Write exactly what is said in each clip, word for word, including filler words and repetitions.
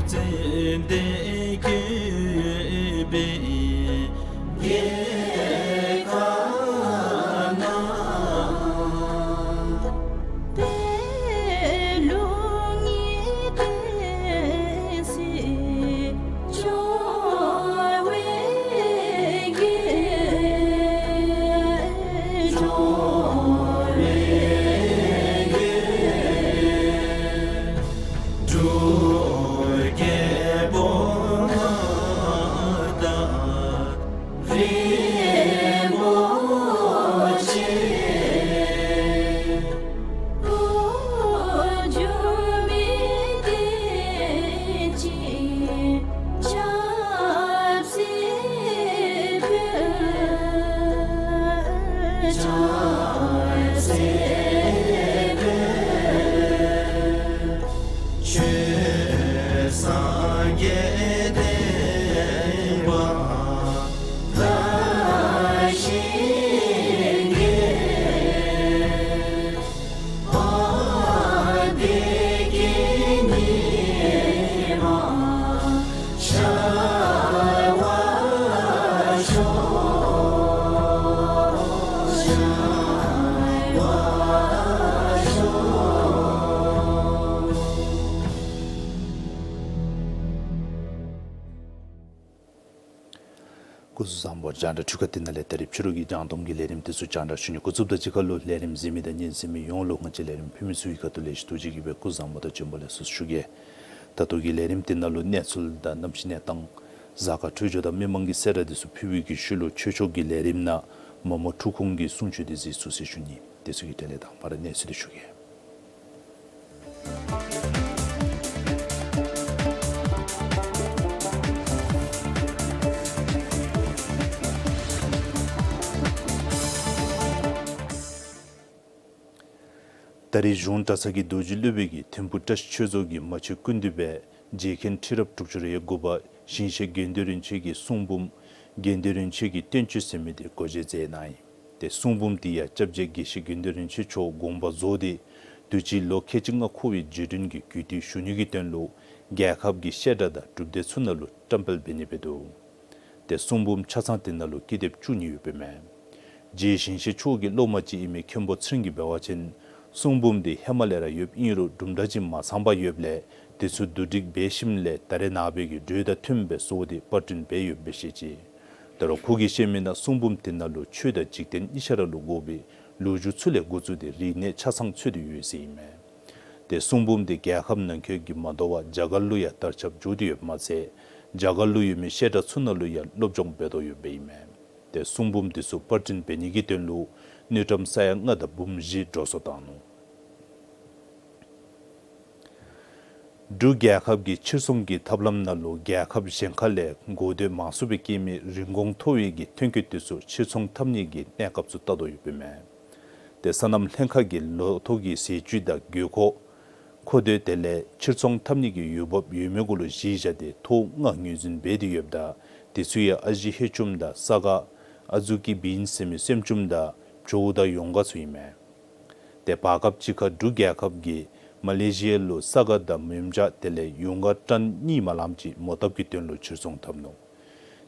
ཙན་དན་བཀོད་པའི་རྒྱལ་ཁབ་ན། པད་ལུང་གི་བསྟན་སྲིད་འབྱུང་བའི་རྒྱལ། འབྱུང་བའི་རྒྱལ། འབྲུག་རྒྱལ་པོ་མངའ་བདག་རིན་པོ་ཆེ། འགོ་འཛུགས་མི་བསྟན་སྲིད་ཆབ་སྲིད་དཔལ། ཆབ་སྲིད་དཔལ། ཆོས་སངས་རྒྱས་བསྟན་པ་དར་ཞིང་རྒྱས། དཔལ་ལྡན་གྱི་ཉི་མ་ཤར་བར་ཤོག། ཤར་བར་ཤོག། སྐུ་གཟུགས་བཟང་པོ། རྒྱང་བསྒྲགས་འཕྲུལ་ཁང་འདི་ནང་ལས་ད་རིས་ཕྱི་རུ་གི་རྒྱང་མཐོང་གི་ལས་རིམ་འདི་ཚུ་རྒྱང་བསྒྲགས་ཞུ་ནི་འགོ་བཙུགསཔ་དང་གཅིག་ཁར་ལུ་ལས་རིམ་གཟིགས་མི་དང་ཉན་གཟིགས་མི་ཡོངས་ལུ་ང་བཅས་ལས་རིམ་ཕུལ་མི་ཚུ་གི་ཁ་ཐུག་ལས་ཞུ་དོ་བཟུམ་གྱི་སྦེ་སྐུ་གཟུགས་བཟང་པོ་དང་བྱོན་པ་ལེགས་སོ་ཞུ་གེ། ད་ལྟོ་གི་ལས་རིམ་འདི་ནང་ལུ་གནས་ཚུལ་དང་གནམ་གཤིས་གནས་སྟངས། གཟའ་སྐར་འཕྲོད་སྦྱོར་དང་མི་མང་གི་གསལ་བསྒྲགས་འདི་ཚུ་ཕུལ་བའི་གི་ཤུལ་ལུ་ཆོས་ཕྱོགས་ཀྱི་ལས་རིམ་ནང་མ་མོ་འཁྲུགས་སྐོང་གི་གསུང་ཆོས་འདི་གཟིགས་ཚུགས་ཟེར་ཞུ་ནི། དེ་ཚུ་གི་གྲས་ལས་དང་པ་ར་གནས་ཚུལ་འདི་ཞུ་གེ། ད་རིས་གཞུང་གྲྭ་ཚང་གི་རྡོ་རྗེ་སློབ་དཔོན་གྱིས་ཐིམ་ཕུ་བཀྲ་ཤིས་ཆོས་རྫོང་གི་མ་ཆེན་སྐུ་མདུན་སྦེ་རྗེ་མཁན་ཁྲི་རབས་དྲུག་ཅུ་རེ་དགུ་པ་ཞིང་གཤེགས་དགེ་འདུན་རིན་ཆེན་གྱི་གསུང་འབུམ་དགེ་འདུན་རིན་ཆེན་གྱི་བསྟན་བཅོས་ཟེར་མི་འདི་འགོ་འབྱེད་མཛད་གནང་ཡི། ཏེ་གསུང་འབུམ་འདི་ཡང་སྐྱབས་རྗེ་དགེ་བཤེས་དགེ་འདུན་རིན་ཆེན་མཆོག་དགོངས་པ་རྫོགས་ཏེ་དུས་ཅི་ལོ་ཁལ་གཅིག་ལྔ་འཁོར་བའི་རྗེས་དྲན་གྱི་གུས་བཏུད་ཞུ་ནི་གི་དོན་ལུ་རྒྱལ་ཁབ་ཀྱི་བཤད་གྲྭ་དང་སྒྲུབ་སྡེ་ཚུ་ནང་ལུ་བཀྲམ་སྤེལ་འབད་ནི་འབད་དོ། ཏེ་གསུང་འབུམ་ཆ་ཚང་འདི་ནང་ལུ་ཀི་དེབ་བཅུ་གཉིས་ཡོདཔ་ཨིན་མས། རྗེ་ཞིང་གཤེགས་མཆོག་གི་སློབ་མ་ཅིག་ཨིན་མི་མཁན་པོ་ཚེ་རིང་གིས་འབད་བ་ཅིན་གསུང་འབུམ་འདི་ཧེ་མ་ལས་ར་ཡོདཔ་ཨིན་རུང་གྲུབ་མཐའ་ཅིག་མ་ཚང་པར་ཡོདཔ་ལས་དེ་ཚུ་བསྡུ་སྒྲིག་འབད་ཞིནམ་ལས་ད་རེས་ནངས་པའི་གི་འགྲོས་དང་མཐུནམ་སྦེ་བཟོ་སྟེ་པར་སྐྲུན་འབད་ཡོདཔ་སྦེ་བཤད་ཅི། ད་རུང་ཁོ་གིས་བཤད་མི་ནང་གསུང་འབུམ་འདི་ནང་ལུ་ཆོས་དང་འཇིག་རྟེན་གཉིས་ཆ་ར་ལུ་དགོ་པའི་ལོ་རྒྱུས་ཚུ་ལས་འགོ་བཙུགས་ཏེ་རིག་གནས་ཆ་ཚང་ཚུད་དེ་ཡོད་ཟེར་ཨིན་མས། ཏེ་གསུང་འབུམ་འདི་རྒྱལ་ཁབ་ནང་འཁོད་ཀྱི་མ་དོ་བར་རྒྱ་གར་ལུ་ཡང་དར་ཁྱབ་འགྱོ་སྟེ་ཡོདཔ་མ་ཚད་རྒྱ་གར་ལུ་ཡོད་མི་བཤད་གྲྭ་ཚུ་ནང་ལུ་ཡང་སློབ་སྦྱོང་འབད་དོ་ཡོདཔ་ཨིན་མས། ཏེ་གསུང་འབུམ་འདི་ཚུ་པར་སྐྲུན་འབད་ནི་གི་དོན་ལུ་དངུལ་ཀྲམ་ས་ཡ་ལྔ་དང་འབུམ་བཞི་འགྲོ་སོང་བཏང་ནུག། འབྲུག་རྒྱལ་ཁབ་ཀྱི་ཕྱིར་ཚོང་གི་ཐབས་ལམ་ནང་ལུ་རྒྱལ་ཁབ་གཞན་ཁ་ལས་གོ་ཐོས་མང་སུ་སྦེ་སྐྱེ་མི་རིན་གོང་མཐོ་བའི་གི་ཐོན་སྐྱེད་འདི་ཚུ་ཕྱིར་ཚོང་འཐབ་ནི་གི་གནས་སྐབས་ཚུ་བལྟ་དོ་ཡོདཔ་ཨིན་མས། ཏེ་སོ་ནམ་ལྷན་ཁག་གིས་ལོ་ཐོག་གི་ཟས་བཅུད་དང་དགོས་མཁོ་མཁོ་འདོད་དེ་ལས་ཕྱིར་ཚོང་འཐབ་ནི་གི་འོས་འབབ་ཡོད་མེད་གུ་ལུ་གཞི་བཞག་སྟེ་ཐོག་ལྔ་ངོས་འཛིན་འབད་དེ་ཡོདཔ་ད་དེ་ཚུ་ཡང་ཨ་ཞེ་ཧེ་ཆུམ་དང་ས་ག་ཨ་ཛུ་ཀི་བིན་ཟེར་མི་སྲནམ་ཅུམ་དང་བྱོཝ་དང་ཡུངས་དཀར་ཚུ་ཨིན་མས། ཏེ་བར་སྐབས་ཅིག་ཁར་འབྲུག་རྒྱལ་ཁབ་ཀྱིས་མ་ལེ་ཤི་ཡ་ལུ་ས་ག་དང་མོན་ཇ་དེ་ལས་ཡུངས་དཀར་ཊོན་གཉིས་མ་ལངམ་ཅིག་མོ་བཏབ་ཀྱི་དོན་ལུ་ཕྱིར་ཚོང་འཐབ་ནུག།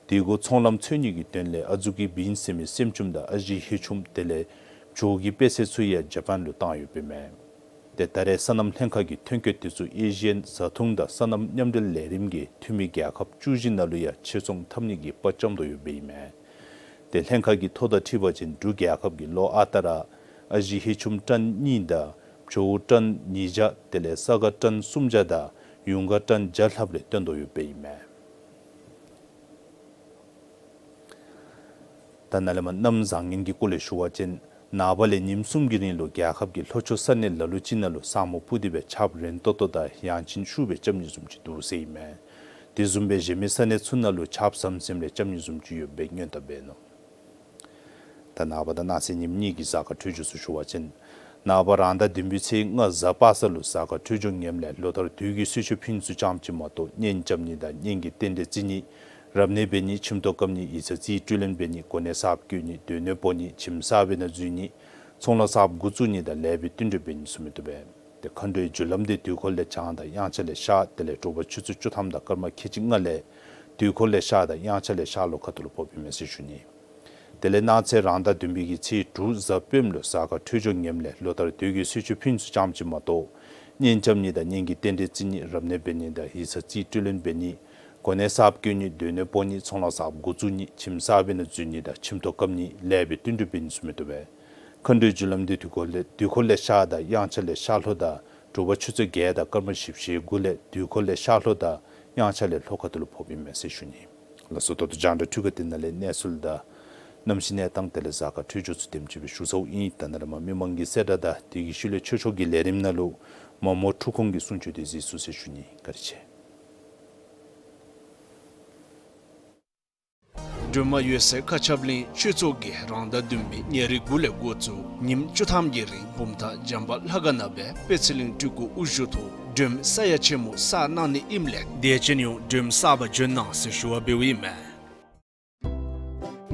དེ་གུ་ཚོང་ལམ་འཚོལ་ནི་གི་དོན་ལས་ཨ་ཛུ་ཀི་བིན་ཟེར་མི་སྲནམ་ཅུམ་དང་ཨ་ཞེ་ཧེ་ཆུམ་དེ་ལས་བྱོཝ་གི་པེ་ས་ཚུ་ཡང་ཇ་པཱན་ལུ་བཏང་ཡོདཔ་ཨིན་མས། ཏེ་ད་རེས་སོ་ནམ་ལྷན་ཁག་གི་ཐོན་སྐྱེད་དེ་ཚུ་ཨེ་ཤི་ཡན་བཟའ་འཐུང་དང་སོ་ནམ་མཉམ་འབྲེལ་ལས་རིམ་གྱི་འཐུས་མི་རྒྱལ་ཁབ་བཅུ་བཞི་ནང་ལུ་ཡང་ཕྱིར་ཚོང་འཐབ་ནི་གི་དཔའ་བཅམ་དོ་ཡོདཔ་ཨིན་མས། ཏེ་ལྷན་ཁག་གིས་ཐོ་དང་འཁྲིལ་བ་ཅིན་འབྲུག་རྒྱལ་ཁབ་ཀྱིས་ལོ་ཨ་རྟག་ར་ཨ་ཞེ་ཧེ་ཆུམ་ཊོན་གཉིས་དང་བྱོཝ་ཊོན་ཉིས་བརྒྱ་དེ་ལས་ས་ག་ཊོན་སུམ་བརྒྱ་དང་ཡུངས་དཀར་ཊོན་བརྒྱ་ལྷགཔ་རེ་བཏོན་དོ་ཡོདཔ་ཨིན་མས། ད་ནཱ་ལས་མར་གནམ་བཟང་ངན་གྱི་སྐོར་ལས་ཞུ་བ་ཅིན་ནངས་པ་ལས་ཉིནམ་གསུམ་གྱི་རིང་ལུ་རྒྱལ་ཁབ་ཀྱི་ལྷོ་ཕྱོགས་ས་གནས་ལ་ལུ་ཅིག་ནང་ལུ་ས་སྨུག་སྤུབས་ཏེ་སྦེ་ཆརཔ་རན་ཏོག་ཏོ་དང་ཡང་ཅིན་ཤུགས་སྦེ་རྐྱབ་ནི་བཟུམ་ཅིག་འདུག་ཟེར་ཨིན་མས། དེ་བཟུམ་སྦེ་གཞན་མི་ས་གནས་ཚུ་ནང་ལུ་ཆརཔ་ཟམ་ཟིམ་རེ་རྐྱབ་ནི་བཟུམ་ཅིག་ཡོདཔ་སྦེ་སྔོན་བརྡ་འབད་ནུག། ད་ནངས་པ་དང་གནངས་ཚེ་ཉིནམ་གཉིས་ཀྱི་གཟའ་སྐར་འཕྲོད་སྦྱོར་ཚུ་ཞུ་བ་ཅིན་ནངས་པ་རང་ཟླ་བདུན་པའི་ཚེས་ལྔ་གཟའ་པ་སངས་ལུ་གཟའ་སྐར་འཕྲོད་སྦྱོར་ངནམ་ལས་ལོ་ལྟར་དུས་ཀྱི་གསོལ་མཆོད་ཕུལ་ནི་ཚུ་ཙམ་ཅིག་མ་གཏོགས་གཉེན་རྐྱབ་ནི་དང་གཉེན་གྱི་རྟེན་འབྲེལ་བརྩི་ནི་རབ་གནས་འབད་ནི་ཁྱིམ་ཐོག་བཀབ་ནི་ཡིག་ཚང་རྩིས་སྤྲོད་ལེན་འབད་ནི་གོ་གནས་གསརཔ་བསྐོ་ནི་སྡོད་གནས་སྤོ་ནི་ཁྱིམ་གསར་པའི་ནང་འཛུལ་ནི་ཚོང་ལཱ་གསརཔ་འགོ་བཙུགས་ནི་དང་ལེགས་པའི་བསྟུན་གྲོས་འབད་ནི་ཚུ་མི་བཏུབ་པས། ཏེ་མཁའ་འགྲོའི་རྒྱུ་ལམ་འདི་དུས་འཁོར་ལས་བྱང་དང་དབྱངས་འཆར་ལས་ཤར། དེ་ལས་དྲོ་པ་ཆུ་ཚོད་བཅུ་ཐམ་དང་སྐར་མ་ཁལ་གཅིག་ལྔ་ལས་དུས་འཁོར་ལས་ཤར་དང་དབྱངས་འཆར་ལས་ཤར་ལྷོ་ཁ་ཐུག་ལུ་ཕོགཔ་ཨིན་མས་ཟེར་ཞུ་ནི། དེ་ལས་གནངས་ཚེ་རང་ཟླ་བདུན་པའི་གི་ཚེས་དྲུག་གཟའ་སྤེནམ་ལུ་གཟའ་སྐར་འཕྲོད་སྦྱོར་ངནམ་ལས་ལོ་ལྟར་དུས་ཀྱི་གསོལ་མཆོད་ཕུལ་ཚུགས་ཙམ་ཅིག་མ་གཏོགས་གཉེན་རྐྱབ་ནི་དང་གཉེན་གྱི་རྟེན་འབྲེལ་བརྩི་ནི་རབ་གནས་འབད་ནི་དང་ཡིག་ཚང་རྩིས་སྤྲོད་ལེན་འབད་ནི་གོ་གནས་གསརཔ་བསྐོ་ནི་སྡོད་གནས་སྤོ་ནི་ཚོང་ལཱ་གསརཔ་འགོ་བཙུགས་ནི་ཁྱིམ་གསར་པའི་ནང་འཛུལ་ནི་དང་ཁྱིམ་ཐོག་བཀབ་ནི་ལེགས་པའི་བསྟུན་གྲོས་འབད་ནི་ཚུ་མི་བཏུབ་པས། མཁའ་འགྲོའི་རྒྱུ་ལམ་འདི་དུས་འཁོར་ལས་དུས་འཁོར་ལས་ཤར་དང་དབྱངས་འཆར་ལས་ཤར་ལྷོ་དང་དྲོ་པ་ཆུ་ཚོད་བརྒྱད་དང་སྐར་མ་བཞི་བཅུ་ཞེ་དགུ་ལས་དུས་འཁོར་ལས་ཤར་ལྷོ་དང་དབྱངས་འཆར་ལས་ལྷོ་ཁ་ཐུག་ལུ་ཕོགཔ་ཨིན་མས་ཟེར་ཞུ་ནི། ལགས་སོ། ད་ལྟོ་རྒྱང་བསྒྲགས་འཕྲུལ་ཁང་འདི་ནང་ལས་གནས་ཚུལ་དང་གནམ་གཤིས་གནས་སྟངས་དེ་ལས་གཟའ་སྐར་འཕྲོད་སྦྱོར་ཚུ་དེམ་ཅིག་སྦེ་ཞུ་ཚརཝ་ཨིན། ད་ནཱ་ར་མ་མི་མང་གི་གསལ་བསྒྲགས་དང་དེ་གི་ཤུལ་ལས་ཆོས་ཕྱོགས་ཀྱི་ལས་རིམ་ནང་ལུ་མ་མོ་འཁྲུག་ཁོང་གི་གསུང་ཆོས་དེ་གཟིགས་ཚུགས་ཟེར་ཞུ་ནི། བཀའ་དྲིན་ཆེ། སྒྲོལ་མ་འོད་ཟེར་མཁའ་ཁྱབ་གླིང་ཆོས་ཚོགས་ཀྱིས་རང་ཟླ་བདུན་པའི་ཉེར་དགུ་ལས་འགོ་བཙུགས་ཉིནམ་བཅུ་ཐམ་གྱི་རིང་བུམ་ཐང་བྱམས་པ་ལྷ་ཁང་ནང་སྦེ་དཔལ་ཚེ་གླིང་སྤྲུལ་སྐུ་དབུ་བཞུགས་ཐོག་སྒྲོལམ་ས་ཡ་ཆེན་མོ་བསགས་གནང་ནི་ཨིནམ་ལས་དད་ཅན་ཡོངས་སྒྲོལམ་བསག་པར་འབྱོན་གནང་ཟེར་ཞུ་བ་འབདཝ་ཨིན་མས།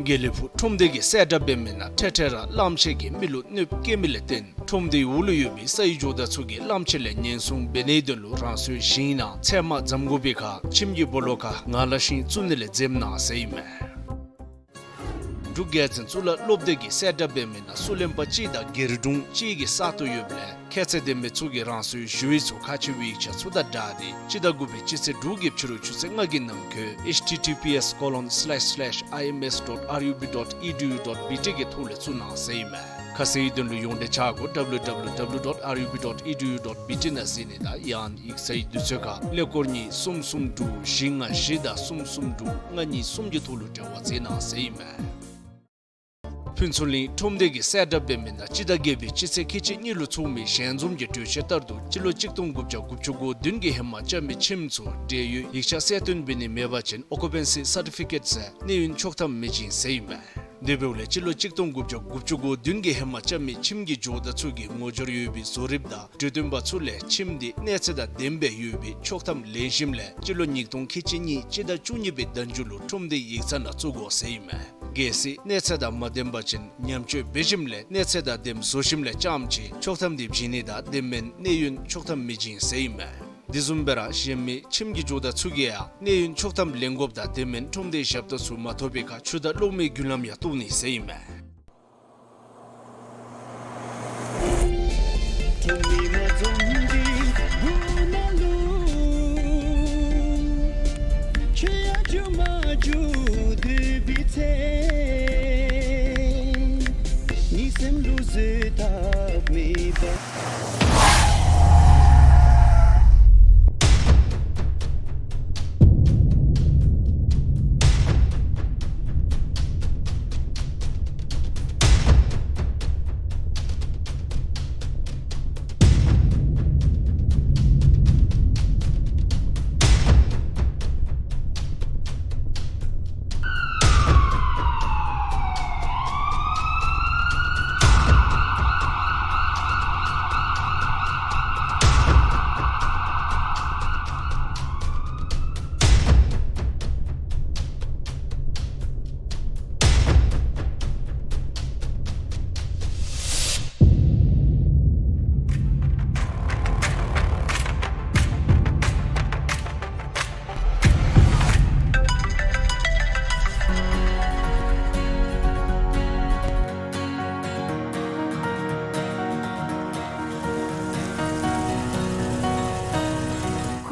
དགེ་ལེགས་ཕུག་ཁྲོམ་སྡེ་གིས་གསལ་བསྒྲགས་འབད་མི་ནང་འཕྲལ་འཕྲལ་ར་གླངམོ་ཆེ་གིས་མི་ལུ་གནོདཔ་བཀལ་མི་ལས་བརྟེན་ཁྲོམ་སྡེའི་འོག་ལུ་ཡོད་པའི་སའི་ཇོ་བདག་ཚུ་གིས་གླངམོ་ཆེ་ལས་ཉེན་སྲུང་འབད་ནིའི་དོན་ལུ་རང་སོའི་ཞིང་ནང་ཚལ་མ་རྫམ་དགོ་པའི་ཁར་ཁྱིམ་གྱི་སྦོ་ལོགས་ཁར་ངང་ལག་ཤིང་བཙུགས་ནི་ལས་འཛེམ་གནང་ཟེར་ཨིན་མས། འབྲུག་རྒྱལ་བཙུན་གཙུག་ལག་སློབ་སྡེ་གིས་གསལ་བསྒྲགས་འབད་མི་ནང་སུ་ལེན་པ་ཅིག་དང་སྒེར་དྲུང་ཅིག་གི་ས་སྟོང་ཡོདཔ་ལས་ཁྱད་ཚད་ལྡན་པའི་ཚུ་གིས་རང་སོའི་ཞུ་ཡིག་ཚུ་ཁག་ཆེ་བའི་ཡིག་ཆ་ཚུ་དང་སྦྲགས་ཏེ་སྤྱི་ཟླ་དགུ་པའི་སྤྱི་ཚེས་དྲུག་གི་ཕྱི་རུ་ཆུ་ཚོད་ལྔ་གི་ནང་འཁོད་ཨེཆ་ཊི་ཊི་པི་ཨེསི་ཀོ་ལོན་སི་ལེཤ་སི་ལེཤ་ཨའི་ཨེམ་ཨེསི་ཌོཊ་ཨར་ཡུ་བི་ཌོཊ་ཨི་ཌི་ཡུ་ཌོཊ་བི་ཊི་གི་ཐོག་ལས་བཙུགས་གནང་ཟེར་ཨིན་མས། ཁ་གསལ་དོན་ལུ་ཡོངས་འབྲེལ་ཆ་སྒོ་ཌབ་ལུ་ཌབ་ལུ་ཌབ་ལུ་ཌོཊ་ཨར་ཡུ་བི་ཌོཊ་ཨི་ཌི་ཡུ་ཌོཊ་བི་ཊི་ནང་གཟིགས་ནི་དང་ཡང་ཡིག་ཚང་གི་དུས་ཚོད་ཁར་ཀླད་ཀོར་གཉིས་གསུམ་གསུམ་དྲུག་བཞི་ལྔ་བཞི་དང་གསུམ་གསུམ་དྲུག་ལྔ་གཉིས་གསུམ་གྱི་ཐོག་ལུ་འབྲེལ་བ་མཛད་གནང་ཟེར་ཨིན་མས། ཕུན་ཚོགས་གླིང་ཁྲོམ་སྡེ་གིས་གསལ་བསྒྲགས་འབད་མི་ནང་སྤྱི་ཟླ་བརྒྱད་པའི་སྤྱི་ཚེས་ཁལ་གཅིག་གཉིས་ལུ་ཚོགས་མི་ཞལ་འཛོམས་ཀྱི་གྲོས་ཆོད་ལྟར་དུ་སྤྱི་ལོ་གཅིག་སྟོང་དགུ་བརྒྱ་དགུ་བཅུ་གོ་བདུན་གྱི་ཧེ་མ་རྐྱབ་མི་ཁྱིམ་ཚུ་འབྲེལ་ཡོད་ཡིག་ཆ་གསལ་སྟོན་འབད་ནི་མེད་པ་ཅིན་ཨོ་ཀུ་པེན་སི་སར་ཊི་ཕི་ཀེཊ་ཟེར་གནས་ཡུན་ཆོག་ཐམ་མི་བྱིན་ཟེར་ཨིན་མས། དེ་འབདཝ་ལས་སྤྱི་ལོ་གཅིག་སྟོང་དགུ་བརྒྱ་དགུ་བཅུ་གོ་བདུན་གྱི་ཧེ་མ་རྐྱབ་མི་ཁྱིམ་གྱི་ཇོ་བདག་ཚུ་གིས་ངོ་སྦྱོར་ཡོད་པའི་བཟོ་རིགཔ་དང་གྲོས་སྟོན་པ་ཚུ་ལས་ཁྱིམ་དེ་གནས་ཚད་དང་ལྡནམ་སྦེ་ཡོད་པའི་ཆོག་ཐམ་ལེན་ཞིནམ་ལས་སྤྱི་ལོ་ཉིས་སྟོང་ཁལ་གཅིག་གཉིས་སྤྱི་ཟླ་བཅུ་གཉིས་པའི་ཟླ་མཇུག་ལུ་ཁྲོམ་སྡེའི་ཡིག་ཚང་ནང་བཙུགས་དགོ་ཟེར་ཨིན་མས། གལ་སྲིད་གནས་ཚད་དང་མ་ལྡན་པ་ཅིན་ཉམས་བཅོས་འབད་ཞིནམ་ལས་གནས་ཚད་དང་ལྡནམ་བཟོ་ཞིནམ་ལས་རྐྱངམ་ཅིག་ཆོག་ཐམ་དེ་བྱིན་ནི་དང་དེ་མེན་གནས་ཡུན་ཆོག་ཐམ་མི་བྱིན་ཟེར་ཨིན་མས། དེ་བཟུམ་སྦེ་ར་གཞན་མི་ཁྱིམ་གྱི་ཇོ་བདག་ཚུ་གིས་ཡང་གནས་ཡུན་ཆོག་ཐམ་ལེན་དགོཔ་དང་དེ་མེན་ཁྲོམ་སྡེའི་ཞབས་ཏོག་ཚུ་མ་ཐོབ་པའི་ཁར་ཆུ་དང་གློག་མེའི་རྒྱུན་ལམ་ཡང་གཏོར་ནི་ཟེར་ཨིན་མས།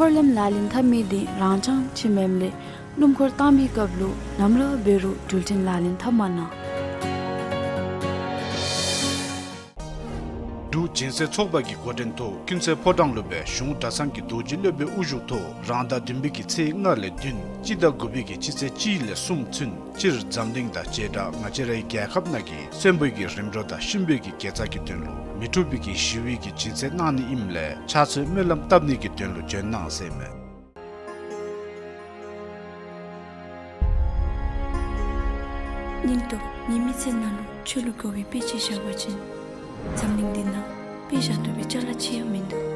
འཁོར་ལམ་ལག་ལེན་འཐབ་མི་དེ་རང་རྐྱང་ཅིག་མེནམ་ལས་སྣུམ་འཁོར་བཏང་པའི་སྐབས་ལུ་ནམ་ར་འབད་རུང་འགྲུལ་འཕྲིན་ལག་ལེན་འཐབ་མ་གནང་། འབྲུག་སྦྱིན་སྲེག་ཚོགས་པ་གི་འགོ་འདྲེན་ཐོག་ཀུན་གསལ་ཕོ་བྲང་ལུ་སྦེ་གཞུང་གྲྭ་ཚང་གི་རྡོ་རྗེ་སློབ་དཔོན་དབུ་བཞུགས་ཐོག་རང་ཟླ་བདུན་པའི་གི་ཚེས་ལྔ་ལས་བདུན་སྤྱི་ཟླ་དགུ་པའི་གི་སྤྱི་ཚེས་གཅིག་ལས་གསུམ་ཚུན་སྤྱིར་འཛམ་གླིང་དང་བྱེ་བྲག་ང་བཅས་རའི་རྒྱལ་ཁབ་ནང་གི་གསོན་པོའི་གི་རིམ་གྲོ་དང་གཤིན་པོའི་གི་དགེ་རྩ་གི་དོན་ལུ་མི་འཁྲུགས་པའི་གི་ཞི་བའི་གི་སྦྱིན་སྲེག་གནང་ནི་ཨིནམ་ལས་ཕྱག་ཚོད་སྨོན་ལམ་བཏབ་ནི་གི་དོན་ལུ་འབྱོན་གནང་ཟེར་མས། སྙིང་སྟོབས་ཉི་མའི་ཚལ་ནང་ལུ་ཆོས་ལུ་དགའ་བའི་དཔེ་ཅིག་བཞག་པ་ཅིན་འཛམ་གླིང་འདི་ནང་དཔེ་བཞག་བཏུབ་པའི་ཅ་ལ་ཅིག་ཡང་མིན་འདུག།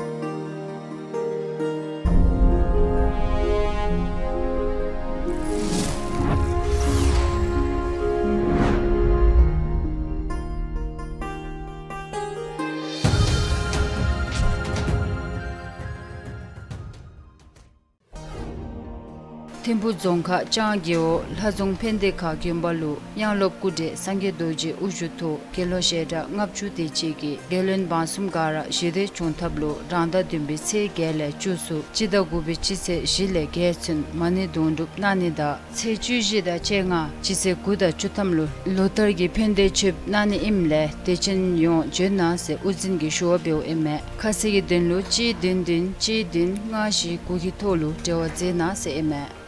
ཐིམ་ཕུ་རྫོང་ཁག་ལྕང་རྒེད་འོག་ལྷ་རྫོང་ཕན་བདེ་ཁ་དགོན་པ་ལུ་དབྱངས་སློབ་སྐུ་བགྲེས་སངས་རྒྱས་རྡོ་རྗེ་དབུ་བཞུགས་ཐོག་དགེ་སློང་ཞལ་གྲངས་ལྔ་བཅུ་དེ་ཅིག་གིས་རྒྱལ་བློན་འབངས་གསུམ་ག་ར་ཞི་བདེ་བྱུང་ཐབས་ལུ་རང་ཟླ་བདུན་པའི་ཚེས་བརྒྱད་ལས་བཅུ་ཚུན་སྤྱི་ཟླ་དགུ་པའི་སྤྱི་ཚེས་བཞི་ལས་བརྒྱད་ཚུན་མ་ཎི་དུང་སྒྲུབ་གནང་ནི་དང་ཚེས་བཅུ་བཞི་དང་བཅོ་ལྔ་སྤྱི་ཚེས་དགུ་དང་བཅུ་ཐམ་ལུ་ལོ་ལྟར་གྱི་ཕན་བདེ་མཆོདཔ་གནང་ནི་ཨིནམ་ལས་དད་ཅན་ཡོངས་འབྱོན་གནང་ཟེར་དབུ་འཛིན་གྱིས་ཞུ་བ་འབདཝ་ཨིན་མས། ཁ་གསལ་གྱི་དོན་ལུ་གཅིག་བདུན་བདུན་གཅིག་བདུན་ལྔ་བཞི་དགུ་གི་ཐོག་ལུ་འབྲེལ་བ་མཛད་གནང་ཟེར་ཨིན་མས།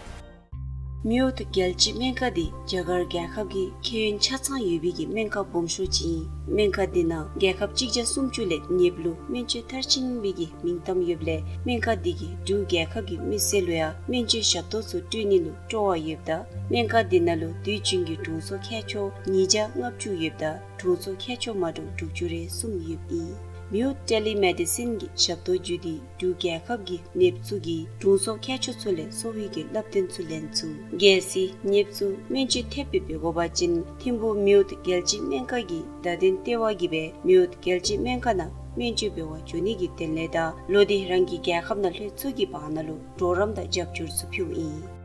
མེ་འོད་རྒྱལ་སྤྱིའི་སྨན་ཁང་འདི་རྒྱ་གར་རྒྱལ་ཁབ་ཀྱི་ཁེ་ཡོན་ཆ་ཚང་ཡོད་པའི་གི་སྨན་ཁང་སྦོམ་ཤོས་ཅིག་ཨིན། སྨན་ཁང་འདི་ནང་རྒྱལ་ཁབ་གཅིག་བརྒྱ་སུམ་ཅུ་ལས་ནདཔ་ལུ་སྨན་བཅོས་མཐར་ཕྱིན་པའི་གི་མིང་གཏམ་ཡོདཔ་ལས་སྨན་ཁང་འདི་གིས་འབྲུག་རྒྱལ་ཁབ་ཀྱི་མི་སེར་ལུ་ཡང་སྨན་བཅོས་ཞབས་ཏོག་ཚུ་སྤྲོད་ནི་ལུ་སྤྲོ་བ་ཡོདཔ་ད་སྨན་ཁང་འདི་ནང་ལུ་དུས་རྒྱུན་གྱི་དྲུང་འཚོ་མཁས་མཆོག་ཉིས་བརྒྱ་ལྔ་བཅུ་ཡོདཔ་ད་དྲུང་འཚོ་མཁས་མཆོག་མ་འདྲཝ་དྲུག་ཅུ་རེ་གསུམ་ཡོདཔ་ཨིན། མེ་འོད་ཊེ་ལི་མེ་ཌི་སིན་གྱི་ཞབས་ཏོག་བརྒྱུད་དེ་འབྲུག་རྒྱལ་ཁབ་ཀྱི་ནདཔ་ཚུ་གིས་དྲུང་འཚོ་མཁས་མཆོག་ཚུ་ལས་གསོ་བའི་གི་བསླབ་སྟོན་ཚུ་ལེན་ཚུགས། གལ་སྲིད་ནདཔ་ཚུ་སྨན་བཅོས་ཐེབས་སྦེ་འབད་དགོ་པ་ཅིན་ཐིམ་ཕུ་མེ་འོད་རྒྱལ་སྤྱིའི་སྨན་ཁང་གི་བརྡ་དོན་ལྟེ་བ་གིས་སྦེ་མེ་འོད་རྒྱལ་སྤྱིའི་སྨན་ཁང་ནང་སྨན་བཅོས་འབད་བར་འགྱོ་ནི་གི་དོན་ལས་དང་ལོག་སྟེ་རང་གི་རྒྱལ་ཁབ་ནང་ལྷོད་ཚུགས་ཀྱི་བར་ན་ལུ་གྲོགས་རམ་དང་རྒྱབ་སྐྱོར་ཚུ་ཕུལཝ་ཨིན།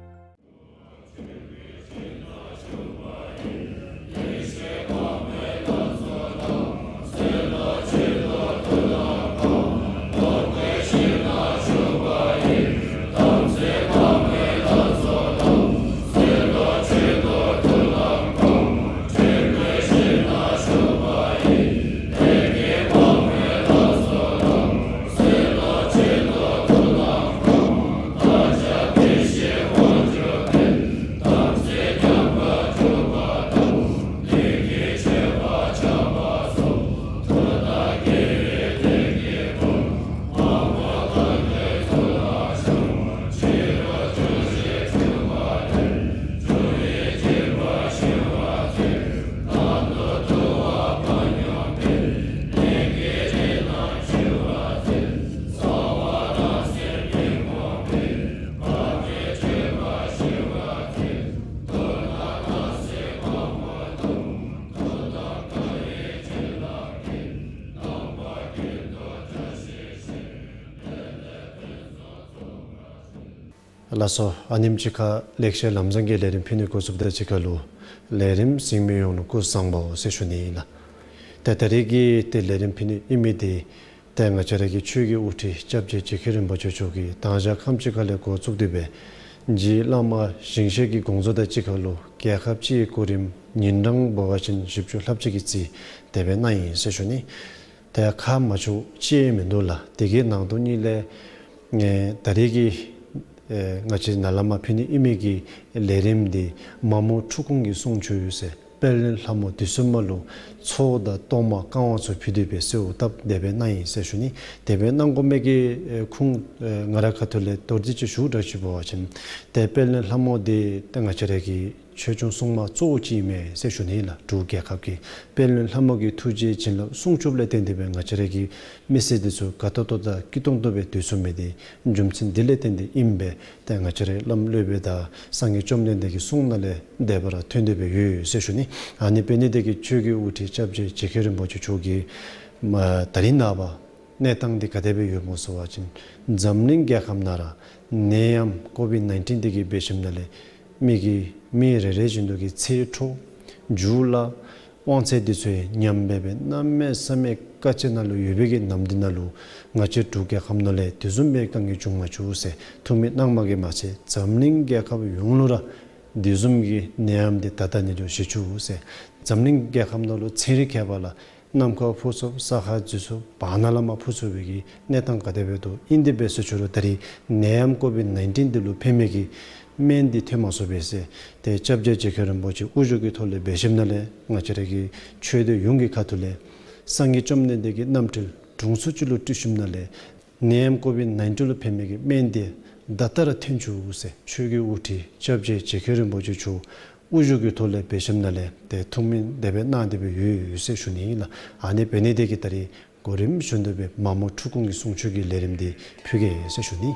ལགས་སོ། ཨ་ནེམ་ཅིག་ཁར་ལེགས་བཤད་ལམ་བཟང་གི་ལས་རིམ་ཕུལ་ནི་འགོ་བཙུགསཔ་དང་གཅིག་ཁར་ལུ་ལས་རིམ་གཟིགས་མི་ཡོངས་ལུ་སྐུ་གཟུགས་བཟང་པོ་ཟེར་ཞུ་ནི་ཨིན་ལགས། ཏེ་ད་རིས་ཀྱི་ཏེ་ལས་རིམ་ཕུལ་ནི་ཨིན་མི་འདི་ཏེ་ང་བཅས་ར་གི་ཆོས་ཀྱི་དབུ་ཁྲིད་སྐྱབས་རྗེ་རྗེ་མཁན་རིན་པོ་ཆེ་མཆོག་གིས་དང་ཞག་ཁམས་ཅིག་ཁ་ལས་འགོ་བཙུགས་ཏེ་སྦེ་རྗེ་བླ་མ་ཞིང་གཤེགས་ཀྱི་དགོངས་རྫོགས་དང་གཅིག་ཁར་ལུ་རྒྱལ་ཁབ་སྤྱིའི་གོ་རིམ་ཉིན་གྲངས་འབད་བ་ཅིན་བཞི་བཅུ་ལྷགཔ་ཅིག་གི་རྩིས་དེ་སྦེ་གནང་ཡི་ཟེར་ཞུ་ནི། ཏེ་ཁག་མ་ཆོགཔ་ཅིག་མིན་འདུག་ལགས། དེ་གི་ནང་དོན་ཉིད་ལས་ཨེ་ད་རིས་ཀྱི་ཨེ་ང་བཅས་ནཱ་ལས་མར་ཕུལ་ནི་ཨིན་མི་གི་ལས་རིམ་འདི་མ་མོ་འཁྲུགས་སྐོང་གི་གསུང་ཆོས་ཟེར་དཔལ་ལྡན་ལྷ་མོ་དུས་གསུམ་མ་ལུ་ཚོགས་དང་གཏོར་མ་བསྐང་བ་ཚུ་ཕུལ་ཏེ་སྦེ་གསོལཝ་བཏབ་དེ་སྦེ་གནང་ཡི་ཟེར་ཞུ་ནི། དེ་སྦེ་གནང་དགོ་མི་གི་ཨེ་ཁུངས་ཨེ་ང་རའི་ཁ་ཐུག་ལས་མདོར་བསྡུས་ཅིག་ཞུ་དྲགས་ཅིག་འབད་བ་ཅིན་ཏེ་དཔལ་ལྡན་ལྷ་མོ་འདི་ཏེ་ང་བཅས་ར་གི་ཆོས་སྐྱོང་སྲུང་མ་གཙོ་བོ་ཅིག་ཨིན་མས་ཟེར་ཞུ་ནི་ལགས། འབྲུག་རྒྱལ་ཁབ་ཀྱི་དཔལ་ལྡན་ལྷ་མོ་གི་ཐུགས་རྗེ་བྱིན་རླབས་སྲུང་སྐྱོབ་ལས་བརྟེན་ཏེ་སྦེ་ང་བཅས་ར་གི་མི་སེར་འདི་ཚུ་དགའ་ཏོག་ཏོ་དང་སྐྱིད་ཏོང་ཏོ་སྦེ་སྡོད་ཚུགས་མི་འདི་རྒྱུ་མཚན་འདི་ལས་བརྟེན་ཏེ་ཨིན་པས། ཏེ་ང་བཅས་རའི་བླམ་སློབ་དཔོན་དང་སངས་རྒྱས་བཅོམ་ལྡན་འདས་ཀྱི་གསུང་ནང་ལས་དེ་སྦེ་ར་ཐོན་ཏེ་སྦེ་ཡོད་ཟེར་ཞུ་ནི། ཨ་ནི་འབད་ནི་དེ་གིས་ཆོས་ཀྱི་དབུ་ཁྲིད་སྐྱབས་རྗེ་རྗེ་མཁན་རིན་པོ་ཆེ་མཆོག་གིས་མ་ད་རིས་ནངས་པ་གནས་སྟངས་འདི་ག་དེ་སྦེ་ཡོདཔ་སྨོ་ཟེར་བ་ཅིན་འཛམ་གླིང་རྒྱལ་ཁབ་ནང་ར་ནད་ཡམས་ཀོ་བིཌ་ནའིན་ཊིན་འདི་གིས་འབད་ཞིནམ་ལས་མི་གི་མི་རེ་རེ་བཞིན་དུ་གི་ཚེ་འཕྲོ་རྒྱུ་བླ་དབང་ཚད་འདི་ཚུ་ཡང་ཉམས་སྦེ་སྦེ་གནམ་མེད་ས་མེད་དཀའ་སྤྱད་ནང་ལུ་ཡོད་པའི་གི་ནམ་འདི་ནང་ལུ་ང་བཅས་འབྲུག་རྒྱལ་ཁབ་ནང་ལས་དེ་བཟུམ་སྦེ་དཀའ་ངལ་བྱུང་མ་བཅུག་ཟེར་ཐུགས་སྨོན་གནངམ་གིས་མ་ཚད་འཛམ་གླིང་རྒྱལ་ཁབ་ཡོངས་ལུ་ར་དེ་བཟུམ་གྱི་ནད་ཡམས་འདི་ད་ལྟོ་ནི་ལུ་ཞི་བཅུག་ཟེར། འཛམ་གླིང་རྒྱལ་ཁབ་ནང་ལུ་ཚན་རིག་ཁྱད་པར་ལ་གནམ་ཁ་འཕུར་ཚུགས་ས་ཁ་འཛུལ་ཚུགས་བར་ན་ལས་མར་འཕུར་ཚུགས་པའི་གི་གནས་སྟངས་ག་དེ་སྦེ་འདུག། ཨིན་དེ་སྦེ་ཟེར་ཞུ་རུང་ད་རིས་ནད་ཡམས་ཀོ་བིཌ་ནའིན་ཊིན་འདི་ལུ་ཕན་མི་གི་སྨན་འདི་ཐོན་མ་ཚུགས་པས་ཟེར། ཏེ་སྐྱབས་རྗེ་རྗེ་མཁན་རིན་པོ་ཆེ་དབུ་བཞུགས་ཀྱི་ཐོག་ལས་འབད་ཞིནམ་ལས་ང་བཅས་ར་གི་ཆོས་སྡེ་ཡོངས་ཀྱི་ཁ་ཐུག་ལས་སངས་རྒྱས་བཅོམ་ལྡན་འདས་ཀྱི་རྣམ་འཕྲུལ་དྲུང་འཚོ་ཅིག་ལུ་སྤྲོད་ཞིནམ་ལས་ནད་ཡམས་ཀོ་བིཌ་ནའིན་ཊིན་ལུ་ཕན་མི་གི་སྨན་འདི་ད་ལྟོ་ར་ཐོན་བཅུག་ཟེར་ཆོས་ཀྱི་དབུ་ཁྲིད་སྐྱབས་རྗེ་རྗེ་མཁན་རིན་པོ་ཆེ་མཆོག་དབུ་བཞུགས་ཀྱི་ཐོག་ལས་འབད་ཞིནམ་ལས་ཏེ་ཐུགས་སྨོན་དེ་སྦེ་གནང་སྟེ་སྦེ་ཡོད་ཡོད་ཟེར་ཞུ་ནི་ཨིན་ལགས། ཨ་ནི་འབད་ནི་དེ་གིས་ད་རིས་གོ་རིམ་བཞིན་དུ་སྦེ་མ་མོ་འཁྲུགས་སྐོང་གི་གསུང་ཆོས་ཀྱི་ལས་རིམ་འདི་ཕུལ་གེ་ཟེར་ཞུ་ནི།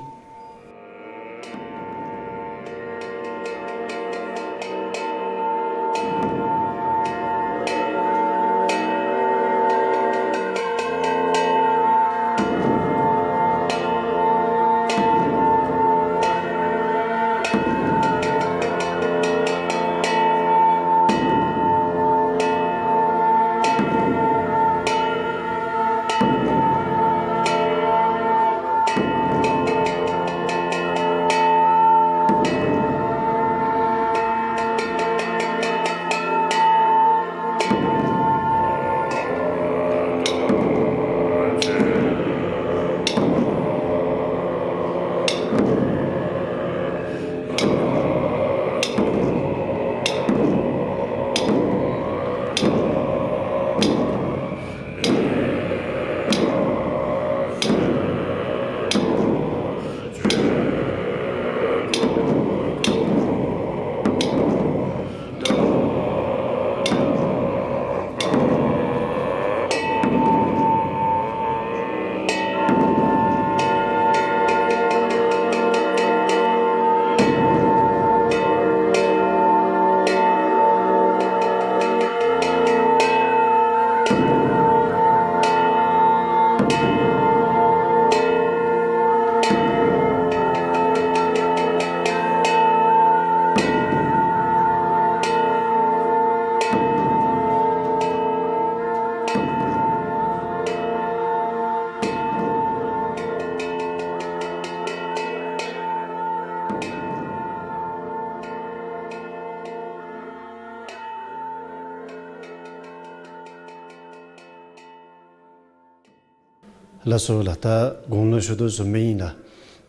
ལགས་སོ་ལགས། ད་གོང་ལུ་ཞུ་དོ་བཟུམ་སྦེ་ཨིན་ལགས།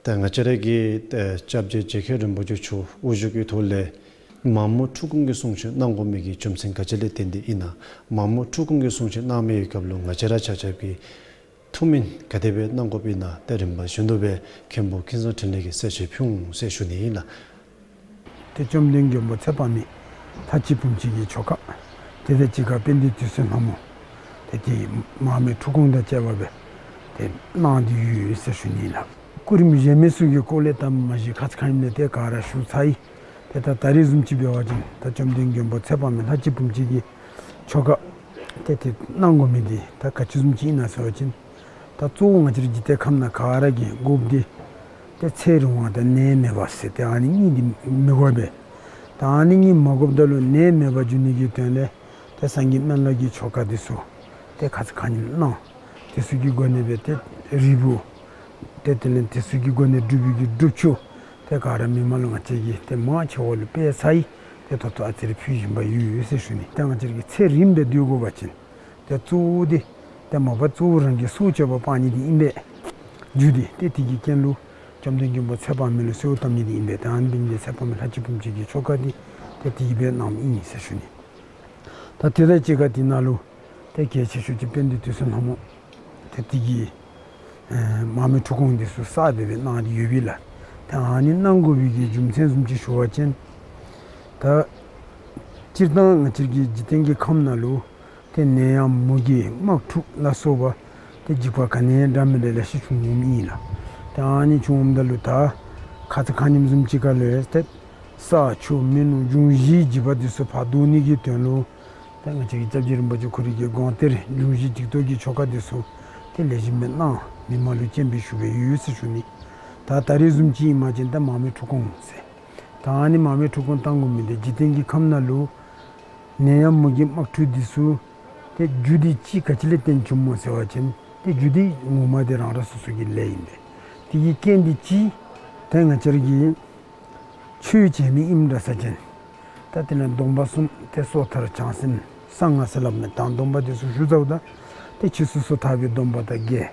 ད་ང་བཅས་ར་གི་ད་སྐྱབས་རྗེ་རྗེ་མཁན་རིན་པོ་ཆེ་མཆོག་དབུ་བཞུགས་ཀྱི་ཐོག་ལས་མང་མོ་འཁྲུག་སྐོང་གི་གསུང་ཆོག་གནང་དགོ་མི་གི་རྒྱུ་མཚན་ག་ཅི་ལས་བརྟེན་ཏེ་ཨིན་ན། མང་མོ་འཁྲུག་སྐོང་གི་གསུང་ཆོག་གནང་མི་གི་སྐབས་ལུ་ང་བཅས་ར་ཆ་ཁྱབ་ཀྱིས་ཐུགས་སྨོན་ག་དེ་སྦེ་གནང་དགོཔ་ཨིན་ན། ད་རིམ་པ་བཞིན་དུ་སྦེ་མཁན་པོ་ཀུན་བཟང་འཕྲིན་ལས་ཀྱིས་གསལ་བཤད་ཕུལ་འོང་ཟེར་ཞུ་ནི་ཨིན་ལགས། ཏེ་བཅོམ་ལྡན་མགོན་པོ་ཚེ་དཔག་མེད་ལྷ་གཅིག་བུམ་གཅིག་གི་ཆོ་ག་དེ་དང་གཅིག་ཁར་དཔལ་ལྡན་དུད་སོལ་ལྷ་མོ་ཏེ་དེ་མང་མོ་འཁྲུག་སྐོང་དང་བཅས་པ་སྦེ་ཏེ་གནང་སྟེ་ཡོད་ཟེར་ཞུ་ནི་ལགས། སྐུ་རིམ་གཞན་མི་ཚུ་གི་སྐོར་ལས་ད་མ་གཞི་ཁ་ཙ་ཁ་ཉིནམ་ལས་ཏེ་ག་ར་ཞུ་ཚར་ཡི། ཏེ་ད་ད་རེས་བཟུམ་ཅིག་འབད་བ་ཅིན་ད་བཅོམ་ལྡན་མགོན་པོ་ཚེ་དཔག་མེད་ལྷ་གཅིག་བུམ་གཅིག་གི་ཆོ་ག་ཏེ་དེ་གནང་དགོ་མི་འདི་ད་ག་ཅི་བཟུམ་ཅིག་ཨིན་ན་ཟེར་བ་ཅིན། ད་གཙོ་བོ་ང་བཅས་ར་འཇིག་རྟེན་ཁམས་ནང་ག་ར་གིས་དགོཔ་འདི་ཏེ་ཚེ་རིང་བ་དང་ནད་མེད་པ་ཟེར་ཏེ་ཨ་ནི་གཉིས་འདི་མི་དགོ་པས། ད་ཨ་ནི་གཉིས་མ་དགོཔ་ད་ལུ་ནད་མེད་པར་འགྱུར་ནི་གི་དོན་ལས་ཏེ་སངས་རྒྱས་སྨན་བླ་གི་ཆོ་ག་འདི་ཚུ་ཏེ་ཁ་ཙ་ཁ་ཉིནམ་གནང་། དེ་ཚུ་གི་སྒོ་ནས་སྦེ་ཏེ་རིལ་བུ་ཏེ་དེ་ལས་དེ་ཚུ་གི་སྒོ་ནས་སྒྲུབ་པའི་གི་སྒྲུབ་ཆུ་ཏེ་ག་ར་མི་མང་ལུ་ང་བཅས་ཀྱིས་ཏེ་མང་ཆེ་བ་ལུ་སྤེལ་ཚར་ཡི། ཏེ་ད་ལྟོ་ཨ་ཙི་རེ་ཕུལ་བཞིན་པ་ཡོད་ཟེར་ཞུ་ནི། ཏེ་ང་བཅས་ཀྱིས་ཚེ་རིངམོ་སྦེ་སྡོད་དགོ་པ་ཅིན་ཏེ་གཙོ་བོ་འདི་ཏེ་མ་པ་གཙོ་བོ་རང་གི་སྲོག་སྐྱོབ་པ་སྤང་ནི་འདི་ཨིན་པས། རྒྱུ་འདི་ཏེ་དེ་གི་རྐྱེན་ལུ་བཅོམ་ལྡན་མགོན་པོ་ཚེ་དཔག་མེད་ལུ་གསོལཝ་བཏབ་ནི་འདི་ཨིན་པས། ཏེ་ཨ་ནི་འབད་ནི་འདི་ཚེ་དཔག་མེད་ལྷ་གཅིག་བུམ་གཅིག་གི་ཆོ་ག་འདི་ཏེ་དེ་གིས་སྦེ་གནངམ་ཨིན་ཟེར་ཞུ་ནི། ད་དེ་དང་གཅིག་ཁར་དེ་ནང་ལུ་ཏེ་གལ་ཆེ་ཤོས་ཅིག་དཔལ་ལྡན་དུད་སོལ་ལྷ་མོ་ཏེ་དེ་གི་ཨེ་མང་མོ་འཁྲུག་སྐོང་འདི་ཚུ་གསརཔ་སྦེ་གནང་སྟེ་ཡོད་པས་ལགས། ཏེ་ཨ་ནི་གནང་དགོ་པའི་གི་རྒྱུ་མཚན་བཟུམ་ཅིག་ཞུ་བ་ཅིན་ད་སྤྱིར་བཏང་ང་བཅས་ཀྱི་འཇིག་རྟེན་གྱི་ཁམས་ནང་ལུ་ཏེ་ནད་ཡམས་མུ་གེ་དམག་འཁྲུག་ལ་སོགས་པ་ཏེ་འཇིགས་པ་ག་ནི་ཡང་འདྲ་མིན་འདྲ་ལེ་ཤ་བྱུང་འོངམ་ཨིན་ལགས། ཏེ་ཨ་ནི་བྱུང་འོངམ་ད་ལུ་ད་ཁ་ཙ་ཁ་ཉིནམ་བཟུམ་ཅིག་ཁར་ལུ་ཡང་ཏེ་ས་ཆུ་མེ་རླུང་འབྱུང་བཞིའི་འཇིགས་པ་འདི་ཚུ་ཕར་བཟློག་ནི་གི་དོན་ལུ་ཏེ་ང་བཅས་ཀྱི་སྐྱབས་རྗེ་རིན་པོ་ཆེ་ཁོ་རའི་གི་དགོངས་གཏེར་འབྱུང་བཞི་འཇིགས་བཟློག་གི་ཆོ་ག་འདི་ཚུ་ཏེ་ལེགས་ཤོམ་སྦེ་གནང་མི་མང་ལུ་སྤྱན་འབུལ་ཞུ་སྦེ་ཡོད་ཟེར་ཞུ་ནི། ད་ད་རེས་བཟུམ་ཅིག་ཨིན་པ་ཅིན་ད་མང་མོ་འཁྲུག་སྐོང་ཟེར། ད་ཨ་ནི་མང་མོ་འཁྲུག་སྐོང་གཏང་དགོ་མི་འདི་འཇིག་རྟེན་གྱི་ཁམས་ནང་ལུ་ནད་ཡམས་མུ་གེ་དམག་འཁྲུག་འདི་ཚུ་ཏེ་རྒྱུ་འདི་ཅིག་ག་ཅི་ལས་བརྟེན་བྱུངམ་སྨོ་ཟེར་བ་ཅིན་ཏེ་རྒྱུ་འདི་ངོ་མ་འདི་རང་རང་སོ་སོ་གི་ལས་ཨིན་པས། དེ་གི་རྐྱེན་འདི་ཅིག་ཏེ་ང་བཅས་ར་གིས་ཆོས་བྱེད་མི་ཨིནམ་འདྲ་ས་ཅིན་ད་དེ་ལས་སྡོམ་པ་གསུམ་ཏེ་སོ་ཐར་བྱང་སེམས་གསང་སྔགས་ཟེར་སླབ་མི་དང་སྡོམ་པ་འདི་ཚུ་ཞུ་ཚརཝ་ད་ཏེ་ཕྱིས་སུ་སོ་ཐར་པའི་སྡོམ་པ་དང་འགལ།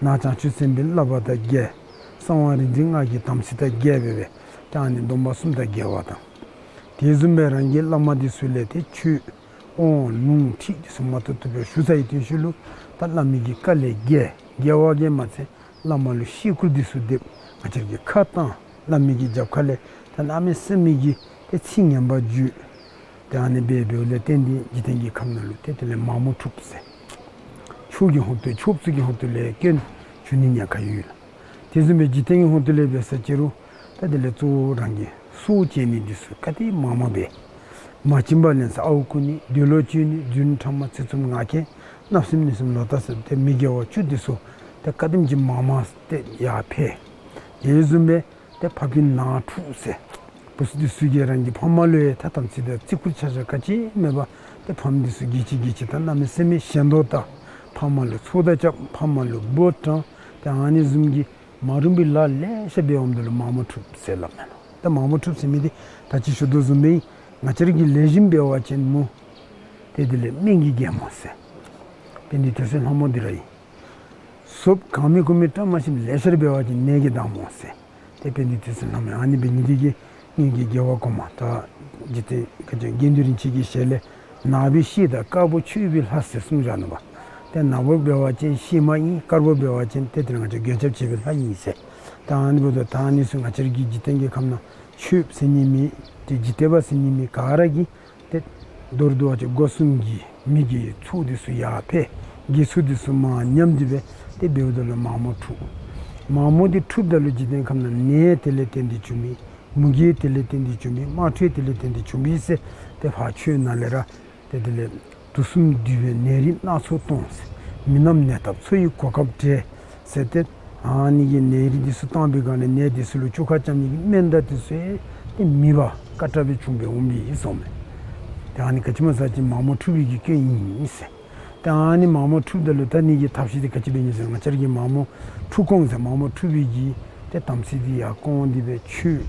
ནང་བྱང་ཆུབ་སེམས་དཔའི་བསླབ་པ་དང་འགལ། གསང་བ་རིག་འཛིན་སྔགས་ཀྱི་དམ་ཚིག་དང་འགལ་བས་སྦེ་ཏེ་ཨ་ནི་སྡོམ་པ་གསུམ་དང་འགལ་བ་དང་། དེ་བཟུམ་སྦེ་རང་གི་བླ་མ་འདི་ཚུ་ལས་ཏེ་ཆོས་དབང་ལུང་ཁྲིད་འདི་ཚུ་མ་ཐུབ་ཐུབ་སྦེ་ཞུ་ཚར་བའི་དུས་ཚོད་ལུ་ད་བླ་མའི་གི་བཀའ་ལས་འགལ། འགལ་བ་གིས་མ་ཚད་བླ་མ་ལུ་བཤད་བཀུར་འདི་ཚུ་འདེབས། ང་བཅས་ཀྱིས་ཁ་བཏང་བླ་མའི་གི་རྒྱབ་ཁ་ལས་ད་གནམ་མེད་ས་མེད་ཀྱི་ཏེ་ཚིག་ངན་པ་བརྗོད། ཏེ་ཨ་ནི་སྦེ་འབདཝ་ལས་བརྟེན་ཏེ་འཇིག་རྟེན་གྱི་ཁམས་ནང་ལུ་ཏེ་དེ་ལས་མང་མོ་འཁྲུགས་ཟེར། ཆོས་ཀྱི་ཧོངས་ཏོ་ཆོསཔ་ཚུ་གི་ཧོངས་ཏོ་ལས་སྐྱོན་བྱུང་ནི་ཉེན་ཁ་ཡོད་ལགས། དེ་བཟུམ་སྦེ་འཇིག་རྟེན་གྱི་ཧོངས་ཏོ་ལས་འབད་ས་ཅི་རུང་ད་དེ་ལས་གཙོ་བོ་རང་གི་སྲོག་བཅད་ནི་འདི་ཚུ་ག་དེ་མང་མོ་འབད། མ་བྱིན་པ་ལེན་ས་ཨརཝ་རྐུ་ནི་འདོད་ལོག་སྤྱོད་ནི་རྫུན་ཕྲ་མ་ཚིག་རྩུབ་ངག་འཁྱལ་བརྣབ་སེམས་གནོད་སེམས་ལོག་ལྟ་ཟེར་ཏེ་མི་དགེ་བ་བཅུ་འདི་ཚུ་ཏེ་ག་དེམ་ཅིག་མང་མོ་ཏེ་ཡར་འཕེལ། དེ་བཟུམ་སྦེ་ཏེ་ཕ་སྤུན་ནང་འཁྲུགས་ཟེར། བུ་ཚུ་འདི་ཚུ་གིས་རང་གི་ཕམ་ལུ་ཡང་ད་དམ་ཚིག་དང་བརྩི་བཀུར་ཆ་བཞག་ག་ཅི་མེད་པར་ཏེ་ཕམ་འདི་ཚུ་གིས་ཅིག་གིས་ཅིག་ད་གནམ་མེད་ས་མེད་ཞེན་ལོག་ལྟ། ཕམ་ལུ་ཚོགས་བརྡ་རྐྱབ། ཕམ་ལུ་འབོ་དྲང་། ཏེ་ཨ་ནི་བཟུམ་གྱི་མ་རུང་བའི་ལཱ་ལེ་ཤ་འབད་འོངམ་ད་ལུ་མང་མོ་འཁྲུགས་ཟེར་སླབ་མས་ལགས། ད་མང་མོ་འཁྲུགས་ཟེར་མི་འདི་ད་ཅི་ཞུ་དོ་བཟུམ་སྦེ་ང་བཅས་ར་གིས་ལེགས་ཤོམ་འབད་བ་ཅིན་སྨོ། ཏེ་དེ་ལས་སྨན་གྱི་རྒྱལ་མོ་ཟེར། དཔལ་ལྡན་དུད་སོལ་ལྷ་མོ་འདི་ར་ཨིན། ཟོགཔ་གང་མིན་ཀུ་མིན་བཀྲ་མ་ཤིསཔ་ལེ་ཤ་ར་འབད་བ་ཅིན་ནད་ཀྱི་བདག་མོ་ཟེར། ཏེ་དཔལ་ལྡན་དུད་སོལ་ལྷ་མོ་ཨ་ནི་འབད་ནི་འདི་གིས་སྔོན་གྱི་རྒྱལ་བ་གོང་མ་ད་འཇིག་རྟེན་ག་ཅི་དགེ་འདུན་རིན་ཆེན་གྱི་ཞལ་ལས་ནག་པོའི་གཤེད་དང་དཀར་པོ་མཆོད་པའི་ལྷ་ཟེར་གསུངས་བཞག་ནུག་པ། ཏེ་ནག་པོ་འབད་བ་ཅིན་གཤེད་མ་ཨིན། དཀར་པོ་འབད་བ་ཅིན་ཏེ་དེ་ང་བཅས་མགོན་སྐྱབས་བྱེད་པའི་ལྷ་ཨིན་ཟེར། ད་ཨ་ནི་འབདཝ་ད་ད་ཨ་ནི་ཚུ་ང་བཅས་ར་གི་འཇིག་རྟེན་གྱི་ཁམས་ནང་ཆོསཔ་ཟེར་ནི་མེད། ཏེ་འཇིག་རྟེན་པ་ཟེར་ནི་མེད། ག་ར་གིས་ཏེ་མདོར་བསྡུ་བ་ཅིན་སྒོ་གསུམ་གྱི་མི་དགེ་ཚོགས་འདི་ཚུ་ཡར་འཕེལ། དགེ་ཚོགས་འདི་ཚུ་མར་ཉམས་ཏེ་སྦེ་ཏེ་འབདཝ་ད་ལུ་མང་མོ་འཁྲུགས། མང་མོ་འདི་འཁྲུགསཔ་ད་ལུ་འཇིག་རྟེན་ཁམས་ནང་ནད་དེ་ལས་བརྟེན་ཏེ་བྱུང་མི་མུ་གེ་དེ་ལས་བརྟེན་ཏེ་བྱུང་མི་དམག་འཁྲུག་དེ་ལས་བརྟེན་ཏེ་བྱུང་མི་ཟེར་ཏེ་ཕར་ཆོས་ནང་ལས་ར་ཏེ་དེ་ལས་དུག་གསུམ་འདུས་པའི་ནད་རིགས་སྣ་ཚོགས་སྟོང་ཟེར། མི་རྣམས་ནད་བཏབ་འཚོ་ཡི་གོ་སྐབས་བྲལ་ཟེར་ཏེ་ཨ་ནི་གི་ནད་རིགས་འདི་ཚུ་བཏང་བའི་སྒང་ལས་ནད་འདི་ཚུ་ལུ་བཅོས་ཁ་རྐྱབ་ནི་གི་སྨན་དང་འདི་ཚུ་ཡང་ཏེ་མེད་པར་དཀའ་དྲགས་སྦེ་བྱུང་སྦེ་འོང་མི་ཨིན་གསུངམ་མས། ཏེ་ཨ་ནི་ག་ཅི་སྨོ་ཟེར་བ་ཅིན་མང་མོ་འཁྲུགས་པའི་གི་སྐྱོན་ཨིན་ཟེར། ཏེ་ཨ་ནི་མང་མོ་འཁྲུགསཔ་ད་ལུ་ད་ཨ་ནི་གི་ཐབས་ཤེས་འདི་ག་ཅི་འབད་ནི་ཟེར་ང་བཅས་ར་གིས་མང་མོ་འཁྲུག་སྐོང་ཟེར་མང་མོ་འཁྲུགས་པའི་གི་ཏེ་དམ་ཚིག་འདི་ཡར་སྐོང་སྟེ་སྦེ་ཆོས་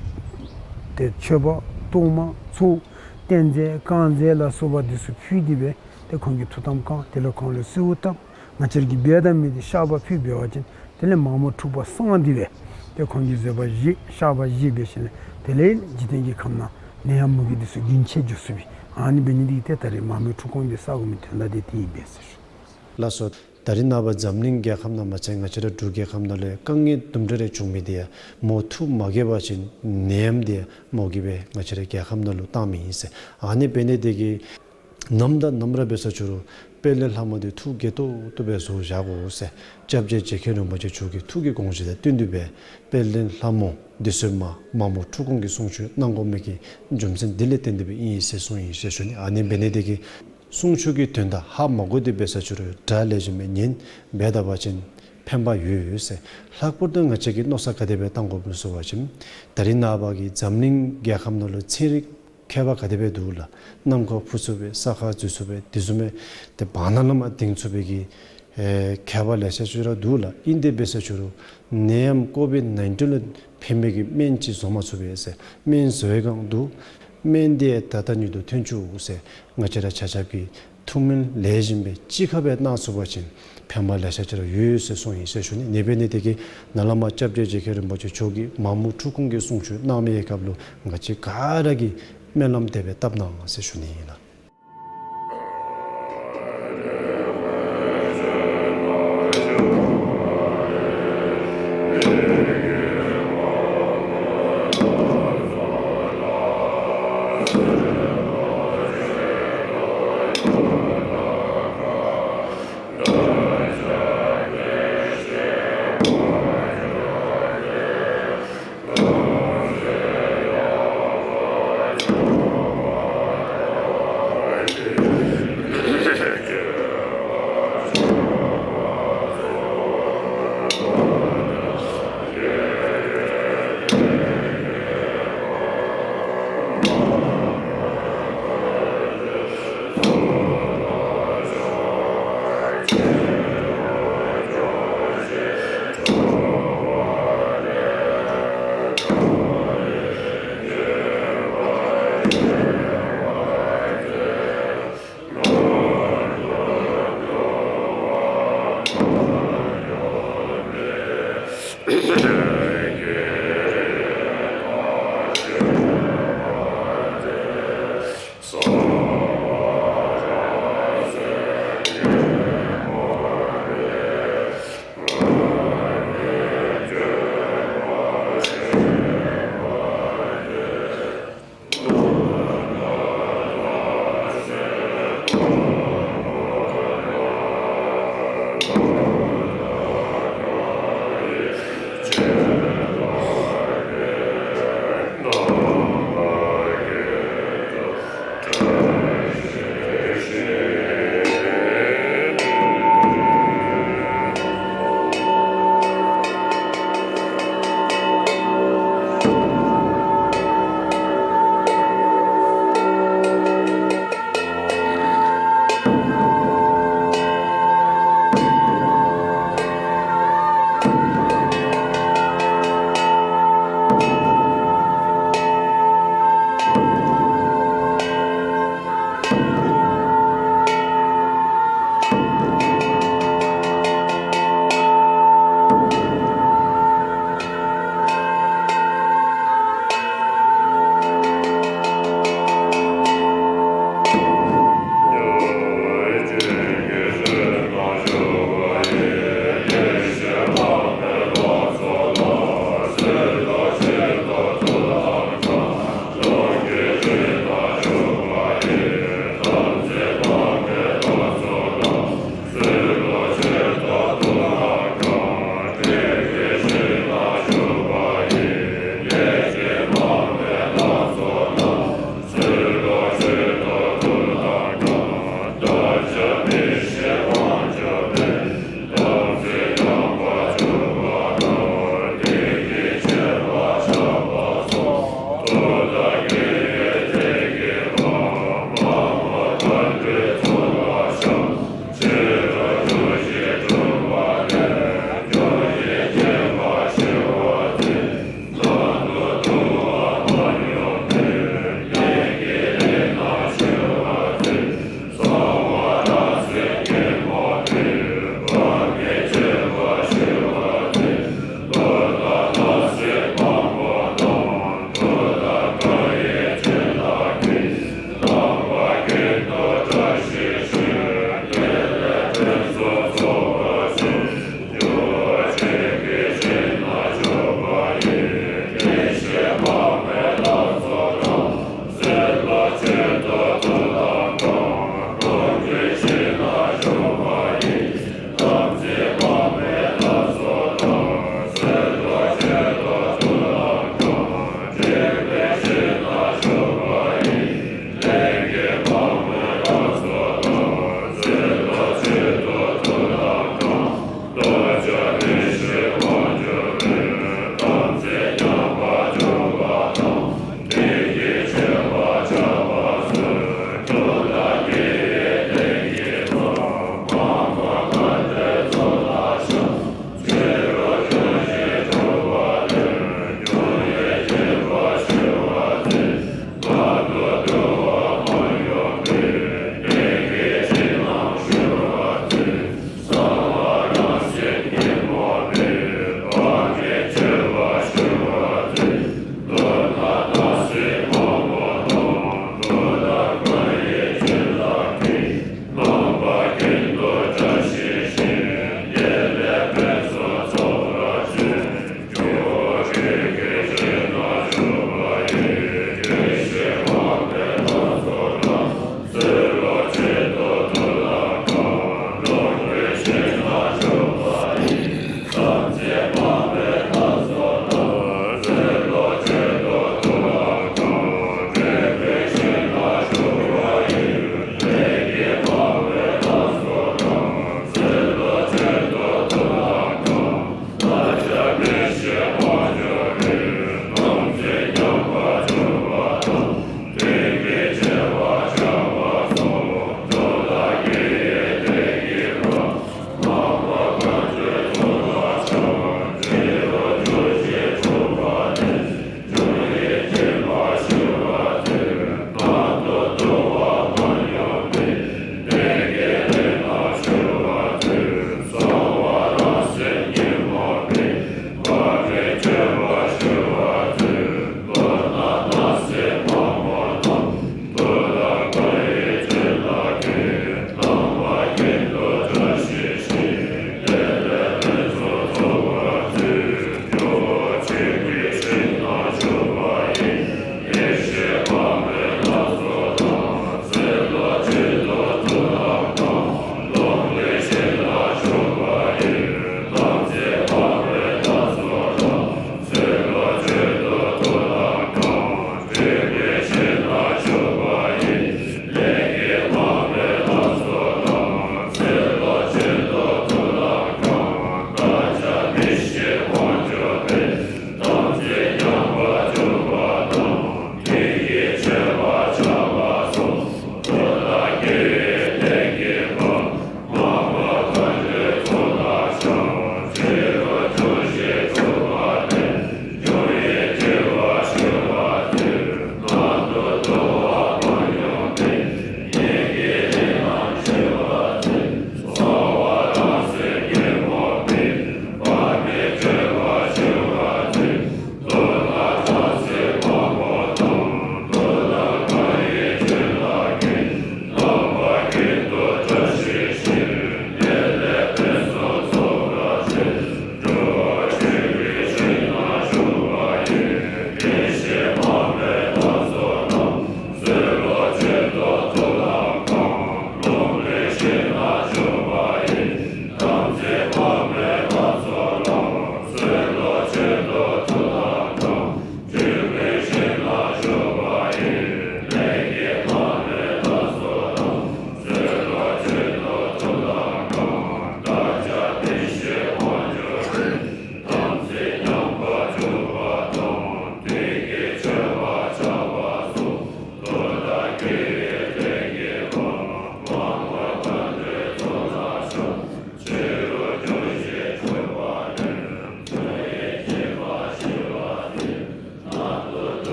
ཏེ་མཆོད་པ་གཏོར་མ་ཚོགས་རྟེན་རྫས་བསྐང་རྫས་ལ་སོགས་པ་འདི་ཚུ་ཕུལ་ཏེ་སྦེ་ཏེ་ཁོང་གི་ཐུགས་དམ་བསྐང་། དེ་ལས་ཁོང་ལུ་གསོལཝ་བཏབ། ང་བཅས་ར་གིས་འབད་དང་མི་འདི་བཤགས་པ་ཕུལ་འབད་བ་ཅིན་དེ་ལས་མ་མོ་འཁྲུགས་པ་སངས་ཏེ་སྦེ་ཏེ་ཁོང་གི་བཟོད་པ་བཞེས་བཤགས་པ་བཞེས་འབད་ཞིནམ་ལས་དེ་ལས་འཇིག་རྟེན་གྱི་ཁམས་ནང་ནད་ཡམས་མུ་གེ་འདི་ཚུ་རྒྱུན་ཆད་འགྱོ་ཚུགས་པའི་ཨ་ནི་འབད་ནི་འདི་གིས་ཏེ་ད་རེས་མ་མོའི་འཁྲུགས་སྐོང་འདི་བསག་དགོ་མི་དོན་དག་འདི་དེ་ཨིན་པས་ཟེར་ཞུ། ལགས་སོ། ད་རེས་ནངས་པ་འཛམ་གླིང་རྒྱལ་ཁབ་ནང་མ་ཚད་ང་བཅས་ར་འབྲུག་རྒྱལ་ཁབ་ནང་ལུ་དཀའ་ངལ་དུམ་གྲ་རེ་བྱུང་མི་འདི་ཡང་མོ་ཐུགས་མ་དགྱེས་པ་ཅིན་ནད་ཡམས་འདི་ཡང་མོ་གིས་སྦེ་ང་བཅས་ར་རྒྱལ་ཁབ་ནང་ལུ་བཏང་མི་ཨིན་ཟེར། ཨ་ནི་འབད་ནི་འདི་གིས་ནམ་དང་ནམ་ར་འབད་ས་ཅིག་རུང་དཔལ་ལྡན་ལྷ་མོ་འདི་ཐུགས་དགྱེས་ཏོག་ཏོ་སྦེ་བཟོ་བཞག་དགོ་ཟེར། སྐྱབས་རྗེ་རྗེ་མཁན་རིན་པོ་ཆེ་མཆོག་གི་ཐུགས་ཀྱི་དགོངས་བཞེད་དང་བསྟུན་ཏེ་སྦེ་དཔལ་ལྡན་ལྷ་མོ་འདི་ཚུ་མ་མ་མོ་འཁྲུགས་སྐོང་གི་གསུང་ཆོག་གནང་དགོ་མི་གི་རྒྱུ་མཚན་འདི་ལས་བརྟེན་ཏེ་སྦེ་ཨིན་ཟེར་གསུངས་ཡི་ཟེར་ཞུ་ནི། ཨ་ནི་འབད་ནི་འདི་གིས་གསུང་ཆོག་གི་དོན་དག་ཧ་མ་གོ་སྟེ་འབད་ས་ཅིག་རུང་སྒྲ་ལེགས་ཤོམ་སྦེ་ཉན་འབད་ད་པ་ཅིན་ཕན་པ་ཡོད་ཟེར། ལྷག་པར་དུ་ང་བཅས་ཀྱིས་མནོ་བསམ་ག་དེ་སྦེ་བཏང་དགོཔ་སྨོ་ཟེར་བ་ཅིན་ད་རེས་ནངས་པ་གི་འཛམ་གླིང་རྒྱལ་ཁབ་ནང་ལུ་ཚན་རིག་མཁས་པ་ག་དེ་སྦེ་འདུག་ལགས། གནམ་ཁ་འཕུར་ཚུགས་པའི་ས་ཁར་འཛུལ་ཚུགས་པའི་དེ་བཟུམ་མའི་ཏེ་བར་ན་ལས་མར་ལྡིང་ཚུགས་པའི་གི་ཨེ་མཁས་པ་ལེ་ཤ་ཅིག་ར་འདུག་ལགས། ཨིན་ཏེ་འབད་ས་ཅིག་རུང་ནད་ཡམས་ཀོ་བིཌ་ནའིན་ཊིན་ལུ་ཕན་པའི་གི་སྨན་ཅིག་བཟོ་མ་ཚུགས་པས་ཟེར། སྨན་བཟོ་བའི་སྒང་འདུག། སྨན་འདི་ད་ལྟ་ཉིད་དུ་ཐོན་བཅུག་ཟེར། ང་བཅས་ར་ཆ་ཁྱབ་ཀྱིས་ཐུགས་སྨོན་ལེགས་ཤོམ་སྦེ་གཅིག་ཁར་སྦེ་གནང་ཚུགས་པ་ཅིན་ཕན་པ་ལེ་ཤ་ཅིག་ར་ཡོད་ཟེར་གསུངས་ཡི་ཟེར་ཞུ་ནི། ཨ་ནི་འབད་ནི་འདི་གིས་ནཱ་ལས་མར་སྐྱབས་རྗེ་རྗེ་མཁན་རིན་པོ་ཆེ་མཆོག་གིས་མ་མོ་འཁྲུགས་སྐོང་གི་གསུང་ཆོག་གནང་མི་གི་སྐབས་ལུ་ང་བཅས་ག་ར་གིས་སྨོན་ལམ་དེ་སྦེ་བཏབ་གནང་ཟེར་ཞུ་ནི་ཨིན་ལགས།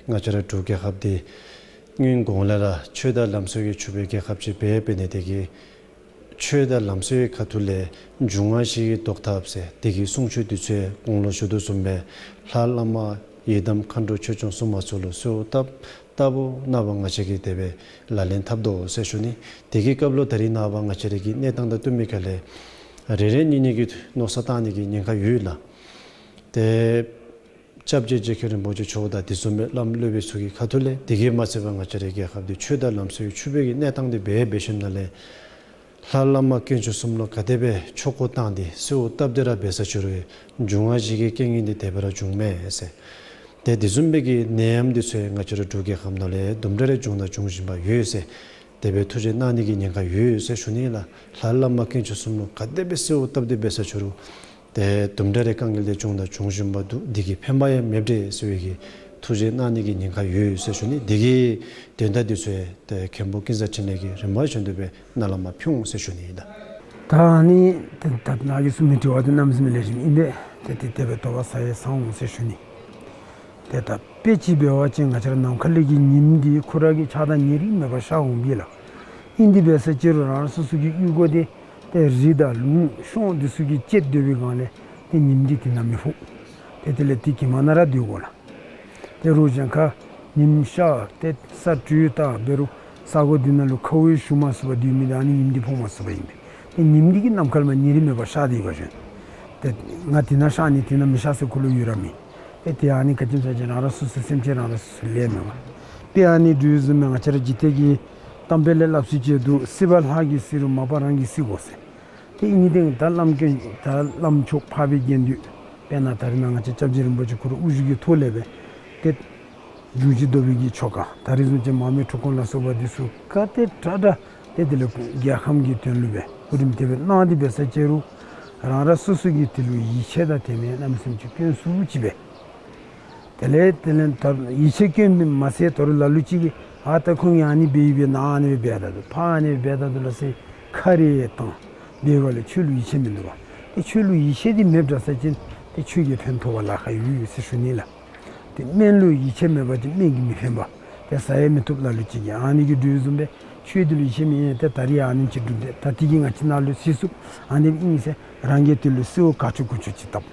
ང་བཅས་ར་འབྲུག་རྒྱལ་ཁབ་འདི་སྔོན་གོང་ལས་ར་ཆོས་དང་ལམ་སྲོལ་གྱིས་ཕྱུག་པའི་རྒྱལ་ཁབ་ཅིག་འབད་འབད་ནི་དེ་གིས་ཆོས་དང་ལམ་སྲོལ་གྱི་ཁ་ཐུག་ལས་འབྱུང་བ་བཞི་གི་བཟློག་ཐབས་ཟེར་དེ་གི་གསུང་ཆོས་འདི་ཚུ་གོང་ལུ་ཞུ་དོ་བཟུམ་སྦེ་ལྷ་བླ་མ་ཡི་དམ་མཁའ་འགྲོ་ཆོས་སྐྱོང་སྲུང་མ་ཚུ་ལུ་གསོལཝ་བཏབ་བཏབ་པ་ནང་བཞིན་ང་བཅས་ཀྱིས་དེ་སྦེ་ལག་ལེན་འཐབ་དོ་ཟེར་ཞུ་ནི། དེ་གི་སྐབས་ལུ་ད་རིས་ནངས་པ་ང་བཅས་ར་གི་གནས་སྟངས་དང་བསྟུན་པའི་ཁ་ལས་རེ་རེ་གཉིས་གཉིས་ཀྱིས་མནོ་བསམ་བཏང་ནི་གི་ཉེན་ཁ་ཡོད་ལགས། ཏེ་སྐྱབས་རྗེ་རྗེ་མཁན་རིན་པོ་ཆེ་མཆོག་དང་དེ་བཟུམ་སྦེ་བླམ་སློབ་དཔོན་ཚུ་གི་ཁ་ཐུག་ལས། དེ་གིས་མ་ཚད་པར་ང་བཅས་རའི་རྒྱལ་ཁབ་འདི་ཆོས་དང་ལམ་སྲོལ་ཕྱུག་པའི་གི་གནས་སྟངས་འདི་འབད་འབད་ཞིནམ་ལས་ལྷ་བླ་མ་དཀོན་མཆོག་གསུམ་ལུ་ག་དེ་སྦེ་ཆོས་སྐོར་བཏང་སྟེ་གསོལཝ་བཏབ་སྟེ་ར་འབད་ས་ཅིག་རུང་འབྱུང་བ་བཞི་གི་རྐྱེན་ངན་འདི་དེ་སྦེ་ར་འབྱུངམ་མས་ཟེར། ཏེ་དེ་བཟུམ་སྦེ་གི་ནད་ཡམས་འདི་ཚུ་ང་བཅས་རའི་འབྲུག་རྒྱལ་ཁབ་ནང་ལས་དུམ་གྲ་རེ་བྱུང་དང་འབྱུང་བཞིན་པ་ཡོད་ཟེར། དེ་སྦེ་ཐུགས་རྗེ་གནང་ནི་གི་ཉེན་ཁ་ཡོད་ཟེར་ཞུ་ནི་ལགས། ལྷ་བླ་མ་དཀོན་མཆོག་གསུམ་ལུ་ག་དེ་སྦེ་གསོལཝ་བཏབ་སྟེ་འབད་ས་ཅིག་རུང་ཏེ་དུམ་གྲ་རེ་དཀའ་ངལ་འདི་བྱུང་དང་འབྱུང་བཞིན་པ་འདུག། འདི་གིས་ཕན་པ་ཡང་མེདཔ་འདྲས་ཟེར་བའི་གི་ཐུགས་རྗེ་གནང་ནི་གི་ཉེན་ཁ་ཡོད་ཟེར་ཞུ་ནི། འདི་གི་དོན་དག་འདི་ཚུ་ཏེ་མཁན་པོ་ཀུན་བཟང་འཕྲིན་ལས་ཀྱིས་རིམ་པ་བཞིན་དུ་སྦེ་ནཱ་ལས་མར་ཕུལ་འོང་ཟེར་ཞུ་ནི་ཨིན་ལགས། ད་ཨ་ནི་ཏེ་ད་ནཱ་གིས་གསུང་མི་དྲི་བ་འདི་གནམ་མེད་ས་མེད་ལེགས་ཤོམ་ཨིན་པས། ཏེ་དེ་དེ་སྦེ་དོགས་པ་ཟ་ཡང་ཟ་འོང་ཟེར་ཞུ་ནི། ཏེ་ད་དཔེ་ཅིག་འབད་བ་ཅིན་ང་བཅས་ར་ནམ་མཁའ་ལས་ཀྱི་ཉིམ་འདི་ཁོ་ར་གིས་ཆགས་སྡང་ཉེ་རིང་མེད་པར་ཤར་འོང་པས་ལགས། ཨིན་དེ་འབད་ས་ཅིག་རུང་རང་རང་སོ་སོ་གི་གཡུས་སྒོ་འདི་ཏེ་རི་དང་ལུང་གཤོང་འདི་ཚུ་གིས་བཅད་སྡོད་པའི་སྒང་ལས་ཏེ་ཉིམ་འདི་དེ་ནང་མི་ཕོག། ཏེ་དེ་ལས་དེ་གི་མ་ནང་ར་སྡོད་དགོ་ལགས། ཏེ་རོགས་གཞན་ཁར་ཉིམ་ཤར་ཏེ་ས་བྲུས་བཏང་འབད་རུང་ས་གོ་འདི་ནང་ལུ་ཁཝ་ཞུ་མ་ཚུགས་པར་སྡོད་མི་འདི་ཨ་ནི་ཉིམ་འདི་ཕོག་མ་ཚུགས་པས་ཨིན་པས། ཏེ་ཉིམ་འདི་གིས་ནམ་མཁའ་ལས་མར་ཉེ་རིང་མེད་པར་ཤར་ཏེ་ཡོད་པ་ཅིན་ཏེ་ང་དེ་ནང་ཤར་ནི་དེ་ནང་མི་ཤར་ཟེར་ཁོ་ལུ་ཡོད་ར་མེད། ཏེ་དེ་ཨ་ནི་ག་ཅི་སྨོ་ཟེར་བ་ཅིན་རང་རང་སོ་སོའི་སེམས་ཅན་རང་རང་སོ་སོའི་ལས་མེན་པ། དཔེ་ཨ་ནི་འབྲུག་བཟུམ་མའི་ང་བཅས་ར་འཇིག་རྟེན་གྱི་གཏམ་དཔེ་ལས་སླབ་ས་ཅིག་འདུག། སྲིད་པ་ལྷ་གིས་སྲིད་རུང་མ་པ་རང་གིས་སྲིད་དགོ་ཟེར། ཏེ་ཨིན་ཏེ་ད་བླམ་དཀོན་ད་བླམ་མཆོག་འཕགས་པའི་དགེ་འདུན་དཔེར་ན་ད་རིས་ནཱ་ང་བཅས་སྐྱབས་རྗེ་རིན་པོ་ཆེ་ཁོ་རའི་དབུ་བཞུགས་ཀྱི་ཐོག་ལས་སྦེ་ཏེ་འབྱུང་བཞི་ལྡོག་པའི་གི་ཆོ་ག་ད་རིས་བཟུམ་ཅིག་མར་མེ་ཁྲུས་ཁང་ལ་སོགས་པ་འདི་ཚུ་ག་དེ་དྲག་དྲག་ཏེ་དེ་ལས་རྒྱལ་ཁམས་ཀྱི་དོན་ལུ་སྦེ་སྐུ་རིམ་དེ་སྦེ་གནང་སྟེ་འབད་ས་ཅིག་རུང་རང་རང་སོ་སོ་གིས་དེ་ལུ་ཡིད་ཆེས་དང་དད་མོས་གནམ་མེད་ས་མེད་ཅིག་སྐྱོན་སུ་ཅིག་སྦེ། དེ་ལས་དེ་ལས་ད་ཡིད་ཆེས་སྐྱོན་མི་མ་ཚད་དོ་རུང་ལ་ལུ་ཅིག་གིས་ཨ་ད་ཁོང་གིས་ཨ་ནི་འབད་ཡི་པས་ན་ཨ་ནི་སྦེ་འབད་ད་འདུག། ཕར་ཨ་ནི་སྦེ་འབད་ད་འདུག་ལགས་ཟེར་ཁ་རེ་བཏང་། དེ་སྒང་ལས་ཆོས་ལུ་ཡིད་ཆེས་མིན་འདུག་པ། ཏེ་ཆོས་ལུ་ཡིད་ཆེས་འདི་མེདཔ་འདྲ་ས་ཅིན་ཏེ་ཆོས་ཀྱིས་ཕན་ཐོགས་པར་ལཱ་ཁག་ཡོད་ཡོད་ཟེར་ཞུ་ནི་ལགས། ཏེ་སྨན་ལུ་ཡིད་ཆེས་མེད་པ་ཅིན་སྨན་གྱིས་མི་ཕན་པ། ཏེ་ཟ་ཡང་མི་བཏུབ། ལ་ལུ་ཅིག་གིས་ཨ་ནི་གི་འབྲུག་བཟུམ་སྦེ་ཆོས་འདི་ལུ་ཡིད་ཆེས་མེད་ཡང་ཏེ་ད་རིས་ཨ་ནེམ་ཅིག་སྒྲུབ་སྟེ་ད་དེ་གིས་ང་བཅས་ནཱ་ལུ་སྲིད་ཚུགས། ཨ་ནི་ཨིན་ཟེར་རང་གིས་དེ་ལུ་གསོལཝ་ག་ཅི་ག་ཅི་ཅིག་བཏབ།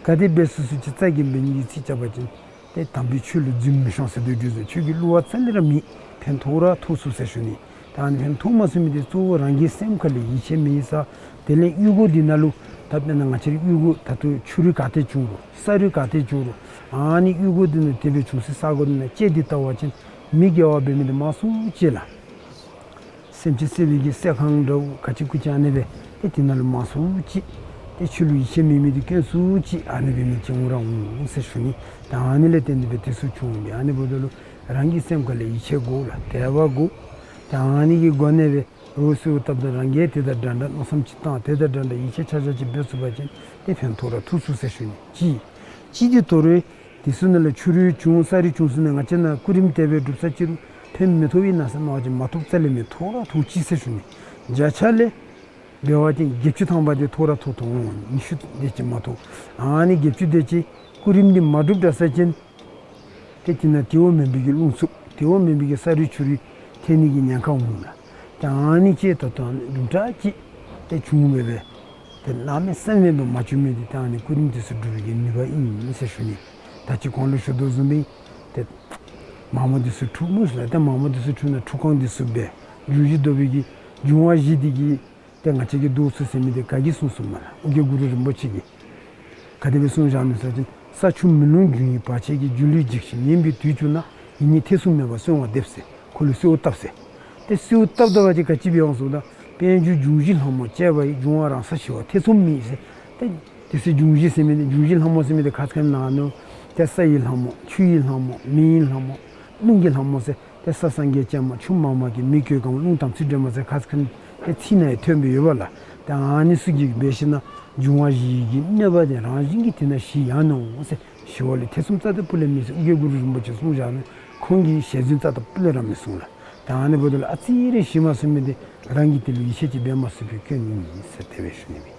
ག་དེ་སྦེ་སུ་སུ་ཅིག་རྩ་གིས་འབད་ནི་གི་ཚིག་རྐྱབ་པ་ཅིན་ཏེ་དམ་པའི་ཆོས་ལུ་རྫུན་མི་ཤོང་ཟེར་དོ། འབྲུག་བཟུམ་ཆོས་ཀྱི་བསླུ་བ་རྩ་ལས་ར་མེད། ཕན་ཐོགས་ར་ཐོགས་ཚུགས་ཟེར་ཞུ་ནི། ད་ཨ་ནི་ཕན་ཐོགས་མ་ཚུགས་མི་འདི་གཙོ་བོ་རང་གི་སེམས་ཁ་ལས་ཡིད་ཆེས་མེད་ས། དེ་ལས་གཡུས་སྒོ་འདི་ནང་ལུ་ད་དཔེར་ན་ང་བཅས་རའི་གཡུས་སྒོ་ད་ལྟོ་ཆུ་རུད་ག་ཏེ་བྱུང་རུང་ས་རུད་ག་ཏེ་བྱུང་རུང་ཨ་ནི་གཡུས་སྒོ་འདི་ནང་དེ་སྦེ་བྱུང་སའི་ས་གོ་འདི་ནང་བཅད་དེ་བལྟ་བ་ཅིན་མི་དགེ་བ་འབད་མི་འདི་མང་སུ་ཅིག་ལགས། སེམས་ཅན་བསད་པའི་གི་བསད་ཁང་འདྲཝ་ག་ཅི་གུ་ཅི་ཨ་ནི་སྦེ་ཏེ་དེ་ནང་ལུ་མང་སུ་ཅིག། ཏེ་ཆོས་ལུ་ཡིད་ཆེས་མེད་མི་འདི་དཀོན་སུ་ཅིག་ཨ་ནི་སྦེ་མི་ཅིག་འོང་ར་འོང་ཟེར་ཞུ་ནི། ད་ཨ་ནི་ལས་བརྟེན་ཏེ་སྦེ་དེ་ཚུ་བྱུང་སྦེ་ཨ་ནི་འབདཝ་ད་ལུ་རང་གི་སེམས་ཁ་ལས་ཡིད་ཆེས་དགོ་ལགས། དད་པ་དགོ། ད་ཨ་ནི་གི་སྒོ་ནས་སྦེ་རོགས་གསོལཝ་བཏབ་ད་རང་གིས་དེ་དང་འདྲ་འདྲ་མནོ་བསམ་ཅིག་བཏང་དེ་དང་འདྲ་འདྲ་ཡིད་ཆེས་ཆ་ཆ་ཅིག་འབད་ཚུགས་པ་ཅིན་ཏེ་ཕན་ཐོགས་ར་ཐོགས་ཚུགས་ཟེར་ཞུ་ནི། གཅིག། གཅིག་འདི་དོ་རུང་དེ་ཚུ་ནང་ལས་ཆུ་རུད་བྱུང་ས་རུད་བྱུང་ས་ནང་ང་བཅས་ནཱ་སྐུ་རིམ་དེ་སྦེ་སྒྲུབ་ས་ཅིག་རུང་ཕན་མི་ཐོགས་པས་ན་ཟེར་མནོ་བ་ཅིན་མ་ཐོགས། རྩ་ལས་མི་ཐོགས་ར་ཐོགས་ཅི་ཟེར་ཞུ་ནི། བརྒྱ་ཆ་ལས་འབད་བ་ཅིན་བརྒྱད་ཅུ་ཐམ་པ་དེ་ཐོགས་ར་ཐོགས་ཐོགས་འོང་། ཉི་ཤུ་དེ་ཅིག་མ་ཐོགས། ཨ་ནི་བརྒྱད་ཅུ་དེ་ཅིག་སྐུ་རིམ་འདི་མ་སྒྲུབ་དྲག་ས་ཅིན་ཏེ་དེ་ནང་དེ་བ་མེན་པའི་གི་རླུང་འཚུབ་དེ་བ་མེན་པའི་གི་ས་རུད་ཆུ་རུད་ཐལ་ནི་གི་ཉེན་ཁ་འོང་ལགས། ཏེ་ཨ་ནི་ཅིག་ད་ལྟོ་ཨ་ནི་འདྲ་ཅིག་ཏེ་བྱུང་སྦེ་སྦེ་ཏེ་གནམ་མེད་ས་མེད་སྦེ་མ་བྱུང་མི་འདི་ད་ཨ་ནི་སྐུ་རིམ་དེ་ཚུ་སྒྲུབ་པའི་གི་ནུས་པ་ཨིན་ཟེར་ཞུ་ནི། ད་ཅི་གོང་ལུ་ཞུ་དོ་བཟུམ་སྦེ་ཏེ་མ་མོ་དེ་ཚུ་འཁྲུགས་མི་ཚུ་ལགས། ཏེ་མ་མོ་དེ་ཚུ་འཁྲུགས་ན་ཁྲུས་ཁང་དེ་ཚུ་སྦེ་འབྱུང་བཞི་ལྡོག་པའི་གི་འབྱུང་བ་བཞི་དེ་གིས་ཏེ་ང་བཅས་ཀྱིས་བཟློག་ཚུགས་ཟེར་མི་འདི་ག་གིས་གསུངས་གསུངསམ་མས་ལགས། ཨོ་རྒྱན་གུ་རུ་རིན་པོ་ཆེ་གིས། ག་དེ་སྦེ་གསུངས་བཞག་ནུག་ཟེར་བ་ཅིན་ས་ཆུ་མེ་རླུང་འབྱུང་བཞི་བར་ཆད་ཀྱི་སྒྱུ་ལུས་འཇིགས་ཤིང་ཉེན་པའི་དུས་བྱུང་ན། ཡིད་གཉིས་ཐེ་ཚོམ་མེད་པར་གསོལ་བ་འདེབས་ཟེར་ཁོ་ལུ་གསོལཝ་བཏབ་ཟེར། ཏེ་གསོལཝ་བཏབ་ད་བ་ཅིན་ག་ཅི་སྦེ་འོང་གསུངམ་ད་དཔལ་འབྱོར་འབྱུང་བཞིའི་ལྷ་མོ་བཅས་པ་ཡི། འབྱུང་བ་རང་ས་ཞི་བ་ཐེ་ཚོམ་མེད་ཟེར། ཏེ་དེ་ཚུ་འབྱུང་བཞི་ཟེར་མི་འདི་འབྱུང་བཞིའི་ལྷ་མོ་ཟེར་མི་འདི་ཁ་ཙ་ཁ་ཉིནམ་ནང་ན་ཏེ་ས་ཡི་ལྷ་མོ་ཆུ་ཡི་ལྷ་མོ་མེ་ཡི་ལྷ་མོ་རླུང་གི་ལྷ་མོ་ཟེར། ཏེ་ས་སངས་རྒྱས་སྤྱན་མ་ཆུ་མ་མ་གི་མེ་གོས་གང་རླུང་དམ་ཚིག་སྒྲོལ་མ་ཟེར་ཁ་ཙ་ཁ་ཉིནམ་ཏེ་ཚིག་ནང་ཡང་ཐོན་སྦེ་ཡོད་པ་ལགས། ཏེ་ཨ་ནི་ཚུ་གིས་འབད་ཞིན་ན་འབྱུང་བ་བཞི་གི་གནོད་པ་དེ་རང་བཞིན་གྱིས་དེ་ནང་ཞི་ཡར་ནུག་ཟེར། ཞི་བ་ལུ་ཐེ་ཚོམ་རྩ་དང་སྤུ་ལས་མེད་ཟེར་ཨོ་རྒྱན་གུ་རུ་རིན་པོ་ཆེ་གསུངས་བཞག་ནུག། ཁོང་གིས་ཞལ་རྫུན་རྩ་དང་སྤུ་ལས་ར་མི་གསུངས་ལགས། ཏེ་ཨ་ནི་འབདཝ་ད་ལུ་ཨ་ཙི་རེ་ཞི་མ་ཟེར་མི་འདི་རང་གིས་དེ་ལུ་ཡིད་ཆེས་ཅིག་འབད་མ་ཚུགས་པའི་སྐྱོན་ཨིན་ཟེར་དེ་སྦེ་ཞུ་ནི་མས།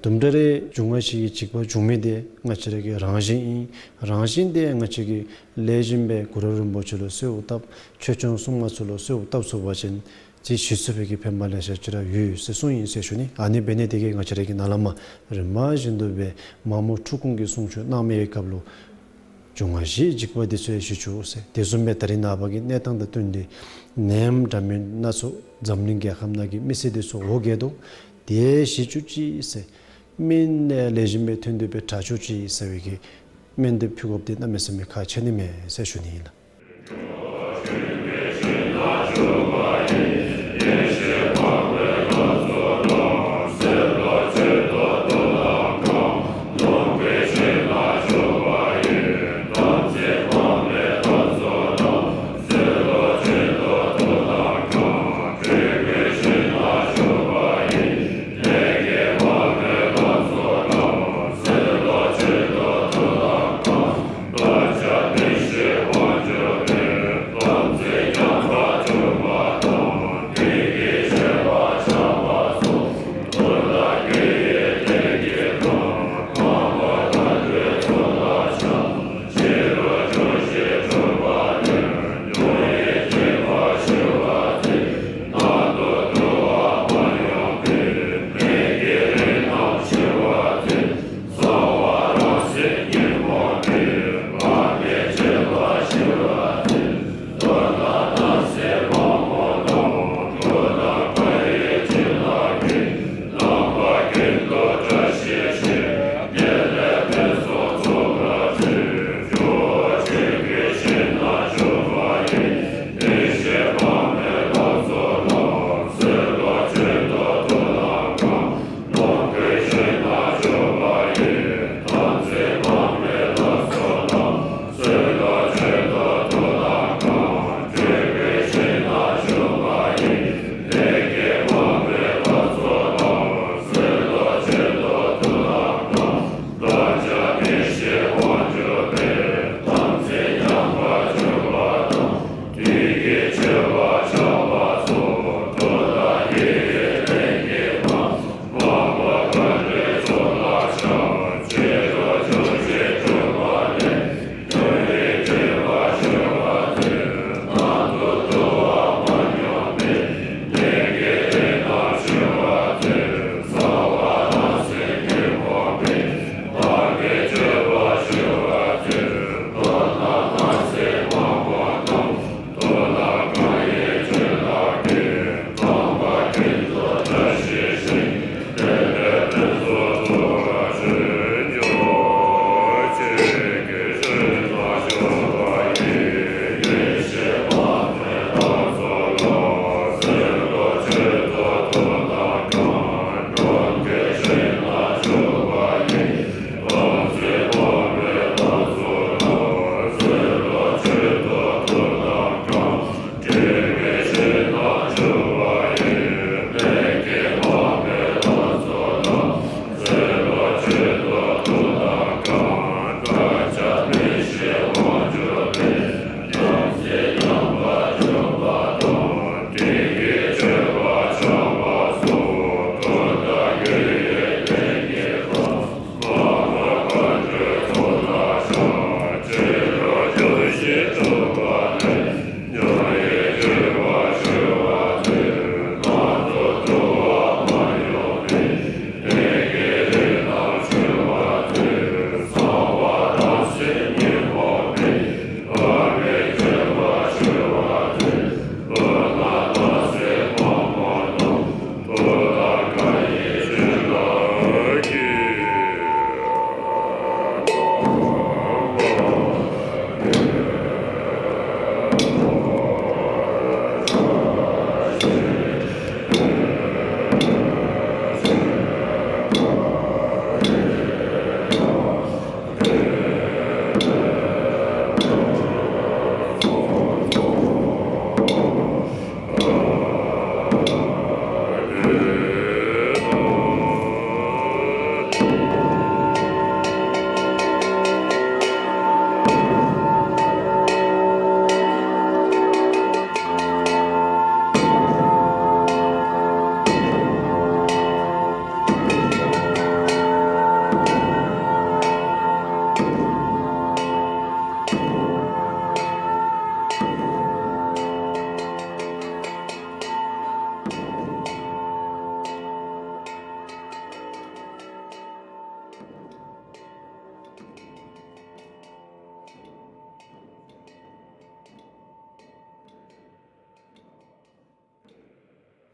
དུམ་གྲ་རེ་འབྱུང་བ་བཞི་གི་འཇིགས་པ་འབྱུང་མི་དེ་ང་བཅས་ར་གི་རང་བཞིན་ཨིན། རང་བཞིན་དེ་ང་བཅས་ཀྱིས་ལེགས་ཤོམ་སྦེ་གུ་རུ་རིན་པོ་ཆེ་ལུ་གསོལཝ་བཏབ། ཆོས་སྐྱོང་སྲུང་མ་ཚུ་ལུ་གསོལཝ་བཏབ་ཚུགས་པ་ཅིན་ཏེ་ཞི་ཚུགས་པའི་གི་ཕན་པ་ལེ་ཤ་ཅིག་ར་ཡོད་ཟེར་གསུངས་ཡི་ཟེར་ཞུ་ནི། ཨ་ནི་འབད་ནི་དེ་གིས་ང་བཅས་ར་གིས་ནཱ་ལས་མར་རིམ་པ་བཞིན་དུ་སྦེ་མ་མོ་འཁྲུགས་སྐོང་གི་གསུང་ཆོག་གནང་མི་གི་སྐབས་ལུ་འབྱུང་བ་བཞིའི་འཇིགས་པ་འདི་ཚུ་ཡང་ཞི་བཅུག་ཟེར། དེ་བཟུམ་སྦེ་ད་རིས་ནངས་པ་གི་གནས་སྟངས་དང་བསྟུན་ཏེ་ནད་ཡམས་འདྲ་མིན་སྣ་ཚོགས་འཛམ་གླིང་རྒྱལ་ཁམས་ནང་གི་མི་སེར་འདི་ཚུ་འོ་བརྒྱལ་དོ། དེ་ཞི་བཅུག་ཅིག་ཟེར། སྨན་ལེགས་ཤོམ་སྦེ་ཐོན་ཏེ་སྦེ་དྲག་བཅུག་ཅིག་ཟེར་བའི་གི་སྨོན་འདེབས་ཕུལ་དགོཔ་འདི་གནམ་མེད་ས་མེད་ཁག་ཆེ་ནི་མས་ཟེར་ཞུ་ནི་ཨིན་ལགས།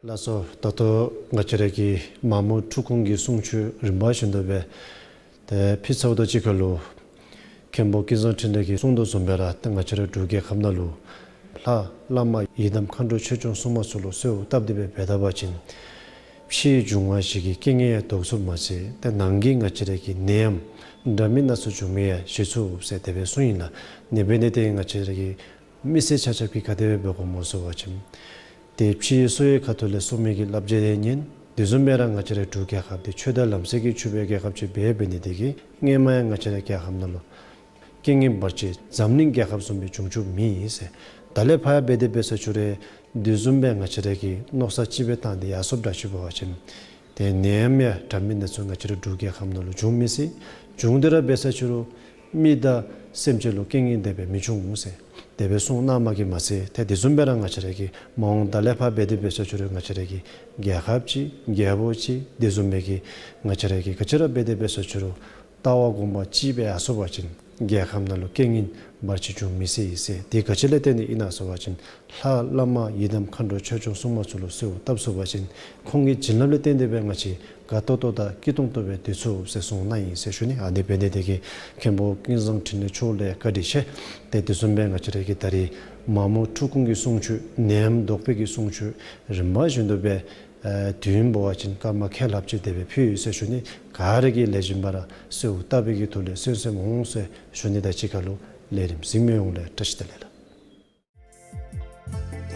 ལགས་སོ། ད་ལྟོ་ང་བཅས་ར་གི་མ་མོ་འཁྲུགས་སྐོང་གི་གསུང་ཆོས་རིམ་པ་བཞིན་དུ་སྦེ་ཏེ་ཕུལ་ཚརཝ་དང་གཅིག་ཁར་ལུ་མཁན་པོ་ཀུན་བཟང་འཕྲིན་ལས་ཀྱིས་གསུངས་དོ་བཟུམ་སྦེ་ར་ཏེ་ང་བཅས་ར་འབྲུག་རྒྱལ་ཁབ་ནང་ལུ་ལྷ་བླ་མ་ཡི་དམ་མཁའ་འགྲོ་ཆོས་སྐྱོང་སྲུང་མ་ཚུ་ལུ་གསོལཝ་བཏབ་སྟེ་སྦེ་འབད་ད་པ་ཅིན་ཕྱིའི་འབྱུང་བ་བཞི་གི་རྐྱེན་ངན་ཡང་བཟློག་ཚུགསཔ་མ་ཚད་ཏེ་ནང་གི་ང་བཅས་ར་གི་ནད་ཡམས་འདྲ་མིན་སྣ་ཚོགས་བྱུང་མི་ཡང་ཞི་ཚུགས་ཟེར་དེ་སྦེ་གསུངས་ཡི་ལགས། ཨ་ནི་འབད་ནི་དེ་གིས་ང་བཅས་ར་གི་མི་སེར་ཆ་ཁྱབ་ཀྱིས་ག་དེ་སྦེ་འབད་དགོཔ་སྨོ་ཟེར་བ་ཅིན་ཏེ་ཕྱིའི་སོ་ཡི་ཁ་ཐུག་ལས་གསུང་མི་གི་བསླབ་བྱ་ཡང་ཉན། དེ་བཟུམ་སྦེ་ར་ང་བཅས་ར་འབྲུག་རྒྱལ་ཁབ་འདི་ཆོས་དང་ལམ་སྲོལ་གྱིས་ཕྱུག་པའི་རྒྱལ་ཁབ་ཅིག་འབད་འབད་ནི་དེ་གིས་སྔོན་མ་ཡང་ང་བཅས་ར་རྒྱལ་ཁབ་ནང་ལུ་རྐྱེན་ངན་བར་ཆད་འཛམ་གླིང་རྒྱལ་ཁབ་བཟུམ་སྦེ་བྱུང་བྱུངམ་མེད་ཟེར། ད་ལས་ཕར་ཡང་འབད་དེ་འབད་ས་ཅིག་རུང་དེ་བཟུམ་སྦེ་ང་བཅས་ར་གིས་མནོ་བསམ་ཅིག་སྦེ་བཏང་སྟེ་ཡར་སོངམ་འདྲཝ་ཅིག་འབད་བ་ཅིན་ཏེ་ནད་ཡམས་ཡང་འདྲ་མིན་སྣ་ཚོགས་ང་བཅས་ར་འབྲུག་རྒྱལ་ཁབ་ནང་ལུ་བྱུང་མི་སྲིད། བྱུང་སྟེ་ར་འབད་ས་ཅིག་རུང་མི་དང་སེམས་ཅན་ལུ་རྐྱེན་ངན་དེ་སྦེ་མི་འབྱུང་ཟེར་དེ་སྦེ་གསུངས་གནངམ་གིས་མ་ཚད་ཏེ་དེ་བཟུམ་སྦེ་ར་ང་བཅས་ར་གིས་མ་འོངས་ད་ལས་ཕར་འབད་དེ་འབད་ས་ཅིག་རུང་ང་བཅས་ར་གི་རྒྱལ་ཁབ་ཅིག་རྒྱལ་པོ་ཅིག་དེ་བཟུམ་སྦེ་གི་ང་བཅས་ར་གིས་ག་ཅི་ར་འབད་དེ་འབད་ས་ཅིག་རུང་ལྟ་བ་སྒོམ་པ་ཅིག་སྦེ་ཡར་སོང་པ་ཅིན་རྒྱལ་ཁབ་ནང་ལུ་རྐྱེན་ངན་བར་ཆད་འབྱུང་མི་སྲིད་ཟེར། དེ་ག་ཅི་ལས་བརྟེན་ཏེ་ཨིན་ན་ཟེར་བ་ཅིན་ལྷ་བླ་མ་ཡི་དམ་མཁའ་འགྲོ་ཆོས་སྐྱོང་སྲུང་མ་ཚུ་ལུ་གསོལཝ་བཏབ་ཚུགས་པ་ཅིན་ཁོང་གི་བྱིན་རླབས་ལས་བརྟེན་ཏེ་སྦེ་ང་བཅས་དགའ་ཏོག་ཏོ་དང་སྐྱིད་ཏོང་ཏོ་སྦེ་སྡོད་ཚུགས་ཟེར་གསུངས་གནང་ཡི་ཟེར་ཞུ་ནི། ཨ་ནི་འབད་ནི་དེ་གིས་མཁན་པོ་ཀུན་བཟང་འཕྲིན་ལས་མཆོག་ལུ་བཀའ་དྲིན་ཆེ། ཏེ་དེ་བཟུམ་སྦེ་ང་བཅས་ར་གིས་ད་རིས་མ་མོ་འཁྲུགས་སྐོང་གི་གསུང་ཆོས་ནད་ཡམས་བཟློག་པའི་གི་གསུང་ཆོས་རིམ་པ་བཞིན་དུ་སྦེ་ཨེ་དུས་ཡུན་འབད་བ་ཅིན་སྐར་མ་ཁལ་ལྷགཔ་ཅིག་དེ་སྦེ་ཕུལ་ཡི་ཟེར་ཞུ་ནི། ག་ར་གིས་ལེགས་ཤོམ་སྦེ་ར་གསོལཝ་བཏབ་པའི་གི་ཐོག་ལས་གསན་གསནམ་འོང་ཟེར་ཞུ་ནི་དང་གཅིག་ཁར་ལུ་ལས་རིམ་གཟིགས་མི་ཡོངས་ལུ་བཀྲ་ཤིས་བདེ་ལེགས་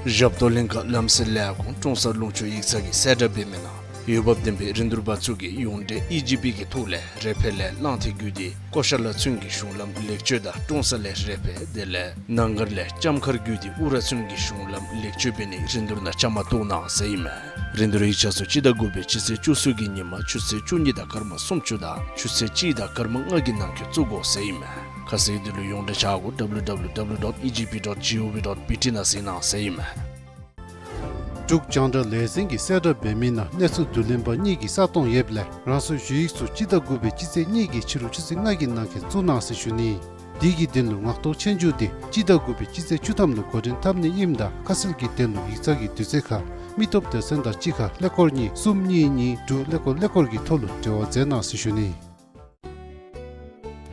ལགས། ཞབས་ཏོག་ལྷན་ཁག་ལམ་སེལ་ལས་ཁུངས་ཀྲོང་གསར་ལུང་ཕྱོགས་ཡིག་ཚང་གིས་གསལ་བསྒྲགས་འབད་མི་ནང་འོས་འབབ་ལྡན་པའི་རིན་བསྡུར་པ་ཚུ་གིས་ཡོངས་འབྲེལ་ཨི་ཇི་པི་གི་ཐོག་ལས་རེ་འཕེལ་ལས་གླང་མཐིལ་བརྒྱུད་དེ་ཀོ་ཤ་ལ་ཚུན་གྱི་གཞུང་ལམ་ལེགས་བཅོས་དང་ཀྲོང་གསར་ལས་རེ་འཕེལ་དེ་ལས་ནང་སྒར་ལས་ལྕམ་མཁར་བརྒྱུད་དེ་ཨུ་ར་ཚུན་གྱི་གཞུང་ལམ་ལེགས་བཅོས་འབད་ནིའི་རིན་བསྡུར་ནང་བཅའ་མར་གཏོགས་གནང་ཟེར་ཨིན་མས། རིན་བསྡུར་ཡིག་ཆ་ཚུ་སྤྱི་ཟླ་དགུ་པའི་སྤྱི་ཚེས་བཅུ་གསུམ་གྱི་ཉིན་མ་ཆུ་ཚོད་བཅུ་གཉིས་དང་སྐར་མ་སུམ་ཅུ་དང་ཆུ་ཚོད་གཅིག་དང་སྐར་མ་ལྔ་གི་ནང་འཁོད་བཙུགས་དགོ་ཟེར་ཨིན་མས། ཁ་གསལ་དོན་ལུ་ཡོངས་འབྲེལ་བྱ་སྒོ་ཌབ་ལུ་ཌབ་ལུ་ཌབ་ལུ་ཌོཊ་ཨི་ཇི་པི་ཌོཊ་ཇི་ཨོ་ཝི་ཌོཊ་བི་ཊི་ནང་གཟིགས་གནང་ཟེར་ཨིན་མས། འབྲུག་རྒྱང་བསྒྲགས་ལས་འཛིན་གྱིས་གསལ་བསྒྲགས་འབད་མི་ནང་གནས་ཚུལ་བསྡུ་ལེན་པ་གཉིས་ཀྱི་ས་སྟོང་ཡོདཔ་ལས་རང་སོའི་ཞུ་ཡིག་ཚུ་སྤྱི་ཟླ་དགུ་པའི་སྤྱི་ཚེས་གཉིས་ཀྱི་ཕྱི་རུ་ཆུ་ཚོད་ལྔ་གི་ནང་འཁོད་བཙུགས་གནང་ཟེར་ཞུ་ནི། དེ་གི་དོན་ལུ་ངག་ཐོག་ཆོས་རྒྱུགས་དེ་སྤྱི་ཟླ་དགུ་པའི་སྤྱི་ཚེས་བཅུ་ཐམ་ལུ་འགོ་འདྲེན་འཐབ་ནི་ཨིནམ་ད་ཁ་གསལ་གྱི་དོན་ལུ་ཡིག་ཚང་གི་དུས་ཚོད་ཁར་མི་སྟོབས་སྡེ་ཚན་དང་གཅིག་ཁར་ཀླད་ཀོར་གཉིས་གསུམ་གཉིས་གཉིས་དྲུག་ཀླད་ཀོར་ཀླད་ཀོར་གྱི་ཐོག་ལུ་འབྲེལ་བ་མཛད་གནང་ཟེར་ཞུ་ནི།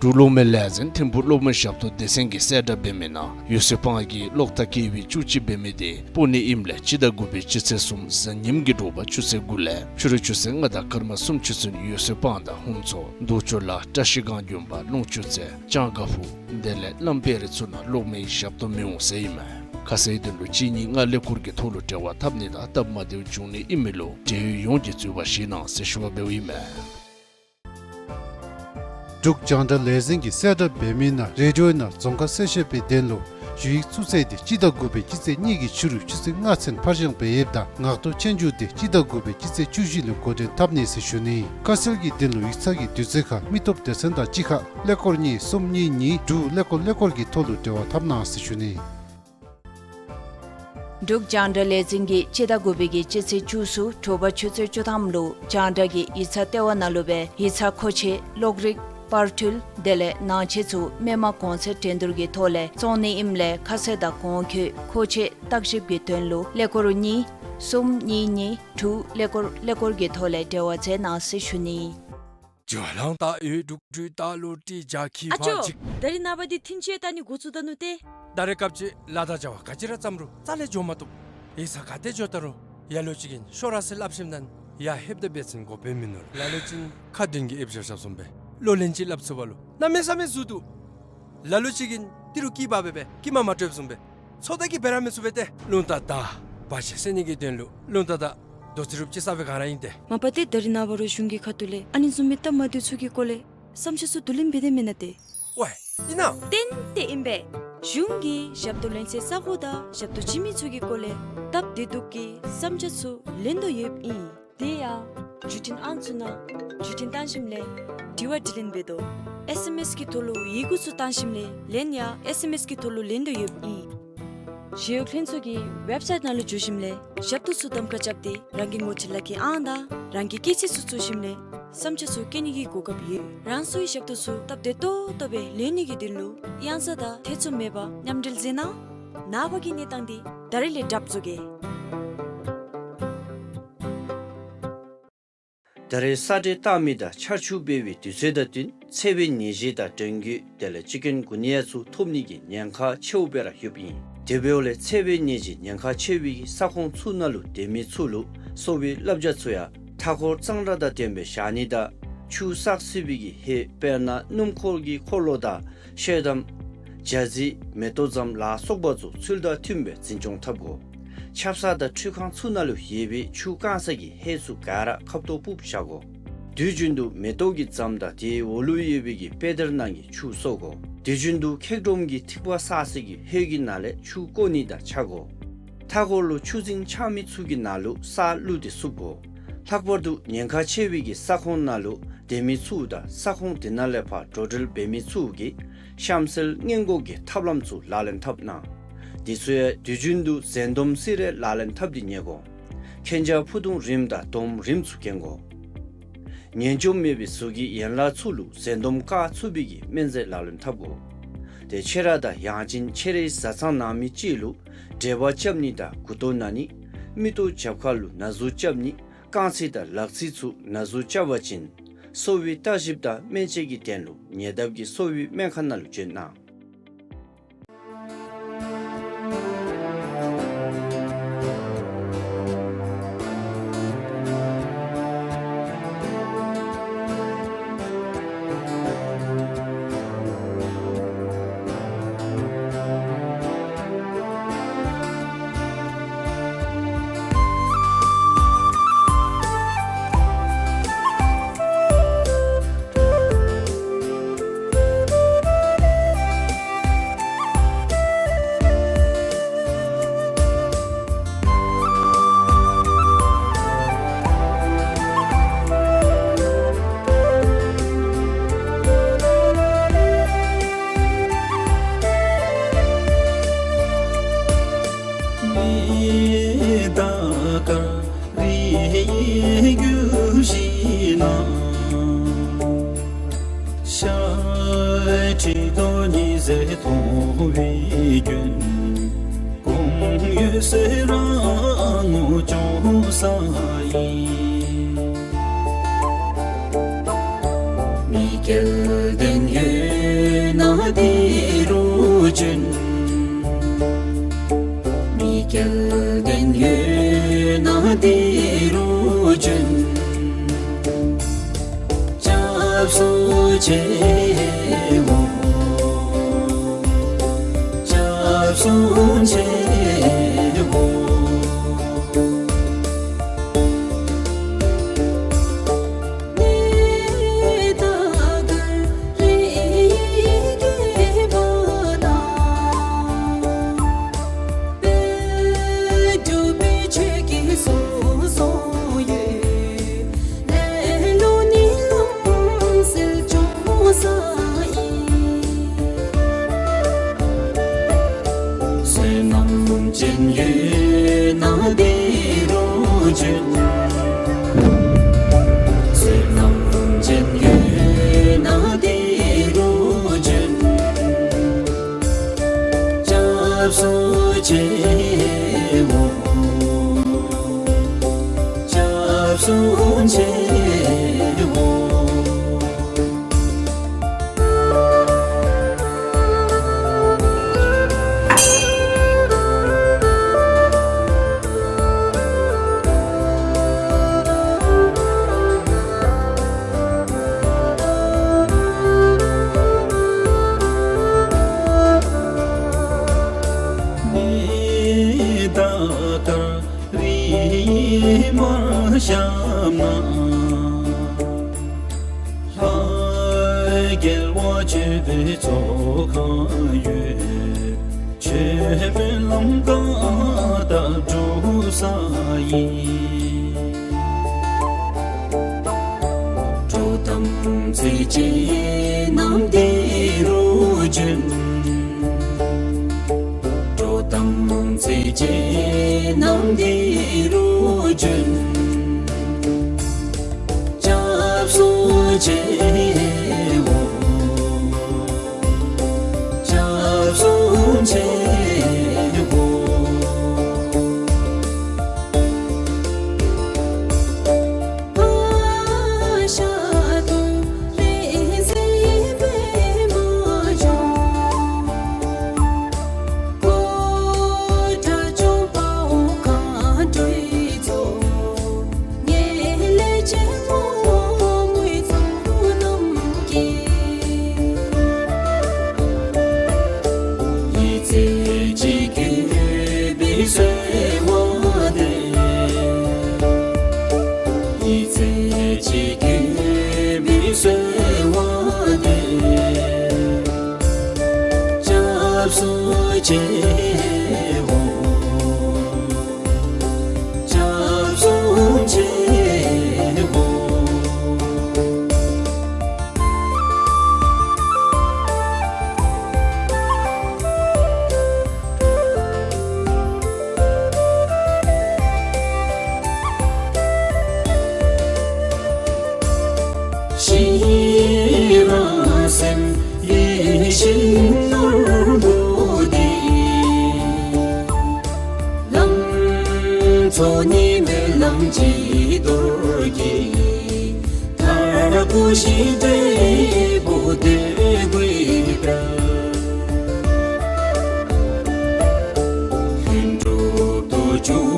འབྲུག་གློག་མེ་ལས་འཛིན་ཐིམ་ཕུག་གློག་མེ་ཞབས་ཏོག་སྡེ་ཚན་གྱིས་གསལ་བསྒྲགས་འབད་མི་ནང་འོད་ཟེར་སྤང་གི་གློག་ཐག་ཀེ་ཝི་བཅུ་གཅིག་འབད་མི་དེ་སྤོ་ནི་ཨིནམ་ལས་སྤྱི་ཟླ་དགུ་པའི་སྤྱི་ཚེས་གསུམ་གཟའ་ཉིམ་གྱི་དྲོ་པ་ཆུ་ཚོད་དགུ་ལས་ཕྱི་རུ་ཆུ་ཚོད་ལྔ་དང་སྐར་མ་སུམ་ཅུ་ཚུན་འོད་ཟེར་སྤང་དང་ཧུན་མཚོ་རྡོ་ཆོས་ལ་བཀྲ་ཤིས་སྒང་དགོན་པ་ལུང་ཆུ་ཚལ་ལྕང་དཀར་ཕུ་དེ་ལས་གླང་བེ་རི་ཚུ་ནང་གློག་མེའི་ཞབས་ཏོག་མི་འོང་ཟེར་ཨིན་མས། ཁ་གསལ་དོན་ལུ་གཅིག་གཉིས་ལྔ་ཀླད་ཀོར་གྱི་ཐོག་ལུ་འབྲེལ་བ་འཐབ་ནི་དང་སྟབས་མ་བདེཝ་འབྱུང་ནི་ཨིན་མི་ལུ་འབྲེལ་ཡོད་ཡོངས་ཀྱིས་འཛོལ་བ་བཞེས་གནང་ཟེར་ཞུ་བ་འབདཝ་ཨིན་མས། འབྲུག་རྒྱང་བསྒྲགས་ལས་འཛིན་གྱིས་གསལ་བསྒྲགས་འབད་མི་ནང་རེ་ཌི་ཡོ་ནང་རྫོང་ཁ་གསལ་བཤད་པའི་དོན་ལུ་ཞུ་ཡིག་བཙུགས་ཚེས་དེ་སྤྱི་ཟླ་དགུ་པའི་སྤྱི་ཚེས་གཉིས་ཀྱི་ཕྱི་རུ་ཆུ་ཚོད་ལྔ་ཚུན་ཕར་འགྱངས་འབད་ཡོདཔ་ད་ངག་ཐོག་ཆོས་རྒྱུགས་དེ་སྤྱི་ཟླ་དགུ་པའི་སྤྱི་ཚེས་བཅུ་བཞི་ལུ་འགོ་འདྲེན་འཐབ་ནི་ཟེར་ཞུ་ནི། ཁ་གསལ་གྱི་དོན་ལུ་ཡིག་ཚང་གི་དུས་ཚོད་ཁར་མི་སྟོབས་སྡེ་ཚན་དང་གཅིག་ཁར་ཀླད་ཀོར་གཉིས་གསུམ་གཉིས་གཉིས་དྲུག་ཀླད་ཀོར་ཀླད་ཀོར་གྱི་ཐོག་ལུ་འབྲེལ་བ་འཐབ་གནང་ཟེར་ཞུ་ནི། འབྲུག་རྒྱང་བསྒྲགས་ལས་འཛིན་གྱིས་སྤྱི་ཟླ་དགུ་པའི་གི་སྤྱི་ཚེས་བཅུ་གསུམ་དྲོ་པ་ཆུ་ཚོད་བཅུ་ཐམ་ལུ་རྒྱང་བསྒྲགས་ཀྱི་ཡིག་ཚང་ལྟེ་བ་ནང་ལུ་སྦེ་ཡིག་ཚང་མཁོ་ཆས་གློག་རིག་པར་འཕྲུལ་དེ་ལས་ནང་ཆས་ཚུ་མི་མང་གོང་ཚད་འགྲན་བསྡུར་གྱི་ཐོག་ལས་བཙོང་ནི་ཨིནམ་ལས་ཁ་གསལ་དང་གོང་འཁོད་མཁོ་ཆས་བརྟག་ཞིབ་ཀྱི་དོན་ལུ་ཀླད་ཀོར་གཉིས་གསུམ་གཉིས་གཉིས་དྲུག་ཀླད་ཀོར་ཀླད་ཀོར་གྱི་ཐོག་ལས་འབྲེལ་བ་མཛད་གནང་ཟེར་ཞུ་ནི། ཇོ་ལང་ཏ་ཡོད་དྲུག་དྲུག་ཏ་ལུ་ཏི་ཇ་ཁི་ཨ་ཅོ། ཕ་ཅིག་ད་རིས་ནངས་པ་འདི་ཐིན་ཅེ་ཏ་ནི་འགོ་བཙུགས་ད་ནུག་ཏེ། ད་རེས་སྐབས་ཅིག་ལཱ་དང་བྱ་བ་ག་ཅི་ར་བརྩམ་རུང་རྩ་ལས་འགྱོ་མ་བཏུབ། ཡིག་ཚང་ག་ཏེ་འགྱོ་ད་རུང་ཡ་ལོ་ཅིག་གིས་ཤོག་ར་ཟེར་སླབ་ཞིནམ་ད་ཡར་ལྷོདཔ་ད་འབད་བ་ཅིན་གོ་བརྡ་མིན་ནུག། ལ་ལུ་ཅིག་ཁ་འདོན་གྱི་ཨེབ་ཞབས་ཞབས་སོངམ་སྦེ་ལོ་ལན་ཅིག་སླབ་ཚུགས་པ་ལུ་གནམ་མེད་ས་མེད་ཟུར་འདུག། ལ་ལུ་ཅིག་གིས་ཏི་རུ་སྐྱིད་པ་སྦེ་སྦེ་སྐྱིད་མ་མ་སྤྲོདཔ་བཟུམ་སྦེ་ཚོགས་བདའ་གི་སྦེ་ར་མི་ཚུགས་པས་ཏེ། རླུང་རྟ་དང་བར་ཆད་སེལ་ནི་གི་དོན་ལུ་རླུང་རྟ་དང་རྡོ་རྩེགཔ་ཅིག་ས་སྦེ་ག་ར་ཨིན་ཏེ། མ་པ་ཏེ་ད་རིས་ནངས་པ་ར་གཞུང་གི་ཁ་ཐུག་ལས་ཨ་ནི་བཟུམ་མའི་སྟབས་མ་བདེཝ་ཚུ་གི་སྐོར་ལས་བསམ་འཆར་ཚུ་བསྡུ་ལེན་འབད་དེ་མེན་ན་ཏེ། ཝའེ་ཨིན་ན། ཏན་ཏན་ཨིན་པས། གཞུང་གིས་ཞབས་ཏོག་ལེན་སའི་ས་གོ་དང་ཞབས་ཏོག་བྱིན་མི་ཚུ་གི་སྐོར་ལས་སྟབས་བདེ་སྡུག་གི་བསམ་འཆར་ཚུ་ལེན་དོ་ཡོདཔ་ཨིན། དེ་ཡང་བརྒྱུད་འཕྲིན་ཨང་ཚུ་ནང་བརྒྱུད་འཕྲིན་བཏང་ཞིནམ་ལས་དྲི་བ་དྲིས་ལན་འབད་དོ། ཨེས་ཨེམ་ཨེས་ཀྱི་ཐོག་ལུ་ཡི་གུ་ཚུ་བཏང་ཞིནམ་ལས་ལན་ཡང་ཨེས་ཨེམ་ཨེས་ཀྱི་ཐོག་ལུ་ལེན་དོ་ཡོདཔ་ཨིན། ཞི་གཡོག་ལྷན་ཚོགས་ཀྱི་ཝེབ་སའིཊ་ནང་ལུ་འཛུལ་ཞིནམ་ལས་ཞབས་ཏོག་ཚུ་གདམ་ཁ་རྐྱབ་སྟེ་རང་གི་ངོ་སྤྲོད་ལག་ཁྱེར་ཨང་དང་རང་གི་སྐྱེས་ཚེས་ཚུ་བཙུགས་ཞིནམ་ལས་བསམ་འཆར་ཚུ་བཀོད་ནི་གི་གོ་སྐབས་ཡོད། རང་སོའི་ཞབས་ཏོག་ཚུ་སྟབས་བདེ་ཏོག་ཏོ་སྦེ་ལེན་ནི་གི་དོན་ལུ་གཡང་ས་དང་ཐེ་ཚོམ་མེད་པར་མཉམ་འབྲེལ་མཛད་གནང་། ནངས་པ་གི་གནས་སྟངས་འདི་ད་རིས་ལས་གྲབས་བཟོ་གེ། ད་རེས་ས་འདྲེན་བཏང་མི་དང་ཆར་ཆུ་འབབ་པའི་དུས་ཚོད་དང་བསྟུན་འཚེར་བའི་ནད་གཞི་དང་འགྲོན་བསྐྱོད་དེ་ལས་སྤྱི་རྒྱུ་འགོ་ནད་ཚུ་ཐོབ་ནི་གི་ཉེན་ཁ་ཆེཝ་སྦེ་ར་ཡོདཔ་ཨིན། དེ་འབདཝ་ལས་འཚེར་བའི་ནད་གཞི་ཉེན་ཁ་ཆེ་བའི་གི་ས་ཁོངས་ཚུ་ནང་ལུ་སྡོད་མི་ཚུ་ལུ་གསོ་བའི་བསླབ་བྱ་ཚུ་ཡང་མཐའ་འཁོར་གཙང་སྦྲ་དང་ལྡནམ་སྦེ་བཞག་ནི་དང་ཆུ་བསགས་སྲིད་པའི་གི་ཧེ་དཔེར་ན་སྣུམ་འཁོར་གྱི་འཁོར་ལོ་དང་ཤེལ་དམ་ཇ་རྩི་མེ་ཏོག་ཛམ་ལ་སོགས་པ་ཚུ་ཚུལ་དང་མཐུནམ་སྦེ་འཛིན་སྐྱོང་འཐབ་དགོ། ཆབ་གསང་དང་འཕྲུལ་ཁང་ཚུ་ནང་ལུ་ཡོད་པའི་ཆུ་བཀང་ས་གི་ཧེ་ཚུ་ག་ར་ཁ་ཐོག་སྤུབ་བཞག་དགོ། དུས་རྒྱུན་དུ་མེ་ཏོག་གི་ཛམ་དང་དེའི་འོག་ལུ་ཡོད་པའི་གི་པེ་དར་ནང་གི་ཆུ་གསོ་དགོ། དུས་རྒྱུན་དུ་ཁེག་སྒྲོམ་གྱི་ཐིགས་པ་བསགས་ས་གི་ཧེ་གི་ནང་ལས་ཆུ་བཀོ་ནི་དང་ཆ་དགོ། མཐའ་འཁོར་ལུ་ཆུ་རྫིང་ཆགས་མི་ཚུ་གི་ནང་ལུ་ས་བླུགས་ཏེ་བསུབ་དགོ། ལྷག་པར་དུ་ཉེན་ཁ་ཆེ་བའི་གི་ས་ཁོངས་ནང་ལུ་སྡོད་མི་ཚུ་དང་ས་ཁོངས་དེ་ནང་ལས་ཕར་འགྲོ་འགྲུལ་འབད་མི་ཚུ་གིས་གཤམ་གསལ་སྔོན་འགོག་གི་ཐབས་ལམ་ཚུ་ལག་ལེན་འཐབ་གནང་། དེ་ཚུ་ཡང་དུས་རྒྱུན་དུ་འཛིན་སྡོམ་སི་རེ་ལག་ལེན་འཐབ་སྟེ་ཉལ་དགོ། མཁྱེན་རྒྱ་ཕུ་ཐུང་རིངམ་དང་སྡོམ་རིངམ་ཚུ་གྱོན་དགོ། ངན་འཇོམས་མེད་པའི་གཟུགས་ཀྱི་ཡན་ལག་ཚུ་ལུ་འཛིན་སྡོམ་བཀག་ཚུགས་པའི་གི་སྨན་རྫས་ལག་ལེན་འཐབ་དགོ། ཏེ་ཁྱེད་ར་དང་ཡང་ཅིན་ཁྱེད་རའི་བཟའ་ཚང་ནང་མི་ཅིག་ལུ་འབྲེལ་བ་རྐྱབ་ནི་དང་མགུ་ཏོ་ན་ནི་མིག་ཏོ་རྒྱབ་ཁ་ལུ་ན་ཟུག་རྐྱབ་ནི་རྐང་ཚིགས་དང་ལག་ཚིགས་ཚུ་ན་ཟུག་རྐྱབ་པ་ཅིན་གསོ་བའི་བརྟག་ཞིབ་དང་སྨན་དཔྱད་ཀྱི་དོན་ལུ་ཉེ་འདབས་ཀྱི་གསོ་བའི་སྨན་ཁང་ནང་ལུ་བྱོན་གནང་། མེ་དང་དཀར་རིལ་གྱུར་ཞིནམ་ལས། ཤ་ཁྲག་དོན་གཉིས་ཟད་མཐོང་བའི་སྐྱོན། སྐུ་ཡོད་ཚད་རང་ངོ་ཅོག་ས་ཡི། མི་སྐལ་ལྡན་ཡོད་ན་དེ་རུ་བྱོན། མི་སྐལ་ལྡན་ཡོད་ན་དེ་རུ་བྱོན། སྐྱབས་སུ་མཆིའོ། སྐྱབས་སུ་མཆིའོ། བསོད་ནམས་ཅན་ཡོད་ན་དེ་རུ་བྱོན། བསོད་ནམས་ཅན་ཡོད་ན་དེ་རུ་བྱོན། སྐྱབས་སུ་མཆིའོ། སྐྱབས་སུ་མཆིའོ། མེ་དང་དཀར་རིལ་མར་བཤམས་ནས། ལྷ་རྒྱལ་བ་ཆོས་པའི་ཚོགས་ཁ་ཡོད། ཆོས་སྨོན་ལམ་བཀའ་ལྟར་སྒྲུབ་ས་ཡིན། འགྲོ་དང་འཚེ་བྱེད་རྣམས་དེ་རུ་བྱོན། འགྲོ་དང་འཚེ་བྱེད་རྣམས་དེ་རུ་བྱོན། སྐྱབས་སུ་མཆིའོ། སྐྱབས་སུ་མཆིའོ། ཆེན་མོ་དངོས་བྱུང་རྣམས་ཀྱིས། ཡིད་ཚིམ་ཅིང་གུས་པས་གསོལ་བ་འདེབས། ཡིད་ཚིམ་ཅིང་གུས་པས་གསོལ་བ་འདེབས། སྐྱབས་སུ་མཆིའོ། སྐྱབས་སུ་མཆིའོ། ཤེས་རབ་སེམས་ཡིད་བཞིན་ནོར་བུ་འདི། ལམ་མཆོག་ཉི་མའི་ལམ་གྱི་རྡོ་རྗེ། མཐར་ཐུག་ཞི་བདེའི་བུ་སྟོན་གུས་པས། ལྷུན་གྲུབ་ཏུ་འགྱུར་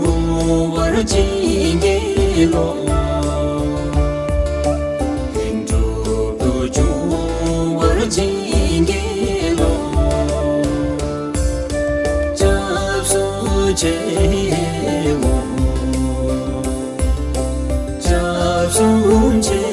བར་བྱིན་གྱིས་རློབས། ལྷུན་གྲུབ་ཏུ་འགྱུར་བར་བྱིན་གྱིས་རློབས། སྐྱབས་སུ་མཆིའོ། སྐྱབས་སུ་མཆིའོ།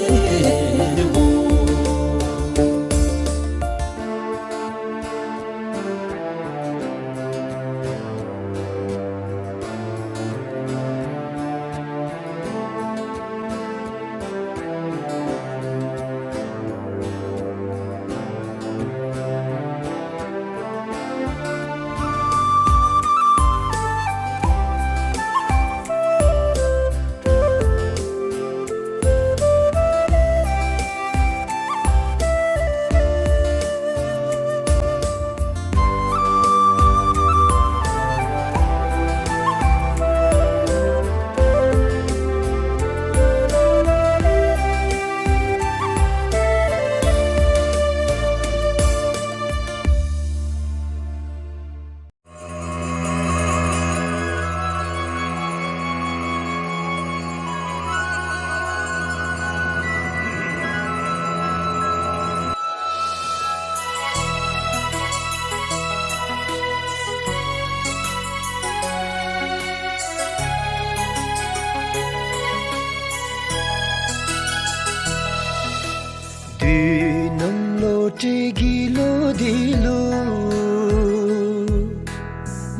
དུས་ནམ་ལོ་སྤྲེལ་གྱི་ལོ་འདི་ལུ།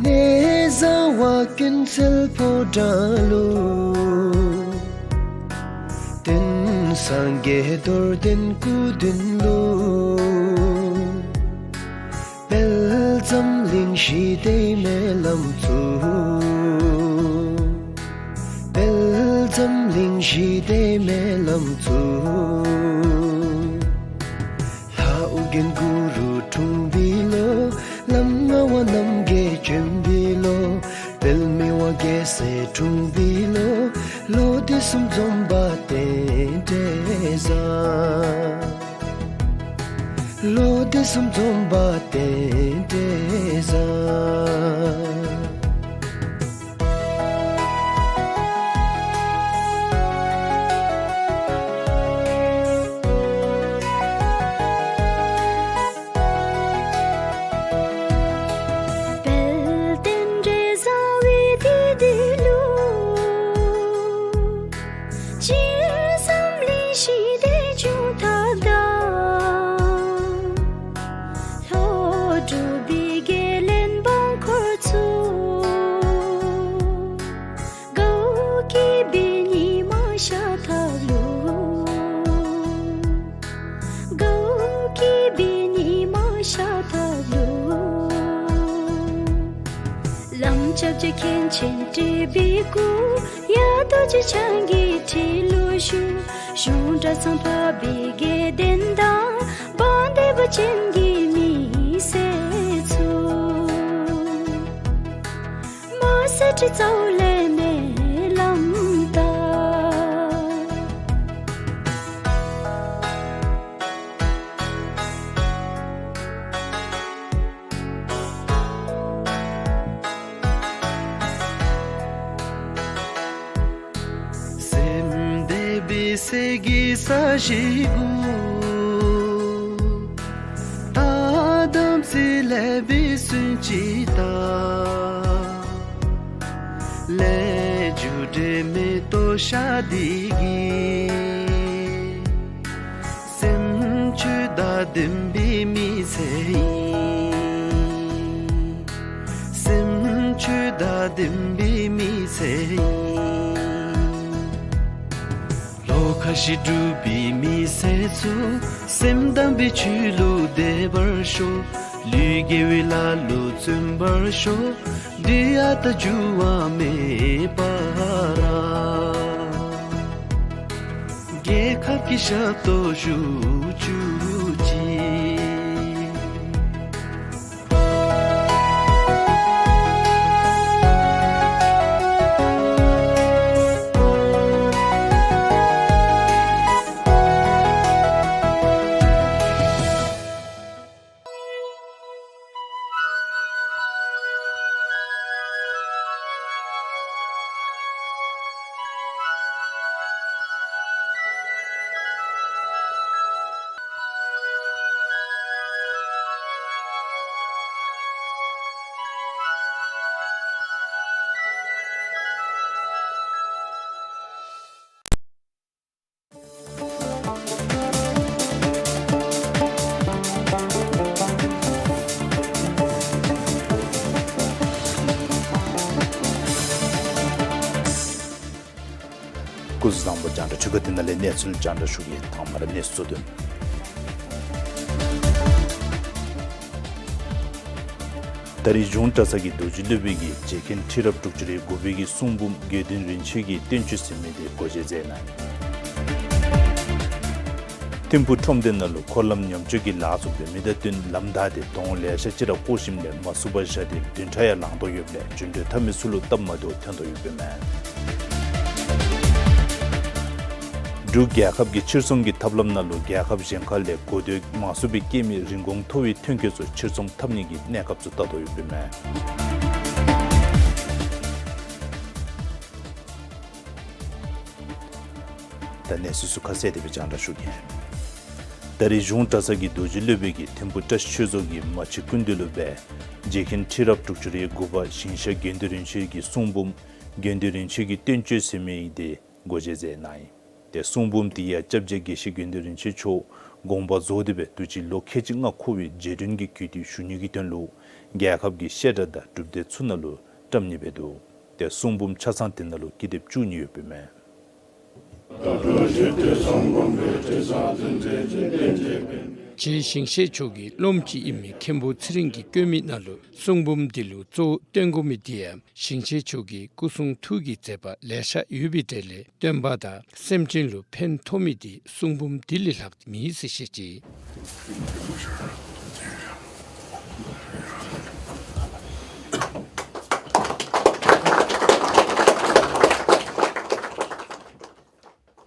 གནས་བཟང་བ་ཀུན་གསལ་ཕོ་བྲང་ལུ། སྟོན་སངས་རྒྱས་རྡོར་གདན་སྐུ་མདུན་ལུ། དཔལ་འཛམ་གླིང་ཞི་བདེའི་སྨོན་ལམ་ཚུ། དཔལ་འཛམ་གླིང་ཞི་བདེའི་སྨོན་ལམ་ཚུ། ལྷ་ཨོ་རྒྱན་གུ་རུ་འཁྲུངས་པའི་ལོ། ལམ་ལྔ་བ་རྣམ་རྒྱལ་བྱོན་པའི་ལོ། དཔལ་མི་དབང་རྒྱལ་སྲས་འཁྲུངས་པའི་ལོ། ལོ་འདི་གསུམ་འཛོམས་པ་རྟེན་འབྲེལ་བཟང་། ལོ་འདི་གསུམ་འཛོམས་པ་རྟེན་འབྲེལ་བཟང་། དཔལ་རྟེན་འབྲེལ་བཟང་བའི་དུས་འདི་ལུ། སྤྱིར་འཛམ་གླིང་ཞི་བདེ་འབྱུང་ཐབས་དང་། ལྷོ་འབྲུག་པའི་དགེ་ལེགས་འབངས་འཁོར་ཚུ། དགའ་སྐྱིད་པའི་ཉི་མ་ཤར་ཐབས་ལུ། དགའ་སྐྱིད་པའི་ཉི་མ་ཤར་ཐབས་ལུ། ལམ་སྐྱབས་རྗེ་མཁན་ཆེན་སྤྲུལ་པའི་སྐུ། ཡ་རྡོ་རྗེ་འཆང་གི་ཁྲི་ལུ་བཞུགས། གཞུང་གྲྭ་ཚང་འཕགས་པའི་དགེ་འདུན་དང་། འབངས་སྡེ་པ་ཅན་གྱི་མི་སེར་ཚུ། མ་སེར་ཁྲི་ཚོ་ལས་སྨོན་ལམ་བཏབ། སེམས་བདེ་བའི་ ཟེར་གྱི་ས་གཞི་གུ་ད་དམ་ཚིག་ལས་པའི་སུན་ཅི་ད་ལས་རྒྱུ་འབྲས་མེད་དོ་ཤ་དི་གི་སེམས་ཆོས་དང་ལྡན་པའི་མི་ཚེ་ཨིན། སེམས་ཆོས་དང་ལྡན་པའི་མི་ཚེ་ཨིན། ལོ་ཁ་ཤས་སྒྲུབ་པའི་མི་ཚེ་ཚུ་སེམས་དམ་པའི་ཆོས་ལུ་བདེ་བར་ཤོག། ལུས་དགེ་བའི་ལཱ་ལུ་བརྩོན་པར་ཤོག། འདི་ཨ་ད་འགྱུར་བ་མེད་པ་ར་རྒྱལ་ཁབ་ཀྱི་ཞབས་ཏོག་ཞུ་བཅུག་ཅིག། སྐུ་གཟུགས་བཟང་པོ། རྒྱང་བསྒྲགས་ཆུ་ཁ་འདི་ནང་ལས་གནས་ཚུལ་རྒྱང་བསྒྲགས་ཞུ་གེ། དང་པ་ར་གནས་ཚུལ་དོན། ད་རིས་གཞུང་གྲྭ་ཚང་གི་རྡོ་རྗེ་སློབ་དཔོན་གྱིས་རྗེ་མཁན་ཁྲི་རབས་དྲུག་ཅུ་རེ་དགུ་པའི་གི་གསུང་འབུམ་དགེ་འདུན་རིན་ཆེན་གྱི་བསྟན་བཅོས་ཟེར་མི་དེ་སྒོ་འབྱེད་མཛད་གནང་། ཐིམ་ཕུག་ཁྲོམ་སྡེ་ནང་ལུ་འཁོར་ལམ་ཉམས་བཅོས་ཀྱི་ལཱ་ཚུ་འབད་མི་དང་བསྟུན་ལམ་བདའ་སྟེ་དོང་ལེ་ཤ་ཅིག་ར་བརྐོ་ཞིནམ་ལས་མ་ཚུགས་པར་བཞག་སྟེ་བདུན་ཕྲག་ཡང་ལང་དོ་ཡོདཔ་ལས་འགྲིམ་འགྲུལ་འཐབ་མི་ཚུ་ལུ་སྟབས་མ་བདེཝ་ཐོན་དོ་ཡོདཔ་ཨིན་མས། འབྲུག་རྒྱལ་ཁབ་ཀྱི་ཕྱིར་ཚོང་གི་ཐབས་ལམ་ནང་ལུ་རྒྱལ་ཁབ་གཞན་ཁ་ལས་གོ་ཐོས་མང་སུ་སྦེ་བསྐྱེད་མི་རིན་གོང་མཐོ་བའི་ཐོན་སྐྱེད་ཚུ་ཕྱིར་ཚོང་འཐབ་ནི་གི་གནས་སྐབས་ཚུ་བལྟ་དོ་ཡོདཔ་ཨིན་མས། ད་གནས་ཚུལ་ཚུ་ཁ་གསལ་དེ་སྦེ་རྒྱང་བསྒྲགས་ཞུ་གེ། ད་རིས་གཞུང་གྲྭ་ཚང་གི་རྡོ་རྗེ་སློབ་དཔོན་གྱིས་ཐིམ་ཕུག་བཀྲ་ཤིས་ཆོས་རྫོང་གི་མ་ཅིག་སྐུ་མདུན་ལུ་སྦེ་རྗེ་མཁན་ཁྲི་རབས་དྲུག་ཅུ་རེ་དགུ་པ་ཞིང་གཤེགས་དགེ་འདུན་རིན་ཆེན་གྱི་གསུང་འབུམ་དགེ་འདུན་རིན་ཆེན་གྱི་བསྟན་བཅོས་ཟེར་མི་དེ་སྒོ་འབྱེད་མཛད་གནང་ཡི། ཏེ་གསུང་འབུམ་དེ་ཡང་སྐྱབས་རྗེ་དགེ་བཤེས་དགེ་འདུན་རིན་ཆེན་མཆོག་དགོངས་པ་རྫོགས་ཏེ་སྦེ་དུས་ཅི་ལོ་ཁལ་གཅིག་ལྔ་འཁོར་བའི་རྗེས་དྲན་གྱི་གུས་འདུད་ཞུ་ནི་གི་དོན་ལུ་རྒྱལ་ཁབ་ཀྱི་བཤད་གྲྭ་དང་སྒྲུབ་སྡེ་ཚུ་ནང་ལུ་བཀྲམ་ནི་སྦེ་འདུག། ཏེ་གསུང་འབུམ་ཆ་ཚང་དེ་ནང་ལུ་ཀི་དེབ་བཅུ་གཉིས་ཡོདཔ་ཨིན་མས། རྗེ་ཞིང་གཤེགས་མཆོག་གི་སློབ་མ་ཅིག་ཨིན་མི་མཁན་པོ་ཚེ་རིང་གིས་བཀོད་མི་ནང་ལུ་གསུང་འབུམ་འདི་ལུ་གཙོ་བོ་བསྟེན་དགོ་མི་དེ་ཡང་ཞིང་གཤེགས་མཆོག་གི་སྐུ་གསུང་ཐུགས་ཀྱི་མཛད་པ་ལེ་ཤ་ཡོད་པའི་གྲས་ལས་སྟོན་པ་དང་སེམས་ཅན་ལུ་ཕན་ཐོགས་མི་དེ་གསུང་འབུམ་འདི་ལས་ལྷག་མེད་ཟེར་བཤད་ཅི།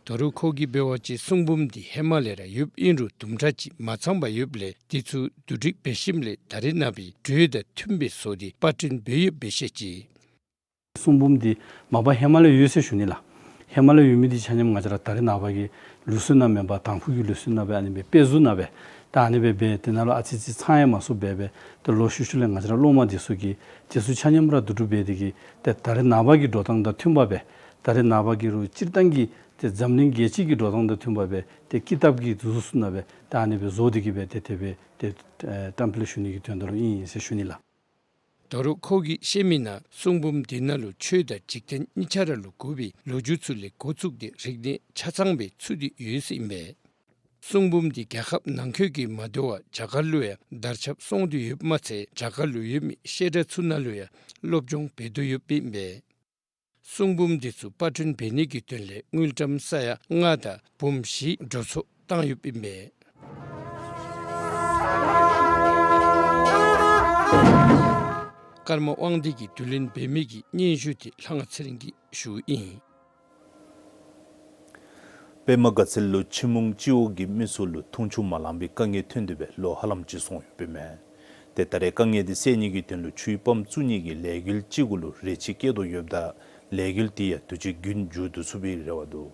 ད་རུང་ཁོ་གིས་འབད་བ་ཅིན་གསུང་འབུམ་འདི་ཧེ་མ་ལས་ར་ཡོདཔ་ཨིན་རུང་དུམ་གྲ་ཅིག་མ་ཚང་པ་ཡོདཔ་ལས་དེ་ཚུ་བསྡུ་སྒྲིག་འབད་ཞིནམ་ལས་ད་རེས་ནངས་པའི་འགྲོས་དང་མཐུནམ་སྦེ་བཟོ་སྟེ་པར་སྐྲུན་འབད་ཡོདཔ་སྦེ་བཤད་ཅི། གསུང་འབུམ་འདི་མ་པ་ཧེ་མ་ལས་ཡོད་ཟེར་ཞུ་ནི་ལགས། ཧེ་མ་ལས་ཡོད་མི་འདི་ཆ་མཉམ་ང་བཅས་ར་ད་རེས་ནངས་པ་གི་ལུགས་སྲོལ་ནང་མེན་པར་དང་ཕུ་གི་ལུགས་སྲོལ་ནང་སྦེ་ཨ་ནི་སྦེ་དཔེ་གཟུགས་ནང་སྦེ་ད་ཨ་ནི་སྦེ་འབད་དེ་ནང་ལུ་ཨ་ཙི་ཙི་ཚང་ཡང་མ་ཚུགསཔ་སྦེ་སྦེ་ཏེ་ལོག་ཤུལ་ཤུལ་ལས་ང་བཅས་ར་སློབ་མ་འདི་ཚུ་གིས་དེ་ཚུ་ཆ་མཉམ་ར་བསྡུ་སྒྲིག་འབད་དེ་གིས་ཏེ་ད་རེས་ནངས་པ་གི་འགྲོ་སྟངས་དང་མཐུནམ་སྦེ་ད་རེས་ནངས་པ་གི་རུང་སྤྱིར་བཏང་གི་ཏེ་འཛམ་གླིང་རྒྱལ་སྤྱི་གི་འགྲོ་སྟངས་དང་མཐུནམ་སྦེ་ཏེ་ཀི་ཏབ་ཀྱི་གཟུགས་སུ་ནང་སྦེ་ད་ཨ་ནི་སྦེ་བཟོ་སྟེ་གིས་སྦེ་ཏེ་དེ་སྦེ་ཏེ་ཨེ་བཀྲམ་སྤེལ་ཞུ་ནི་གི་དོན་དག་ལུ་ཨིན་ཟེར་ཞུ་ནི་ལགས། ད་རུང་ཁོ་གིས་བཤད་མི་ནང་གསུང་འབུམ་འདི་ནང་ལུ་ཆོས་དང་འཇིག་རྟེན་གཉིས་ཆ་ར་ལུ་གོ་བའི་ལོ་རྒྱུས་ཚུ་ལས་འགོ་བཙུགས་ཏེ་རིག་གནས་ཆ་ཚང་སྦེ་ཚུད་དེ་ཡོད་ཟེར་ཨིན་པས། གསུང་འབུམ་འདི་རྒྱལ་ཁབ་ནང་འཁོད་ཀྱི་མ་དོ་བར་རྒྱ་གར་ལུ་ཡང་དར་ཁྱབ་སོང་སྟེ་ཡོདཔ་མ་ཚད་རྒྱ་གར་ལུ་ཡོད་མི་བཤད་གྲྭ་ཚུ་ནང་ལུ་ཡང་སློབ་སྦྱོང་འབད་དོ་ཡོདཔ་ཨིན་པས། གསུང་འབུམ་འདི་ཚུ་པར་སྐྲུན་འབད་ནི་གི་དོན་ལས་དངུལ་ཀྲམ་ས་ཡ་ལྔ་དང་འབུམ་བཞི་འགྲོ་སོང་བཏང་ཡོདཔ་ཨིན་པས། ཀརྨ་དབང་འདུས་ཀྱིས་དུས་ལེན་འབད་མི་གི་སྙན་ཞུ་དེ་ལྷ་དབང་ཚེ་རིང་གིས་ཞུཝ་ཨིན། པདྨ་དགའ་ཚལ་ལུ་ཆུ་མུང་སྤྱི་འོག་གི་མི་ཚུ་ལུ་འཐུང་ཆུ་མ་ལང་པའི་དཀའ་ངལ་ཐོན་ཏེ་སྦེ་ལོ་ཧ་ལམ་ཅིག་སོང་ཡོདཔ་ཨིན་མས། ཏེ་ད་རེས་དཀའ་ངལ་དེ་སེལ་ནི་གི་དོན་ལུ་ཆུའི་པམཔ་བཙུགས་ནི་གི་ལས་འགུལ་ཅིག་གུ་ལུ་རེ་ཆེ་བསྐྱེད་དོ་ཡོདཔ་ད་ལས་འགུལ་དེ་ཡང་དུས་ཅི་རྒྱུན་མཇུག་བསྡུ་ཚུགས་པའི་རེ་བ་འདུག།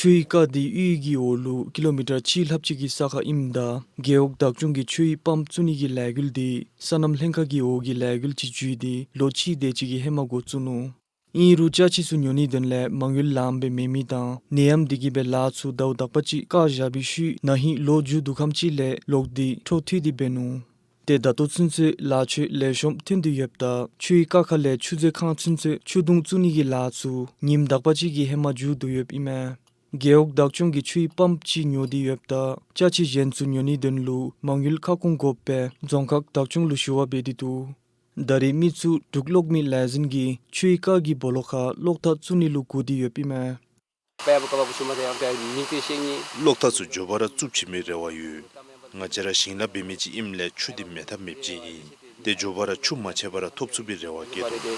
ཆུའི་རྐ་འདི་གཡུས་ཀྱི་འོག་ལུ་ཀི་ལོ་མི་ཊར་གཅིག་ལྷགཔ་ཅིག་གི་ས་ཁར་ཨིནམ་ད་རྒེད་འོག་བདག་སྐྱོང་གིས་ཆུའི་པམཔ་བཙུགས་ནི་གི་ལས་འགུལ་འདི་སོ་ནམ་ལྷན་ཁག་གི་འོག་གི་ལས་འགུལ་ཅིག་བརྒྱུད་དེ་ལོ་གཅིག་དེ་ཅིག་གི་ཧེ་མ་འགོ་བཙུགས་ནུག། ཨིན་རུང་ཅ་ཆས་ཚུ་ཉོ་ནིའི་དོན་ལས་མ་དངུལ་ལངམ་སྦེ་མེད་མི་དང་ནད་ཡམས་འདི་གིས་སྦེ་ལཱ་ཚུ་ཟླཝ་དག་པ་ཅིག་བཀག་བཞག་པའི་ཤུལ་ན་ཧིང་ལོག་འགྱོ་དོ་ཁམས་ཅིག་ལས་ལོག་སྟེ་འཕྲོ་མཐུད་དེ་འབད་ནུག། ཏེ་ད་ལྟོ་ཚུན་ཚོད་ལཱ་ཆོད་ལེགས་ཤོམ་ཐོན་དོ་ཡོདཔ་ད་ཆུའི་རྐ་ཁ་ལས་ཆུ་མཛོད་ཁང་ཚུན་ཚོད་ཆུ་དུང་བཙུགས་ནི་གི་ལཱ་ཚུ་ཉིནམ་དག་པ་ཅིག་གི་ཧེ་མ་མཇུག་བསྡུ་ཡོདཔ་ཨིན་མས། རྒེད་འོག་བདག་སྐྱོང་གིས་ཆུའི་པམཔ་ཅིག་ཉོ་སྟེ་ཡོདཔ་ད་ཅ་ཆས་གཞན་ཚུ་ཉོ་ནིའི་དོན་ལུ་མ་དངུལ་ཁ་སྐོང་དགོཔ་སྦེ་རྫོང་ཁག་བདག་སྐྱོང་ལུ་ཞུ་བ་འབད་དེ་འདུག། ད་རེས་མི་ཚུ་འབྲུག་གློག་མེ་ལས་འཛིན་གྱིས་ཆུའི་རྐ་གི་སྦོ་ལོགས་ཁར་གློག་ཐག་བཙུགས་ནི་ལུ་སྒུག་སྟེ་ཡོདཔ་ཨིན་མས། གློག་ཐག་ཚུ་མགྱོགས་པ་ར་བཙུགས་བྱིན་མི་རེ་བ་ཡོད། ང་བཅས་ར་ཞིང་ལཱ་འབད་མི་ཅིག་ཨིནམ་ལས་ཆུ་འདི་མེད་ཐབས་མེདཔ་ཅིག་ཨིན། ཏེ་མགྱོགས་པ་ར་ཆུ་མ་ཆད་པ་ར་ཐོབ་ཚུགས་པའི་རེ་བ་བསྐྱེད་དོ།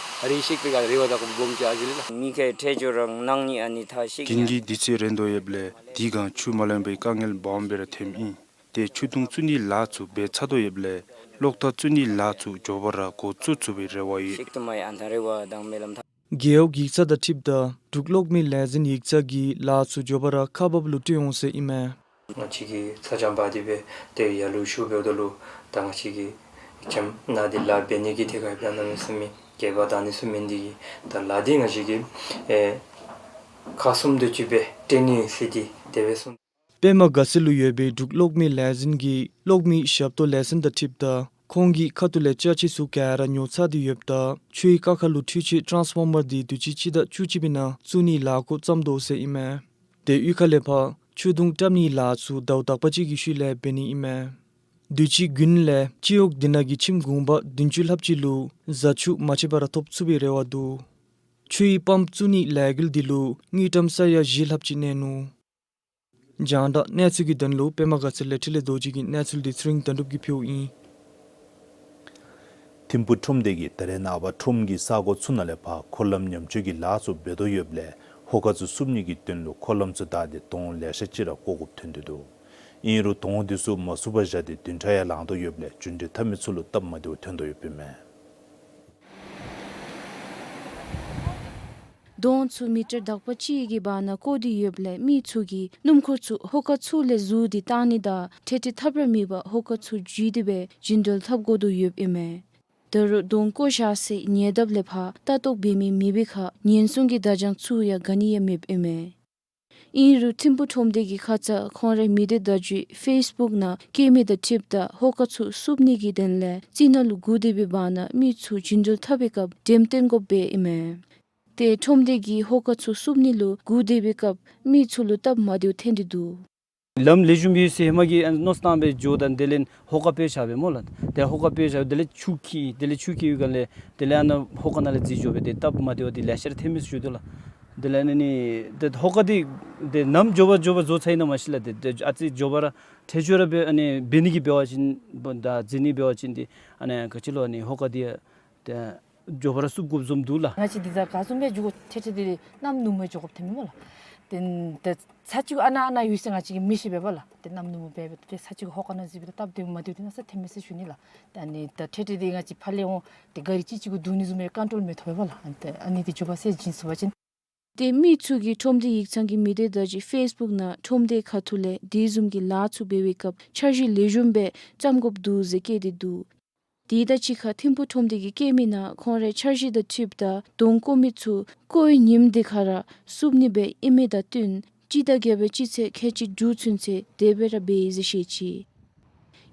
ངེ་གི་ཁྲལ་ཆུ་རང་ནང་ནི་ཨ་ནི་ཐག་ཤིག་ངེ་གི་དུས་ཚོད་རན་དོ་ཡོདཔ་ལས་དེ་སྒང་ཆུ་མ་ལང་པའི་དཀའ་ངལ་སྦོམ་སྦེ་ར་ཐོནམ་ཨིན། ཏེ་ཆུ་དུང་བཙུགས་ནིའི་ལཱ་ཚུ་འབད་ཚར་དོ་ཡོདཔ་ལས་གློག་ཐག་བཙུགས་ནིའི་ལཱ་ཚུ་མགྱོགས་པ་ར་འགོ་བཙུགས་ཚུགས་པའི་རེ་བ་ཡོད། རྒེད་འོག་ཡིག་ཚང་དང་འཁྲིལཝ་ད་འབྲུག་གློག་མེ་ལས་འཛིན་ཡིག་ཚང་གིས་ལཱ་ཚུ་མགྱོགས་པ་ར་ཁག་འབགཔ་ལུ་སྤྲོད་འོང་ཟེར་ཨིན་མས། ང་བཅས་ཀྱིས་ཚ་གྱང་འབག་སྟེ་སྦེ་ཏེ་ཡར་ལུ་ཞུ་འབདཝ་ད་ལུ་ད་ང་བཅས་ཀྱིས་ཁྱིམ་ནང་འདི་ལཱ་འབད་ནི་གི་ཐད་ཁར་ཡང་གནམ་མེད་ས་མེད་གེགས་བར་འདང་ནི་ཚུ་མེད་ནི་འདི་གིས་ད་ལཱ་འདི་ང་བཅས་ཀྱིས་ཨེ་ཁག་གསུམ་དེ་ཅིག་སྦེ་སྤྲོད་ནི་ཟེར་ཏེ་དེ་སྦེ་གསུངས། པདྨ་དགའ་ཚལ་ལུ་ཡོད་པའི་འབྲུག་གློག་མེ་ལས་འཛིན་གྱི་གློག་མེ་ཞབས་ཏོག་ལས་ཚན་དང་འཁྲིལཝ་ད་ཁོང་གི་ཁ་ཐུག་ལས་ཅ་ཆས་ཚུ་ག་ར་ཉོ་ཚར་ཏེ་ཡོདཔ་ད་ཆུའི་རྐ་ཁ་ལུ་འཕྲུལ་ཆས་ཊཱནསི་ཕོར་མར་འདི་དུས་ཅི་སྤྱི་ཟླ་བཅུ་གཅིག་པའི་ནང་བཙུགས་ནིའི་ལཱ་འགོ་བརྩམས་དོ་ཟེར་ཨིན་མས། ཏེ་གཡུས་ཁ་ལས་ཕར་ཆུ་དུང་བཀྲམ་ནིའི་ལཱ་ཚུ་ཟླཝ་དག་པ་ཅིག་གི་ཤུལ་ལས་འབད་ནི་ཨིན་མས། དུས་ཅི་དགུན་ལས་སྤྱི་འོག་འདི་ནང་གི་ཁྱིམ་གུང་པ་བདུན་ཅུ་ལྷགཔ་ཅིག་ལུ་བཟའ་ཆུ་མ་ཆད་པ་ར་ཐོབ་ཚུགས་པའི་རེ་བ་འདུག། ཆུའི་པམཔ་བཙུགས་ནིའི་ལས་འགུལ་འདི་ལུ་དངུལ་ཀྲམ་ས་ཡ་བཞི་ལྷགཔ་ཅིག་གནས་ནུག། རྒྱང་བསྒྲགས་གནས་ཚུལ་གྱི་དོན་ལུ་པདྨ་དགའ་ཚལ་ལས་འཕྲིན་ལས་རྡོ་རྗེ་གི་གནས་ཚུལ་འདི་ཚེ་རིང་དོན་གྲུབ་ཀྱིས་ཕུལཝ་ཨིན། ཐིམ་ཕུ་ཁྲོམ་སྡེ་གིས་ད་རེས་ནངས་པ་ཁྲོམ་གྱི་ས་གོ་ཚུ་ནང་ལས་ཕར་འཁོར་ལམ་ཉམས་བཅོས་ཀྱི་ལཱ་ཚུ་འབད་དོ་ཡོདཔ་ལས་ཧོ་ཀ་ཚུ་བསུབ་ནི་གི་དོན་ལུ་འཁོར་ལམ་ཚུ་བདའ་སྟེ་དོང་ལེ་ཤ་ཅིག་ར་བརྐོ་དགོཔ་ཐོན་ཏེ་འདུག། ཨིན་རུང་དོང་འདི་ཚུ་མ་བསུབ་པར་བཞག་སྟེ་བདུན་ཕྲག་ཡང་ལང་དོ་ཡོདཔ་ལས་རྒྱུན་འགྲུལ་འཐབ་མི་ཚུ་ལུ་སྟབས་མ་བདེཝ་ཐོན་དོ་ཡོདཔ་ཨིན་མས། དོང་ཚུ་མི་ཊར་དག་པ་ཅིག་གི་བར་ན་བརྐོ་སྟེ་ཡོདཔ་ལས་མི་ཚུ་གིས་སྣུམ་འཁོར་ཚུ་ཧོ་ཀ་ཚུ་ལས་བཟུང་སྟེ་བཏང་ནི་དང་འཕྲལ་འཕྲལ་ཐབས་ར་མེད་པར་ཧོ་ཀ་ཚུ་འཇུས་ཏེ་སྦེ་རྒྱུན་འགྲུལ་འཐབ་དགོ་དོ་ཡོདཔ་ཨིན་མས། ད་རུང་དོང་བརྐོ་བཞག་སའི་ཉེ་འདབས་ལས་ཕར་ལྟ་རྟོག་འབད་མི་མེད་པའི་ཁར་ཉེན་སྲུང་གི་བརྡ་བྱང་ཚུ་ཡང་ག་ནི་ཡང་མེདཔ་ཨིན་མས། ཨིན་རུང་ཐིམ་ཕུ་ཁྲོམ་སྡེ་གི་ཁ་ཙ་ཁོང་རའི་མི་སྡེ་བརྡ་བརྒྱུད་ཕེསི་བུཀ་ནང་བཀོད་མི་དང་འཁྲིལཝ་ད་ཧོ་ཀ་ཚུ་བསུབ་ནི་གི་དོན་ལས་རྩི་ནག་ལུ་སྒུག་སྡོད་པའི་བར་ན་མི་ཚུ་རྒྱུན་འགྲུལ་འཐབ་པའི་སྐབས་འགྲེམས་སྟོན་དགོཔ་སྦེ་ཨིན་མས། ཏེ་ཁྲོམ་སྡེ་གིས་ཧོ་ཀ་ཚུ་བསུབ་ནི་ལུ་སྒུག་སྡོད་པའི་སྐབས་མི་ཚུ་ལུ་སྟབས་མ་བདེཝ་ཐོན་ཏེ་འདུག། ལམ་ལེགས་ཤོམ་ཡོད་ཟེར་ཧེ་མ་གི་ཨ་མནོ་བསམ་བཏང་སྦེ་འགྱོཝ་ད་དེ་ལས་ཧོ་ཀ་སྤོ་བཞག་པས་སྨོ་ལགས། དེ་ཧོ་ཀ་སྤོ་བཞག་དེ་ལས་ཆུ་འཁྱིལ་དེ་ལས་ཆུ་འཁྱིལ་ཡོད་ག་ལས་དེ་ལས་ཨ་ནཱ་ཧོ་ཀ་ནང་ལས་འཛུལ་འགྱོ་སྦེ་དེ་སྟབས་མ་བདེཝ་འདི་ལེ་ཤ་ར་ཐོན་མི་ཚུ་ཡོད་དོ་ལགས། དེ་ལས་ཨ་ནི་དེ་ཧོ་ཀ་འདི་དེ་ནམ་མགྱོགས་པ་མགྱོགས་པ་བཟོ་ཚར་ཡི་ན་མ་ཤེས་ལགས། དེ་དེ་ཨ་ཙི་མགྱོགས་པ་ར་འཕྲལ་མགྱོགས་ར་སྦེ་ཨ་ནི་འབད་ནི་གི་འབད་བ་ཅིན་ད་འཛུལ་ནི་འབད་བ་ཅིན་འདི་ཨ་ནི་ག་ཅི་ལོ་ཨ་ནི་ཧོ་ཀ་འདི་ཡང་དེ་མགྱོགས་པ་ར་བསུབ་དགོཔ་བཟུམ་འདུག་ལགས། ང་བཅས་འདི་ཚུ་ག་བཟུམ་སྦེ་འགྱོ་དགོ། འཕྲལ་འཕྲལ་འདི་གནམ་ནུབ་མོ་འགྱོ་དགོཔ་ཐོན་མས་སྨོ་ལགས། དེ་ཚར་གཅིག་ཨ་ནཱ་ཨ་ནཱ་ཡོད་ཟེར་ང་བཅས་ཀྱིས་མི་ཤེས་པས་སྦ་ལགས། དེ་གནམ་ནུབ་མོ་འབད་འབད་དེ་ཚར་གཅིག་ཧོ་ཀ་ནང་འཛུལ་སྦེ་ད་སྟབས་བདེཝ་མ་བདེཝ་འདི་གནམ་མེད་ས་མེད་ཐོན་མས་ཟེར་ཞུ་ནི་ལགས། ད་ཨ་ནི་ད་འཕྲལ་འཕྲལ་འདི་ང་བཅས་ཕར་ལས་འོང་དེ་ག་རི་གཅིག་གཅིག་གུ་བརྡུང་ནི་བཟུམ་སྦེ་ཀོན་ཊོལ་མི་ཐོབ་པས་སྦ་ལགས། ཨ་ནི་དེ་ཨ་ནི་འདི་མགྱོགས་པ་སེལ་བྱིན་ཚུགས་པ་ཅིན། ཏེ་མི་ཚུ་གིས་ཁྲོམ་སྡེ་ཡིག་ཚང་གི་མི་སྡེ་བརྡ་བརྒྱུད་ཕེསི་བུཀ་ནང་ཁྲོམ་སྡེ་ཁ་ཐུག་ལས་དེ་བཟུམ་གྱི་ལཱ་ཚུ་འབད་བའི་སྐབས་འཆར་གཞི་ལེགས་ཤོམ་སྦེ་བརྩམ་དགོཔ་འདུག་ཟེར་བཀོད་དེ་འདུག། དེ་དང་གཅིག་ཁར་ཐིམ་ཕུ་ཁྲོམ་སྡེ་གིས་བཀོད་མི་ནང་ཁོང་རའི་འཆར་གཞི་དང་འཁྲིལཝ་ད་དོང་བརྐོ་མི་ཚུ་བརྐོ་བའི་ཉིནམ་དེ་ཁར་ར་བསུབ་ནི་སྦེ་ཨིན་མི་དང་བསྟུན་སྤྱི་ཟླ་བརྒྱད་པའི་སྤྱི་ཚེས་ཁལ་གཅིག་དྲུག་ཚུན་ཚོད་དེ་སྦེ་ར་འབད་ཡི་ཟེར་བཤད་ཅི།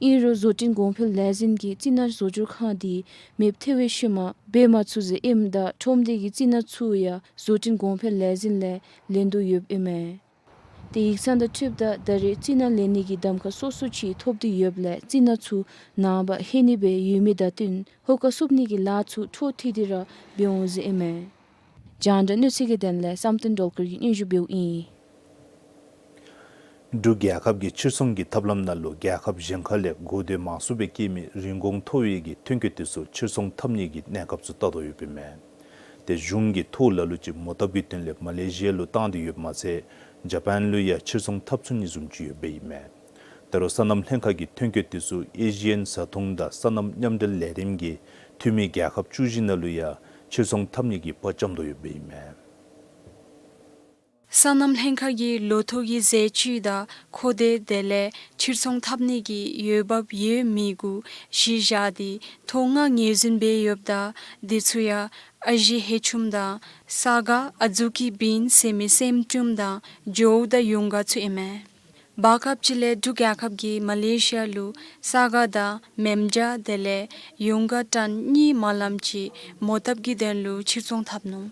ཨིན་རུང་བཟོ་སྐྲུན་གོང་འཕེལ་ལས་འཛིན་གྱིས་རྩི་ནག་བཟོ་སྒྱུར་ཁང་འདི་མེདཔ་ཐལ་བའི་ཤུལ་མ་འབད་མ་ཚུགས་ཟེར་ཨིནམ་ད་ཁྲོམ་སྡེ་གི་རྩི་ནག་ཚུ་ཡང་བཟོ་སྐྲུན་གོང་འཕེལ་ལས་འཛིན་ལས་ལེན་དོ་ཡོདཔ་ཨིན་མས། ཏེ་ཡིག་ཚང་དང་འཁྲིལཝ་ད་ད་རེས་རྩི་ནག་ལེན་ནི་གི་གདམ་ཁ་སོ་སོ་ཅིག་ཐོབ་སྟེ་ཡོདཔ་ལས་རྩི་ནག་ཚུ་ནངས་པ་ལྷོད་ནི་སྦེ་ཡོད་མི་དང་བསྟུན་ཧོ་ཀ་བསུབ་ནི་གི་ལཱ་ཚུ་འཕྲོ་མཐུད་དེ་ར་འབད་འོང་ཟེར་ཨིན་མས། རྒྱང་བསྒྲགས་གནས་ཚུལ་གྱི་དོན་ལས་བསམ་གཏན་སྒྲོལ་དཀར་གྱིས་སྙན་ཞུ་འབདཝ་ཨིན། འབྲུག་རྒྱལ་ཁབ་ཀྱི་ཕྱིར་ཚོང་གི་ཐབས་ལམ་ནང་ལུ་རྒྱལ་ཁབ་གཞན་ཁ་ལས་གོ་བདེ་མང་སུ་སྦེ་སྐྱེད་མི་རིན་གོང་མཐོ་བའི་གི་ཐོན་སྐྱེད་དེ་ཚུ་ཕྱིར་ཚོང་འཐབ་ནི་གི་གནས་སྐབས་ཚུ་བལྟ་དོ་ཡོདཔ་ཨིན་མས། ཏེ་གཞུང་གིས་ཐོག་ལ་ལུ་ཅིག་མོ་བཏབ་ཀྱི་དོན་ལས་མ་ལེ་ཤི་ཡ་ལུ་བཏང་སྟེ་ཡོདཔ་མ་ཚད་ཇ་པཱན་ལུ་ཡང་ཕྱིར་ཚོང་འཐབ་ཚུགས་ནི་བཟུམ་ཅིག་ཡོདཔ་ཨིན་མས། ད་རུང་སོ་ནམ་ལྷན་ཁག་གི་ཐོན་སྐྱེད་དེ་ཚུ་ཨེ་ཤི་ཡན་བཟའ་འཐུང་དང་སོ་ནམ་མཉམ་འབྲེལ་ལས་རིམ་གྱིས་འཐུས་མི་རྒྱལ་ཁབ་བཅུ་བཞི་ནང་ལུ་ཡང་ཕྱིར་ཚོང་འཐབ་ནི་གི་དཔའ་བཅམ་དོ་ཡོདཔ་ཨིན་མས། སོ་ནམ་ལྷན་ཁག་གིས་ལོ་ཐོག་གི་ཟས་བཅུད་དང་ཁོ་དེ་དེ་ལས་ཕྱིར་ཚོང་འཐབ་ནི་གི་འོས་འབབ་ཡོད་མེད་གུ་གཞི་བཞག་སྟེ་ཐོག་ལྔ་ངོས་འཛིན་འབད་ཡོདཔ་ད་དེ་ཚུ་ཡང་ཨ་ཞེ་ཧེ་ཆུམ་དང་ས་ག་ཨ་ཛུ་ཀི་བིན་ཟེར་མི་སྲནམ་ཅུམ་དང་ཇོའུ་དང་ཡུང་ག་ཚུ་ཨིན་མས། བར་སྐབས་ཅིག་ལས་འབྲུག་རྒྱལ་ཁབ་ཀྱིས་མ་ལེ་ཤི་ཡ་ལུ་ས་ག་དང་མེམ་བྱ་དེ་ལས་ཡུང་ག་ཊཱན་གཉིས་མ་ལམ་ཅིག་མོ་བཏབ་ཀྱི་དོན་ལུ་ཕྱིར་ཚོང་འཐབ་ནུག།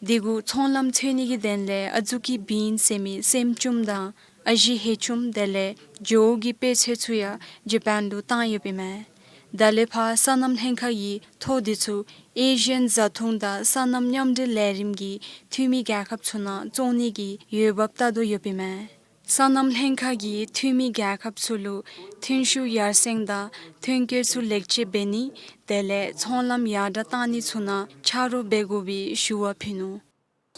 དེ་གུ་ཚོང་ལམ་འཚོལ་ནི་གི་དོན་ལས་ཨ་ཛུ་ཀི་བིན་ཟེར་མི་སྲནམ་ཅུམ་དང་ཨ་ཞེ་ཧེ་ཆུམ་དེ་ལས་ཇོའུ་གི་དཔེ་ཚོད་ཚུ་ཡང་ཇ་པཱན་ལུ་བཏང་ཡོདཔ་ཨིན་མས། ད་ལས་ཕར་སོ་ནམ་ལྷན་ཁག་གིས་ཐོག་དེ་ཚུ་ཨེ་ཤི་ཡན་བཟའ་འཐུང་དང་སོ་ནམ་མཉམ་འབྲེལ་ལས་རིམ་གྱི་འཐུས་མི་རྒྱལ་ཁབ་ཚུ་ནང་བཙོང་ནི་གི་འོས་འབབ་བལྟ་དོ་ཡོདཔ་ཨིན་མས། སོ་ནམ་ལྷན་ཁག་གིས་འཐུས་མི་རྒྱལ་ཁབ་ཚུ་ལུ་ཐོན་ཤུགས་ཡར་སེང་དང་ཐོན་སྐྱེད་ཚུ་ལེགས་བཅོས་འབད་ནི་དེ་ལས་ཚོང་ལམ་ཡར་དྲགས་གཏང་ནི་ཚུ་ནང་ཆ་རོགས་འབད་དགོ་པའི་ཞུ་བ་ཕུལ་ནུག།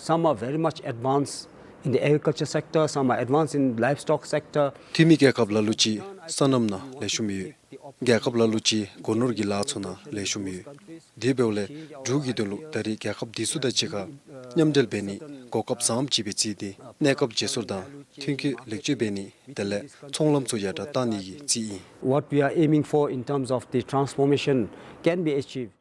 Some are very much advanced in the agriculture sector, some are advanced in livestock sector. འཐུས་མི་རྒྱལ་ཁབ་ལ་ལུ་ཅིག་སོ་ནམ་ནང་ལེགས་ཤོམ་ཡོད། རྒྱལ་ཁབ་ལ་ལུ་ཅིག་སྒོ་ནོར་གྱི་ལཱ་ཚུ་ནང་ལེགས་ཤོམ་ཡོད། དེ་འབདཝ་ལས་འབྲུག་གི་དོན་ལུ་ད་རེས་རྒྱལ་ཁབ་དེ་ཚུ་དང་གཅིག་ཁར་མཉམ་འབྲེལ་འབད་ནི་གོ་སྐབས་བཟངམ་ཅིག་སྦེ་བརྩི་སྟེ་གནས་སྐབས་བརྗེ་སོར་དང་ཐོན་སྐྱེད་ལེགས་བཅོས་འབད་ནི་དེ་ལས་ཚོང་ལམ་ཚུ་ཡར་དྲགས་གཏང་ནི་གི་རྩིས་ཨིན། What we are aiming for in terms of the transformation can be achieved.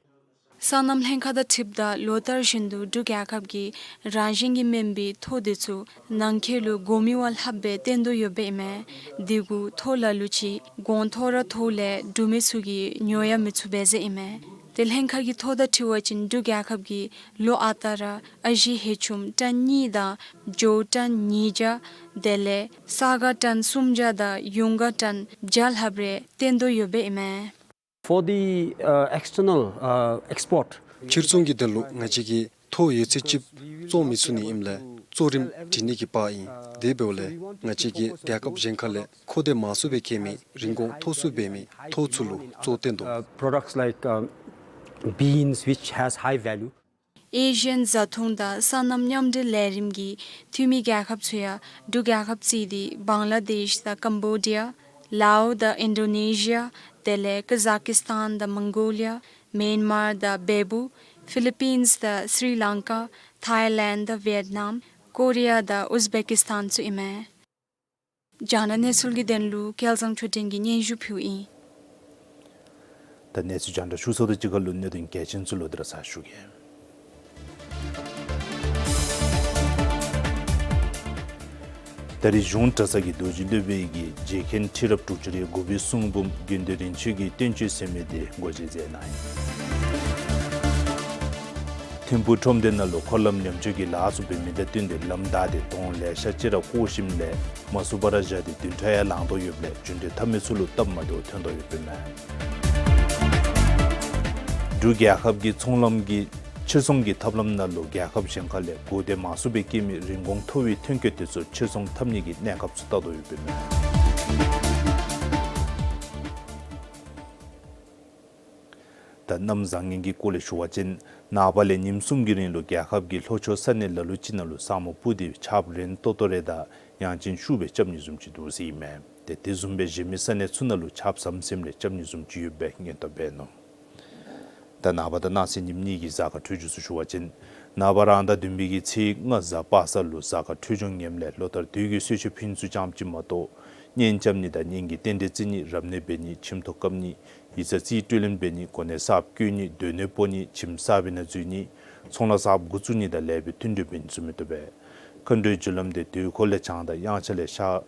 སོ་ནམ་ལྷན་ཁག་དང་འཁྲིལཝ་ད་ལོ་ལྟར་བཞིན་དུ་འབྲུག་རྒྱལ་ཁབ་ཀྱིས་རང་བཞིན་གྱིས་སྨིན་པའི་ཐོག་དེ་ཚུ་ནང་འཁོད་ལུ་དགོ་མི་བ་ལྷགཔ་སྦེ་བཏོན་དོ་ཡོདཔ་ཨིན་མས། དེ་གུ་ཐོག་ལ་ལུ་ཅིག་གོང་མཐོ་ར་མཐོཝ་ལས་འབྲུག་མི་ཚུ་གིས་ཉོ་ཡང་མི་ཚུགས་པས་ཟེར་ཨིན་མས། ཏེ་ལྷན་ཁག་གི་ཐོག་དང་འཁྲིལ་བ་ཅིན་འབྲུག་རྒྱལ་ཁབ་ཀྱིས་ལོ་ཨ་རྟག་ར་ཨ་ཞེ་ཧེ་ཆུམ་ཊཱན་གཉིས་དང་ཇོའུ་ཊཱན་ཉིས་བརྒྱ་དེ་ལས་ས་ག་ཊཱན་སུམ་བརྒྱ་དང་ཡུང་ག་ཊཱན་བརྒྱ་ལྷགཔ་རེ་བཏོན་དོ་ཡོདཔ་ཨིན་མས། For the, uh, external, uh, export. ཕྱིར་ཚོང་གི་དོན་ལུ་ང་བཅས་ཀྱིས་ཐོག་ཡོད་ཚད་ཅིག་བཙོང་མི་ཚུགས་ནི་ཨིནམ་ལས་གཙོ་རིམ་འབྲི་ནི་གི་དཔའ་ཨིན། དེ་འབདཝ་ལས་ང་བཅས་ཀྱིས་རྒྱལ་ཁབ་གཞན་ཁ་ལས་མཁོ་འདོད་མང་སུ་སྦེ་བཀལ་མི་རིན་གོང་མཐོ་སུ་འབད་མི་ཐོག་ཚུ་ལུ་གཙོ་བཏོན་དོ། Uh, products like, um, beans which has high value. ཨེ་ཤི་ཡན་བཟའ་འཐུང་དང་སོ་ནམ་མཉམ་འབྲེལ་ལས་རིམ་གྱི་འཐུས་མི་རྒྱལ་ཁབ་ཚུ་ཡང་འབྲུག་རྒྱལ་ཁབ་བརྩིས་ཏེ་བང་ལ་དེཤ་དང་ཀམ་བོ་ཌི་ཡ། ལའོ་དང་ཨིན་ཌོ་ནེ་ཤི་ཡ། དེ་ལས་ཀ་ཟག་ཀིས་ཏཱན་དང་མོང་གོ་ལི་ཡ། མེན་མར་དང་བེ་བུ། ཕི་ལི་པིནས་དང་སི་རི་ལང་ཀ། ཐའི་ལེནཌ་དང་ཝེཊ་ནམ། ཀོ་རི་ཡ་དང་ཨུཛ་བེ་ཀིས་ཏཱན་ཚུ་ཨིན་མས། རྒྱང་བསྒྲགས་གནས་ཚུལ་གྱི་དོན་ལུ་སྐལ་བཟང་ཆོས་སྒྲོན་གྱིས་སྙན་ཞུ་ཕུལཝ་ཨིན། ད་གནས་ཚུལ་རྒྱང་བསྒྲགས་ཞུ་ཚརཝ་དང་གཅིག་ཁར་ལུ་གནད་དོན་གལ་ཆེན་ཚུ་ལོག་སྟེ་ར་ཚར་ཞུ་གེ། ད་རེས་གཞུང་གྲྭ་ཚང་གི་རྡོ་རྗེ་སློབ་དཔོན་གྱིས་རྗེ་མཁན་ཁྲི་རབས་དྲུག་ཅུ་རེ་དགུ་པའི་གསུང་འབུམ་དགེ་འདུན་རིན་ཆེན་གྱི་བསྟན་བཅོས་ཟེར་མི་དེ་སྒོ་འབྱེད་མཛད་གནང་ཡི། ཐིམ་ཕུག་ཁྲོམ་སྡེ་ནང་ལུ་འཁོར་ལམ་ཉམས་བཅོས་ཀྱི་ལཱ་ཚུ་འབད་མི་དང་བསྟུན་ཏེ་ལམ་བདའ་སྟེ་དོང་ལེ་ཤ་ཅིག་ར་བརྐོ་ཞིནམ་ལས་མ་ཚུགས་པར་བཞག་སྟེ་བདུན་ཕྲག་ཡང་ལང་དོ་ཡོདཔ་ལས་རྒྱུན་འགྲུལ་འཐབ་མི་ཚུ་ལུ་སྟབས་མ་བདེཝ་ཐོན་དོ་ཡོདཔ་ཨིན་མས། འབྲུག་རྒྱལ་ཁབ་ཀྱིས་ཚོང་ལམ་གྱི་ཕྱིར་ཚོང་གི་ཐབས་ལམ་ནང་ལུ་རྒྱལ་ཁབ་གཞན་ཁ་ལས་མཁོ་འདོད་མང་སུ་སྦེ་བཀལ་མི་རིན་གོང་མཐོ་བའི་ཐོན་སྐྱེད་དེ་ཚུ་ཕྱིར་ཚོང་འཐབ་ནི་གི་གནས་སྐབས་ཚུ་བལྟ་དོ་ཡོདཔ་ཨིན་མས། ད་གནམ་བཟང་ངན་གྱི་སྐོར་ལས་ཞུ་བ་ཅིན་ནངས་པ་ལས་ཉིནམ་གསུམ་གྱི་རིང་ལུ་རྒྱལ་ཁབ་ཀྱི་ལྷོ་ཕྱོགས་ས་གནས་ལ་ལུ་ཅིག་ནང་ལུ་ས་སྨུག་སྤུབས་ཏེ་ཆརཔ་རན་ཏོག་ཏོ་རེ་དང་ཡང་ཅིན་ཤུགས་སྦེ་རྐྱབ་ནི་བཟུམ་ཅིག་འདུག་ཟེར་ཨིན་མས། ཏེ་དེ་བཟུམ་སྦེ་གཞན་མི་ས་གནས་ཚུ་ནང་ལུ་ཆརཔ་ཟམ་ཟིམ་རེ་རྐྱབ་ནི་བཟུམ་ཅིག་ཡོདཔ་སྦེ་སྙན་ཐོ་འབད་ནུག། ད་ནངས་པ་དང་གནངས་ཚེ་ཉིནམ་གཉིས་ཀྱི་གཟའ་སྐར་འཕྲོད་སྦྱོར་ཚུ་ཞུ་བ་ཅིན་ནངས་པ་རང་ཟླ་བདུན་པའི་གི་ཚེས་ལྔ་གཟའ་པ་སངས་ལུ་གཟའ་སྐར་འཕྲོད་སྦྱོར་ངནམ་ལས་ལོ་ལྟར་དུས་ཀྱི་གསོལ་མཆོད་ཕུལ་ཚུགསཔ་ཅིག་མ་གཏོགས་གཉེན་རྐྱབ་ནི་དང་གཉེན་གྱི་རྟེན་འབྲེལ་བརྩི་ནི་རབ་གནས་འབད་ནི་ཁྱིམ་ཐོག་བཀབ་ནི་ཡིག་ཚང་རྩིས་སྤྲོད་ལེན་འབད་ནི་གོ་གནས་གསརཔ་བསྐོ་ནི་སྡོད་གནས་སྤོ་ནི་ཁྱིམ་གསར་པའི་ནང་འཛུལ་ནི་ཚོང་ལཱ་གསརཔ་འགོ་བཙུགས་ནི་དང་ལེགས་པའི་བསྟུན་གྲོས་འབད་ནི་ཚུ་མི་བཏུབ་པས། མཁའ་འགྲོའི་རྒྱུ་ལམ་དེ་དུས་འཁོར་ལས་བྱང་དང་དབྱངས་འཆར་ལས་ཤར་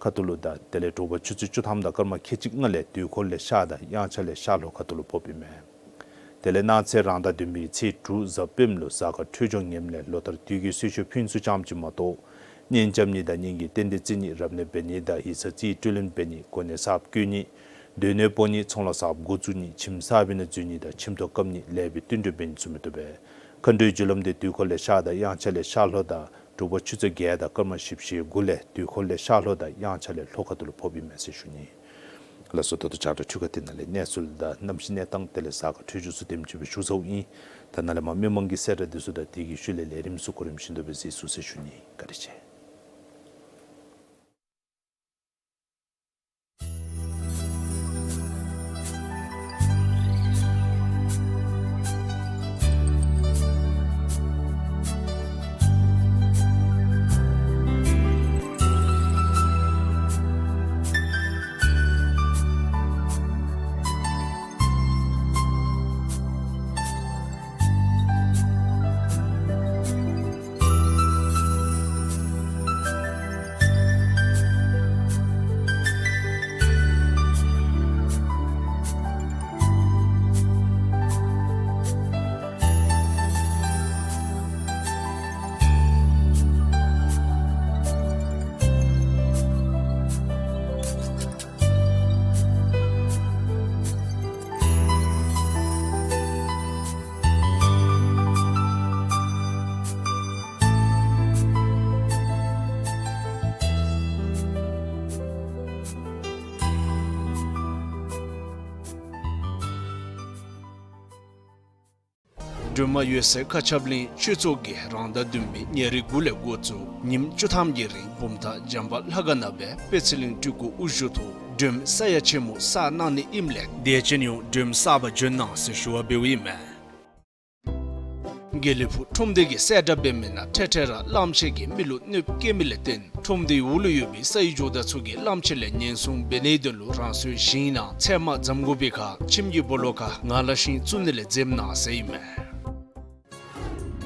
ཁ་ཐུག་ལུ་དང་དེ་ལས་དྲོ་པ་ཆུ་ཚོད་བཅུ་ཐམ་དང་སྐར་མ་ཁལ་གཅིག་ལྔ་ལས་དུས་འཁོར་ལས་ཤར་དང་དབྱངས་འཆར་ལས་ཤར་ལྷོ་ཁ་ཐུག་ལུ་ཕོགཔ་ཨིན་མས། དེ་ལས་གནངས་ཚེ་རང་ཟླ་བདུན་པའི་ཚེས་དྲུག་གཟའ་སྤེནམ་ལུ་གཟའ་སྐར་འཕྲོད་སྦྱོར་ངནམ་ལས་ལོ་ལྟར་དུས་ཀྱི་གསོལ་མཆོད་ཕུལ་ཚུགསཔ་ཅིག་མ་གཏོགས་གཉེན་རྐྱབ་ནི་དང་གཉེན་གྱི་རྟེན་འབྲེལ་བརྩི་ནི་རབ་གནས་འབད་ནི་དང་ཡིག་ཚང་རྩིས་སྤྲོད་ལེན་འབད་ནི་གོ་གནས་གསརཔ་བསྐོ་ནི་སྡོད་གནས་སྤོ་ནི་ཚོང་ལཱ་གསརཔ་འགོ་བཙུགས་ནི་ཁྱིམ་གསར་པའི་ནང་འཛུལ་ནི་དང་ཁྱིམ་ཐོག་བཀབ་ནི་ལེགས་པའི་བསྟུན་གྲོས་འབད་ནི་ཚུ་མི་བཏུབ་པས། མཁའ་འགྲོའི་རྒྱུ་ལམ་དེ་དུས་འཁོར་ལས་ཤར་དང་དབྱངས་འཆར་ལས་ཤར་ལྷོ་དང་དྲོ་པ་ཆུ་ཚོད་བརྒྱད་དང་སྐར་མ་བཞི་བཅུ་ཞེ་དགུ་ལས་དུས་འཁོར་ལས་ཤར་ལྷོ་དང་དབྱངས་འཆར་ལས་ལྷོ་ཁ་ཐུག་ལུ་ཕོགཔ་ཨིན་མས་ཟེར་ཞུ་ནི། ལགས་སོ། ད་ལྟོ་རྒྱང་བསྒྲགས་འཕྲུལ་ཁང་འདི་ནང་ལས་གནས་ཚུལ་དང་གནམ་གཤིས་གནས་སྟངས་དེ་ལས་གཟའ་སྐར་འཕྲོད་སྦྱོར་ཚུ་དེམ་ཅིག་སྦེ་ཞུ་ཚརཝ་ཨིན། ད་ནཱ་ལས་མར་མི་མང་གི་གསལ་བསྒྲགས་འདི་ཚུ་དང་དེ་གི་ཤུལ་ལས་ལས་རིམ་ཚུ་གོ་རིམ་བཞིན་དུ་སྦེ་གཟིགས་ཚུགས་ཟེར་ཞུ་ནི། བཀའ་དྲིན་ཆེ། སྒྲོལ་མ་འོད་ཟེར་མཁའ་ཁྱབ་གླིང་ཆོས་ཚོགས་ཀྱིས་རང་ཟླ་བདུན་པའི་ཉེར་དགུ་ལས་འགོ་བཙུགས་ཉིནམ་བཅུ་ཐམ་གྱི་རིང་བུམ་ཐང་བྱམས་པ་ལྷ་ཁང་ནང་སྦེ་དཔལ་ཚེ་གླིང་སྤྲུལ་སྐུ་དབུ་བཞུགས་ཐོག་སྒྲོལ་མ་ས་ཡ་ཆེན་མོ་གསར་གནང་ནི་ཨིནམ་ལས་དད་ཅན་ཡོངས་སྒྲོལ་མ་གསར་པ་འབྱོན་གནང་ཟེར་ཞུ་བ་འབདཝ་ཨིན་མས། དགེ་ལེགས་ཕུག་ཁྲོམ་སྡེ་གི་གསལ་བསྒྲགས་འབད་མི་ནང་འཕྲལ་འཕྲལ་ར་གླངམོ་ཆེ་གིས་མི་ལུ་གནོདཔ་བཀལ་མི་ལས་བརྟེན་ཁྲོམ་སྡེའི་འོག་ལུ་ཡོད་པའི་སའི་ཇོ་བདག་ཚུ་གིས་གླངམོ་ཆེ་ལས་ཉེན་སྲུང་འབད་ནིའི་དོན་ལུ་རང་སོའི་ཞིང་ནང་ཚལ་མ་འཛམ་དགོ་པའི་ཁར་ཁྱིམ་གྱི་སྦོ་ལོགས་ཁར་ངང་ལག་ཤིང་བཙུགས་ནི་ལས་འཛེམ་གནང་ཟེར་ཨིན་མས།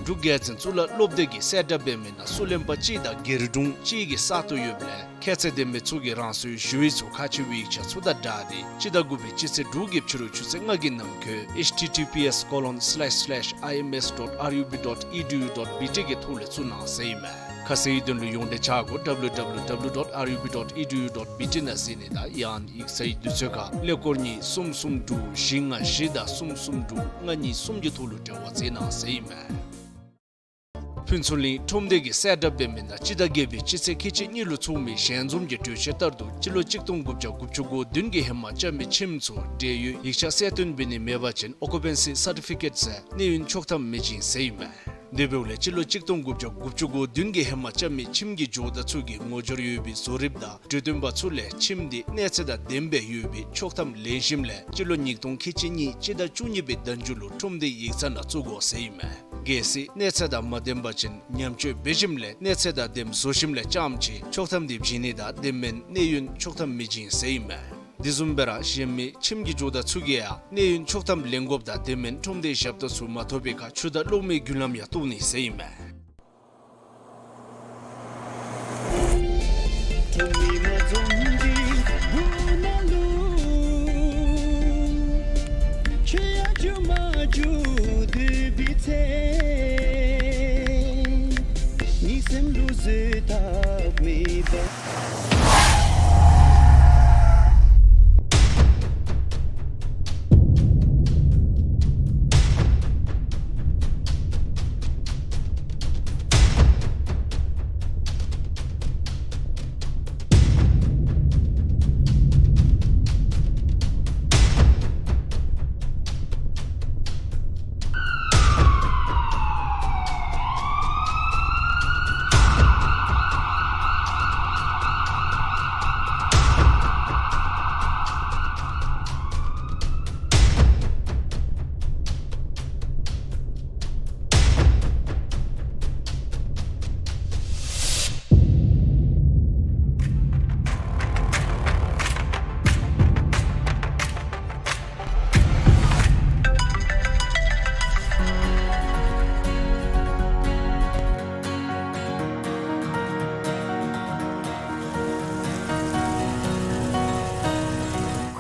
འབྲུག་རྒྱལ་བཙུན་གཙུག་ལག་སློབ་སྡེ་གི་གསལ་བསྒྲགས་འབད་མི་ནང་སུ་ལེན་པ་ཅིག་དང་སྒེར་དྲུང་ཅིག་གི་གསར་གཏོད་ཡོདཔ་ལས་ཁྱད་ཚད་ལྡན་མི་ཚུ་གིས་རང་སོའི་ཞུ་ཡིག་ཚུ་ཁག་ཆེ་བའི་ཡིག་ཆ་ཚུ་དང་སྦྲགས་ཏེ་སྤྱི་ཟླ་དགུ་པའི་སྤྱི་ཚེས་དྲུག་གི་ཕྱི་རུ་ཆུ་ཚོད་ལྔ་གི་ནང་འཁོད་ཨེཆ་ཊི་ཊི་པི་ཨེསི་ཀོ་ལོན་སི་ལེཤ་སི་ལེཤ་ཨའི་ཨེམ་ཨེསི་ཌོཊ་ཨར་ཡུ་བི་ཌོཊ་ཨི་ཌི་ཡུ་ཌོཊ་བི་ཊི་གི་ཐོག་ལས་བཙུགས་གནང་ཟེར་ཨིན་མས། ཁ་གསལ་ཡི་དོན་ལུ་ཡོངས་འབྲེལ་ཆ་སྒོ་ཌབ་ལུ་ཌབ་ལུ་ཌབ་ལུ་ཌོཊ་ཨར་ཡུ་བི་ཌོཊ་ཨི་ཌི་ཡུ་ཌོཊ་བི་ཊི་ནང་གཟིགས་ནི་དང་ཡང་ཡིག་ཚང་གི་དུས་ཚོད་ཁར་ཀླད་ཀོར་གཉིས་གསུམ་གསུམ་དྲུག་བཞི་ལྔ་བཞི་དང་གསུམ་གསུམ་དྲུག་ལྔ་གཉིས་གསུམ་གྱི་ཐོག་ལུ་འབྲེལ་བ་མཛད་གནང་ཟེར་ཨིན་མས། ཕུན་ཚོགས་གླིང་ཁྲོམ་སྡེ་གི་གསལ་བསྒྲགས་འབད་མི་ནང་སྤྱི་ཟླ་བརྒྱད་པའི་སྤྱི་ཚེས་ཁལ་གཅིག་གཉིས་ལུ་ཚོགས་མི་ཞལ་འཛོམས་ཀྱི་གྲོས་ཆོད་ལྟར་དུ་སྤྱི་ལོ་གཅིག་སྟོང་དགུ་བརྒྱ་དགུ་བཅུ་གོ་བདུན་གྱི་ཧེ་མ་རྐྱབ་མི་ཁྱིམ་ཚུ་འབྲེལ་ཡོད་ཡིག་ཆ་གསལ་སྟོན་འབད་ནི་མེད་པ་ཅིན་ཨོ་ཀུ་པེན་སི་སར་ཊི་ཕི་ཀེཊ་ཟེར་གནས་ཡུན་ཆོག་ཐམ་མི་བྱིན་ཟེར་ཨིན་མས། དེ་འབདཝ་ལས་སྤྱི་ལོ་གཅིག་སྟོང་དགུ་བརྒྱ་དགུ་བཅུ་གོ་བདུན་གྱི་ཧེ་མ་རྐྱབ་མི་ཁྱིམ་གྱི་ཇོ་བདག་ཚུ་གིས་ངོ་སྦྱོར་ཡོད་པའི་བཟོ་རིགཔ་དང་གྲོས་སྟོན་པ་ཚུ་ལས་ཁྱིམ་དེ་གནས་ཚད་དང་ལྡནམ་སྦེ་ཡོད་པའི་ཆོག་ཐམ་ལེན་ཞིནམ་ལས་སྤྱི་ལོ་ཉིས་སྟོང་ཁལ་གཅིག་གཉིས་སྤྱི་ཟླ་བཅུ་གཉིས་པའི་ཟླ་མཇུག་ལུ་ཁྲོམ་སྡེའི་ཡིག་ཚང་ནང་བཙུགས་དགོ་ཟེར་ཨིན་མས། གལ་སྲིད་གནས་ཚད་དང་མ་ལྡན་པ་ཅིན་ཉམས་བཅོས་འབད་ཞིནམ་ལས་གནས་ཚད་དང་ལྡནམ་བཟོ་ཞིནམ་ལས་རྐྱངམ་ཅིག་ཆོག་ཐམ་དེ་བྱིན་ནི་དང་དེ་མེན་གནས་ཡུན་ཆོག་ཐམ་མི་བྱིན་ཟེར་ཨིན་མས། དེ་བཟུམ་སྦེ་ར་གཞན་མི་ཁྱིམ་གྱི་ཇོ་བདག་ཚུ་གིས་ཡང་གནས་ཡུན་ཆོག་ཐམ་ལེན་དགོཔ་དང་དེ་མེན་ཁྲོམ་སྡེའི་ཞབས་ཏོག་ཚུ་མ་ཐོབ་པའི་ཁར་ཆུ་དང་གློག་མེའི་རྒྱུན་ལམ་ཡང་གཏོར་ནི་ཟེར་ཨིན་མས།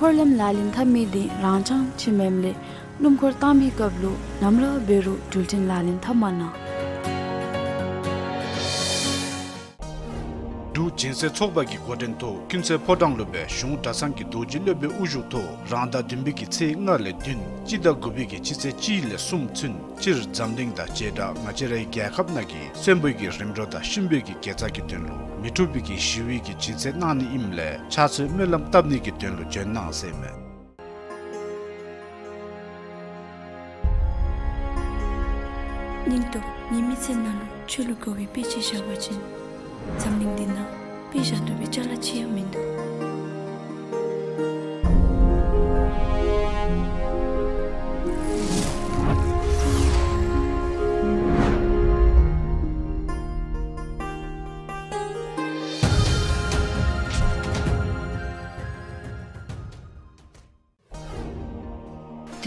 འཁོར་ལམ་ལག་ལེན་འཐབ་མི་དེ་རང་རྐྱང་ཅིག་མེནམ་ལས་སྣུམ་འཁོར་བཏང་མིའི་སྐབས་ལུ་ནམ་ར་འབད་རུང་འགྲུལ་འཕྲིན་ལག་ལེན་འཐབ་མ་གནང་། འབྲུག་སྦྱིན་སྲེག་ཚོགས་པ་གི་འགོ་འདྲེན་ཐོག་ཀུན་གསལ་ཕོ་བྲང་ལུ་སྦེ་གཞུང་གྲྭ་ཚང་གི་རྡོ་རྗེ་སློབ་དཔོན་དབུ་བཞུགས་ཐོག་རང་ཟླ་བདུན་པའི་གི་ཚེས་ལྔ་ལས་བདུན་སྤྱི་ཟླ་དགུ་པའི་གི་སྤྱི་ཚེས་གཅིག་ལས་གསུམ་ཚུན་སྤྱིར་འཛམ་གླིང་དང་བྱེ་བྲག་ང་བཅས་རའི་རྒྱལ་ཁབ་ནང་གི་གསོན་པོའི་གི་རིམ་གྲོ་དང་གཤིན་པོའི་གི་དགེ་རྩ་གི་དོན་ལུ་མི་འཁྲུགས་པའི་གི་ཞི་བའི་གི་སྦྱིན་སྲེག་གནང་ནི་ཨིནམ་ལས་ཕྱག་ཚོད་སྨོན་ལམ་བཏབ་ནི་གི་དོན་ལུ་འབྱོན་གནང་ཟེར་མས། སྙིང་སྟོབས་ཉི་མའི་ཚེ་ནང་ལུ་ཆོས་ལུ་དགའ་བའི་དཔེ་ཅིག་བཞག་པ་ཅིན་འཛམ་གླིང་འདི་ནང་དཔེ་བཞག་བཏུབ་པའི་ཅ་ལ་ཅིག་ཡང་མིན་འདུག།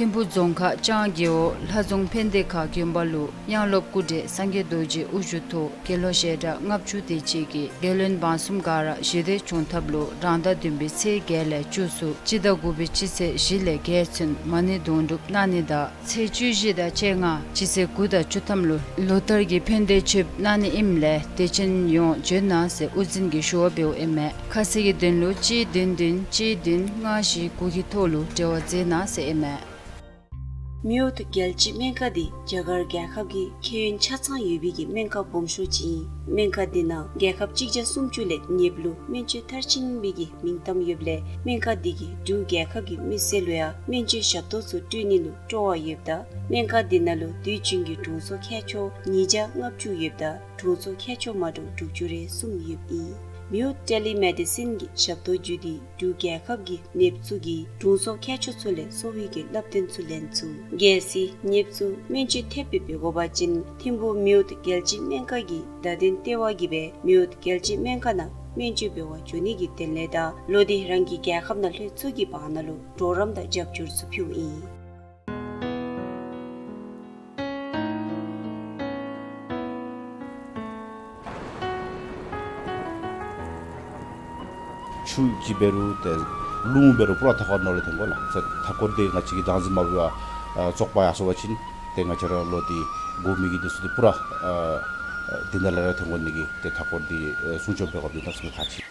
ཐིམ་ཕུ་རྫོང་ཁག་ལྕང་རྒེད་འོག་ལྷ་རྫོང་ཕན་བདེ་ཁ་དགོན་པ་ལུ་དབྱངས་སློབ་སྐུ་བགྲེས་སངས་རྒྱས་རྡོ་རྗེ་དབུ་བཞུགས་ཐོག་དགེ་སློང་ཞལ་གྲངས་ལྔ་བཅུ་དེ་ཅིག་གིས་རྒྱལ་བློན་འབངས་གསུམ་ག་ར་ཞི་བདེ་བྱུང་ཐབས་ལུ་རང་ཟླ་བདུན་པའི་ཚེས་བརྒྱད་ལས་བཅུ་ཚུན་སྤྱི་ཟླ་དགུ་པའི་སྤྱི་ཚེས་བཞི་ལས་བརྒྱད་ཚུན་མ་ཎི་དོན་གྲུབ་གནང་ནི་དང་ཚེས་བཅུ་བཞི་དང་བཅོ་ལྔ་སྤྱི་ཚེས་དགུ་དང་བཅུ་ཐམ་ལུ་ལོ་ལྟར་གྱི་ཕན་བདེ་མཆོདཔ་གནང་ནི་ཨིནམ་ལས་དད་ཅན་ཡོངས་འབྱོན་གནང་ཟེར་དབུ་འཛིན་གྱིས་ཞུ་བ་འབདཝ་ཨིན་མས། ཁ་གསལ་གྱི་དོན་ལུ་གཅིག་བདུན་བདུན་གཅིག་བདུན་ལྔ་བཞི་དགུ་གི་ཐོག་ལུ་འབྲེལ་བ་མཛད་གནང་ཟེར་ཨིན་མས། མེའོ་ཏོ་རྒྱལ་སྤྱི་སྨན་ཁང་འདི་རྒྱ་གར་རྒྱལ་ཁབ་ཀྱི་ཁྱད་ཡོན་ཆ་ཚང་ཡོད་པའི་གི་སྨན་ཁང་སྦོམ་ཤོས་ཅིག་ཨིན། སྨན་ཁང་འདི་ནང་རྒྱལ་ཁབ་གཅིག་བརྒྱ་སུམ་ཅུ་ལས་ཉེཔ་ལུ་སྨན་བཅོས་མཐར་ཕྱིན་པའི་གི་མིང་གཏམ་ཡོདཔ་ལས་སྨན་ཁང་འདི་གིས་འབྲུག་རྒྱལ་ཁབ་ཀྱི་མི་སེར་ལུ་ཡང་སྨན་བཅོས་ཞབས་ཏོག་ཚུ་སྤྲོད་ནི་ལུ་སྤྲོ་བ་ཡོདཔ་ད་སྨན་ཁང་འདི་ནང་ལུ་དུས་རྒྱུན་གྱི་དྲུང་འཚོ་མཁས་མཆོག་ཉིས་བརྒྱ་ལྔ་བཅུ་ཡོདཔ་ད་དྲུང་འཚོ་མཁས་མཆོག་མ་འདྲཝ་དྲུག་ཅུ་རེ་གསུམ་ཡོདཔ་ཨིན། མེའོ་ཊེ་ལི་མེ་ཌི་སིན་གྱི་ཞབས་ཏོག་བརྒྱུད་དེ་འབྲུག་རྒྱལ་ཁབ་ཀྱི་ནདཔ་ཚུ་གིས་དྲུང་འཚོ་མཁས་མཆོག་ཚུ་ལས་གསོ་བའི་གི་བསླབ་སྟོན་ཚུ་ལེན་ཚུགས། གལ་སྲིད་ནདཔ་ཚུ་སྨན་བཅོས་ཐེབས་སྦེ་འབད་དགོ་པ་ཅིན་ཐིམ་ཕུག་མེའོ་ཊི་རྒྱལ་སྤྱིའི་སྨན་ཁང་གི་བརྡ་དོན་ལྟེ་བ་གིས་སྦེ་མེའོ་ཊི་རྒྱལ་སྤྱིའི་སྨན་ཁང་ནང་སྨན་བཅོས་འབད་བར་འགྱོ་ནི་གི་དོན་ལས་དང་ལོག་སྟེ་རང་གི་རྒྱལ་ཁབ་ནང་ལྷོད་ཚུགས་ཀྱི་བར་ན་ལུ་གྲོགས་རམ་དང་རྒྱབ་སྐྱོར་ཚུ་ཕུལཝ་ཨིན། ཆུ་ཅིག་འབད་རུང་ཏེ་རླུང་འབད་རུང་པུ་ར་མཐའ་འཁོར་ནང་ལུ་ཐོན་དགོ་ལགས། ཏེ་མཐའ་འཁོར་འདི་ང་བཅས་ཀྱིས་བདག་འཛིན་མ་འབད་བར་བཙོག་པ་ཡར་སོང་པ་ཅིན་ཏེ་ང་བཅས་ར་ལོག་སྟེ་དགོ་མི་གི་འདི་ཚུ་འདི་པུ་ར་འདི་ནང་ལས་ར་ཐོན་དགོ་ནི་གི་ཏེ་མཐའ་འཁོར་འདི་སྲུང་སྐྱོབ་འབད་དགོཔ་འདི་གནམ་མེད་ས་མེད་ཁག་ཆེ།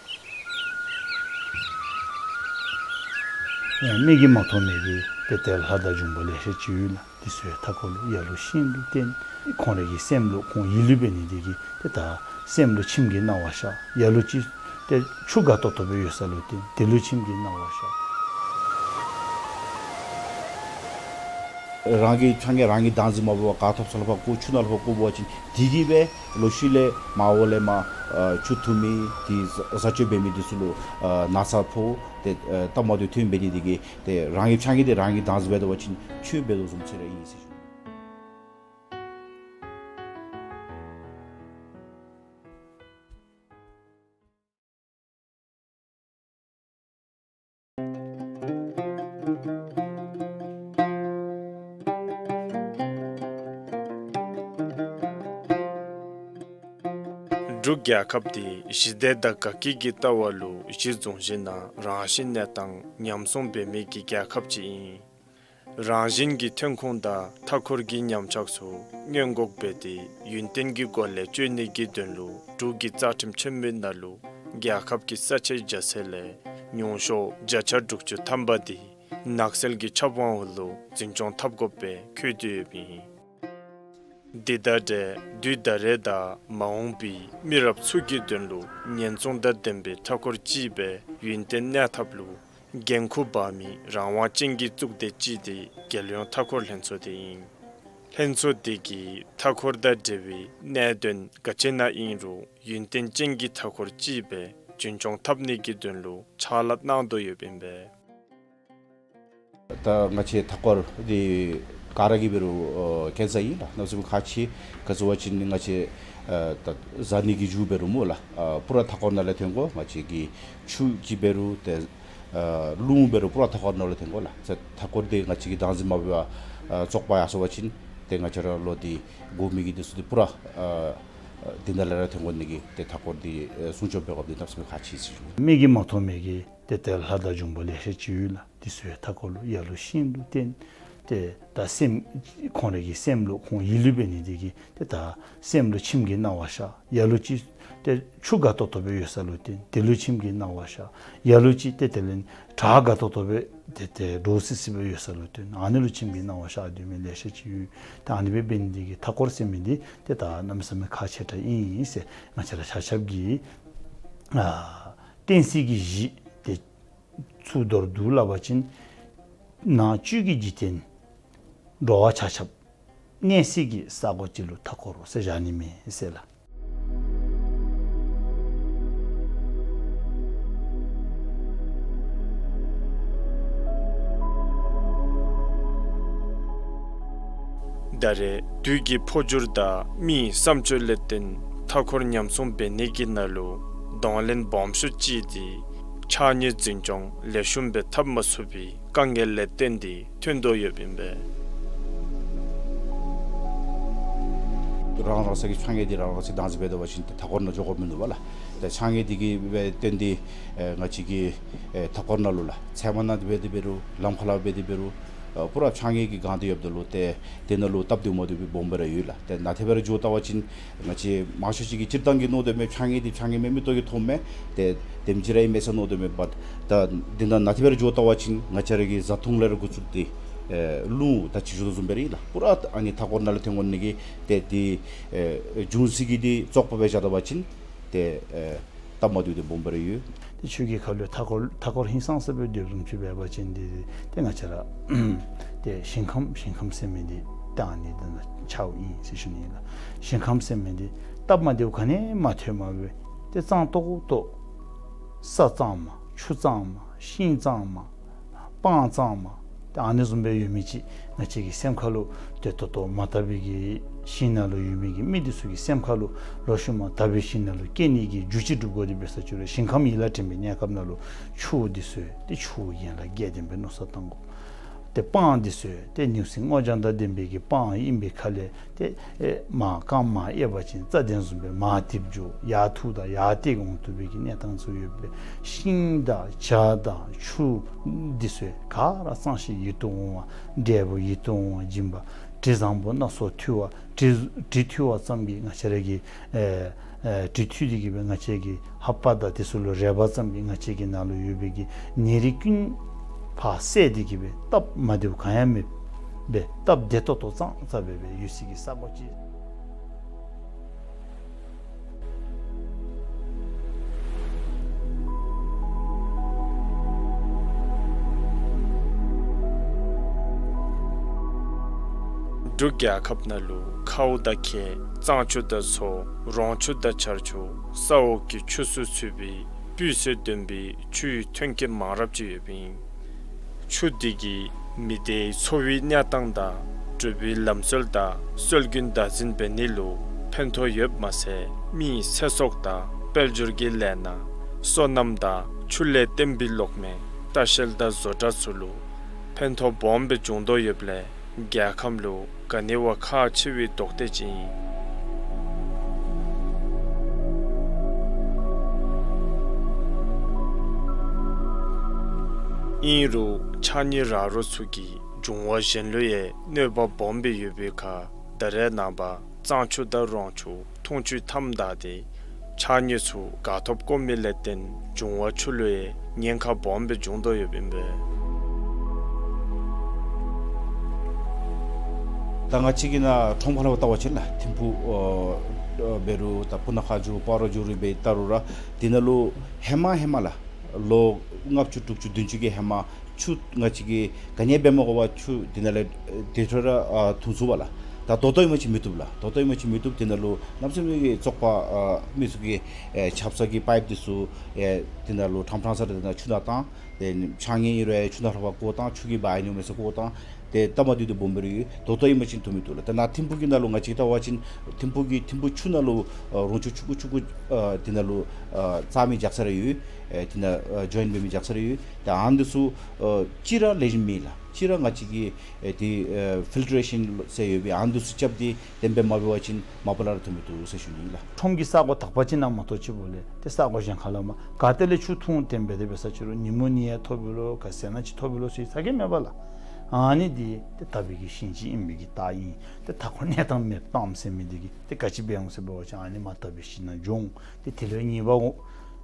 ཡང་མིག་གིས་མ་མཐོང་མི་གི་ཏེ་ཏེ་ལྷ་དང་འབྱུང་པོ་ལེ་ཤ་ཅིག་ཡོད་ལགས། འདི་ཚུ་ཡང་མཐའ་འཁོར་ལུ་ཡར་ལུ་ཤིང་ལུ་བརྟེན་ཁོང་རའི་གི་སེམས་ལུ་ཁོང་ཡིད་ལུ་འབད་ནི་འདི་གིས་ཏེ་ད་སེམས་ལུ་ཁྱིམ་གྱི་སྣང་བ་ཤར། ལ་ལུ་ཅིག་ཏེ་ཆུ་དགའ་ཏོག་ཏོ་སྦེ་ཡོད་ས་ལུ་བརྟེན་དེ་ལུ་ཁྱིམ་གྱི་སྣང་བ་ཤར། རང་གི་ཕྱགས་སྙིགས་རང་གིས་བདག་འཛིན་མ་འབད་བར་ག་ཐོབ་ས་ལུ་ཕར་བཀོ་ཆུ་ནང་ལུ་ཕར་བཀོ་བ་ཅིན་དེ་གིས་སྦེ་ལོག་ཤུལ་ལས་མར་འོག་ལས་མར་ཨ་ཆུ་འཐུང་མི་དེ་བཟའ་སྤྱོད་འབད་མི་འདི་ཚུ་ལུ་ཨ་ན་ཚ་ཕོག་སྟེ་ཨ་སྟབས་མ་བདེཝ་ཐོན་འབད་ནི་དེ་གིས་ཏེ་རང་གི་ཕྱགས་སྙིགས་དེ་རང་གིས་བདག་འཛིན་འབད་དོ་བ་ཅིན་ཆོས་འབད་དོ་བཟུམ་ཅིག་ར་ཨིན་ཟེར་ཞུ། འབྲུག་རྒྱལ་ཁབ་འདི་ཞི་བདེ་དང་དགའ་སྐྱིད་ཀྱི་ལྟ་བ་ལུ་གཞི་བཟུང་ཞིནམ་ལས་རང་བཞིན་གནས་སྟངས་ཉམས་སྲུང་འབད་མི་གི་རྒྱལ་ཁབ་ཅིག་ཨིན། རང་བཞིན་གྱི་ཐོན་ཁུངས་དང་མཐའ་འཁོར་གྱི་ཉམས་ཆག་ཚུ་སྔོན་འགོག་འབད་དེ་ཡུན་བརྟན་གྱི་སྒོ་ལས་སྤྱོད་ནི་གི་དོན་ལུ་འབྲུག་གི་རྩ་ཁྲིམས་ཆེན་མོའི་ནང་ལུ་རྒྱལ་ཁབ་ཀྱི་ས་ཆའི་རྒྱ་ཚད་ལས་ཉུང་ཤོས་བརྒྱ་ཆ་དྲུག་ཅུ་ཐམ་པ་དེ་ནགས་ཚལ་གྱི་ཆབ་དབང་འོག་ལུ་འཛིན་སྐྱོང་འཐབ་དགོཔ་སྦེ་འཁོད་དེ་ཡོདཔ་ཨིན། དེ་དང་འབྲེལ་དུས་ད་རེས་དང་མ་འོངས་པའི་མི་རབས་ཚུ་གི་དོན་ལུ་ཉེན་སྲུང་དང་ལྡན་པའི་མཐའ་འཁོར་ཅིག་སྦེ་ཡུན་བརྟན་གནས་ཐབས་ལུ་འགན་ཁུར་འབག་མི་རང་དབང་ཅན་གྱི་གཙུག་སྡེ་ཅིག་འདི་རྒྱལ་ཡོངས་མཐའ་འཁོར་ལྷན་ཚོགས་འདི་ཨིན། ལྷན་ཚོགས་འདི་གིས་མཐའ་འཁོར་དང་འབྲེལ་བའི་གནད་དོན་ག་ཅི་ནང་ཨིན་རུང་ཡུན་བརྟན་ཅན་གྱི་མཐའ་འཁོར་ཅིག་སྦེ་རྒྱུན་སྐྱོང་འཐབ་ནི་གི་དོན་ལུ་ཕྱག་ལཱ་གནང་དོ་ཡོདཔ་ཨིན་པས། ད་ང་བཅས་མཐའ་འཁོར་འདི་ག་ར་གིས་འབད་རུང་ཨ་མཁྱེན་གསལ་ཨིན་ལགས། གནམ་མེད་ས་མེད་ཁག་ཆེ། ག་ཅི་ཟེར་བ་ཅིན་ང་བཅས་ཨ་ད་བཟའ་ནི་གི་རྒྱུ་འབད་རུང་སྨོ་ལགས། ཨ་པུ་ར་མཐའ་འཁོར་ནང་ལས་ཐོན་དགོ། ང་བཅས་ཀྱི་ཆུ་ཅིག་འབད་རུང་ཏེ་ཨ་རླུང་འབད་རུང་པུ་ར་མཐའ་འཁོར་ནང་ལས་ཐོན་དགོ་ལགས། ཏེ་མཐའ་འཁོར་འདི་ང་བཅས་ཀྱིས་བདག་འཛིན་མ་འབད་བར་ཨ་བཙོག་པ་ཡར་སོང་བ་ཅིན་ཏེ་ང་བཅས་ར་ལོག་སྟེ་དགོ་མི་གི་འདི་ཚུ་འདི་པུ་ར་ཨ་འདི་ནང་ལས་ར་ཐོན་དགོ་ནི་གིས་ཏེ་མཐའ་འཁོར་འདི་ཨ་སྲུང་སྐྱོབ་འབད་དགོཔ་འདི་གནམ་མེད་ས་མེད་ཁག་ཆེ་ཟེར་ཞུ། མིག་གིས་མ་མཐོང་མི་གི་ཏེ་ཏེ་ལྷ་དང་འབྱུང་པོ་ལེ་ཤ་ཅིག་ཡོད་ལགས། འདི་ཚུ་ཡང་མཐའ་འཁོར་ལུ་ཡར་ལུ་ཤིང་ལུ་བརྟེན་ཏེ་ད་སེམས་ཁོང་རའི་གི་སེམས་ལུ་ཁོང་ཡིད་ལུ་འབད་ནི་འདི་གིས་ཏེ་ད་སེམས་ལུ་ཁྱིམ་གྱི་སྣང་བ་ཤར། ལ་ལུ་ཅིག་ཏེ་ཆུ་དགའ་ཏོག་ཏོ་སྦེ་ཡོད་ས་ལུ་བརྟེན་དེ་ལུ་ཁྱིམ་གྱི་སྣང་བ་ཤར། ལ་ལུ་ཅིག་ཏེ་དེ་ལས་བྲག་དགའ་ཏོག་ཏོ་སྦེ་ཏེ་ཏེ་འདྲོག་སི་སི་སྦེ་ཡོད་ས་ལུ་བརྟེན་ཨ་ནི་ལུ་ཁྱིམ་གྱི་སྣང་བ་ཤར་སྡོད་མི་ལེ་ཤ་ཅིག་ཡོད། ཏེ་ཨ་ནི་སྦེ་འབད་ནི་འདི་གིས་མཐའ་འཁོར་ཟེར་མི་འདི་ཏེ་ད་གནམ་མེད་ས་མེད་ཁག་ཆེ་དྲགས་ཨིན་ཟེར་ང་བཅས་ར་ཆ་ཁྱབ་ཀྱིས་ཨ་བསྟན་སྲིད་ཀྱི་གཞི་ཏེ་ཚུ་མདོར་བསྡུ་སླབ་པ་ཅིན་ནང་བཅུད་ཀྱི་འཇིག་རྟེན་འགྲོ་བ་ཆ་ཁྱབ་གནས་སྲིད་ཀྱི་ས་གོ་ཅིག་ལུ་མཐའ་འཁོར་ཟེར་བཞག་ནི་མས་ཟེར་ལགས། ད་རེས་དུས་ཀྱི་འཕོ་འགྱུར་དང་མིའི་བསམ་སྤྱོད་ལས་བརྟེན་མཐའ་འཁོར་ཉམས་སྲུང་འབད་ནི་གི་ནང་ལུ་གདོང་ལེན་སྦོམ་ཤོས་ཅིག་འདི་ཕྱགས་སྙིགས་འཛིན་སྐྱོང་ལེགས་ཤོམ་སྦེ་འཐབ་མ་ཚུགས་པའི་དཀའ་ངལ་ལས་བརྟེན་ཏེ་ཐོན་དོ་ཡོདཔ་ཨིན་པས། རང་རང་སོའི་ཕྱགས་སྙིགས་འདི་རང་རང་སོའི་བདག་འཛིན་འབད་དོ་བ་ཅིན་ཏེ་མཐའ་འཁོར་ནང་འགྱོ་དགོཔ་མིན་འདུག་པ་ལགས། ཏེ་ཕྱགས་སྙིགས་འདི་གིས་སྦེ་བརྟེན་ཏེ་ཨེ་ང་བཅས་ཀྱི་ཨེ་མཐའ་འཁོར་ནང་ལུ་ལགས་ཚལ་མ་ནང་འབད་དེ་འབད་རུང་ལམ་ཁ་ལུ་འབད་དེ་འབད་རུང་ཨ་པུ་ར་ཕྱགས་སྙིགས་ཀྱིས་གང་སྟེ་ཡོདཔ་ད་ལུ་ཏེ་དེ་ནང་ལུ་སྟབས་བདེཝ་མ་བདེཝ་སྦེ་སྦོམ་སྦེ་ར་ཡོད་ལགས། ཏེ་ནཱ་ཏེ་སྦེ་ར་འགྱོ་བལྟ་བ་ཅིན་ང་བཅས་མང་ཤོས་ཅིག་གིས་སྤྱིར་བཏང་གི་མནོ་དོ་མས་ཕྱགས་སྙིགས་འདི་ཕྱགས་སྙིགས་མས་མིག་ཏོ་གིས་མཐོངམ་མས། ཏེ་དེམ་ཅིག་ར་ཨིན་མས་ཟེར་མནོ་དོ་མས། བཊ་ད་འདི་ནང་ནཱ་ཏེ་སྦེ་ར་འགྱོ་བལྟ་བ་ཅིན་ང་བཅས་ར་གི་བཟའ་འཐུང་ལས་ར་འགོ་བཙུགས་ཏེ་ ཨེ་ལུང་ད་ཅི་ཞུ་དོ་བཟུམ་སྦེ་ར་ཨིན་ལགས། པུ་ར་ཨ་ནི་མཐའ་འཁོར་ནང་ལུ་ཐོན་དགོ་ནི་གི་ཏེ་དེ་ཨེ་འབྱུང་ས་གི་དེ་བཙོག་པ་སྦེ་བཞག་ད་པ་ཅིན་ཏེ་ཨེ་སྟབས་མ་བདེཝ་དེ་སྦོམ་སྦེ་ར་ཡོད། ཏེ་ཆོས་ཀྱི་ཁ་ལུ་མཐའ་འཁོར་མཐའ་འཁོར་ཧིང་སངས་ས་སྦེ་སྡོདཔ་བཟུམ་ཅིག་འབད་བ་ཅིན་ཏེ་ཏེ་ང་བཅས་ར་ཏེ་ཞིང་ཁམས་ཞིང་ཁམས་ཟེར་མི་འདི་ད་ཨ་ནི་དང་ཆ་བ་ཨིན་ཟེར་ཞུ་ནི་ཨིན་ལགས། ཞིང་ཁམས་ཟེར་མི་འདི་སྟབས་མ་བདེཝ་ག་ནི་མ་ཐོནམ་སྦེ་ཏེ་གཙང་ཏོག་ཏོ་ས་གཙང་མ་ཆུ་གཙང་མ་ཤིང་གཙང་མ་སྤང་གཙང་མ་ཏེ་ཨ་ནི་བཟུམ་སྦེ་ཡོད་མི་ཅིག་ང་བཅས་ཀྱི་སེམས་ཁ་ལུ་ཏེ་ད་ལྟོ་མ་དག་པའི་གི་ཞིང་ནང་ལུ་ཡོད་མི་གི་མི་འདི་ཚུ་གི་སེམས་ཁ་ལུ་ལོག་ཤུལ་མ་དག་པའི་ཞིང་ནང་ལུ་སྐྱེ་ནི་གི་རྒྱུ་ཅིག་སྒྲུབ་དགོ། དེ་འབད་ས་ཅིག་རུང་ཞིང་ཁམས་ཡིད་ལ་དྲན་པའི་གནས་སྐབས་ནང་ལུ་ཆུ་འདི་ཚུ་ཏེ་ཆུ་གི་ཡན་ལག་བརྒྱད་ལྡན་པའི་མནོ་བསམ་བཏང་དགོ། ཏེ་སྤང་འདི་ཚུ་ཏེ་ནུས་ཤིང་སྔོ་ལྗང་དང་ལྡན་པའི་གི་སྤང་ཨིན་པའི་ཁ་ལས་ཏེ་ཨེ་མར་རྐངམ་མར་གཡས་པ་ཅིན་རྩ་གདན་བཟུམ་སྦེ་མར་འདེབས་འགྱོ། ཡར་འཐུ་དང་ཡར་བཏེག་འོང་བཏུབ་པའི་གི་གནས་སྟངས་ཚུ་ཡོད་པས། ཤིང་དང་བྱ་དང་ཆུ་འདི་ཚུ་ག་ར་གཙང་ཞིང་ཡིད་དུ་འོང་བ། འབྲས་བུ་ཡིད་དུ་འོང་བ་འབྱིན་པ། དྲི་བཟང་པོ་སྣ་ཚོགས་འཐུལ་བ། དྲི་དྲི་འཐུལ་བ་ཙམ་གྱིས་ང་བཅས་ར་གི་ཨེ་ཨེ་དྲི་འཐུལ་ཏེ་གི་སྦེ་ང་བཅས་ཀྱི་ལྷ་པ་དང་དེ་ཚུ་ལུ་རེག་པ་ཙམ་གྱིས་ང་བཅས་ཀྱི་ནང་ལུ་ཡོད་པའི་གི་ནད་རིགས་ཀུན་ཕར་བསལ་ཏེ་གི་སྦེ་སྟབས་མ་བདེཝ་གང་ཡང་མེདཔ་སྦེ་སྟབས་བདེ་ཏོག་ཏོ་གཙང་གཙང་སྦེ་སྦེ་ཡོད་སའི་གི་ས་གོ་ཅིག། འབྲུག་རྒྱལ་ཁབ་ནང་ལུ་ཁཝ་དང་ཁྱེག་གཙང་ཆུ་དང་མཚོ་རོང་ཆུ་དང་ཆར་ཆུ་ས་འོག་གི་ཆུ་སོགས་ཚུད་པའི་སྤུས་ཚད་ལྡན་པའི་ཆུའི་ཐོན་སྐྱེད་མང་རབས་ཅིག་ཡོདཔ་ཨིན། ཆུ་འདི་གིས་མི་སྡེའི་འཚོ་བའི་གནས་སྟངས་དང་འབྲུག་པའི་ལམ་སྲོལ་དང་སྲོལ་རྒྱུན་བདག་འཛིན་འབད་ནི་ལུ་ཕན་ཐོགས་ཡོདཔ་མ་ཚད་མིའི་ཚེ་སྲོག་དང་དཔལ་འབྱོར་གྱི་ལས་སྣ་སོ་ནམ་དང་ཆུ་ལས་བརྟེན་པའི་གློག་མེ་ལྟ་བཤལ་དང་བཟོ་གྲྭ་ཚུ་ལུ་ཕན་ཐོགས་སྦོམ་སྦེ་འབྱུང་དོ་ཡོདཔ་ལས་རྒྱལ་ཁམས་ལུ་ག་ནི་བ་ཁག་ཆེ་བའི་ལྡོག་སྟེ་ཅིག་ཨིན། ཨིན་རུང་ཕྱགས་སྙིགས་ར་རོ་ཚུ་གིས་འབྱུང་བ་གཞན་ལུ་ཡང་གནོད་པ་སྦོམ་སྦེ་ཡོད་པའི་ཁར་ད་རེས་ནངས་པ་གཙང་ཆུ་དང་རོང་ཆུ་འཐུང་ཆུའི་མཐའམ་བདའ་སྟེ་ཕྱགས་སྙིགས་ཚུ་ག་ཐོབ་བཀོ་མི་ལས་བརྟེན་འབྱུང་བ་ཆུ་ལུ་ཡང་ཉེན་ཁ་སྦོམ་སྦེ་འབྱུང་དོ་ཡོདཔ་ཨིན་པས། ད་ང་བཅས་ཀྱི་ནཱ་ཁྲོམ་ཁ་ལུ་བལྟ་བ་ཅིན་ལགས་ཐིམ་ཕུག་ཨོ་ཨོ་འབད་རུང་ད་སྤུ་ན་ཁ་འགྱོ་སྤ་རོ་འགྱོ་རུང་འབད་བལྟ་རུང་ར་དེ་ནང་ལུ་ཧེ་མ་ཧེ་མ་ལགས་ལོ་ལྔ་བཅུ་དྲུག་ཅུ་བདུན་ཅུ་གི་ཧེ་མ་ཆུ་ང་བཅས་ཀྱིས་ག་ནི་འབད་མ་དགོ་པར་ཆུ་དེ་ནང་ལས་དེ་འཕྲོ་ར་ཨ་འཐུང་ཚུགས་པས་ལགས། ད་ད་ལྟོ་ཨིན་པ་ཅིན་མི་བཏུབ་ལགས། ད་ལྟོ་ཨིན་པ་ཅིན་མི་བཏུབ། དེ་ནང་ལུ་གནམ་མེད་ས་མེད་ཀྱི་བཙོག་པ་ཨ་མི་ཚུ་གིས་ཨེ་ཆབ་གསང་གི་པའིཔ་འདི་ཚུ་ཨེ་དེ་ནང་ལུ་ཕྲང་ཕྲང་ས་ར་དེ་ནང་ཆུ་ནང་བཏང་། ཏེ་ཕྱགས་སྙིགས་ཨིན་རུང་ཆུ་ནང་ལྷག་པར་བཀོ་བཏང་། ཆུ་གིས་འབག་ནི་མས་ཟེར་བཀོ་བཏང་། ཏེ་སྟབས་མ་བདེཝ་འདི་སྦོམ་སྦེ་ར་ཡོད། ད་ལྟོ་ཨིན་པ་ཅིན་འཐུང་མི་བཏུབ་ལགས། ད་ནཱ་ཐིམ་ཕུག་གི་ནང་ལུ་ང་བཅས་བལྟ་བ་ཅིན་ཐིམ་ཕུག་གི་ཐིམ་ཕུག་ཆུ་ནང་ལུ་ཨ་རོང་ཆུ་ཆུང་ཀུ་ཆུང་ཀུ་ཨ་དེ་ནང་ལུ་ཨ་བཙག་མི་རྒྱག་ས་ར་ཡོད། ཨེ་དེ་ནང་ཨ་ཇོའིན་འབད་མི་རྒྱག་ས་ར་ཡོད། ད་ཨ་ནི་འདི་ཚུ་ཨ་གཅིག་ར་ལེགས་ཤོམ་མེད་ལགས། གཅིག་ར་ང་བཅས་ཀྱི་ཨེ་དེ་ཨེ་ཕིལ་ཊ་རེ་ཤཱན་ཟེར་ཡོད་པའི་ཨ་ནི་འདི་ཚུ་རྐྱབ་སྟེ་གཏན་འབེབས་མ་འབད་བ་ཅིན་མ་པ་ལས་ར་འཐུང་མི་བཏུབ་ཟེར་ཞུ་ནི་ཨིན་ལགས། ཁྲོམ་གྱི་ས་གོ་དག་པ་ཅིག་ནང་མ་གཏོགས་ཅིག་པོ་ལས་ཏེ་ས་གོ་གཞན་ཁ་ལས་མར་ག་ཏེ་ལས་ཆུ་འཐུང་སྟེ་འབད་དེ་འབད་ས་ཅིག་རུང་ཉིམ་ནི་ཡང་ཐོབ་པས་ལོ་ག་ཟེར་ན་ཅིག་ཐོབ་པས་ལོ་ཟེར་ཚ་གྱང་མེད་པས་ལགས། ཨ་ནི་འདི་ཏེ་དག་པའི་གི་ཞིང་ཅིག་ཨིན་པའི་གི་རྟགས་ཨིན། ཏེ་མཐའ་འཁོར་གནས་སྟངས་མེདཔ་བཏངམ་ཟེར་མི་འདི་གིས་ཏེ་ག་ཅི་འབད་འོང་ཟེར་འབད་བ་ཅིན་ཨ་ནི་མ་དག་པའི་ཞིང་ནང་འགྱོ་འོང་། ཏེ་དེ་ལས་ཉེས་པ་འོང་།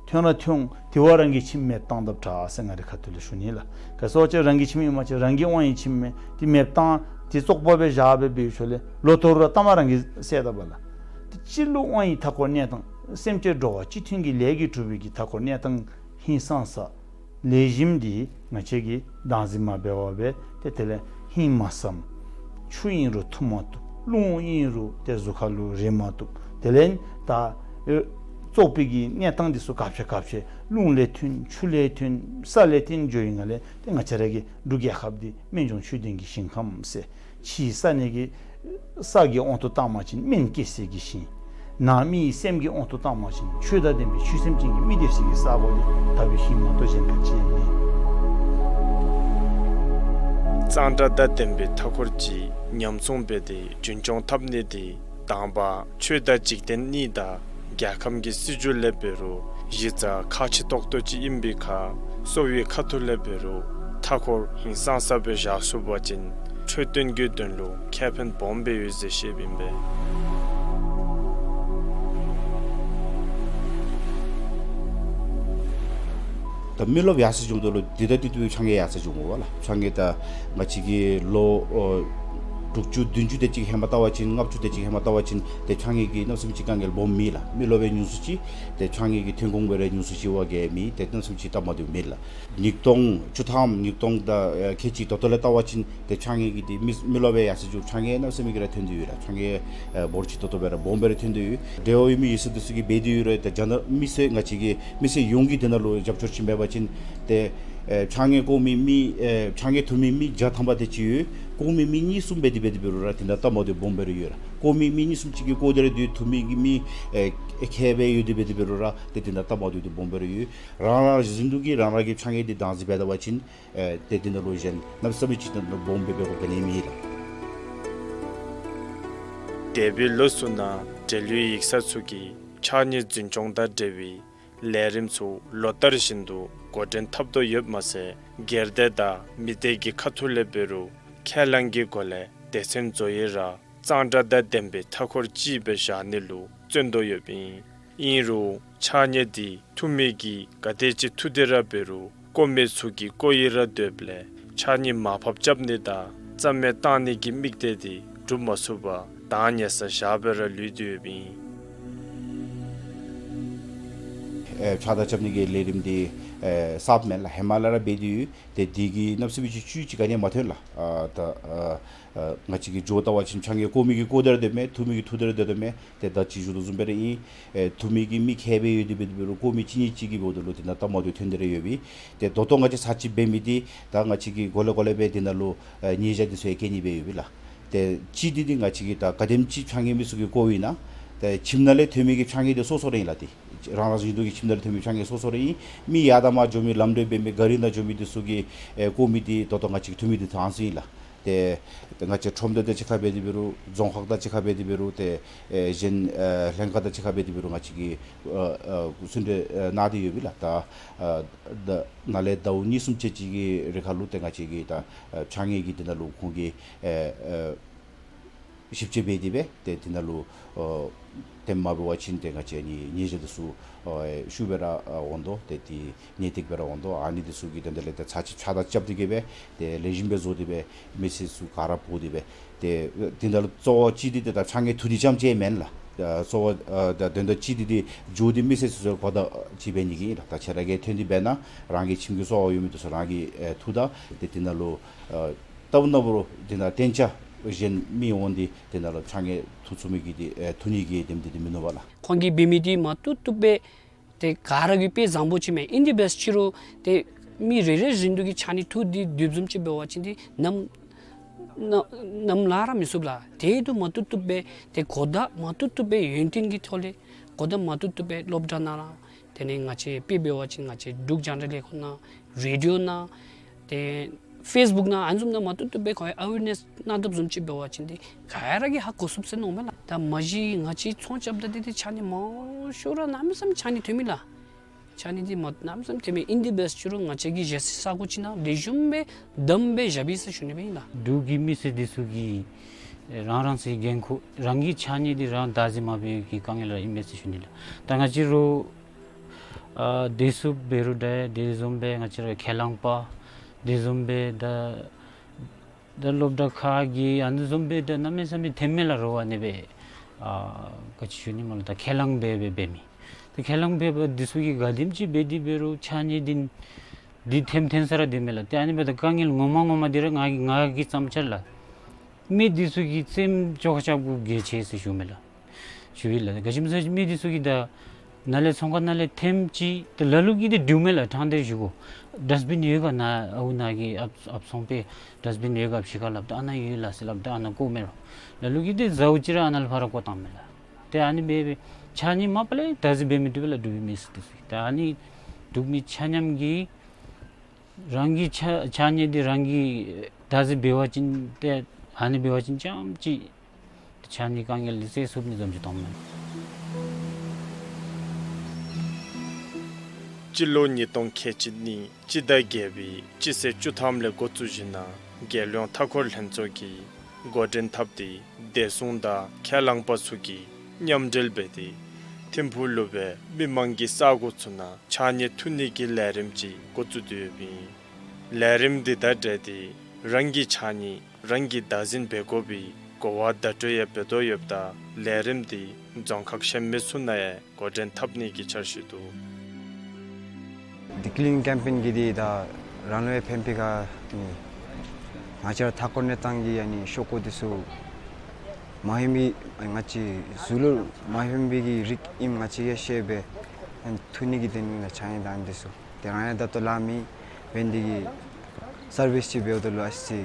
ཐོན་ར་ཐོན་འོང་། དེ་བ་རང་གི་ཁྱིམ་མེདཔ་བཏང་དཔ་དྲག་ཟེར་ང་རའི་ཁ་ཐུག་ལས་ཞུ་ནི་ལགས། ག་ཟེར་བ་ཅིན་རང་གི་ཁྱིམ་ཨིན་པ་ཅིན་རང་གི་དབང་ཡོད་ཁྱིམ་མེད་དེ་མེདཔ་བཏང་དེ་བཙོག་པ་སྦེ་བཞག་སྦེ་འབད་ཞིནམ་ལས་ལོ་ཐོག་ར་ལྟ་མ་རང་གིས་བསད་ད་པས་ལགས། ཏེ་སྤྱི་ལུ་དབང་ཡོད་མཐའ་འཁོར་གནས་སྟངས་སེམས་ཅན་འགྲོ་བ་སྤྱི་མཐུན་གྱི་ལས་ཀྱིས་གྲུབ་པའི་གི་མཐའ་འཁོར་གནས་སྟངས་ཧིང་སངས་ས་ལེགས་ཤོམ་འདི་ང་བཅས་ཀྱིས་བདག་འཛིན་མ་འབད་བར་སྦེ་ཏེ་དེ་ལས་ཧིང་མ་སངས། ཆུ་ཨིན་རུང་འཐུང་མ་བཏུབ། རླུང་ཨིན་རུང་ཏེ་གཟུགས་ཁ་ལུ་རེག་མ་བཏུབ། དེ་ལས་ད་ཨེ་བཙོག་པའི་གི་གནས་སྟངས་འདི་ཚུ་ག་ཅི་ག་ཅི་རླུང་ལས་ཐོན་ཆུ་ལས་ཐོན་ས་ལས་ཐོན་འགྱོ་ཡི་ནང་ལས་ཏེ་ང་བཅས་ར་གི་འབྲུག་རྒྱལ་ཁབ་འདི་སྨན་ལྗོངས་ཆོས་ལྡན་གྱི་ཞིང་ཁམས་ཟེར། ཕྱིའི་ས་གནས་ཀྱི་ས་གི་དབང་དུ་བཏང་པ་ཅིན་སྨན་སྐྱེ་སའི་གི་ཞིང་། ནང་མིའི་སེམས་ཀྱི་དབང་དུ་བཏང་པ་ཅིན་ཆོས་དང་ལྡན་པའི་ཆོས་སེམས་ཅན་གྱི་མི་སྡོད་སའི་གི་ས་གོ་འདི་དག་པའི་ཞིང་མ་གཏོགས་གཞན་ག་ཅི་ཡང་མེད། གཙང་སྦྲ་དང་ལྡན་པའི་མཐའ་འཁོར་ཅིག་ཉམས་སྲུང་འབད་དེ་རྒྱུན་སྐྱོང་འཐབ་ནི་འདི་དང་པ་ཆོས་དང་འཇིག་རྟེན་གཉིས་དང་རྒྱལ་ཁམས་ཀྱི་སྲིད་བྱུས་ལས་འབད་རུང་གཞི་རྩ་ཁག་ཆེ་ཏོག་ཏོ་ཅིག་ཨིན་པའི་ཁར་གསོ་བའི་ཁ་ཐུག་ལས་འབད་རུང་མཐའ་འཁོར་ཧིང་སངས་ས་སྦེ་བཞག་ཚུགས་པ་ཅིན་འཕྲོད་བསྟེན་གྱི་དོན་ལུ་ཁེ་ཕན་སྦོམ་སྦེ་ཡོད་ཟེར་བཤདཔ་ཨིན་པས། ད་མི་རློབས་ཡར་སེང་འགྱོཝ་ད་ལུ་དེ་དང་དེ་དུས་ཕྱགས་སྙིགས་ཡར་སེང་འགྱོཝ་མས་ལགས། ཕྱགས་སྙིགས་ད་ང་བཅས་ཀྱིས་ལོ་ཨོ་དྲུག་ཅུ་བདུན་ཅུ་དེ་ཅིག་ཧེ་མ་བལྟ་བ་ཅིན་ལྔ་བཅུ་དེ་ཅིག་ཧེ་མ་བལྟ་བ་ཅིན་ཏེ་ཕྱགས་སྙིགས་ཀྱི་གནམ་མེད་ས་མེད་ཅིག་དཀའ་ངལ་སྦོམ་མེད་ལགས། མི་རློབས་ཡང་ཉུང་སུ་ཅིག་ཏེ་ཕྱགས་སྙིགས་ཀྱི་ཐོན་ཁུངས་འབད་རུང་ཉུང་སུ་ཅིག་བ་གེ་མེད། ཏེ་གནམ་མེད་ས་མེད་ཅིག་སྟབས་མ་བདེཝ་མེད་ལགས། ཉིས་སྟོང་བཅུ་ཐམ་ཉིས་སྟོང་དང་ཨེ་ཁལ་གཅིག་ད་ལྟོ་ལས་བལྟ་བ་ཅིན་ཏེ་ཕྱགས་སྙིགས་ཀྱི་འདི་མི་མི་རློབས་ཡང་ཡར་སེང་འགྱོཝ་ཕྱགས་སྙིགས་གནམ་མེད་ས་མེད་ཅིག་ར་ཐོན་ཏེ་ཡོད་ལགས། ཕྱགས་སྙིགས་ཨེ་འབོར་ཅིག་ད་ལྟོ་འབད་རུང་སྦོམ་སྦེ་ར་ཐོན་ཏེ་ཡོད། འབྲེལ་བ་ཡོད་མི་ཡོད་ཚད་འདི་ཚུ་གིས་འབད་དེ་ཡོད་རུང་ཏེ་རྒྱ་ནག་མི་སེར་ང་བཅས་ཀྱི་མི་སེར་ཡོངས་ཀྱིས་འདི་ནང་ལུ་རྒྱབ་སྐྱོར་ཅིག་འབད་བ་ཅིན་ཏེ་ཨེ་ཕྱགས་སྙིགས་བཀོག་མི་མི་ཨེ་ཕྱགས་སྙིགས་འཐུ་མི་མི་བརྒྱ་ཐམ་པ་དེ་ཅིག་ཡོད། བཀོག་མི་མི་གཉིས་གསུམ་འབད་དེ་འབད་དེ་འབད་རུང་ར་དེ་ནང་སྟབས་མ་བདེཝ་སྦོམ་སྦེ་ར་ཡོད་ལགས། བཀོག་མི་མི་གཉིས་གསུམ་ཅིག་གིས་བཀོག་སྟེ་ར་སྡོད། འཐུ་མི་གི་མི་ཨེ་ཁལ་སྦེ་ཡོད་དེ་འབད་དེ་འབད་རུང་ར་ཏེ་དེ་ནང་སྟབས་མ་བདེཝ་འདི་སྦོམ་སྦེ་ར་ཡོད། རང་རང་བཞིན་དུ་གིས་རང་རང་གི་ཕྱགས་སྙིགས་འདི་བདག་འཛིན་འབད་ད་པ་ཅིན་ཨེ་ཏེ་དེ་ནང་ལུ་གཞན་གནམ་མེད་ས་མེད་ཅིག་དེ་ནང་ལུ་སྦོམ་སྦེ་འབད་དགོཔ་ག་ནི་ཡང་མེད་ལགས། འདས་པའི་ལོ་ཚུ་ནང་འབྲེལ་ཡོད་ཡིག་ཚང་ཚུ་གིས་ཕྱགས་སྙིགས་འཛིན་སྐྱོང་དང་འབྲེལ་བའི་ལས་རིམ་ཚུ་ལོ་ལྟར་བཞིན་དུ་འགོ་འདྲེན་འཐབ་དོ་ཡོདཔ་མ་ཚད་སྒེར་སྡེ་དང་མི་སྡེ་གི་ཁ་ཐུག་ལས་འབད་རུང་ཁས་བླངས་ཀྱི་སྒོ་ལས་སྡེ་ཚན་ཚུ་ཡང་ར་གཙང་སྦྲ་དང་ལྡན་པའི་མཐའ་འཁོར་ཅིག་སྦེ་བཞག་ནི་ལུ་བརྩོན་དོ་ཡོདཔ་ཨིན། ཨིན་རུང་ཕྱགས་སྙིགས་འདི་འཐུ་མི་གིས་ག་དེ་ཅིག་འཐུ་སྟེ་ར་འབད་རུང་བཀོག་མི་ཚུ་གིས་བཀོག་ཡི་ར་སྡོདཔ་ལས་ཕྱགས་སྙིགས་མར་ཕབ་རྐྱབ་ནི་དང་རྩ་མེད་བཏང་ནི་གི་དམིགས་གཏད་འདི་འགྲུབ་མ་ཚུགས་པར་གདངས་ཉེ་སར་བཞག་སྦེ་ར་ལུས་ཏེ་ཡོདཔ་ཨིན། ཨེ་ཕྱགས་བདའ་རྐྱབ་ནི་གི་ལས་རིམ་འདི་ཨེ་གསརཔ་མེན་ལགས། ཧེ་མ་ལས་ར་འབད་དེ་ཡོད། ཏེ་འདི་གིས་གནམ་མེད་ས་མེད་ཅིག་བཅུད་ཅིག་ག་ནི་ཡང་མ་ཐོན་ལགས། ཨ་ད་ཨ་ཨ་ང་བཅས་ཀྱིས་འགྱོ་བལྟ་བ་ཅིན་ཕྱགས་སྙིགས་བཀོག་མི་གིས་བཀོག་སྟེ་ར་སྡོདཔ་མས། འཐུ་མི་གིས་འཐུ་སྟེ་ར་སྡོདཔ་མས། ཏེ་ད་ཅི་ཞུ་དོ་བཟུམ་སྦེ་ར་ཨིན། ཨེ་འཐུ་མི་གི་མི་ཁལ་སྦེ་ཡོད་དེ་འབད་དེ་འབད་རུང་བཀོག་མི་གཅིག་གཉིས་ཅིག་གིས་འབདཝ་ད་ལུ་དེ་ནང་སྟབས་མ་བདེཝ་ཐོན་ཏེ་ར་ཡོདཔ་ཨིན། ཏེ་ད་ལྟོ་ང་བཅས་ཚར་གཅིག་འབད་མི་འདི་ད་ང་བཅས་ཀྱིས་གོ་ལེ་གོ་ལེ་སྦེ་དེ་ནང་ལུ་ཨེ་ཉེས་བྱ་འདི་ཚུ་ཡང་བཀལ་ནི་སྦེ་ཡོདཔ་ཨིན་ལགས། ཏེ་གཅིག་འདི་འདི་ང་བཅས་ཀྱིས་ད་ག་དེམ་ཅིག་ཕྱགས་སྙིགས་མི་ཚུ་གིས་བཀོག་ཡི་ན་ཏེ་ཁྱིམ་ནང་ལས་ཐོན་མི་གི་ཕྱགས་སྙིགས་འདི་སོ་སོ་ར་ཨིན་ལགས། ཏེ་རང་རང་བཞིན་དུ་གིས་ཁྱིམ་ནང་ལས་ཐོན་མི་ཕྱགས་སྙིགས་སོ་སོ་ར་ཨིན། མི་ཡར་དང་མར་འགྱོ་མི་ལམ་འགྲོ་འབད་མི་གཱ་རི་ནང་འགྱོ་མི་འདི་ཚུ་གིས་ཨེ་བཀོག་མི་འདི་ད་ལྟོ་ང་བཅས་ཀྱིས་འཐུ་མི་འདི་ད་ཨ་ནི་ཚུ་ཨིན་ལགས། ཏེ་ཏེ་ང་བཅས་ཁྲོམ་སྡེ་དང་གཅིག་ཁར་འབད་དེ་འབད་རུང་རྫོང་ཁག་དང་གཅིག་ཁར་འབད་དེ་འབད་རུང་ཏེ་ཨེ་གཞན་ཨེ་ལྷན་ཁག་དང་གཅིག་ཁར་འབད་དེ་འབད་རུང་ང་བཅས་ཀྱིས་ཨ་ཨ་གསུང་གྲོས་ཨ་གནང་སྟེ་ཡོདཔ་ཨིན་ལགས། ད་ཨ་ད་ནཱ་ལས་ཟླཝ་གཉིས་གསུམ་ཅིག་ཅིག་གི་རིང་ཁར་ལུ་ཏེ་ང་བཅས་ཀྱིས་ད་ཨ་ཕྱགས་སྙིགས་ཀྱི་དེ་ནང་ལུ་ཁོང་གིས་ཨེ་ཨེ་ཞིབ་དཔྱད་འབད་དེ་སྦེ་ཏེ་དེ་ནང་ལུ་ཨ་དེ་མ་འབད་བ་ཅིན་ཏེ་ང་བཅས་ཨ་ནི་ཉེས་བྱ་འདི་ཚུ་ཨ་ཤུགས་སྦེ་ར་ཨ་འོང་དོ། ཏེ་དེ་ཉེས་སྟེགས་སྦེ་ར་འོང་དོ། ཨ་ནི་འདི་ཚུ་གི་དོན་དག་ལས་ཏེ་ཚར་གཅིག་ཕྱགས་བདའ་རྐྱབ་སྟེ་གི་སྦེ་ཏེ་ལེགས་ཤོམ་སྦེ་བཟོ་སྟེ་སྦེ་མི་སེར་ཚུ་ག་ར་འབོ་སྟེ་སྦེ་ཏེ་དེ་ནང་ལུ་གཙོ་བོ་ཅིག་འདི་ཏེ་ད་ཕྱགས་སྙིགས་འཐུ་ནི་རྐྱངམ་ཅིག་མེན་ལགས། ཨ་གཙོ་བོ་ཨ་ད་དོན་དག་ཅིག་འདི་འདི་འགྱོ་སྟེ་མི་སེར་ཚུ་ཚུར་གོ་བརྡ་ཅིག་འབད་ནི་གི་ཨིན་ལགས། ད་ཁྱེད་ར་གིས་ཐོན་ཏེ་འབད་ན་རང་གི་ཁྱིམ་གྱི་གསོ་བ་ཡོད་མི་འདི་ཚུ་རང་གིས་ཨེ་འཐུ་ད། ཏེ་དེ་ནང་ལུ་ཨ་ལྟཝ་ན་འབད་རུང་དེ་ནང་གཏན་འཇགས་གཞན་མི་འོང་སྟེ་དེ་ནང་ལུ་ཕྱགས་སྙིགས་འཐུ་ཚུགས་མི་གི་འདི་ཨེ་འཐུ་ནི་གི་དེམ་འདི་འདི་མིན་ནུག་པ་ལགས། ཁོང་གིས་འབད་མི་འདི་མ་བཏུབ་བཏུབ་སྦེ་ཏེ་ག་ར་གིས་དཔེ་བཟང་པོ་ཅིག་མས། ཨིན་དེ་འབད་ཅི་རུང་ཏེ་མི་རེ་རེ་བཞིན་དུ་གིས་ཕྱགས་སྙིགས་འཐུ་སྟེ་སྡོདཔ་བཟུམ་ཅིག་འབད་བ་ཅིན་ཏེ་ནམ་ནམ་ནམ་ལངས་ར་མི་ཚུགས་ལགས། དེ་འདི་མ་བཏུབ་བཏུབ་སྦེ་ཏེ་གོ་བརྡ་མ་བཏུབ་བཏུབ་སྦེ་ཡུན་བརྟན་གྱི་ཐོག་ལས་གོ་བརྡ་མ་བཏུབ་བཏུབ་སྦེ་སློབ་གྲྭ་ནང་ར་དེ་ལས་ང་བཅས་དཔེ་འབད་བ་ཅིན་ང་བཅས་འབྲུག་རྒྱང་བསྒྲགས་ལས་ཁུངས་ནང་རེ་ཌི་ཡོ་ནང་ཏེ་ཕེསི་བུཀ་ནང་ཨ་ནི་བཟུམ་ནང་མ་བཏུབ་བཏུབ་སྦེ་ཁོང་ཨ་ཝེར་ནེསི་གནང་དོ་བཟུམ་ཅིག་འབད་བ་ཅིན་ཏེ་ག་ར་གིས་ཧ་གོ་ཚུགས་ཟེར་མནོཝ་མས་ལགས། ད་མ་གཞི་ང་བཅས་ཚོང་རྐྱབ་ད་འདི་ཏེ་ཕྱགས་སྙིགས་མང་ཤོས་ར་གནམ་མེད་ས་མེད་ཕྱགས་སྙིགས་ཐོན་མས་ལགས། ཕྱགས་སྙིགས་འདི་མ་གནམ་མེད་ས་མེད་ཐོན་མས། ཨིན་དེ་འབད་ཅི་རུང་ང་བཅས་ཀྱིས་ཞལ་ཟས་ས་གོ་ཅིག་ནང་ལེགས་ཤོམ་སྦེ་བསྡམས་སྦེ་བཞག་པས་ཟེར་ཞུ་ནི་སྦེ་ཨིན་ལགས། འབྲུག་གི་མི་སེར་འདི་ཚུ་གིས་རང་རང་སོའི་འགན་ཁུར་རང་གི་ཕྱགས་སྙིགས་འདི་རང་བདག་འཛིན་མ་འབད་བའི་གི་དཀའ་ངལ་ར་ཨིན་མས་ཟེར་ཞུ་ནི་ལགས། ད་ང་བཅས་ར་ཨ་བདེ་སྲུངཔ་འབད་རུང་འདྲ་དེ་བཟུམ་སྦེ་ང་བཅས་ར་ཁས་བླངས་པ་དེ་བཟུམ་སྦེ་ད་ད་སློབ་གྲྭ་ཁག་གི་ཨ་ནི་བཟུམ་སྦེ་ད་གནམ་མེད་ས་མེད་ཐོན་མས་ལགས། རོགས་ཨ་ནི་སྦེ་ཨ་ག་ཅི་ཞུ་ནི་སྨོ་ལགས། ད་ཁས་བླངས་འབད་འབད་འབད་མི་ད་ཁས་བླངས་འབད་འབད་འདི་ཚུ་གིས་ག་དེམ་ཅིག་འབད་དེ་འབད་རུང་ཕྱགས་སྙིགས་འདི་འདི་ཐོནམ་ཐོན་ས་ར་འདི་མས་ལགས། ཏེ་ཨ་ནི་འབདཝ་ད་དཀའ་ངལ་ངོ་མ་ངོ་མ་འདི་ར་ང་ང་གིས་བརྩམས་ཅི་ལགས། མི་འདི་ཚུ་གིས་སེམས་བཅོས་རྐྱབ་དགོཔ་གལ་ཆེ་ཟེར་ཞུཝ་མས་ལགས། ཞུ་ཡི་ལགས། ག་ཅི་སྨོ་ཟེར་མི་འདི་ཚུ་གིས་ད་ནཱ་ལས་ཚོང་ཁང་ནང་ལས་ཐོནམ་ཅིག་ད་ལ་ལུ་གིས་འདི་འདྲིཝ་མས་ལགས། ཕྲང་སྟེ་ཞུ་དགོ། ཌསཊ་བིན་ཡོད་ག་ནཱ་ཨའུ་ནཱ་གི་ཨཔ་ཨཔ་ཚོང་པས་ཌསཊ་བིན་ཡོད་ག་ཕྱི་ཁར་སླབ་ད་ཨ་ནཱ་ཡོད་ལགས་ཟེར་སླབ་ད་ཨ་ནཱ་བཀོཝ་མས་རོགས། ལ་ལུ་གིས་འདི་ཟཝ་ཅིག་ར་ཨ་ནཱ་ལས་ཕར་བཀོ་བཏངམ་མས་ལགས། ཏེ་ཨ་ནི་སྦེ་སྦེ་ཕྱགས་སྙིགས་མ་པ་ལས་བདག་འཛིན་འབད་མི་བཏུབ་ལགས་འབྲུག་པའི་མི་སེར་འདི་ཚུ་གིས། ད་ཨ་ནི་འབྲུག་མི་ཆ་མཉམ་གྱིས་རང་གི་ཕྱགས་ཕྱགས་སྙིགས་འདི་རང་གིས་བདག་འཛིན་འབད་བ་ཅིན་ཏེ་ཨ་ནི་འབད་བ་ཅིན་རྐྱངམ་ཅིག་ཕྱགས་སྙིགས་དཀའ་ངལ་འདི་སེལ་ཚུགས་ནི་བཟུམ་ཅིག་མཐོངམ་མས། སྤྱི་ལོ་ཉིས་སྟོང་ཁལ་གཅིག་གཉིས་སྤྱི་ཟླ་བརྒྱད་པའི་སྤྱི་ཚེས་བཅུ་ཐམ་ལས་འགོ་བཙུགས་ཞིནམ་ལས་རྒྱལ་ཡོངས་མཐའ་འཁོར་ལྷན་ཚོགས་ཀྱིས་འགོ་འདྲེན་འཐབ་སྟེ་བདེ་སྲུང་དང་ཁས་བླངས་པ་ཚུ་གིས་མཉམ་འབྲེལ་འབད་དེ་ ཐིམ་ཕུག་ལུ་སྦེ་མི་མང་གི་ས་གོ་ཚུ་ནང་ཕྱགས་སྙིགས་འཐུ་ནི་གི་ལས་རིམ་ཅིག་འགོ་བཙུགས་ཏེ་ཡོདཔ་ཨིན། ལས་རིམ་འདི་དང་འབྲེལ་ཏེ་རང་གི་ཕྱགས་སྙིགས་རང་གིས་བདག་འཛིན་འབད་དགོ་པའི་གོ་བ་བརྡ་སྤྲོད་ཡང་འབད་དོ་ཡོདཔ་ད་ལས་རིམ་འདི་རྫོང་ཁག་གཞན་མི་ཚུ་ནང་ཡང་འགོ་འདྲེན་འཐབ་ནི་གི་འཆར་གཞི་འདུག། འདི་ཀི་ལིན་ཀེམ་པེན་གྱི་འདི་ད་རང་ལུ་ཡང་ཕན་པའི་ཁར་ནི་ང་བཅས་ར་མཐའ་འཁོར་གནས་སྟངས་ཀྱི་ཨ་ནི་ཤོག་གུ་འདི་ཚུ་མ་ཧེ་མི་ང་བཅས་གཟུགས་ལུ་མ་ཧེ་མི་གི་རིགས་ཨིནམ་ང་བཅས་ཡང་ཤེས་པས། ཨ་ནི་འཐུ་ནི་གི་དོན་ལུ་ཕྱགས་སྙིགས་དང་འདི་ཚུ་དེ་རང་ཡང་ད་ལྟོ་ལཱ་མེད་འབད་ནི་འདི་གིས་སར་བིསི་ཅིག་འབདཝ་ད་ལུ་ཨ་ཙི་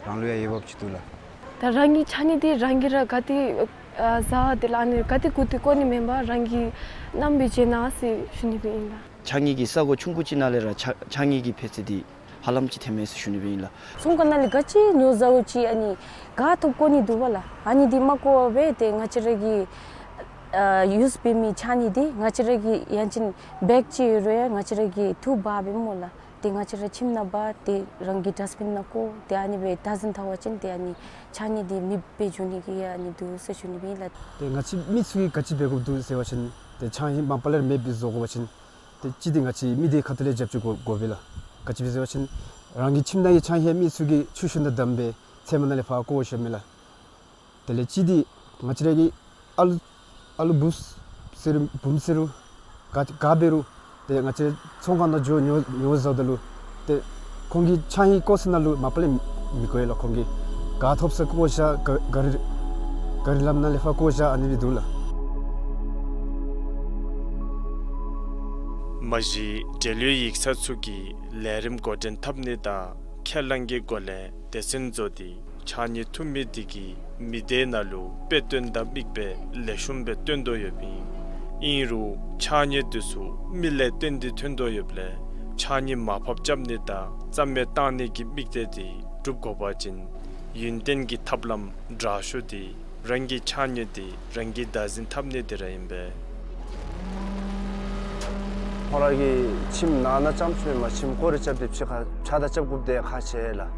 རང་ལུ་ཡང་འོས་འབབ་ཅིག་འདུག་ལགས། ད་རང་གི་ཕྱགས་སྙིགས་འདི་རང་གིས་ར་ག་ཏེ་ཨ་བཟའ་དེ་ལས་ཨ་ནི་ག་ཏེ་བཀོ་དེ་བཀོ་ནི་མེན་པར་རང་གི་རྣམ་པའི་རྗེས་ནང་ཨ་ཙི་ཞུ་ནི་སྦེ་ཨིན་ལགས། ཕྱགས་སྙིགས་ཀྱི་ས་གོ་ཆུང་ཀུ་ཅིག་ནང་ལས་ར་ཕྱགས་ཕྱགས་སྙིགས་ཀྱི་འཕེལ་ཚད་འདི་ཧ་ལམ་ཅིག་ཐོནམ་མས་ཟེར་ཞུ་ནི་སྦེ་ཨིན་ལགས། ཚོང་ཁང་ནང་ལས་ག་ཅི་ཉོ་བཟའཝ་ཅིག་ཨ་ནི་ག་ཐོབ་བཀོ་ནི་འདུག་པ་ལགས། ཨ་ནི་འདི་མ་བཀོ་བར་སྦེ་ཏེ་ང་བཅས་ར་གི་ཨ་ཡུསི་འབད་མི་ཕྱགས་སྙིགས་འདི་ང་བཅས་ར་གི་ཡང་ཅིན་བེག་ཅིག་ཡོད་རུང་ཡང་ང་བཅས་ར་གིས་འཐུ་འབག་འབདཝ་སྨོ་ལགས། ཏེ་ང་བཅས་ར་ཁྱིམ་ནང་འབག་ཏེ་རང་གི་ཌསཊ་བིན་ནང་བཀོ་ཏེ་ཨ་ནི་སྦེ་བདག་འཛིན་འཐབ་པ་ཅིན་ཏེ་ཨ་ནི་ཕྱགས་སྙིགས་འདི་མེདཔ་སྦེ་འགྱོ་ནི་གི་ཨ་ནི་འདུག་ཟེར་ཞུ་ནི་སྦེ་ཨིན་ལགས། ཏེ་ང་བཅས་མི་ཚུ་གིས་ག་ཅི་འབད་དགོཔ་འདུག་ཟེར་བ་ཅིན་ཏེ་ཕྱགས་སྙིགས་མ་པ་ལས་མེདཔ་སྦེ་བཟོ་དགོ་པ་ཅིན་ཏེ་གཅིག་འདི་ང་བཅས་མི་སྡེ་ཁ་ཐུག་ལས་རྒྱབ་སྐྱོར་དགོ་དགོ་པས་ལགས། ག་ཅི་སྦེ་ཟེར་བ་ཅིན་རང་གི་ཁྱིམ་ནང་གི་ཕྱགས་སྙིགས་མི་ཚུ་གིས་ཆུ་ཤུལ་ནང་བསྡམས་སྦེ་ཚལ་མ་ནང་ལས་ཕར་བཀོ་བཞགཔ་མས་ལགས། དེ་ལས་གཅིག་འདི་ང་བཅས་ར་གི་ཨ་ལུ་ཨ་ལུ་བུ་ཟེར་རུང་བུམོ་ཟེར་རུང་ག་ག་འབད་རུང་ཏེ་ང་བཅས་ཚོང་ཁང་ནང་འགྱོ་ཉོ་ཉོ་བཟའཝ་ད་ལུ་ཏེ་ཁོང་གི་ཕྱགས་སྙིགས་བཀོ་ས་ནང་ལུ་མ་པ་ལས་མི་བཀོ་ཡི་ལགས། ཁོང་གིས་ག་ཐོབ་ས་བཀོ་བཞག་ག་ག་རི་ག་རི་ལམ་ནང་ལས་ཕར་བཀོ་བཞག་ཨ་ནི་སྦེ་འདུག་ལགས། མ་གཞི་འབྲེལ་ཡོད་ཡིག་ཚང་ཚུ་གིས་ལས་རིམ་འགོ་འདྲེན་འཐབ་ནི་དང་ཁས་བླངས་ཀྱི་སྒོ་ལས་སྡེ་ཚན་བཟོ་སྟེ་ཕྱགས་སྙིགས་འཐུ་མི་འདི་གིས་མི་སྡེ་ནང་ལུ་དཔེ་སྟོན་དང་མིག་དཔེ་ལེགས་ཤོམ་སྦེ་སྟོན་དོ་ཡོདཔ་ཨིན། ཨིན་རུང་ཕྱགས་སྙིགས་འདི་ཚུ་མི་ལས་བཏོན་ཏེ་ཐོན་དོ་ཡོདཔ་ལས་ཕྱགས་སྙིགས་མར་ཕབ་རྐྱབ་ནི་དང་རྩ་མེད་བཏང་ནི་གི་དམིགས་གཏད་འདི་འགྲུབ་དགོ་པ་ཅིན་ཡུན་བརྟན་གྱི་ཐབས་ལམ་དྲག་ཤོས་འདི་རང་གི་ཕྱགས་སྙིགས་འདི་རང་གིས་བདག་འཛིན་འཐབ་ནི་འདི་ར་ཨིན་པས། ཁོང་ར་གི་ཁྱིམ་ནང་ན་རྐྱངམ་ཅིག་མེན་པར་ཁྱིམ་སྐོར་ར་རྐྱབ་སྟེ་ཕྱི་ཁར་ཕྱགས་བདར་རྐྱབ་དགོཔ་འདི་ཁག་ཆེ་ལགས།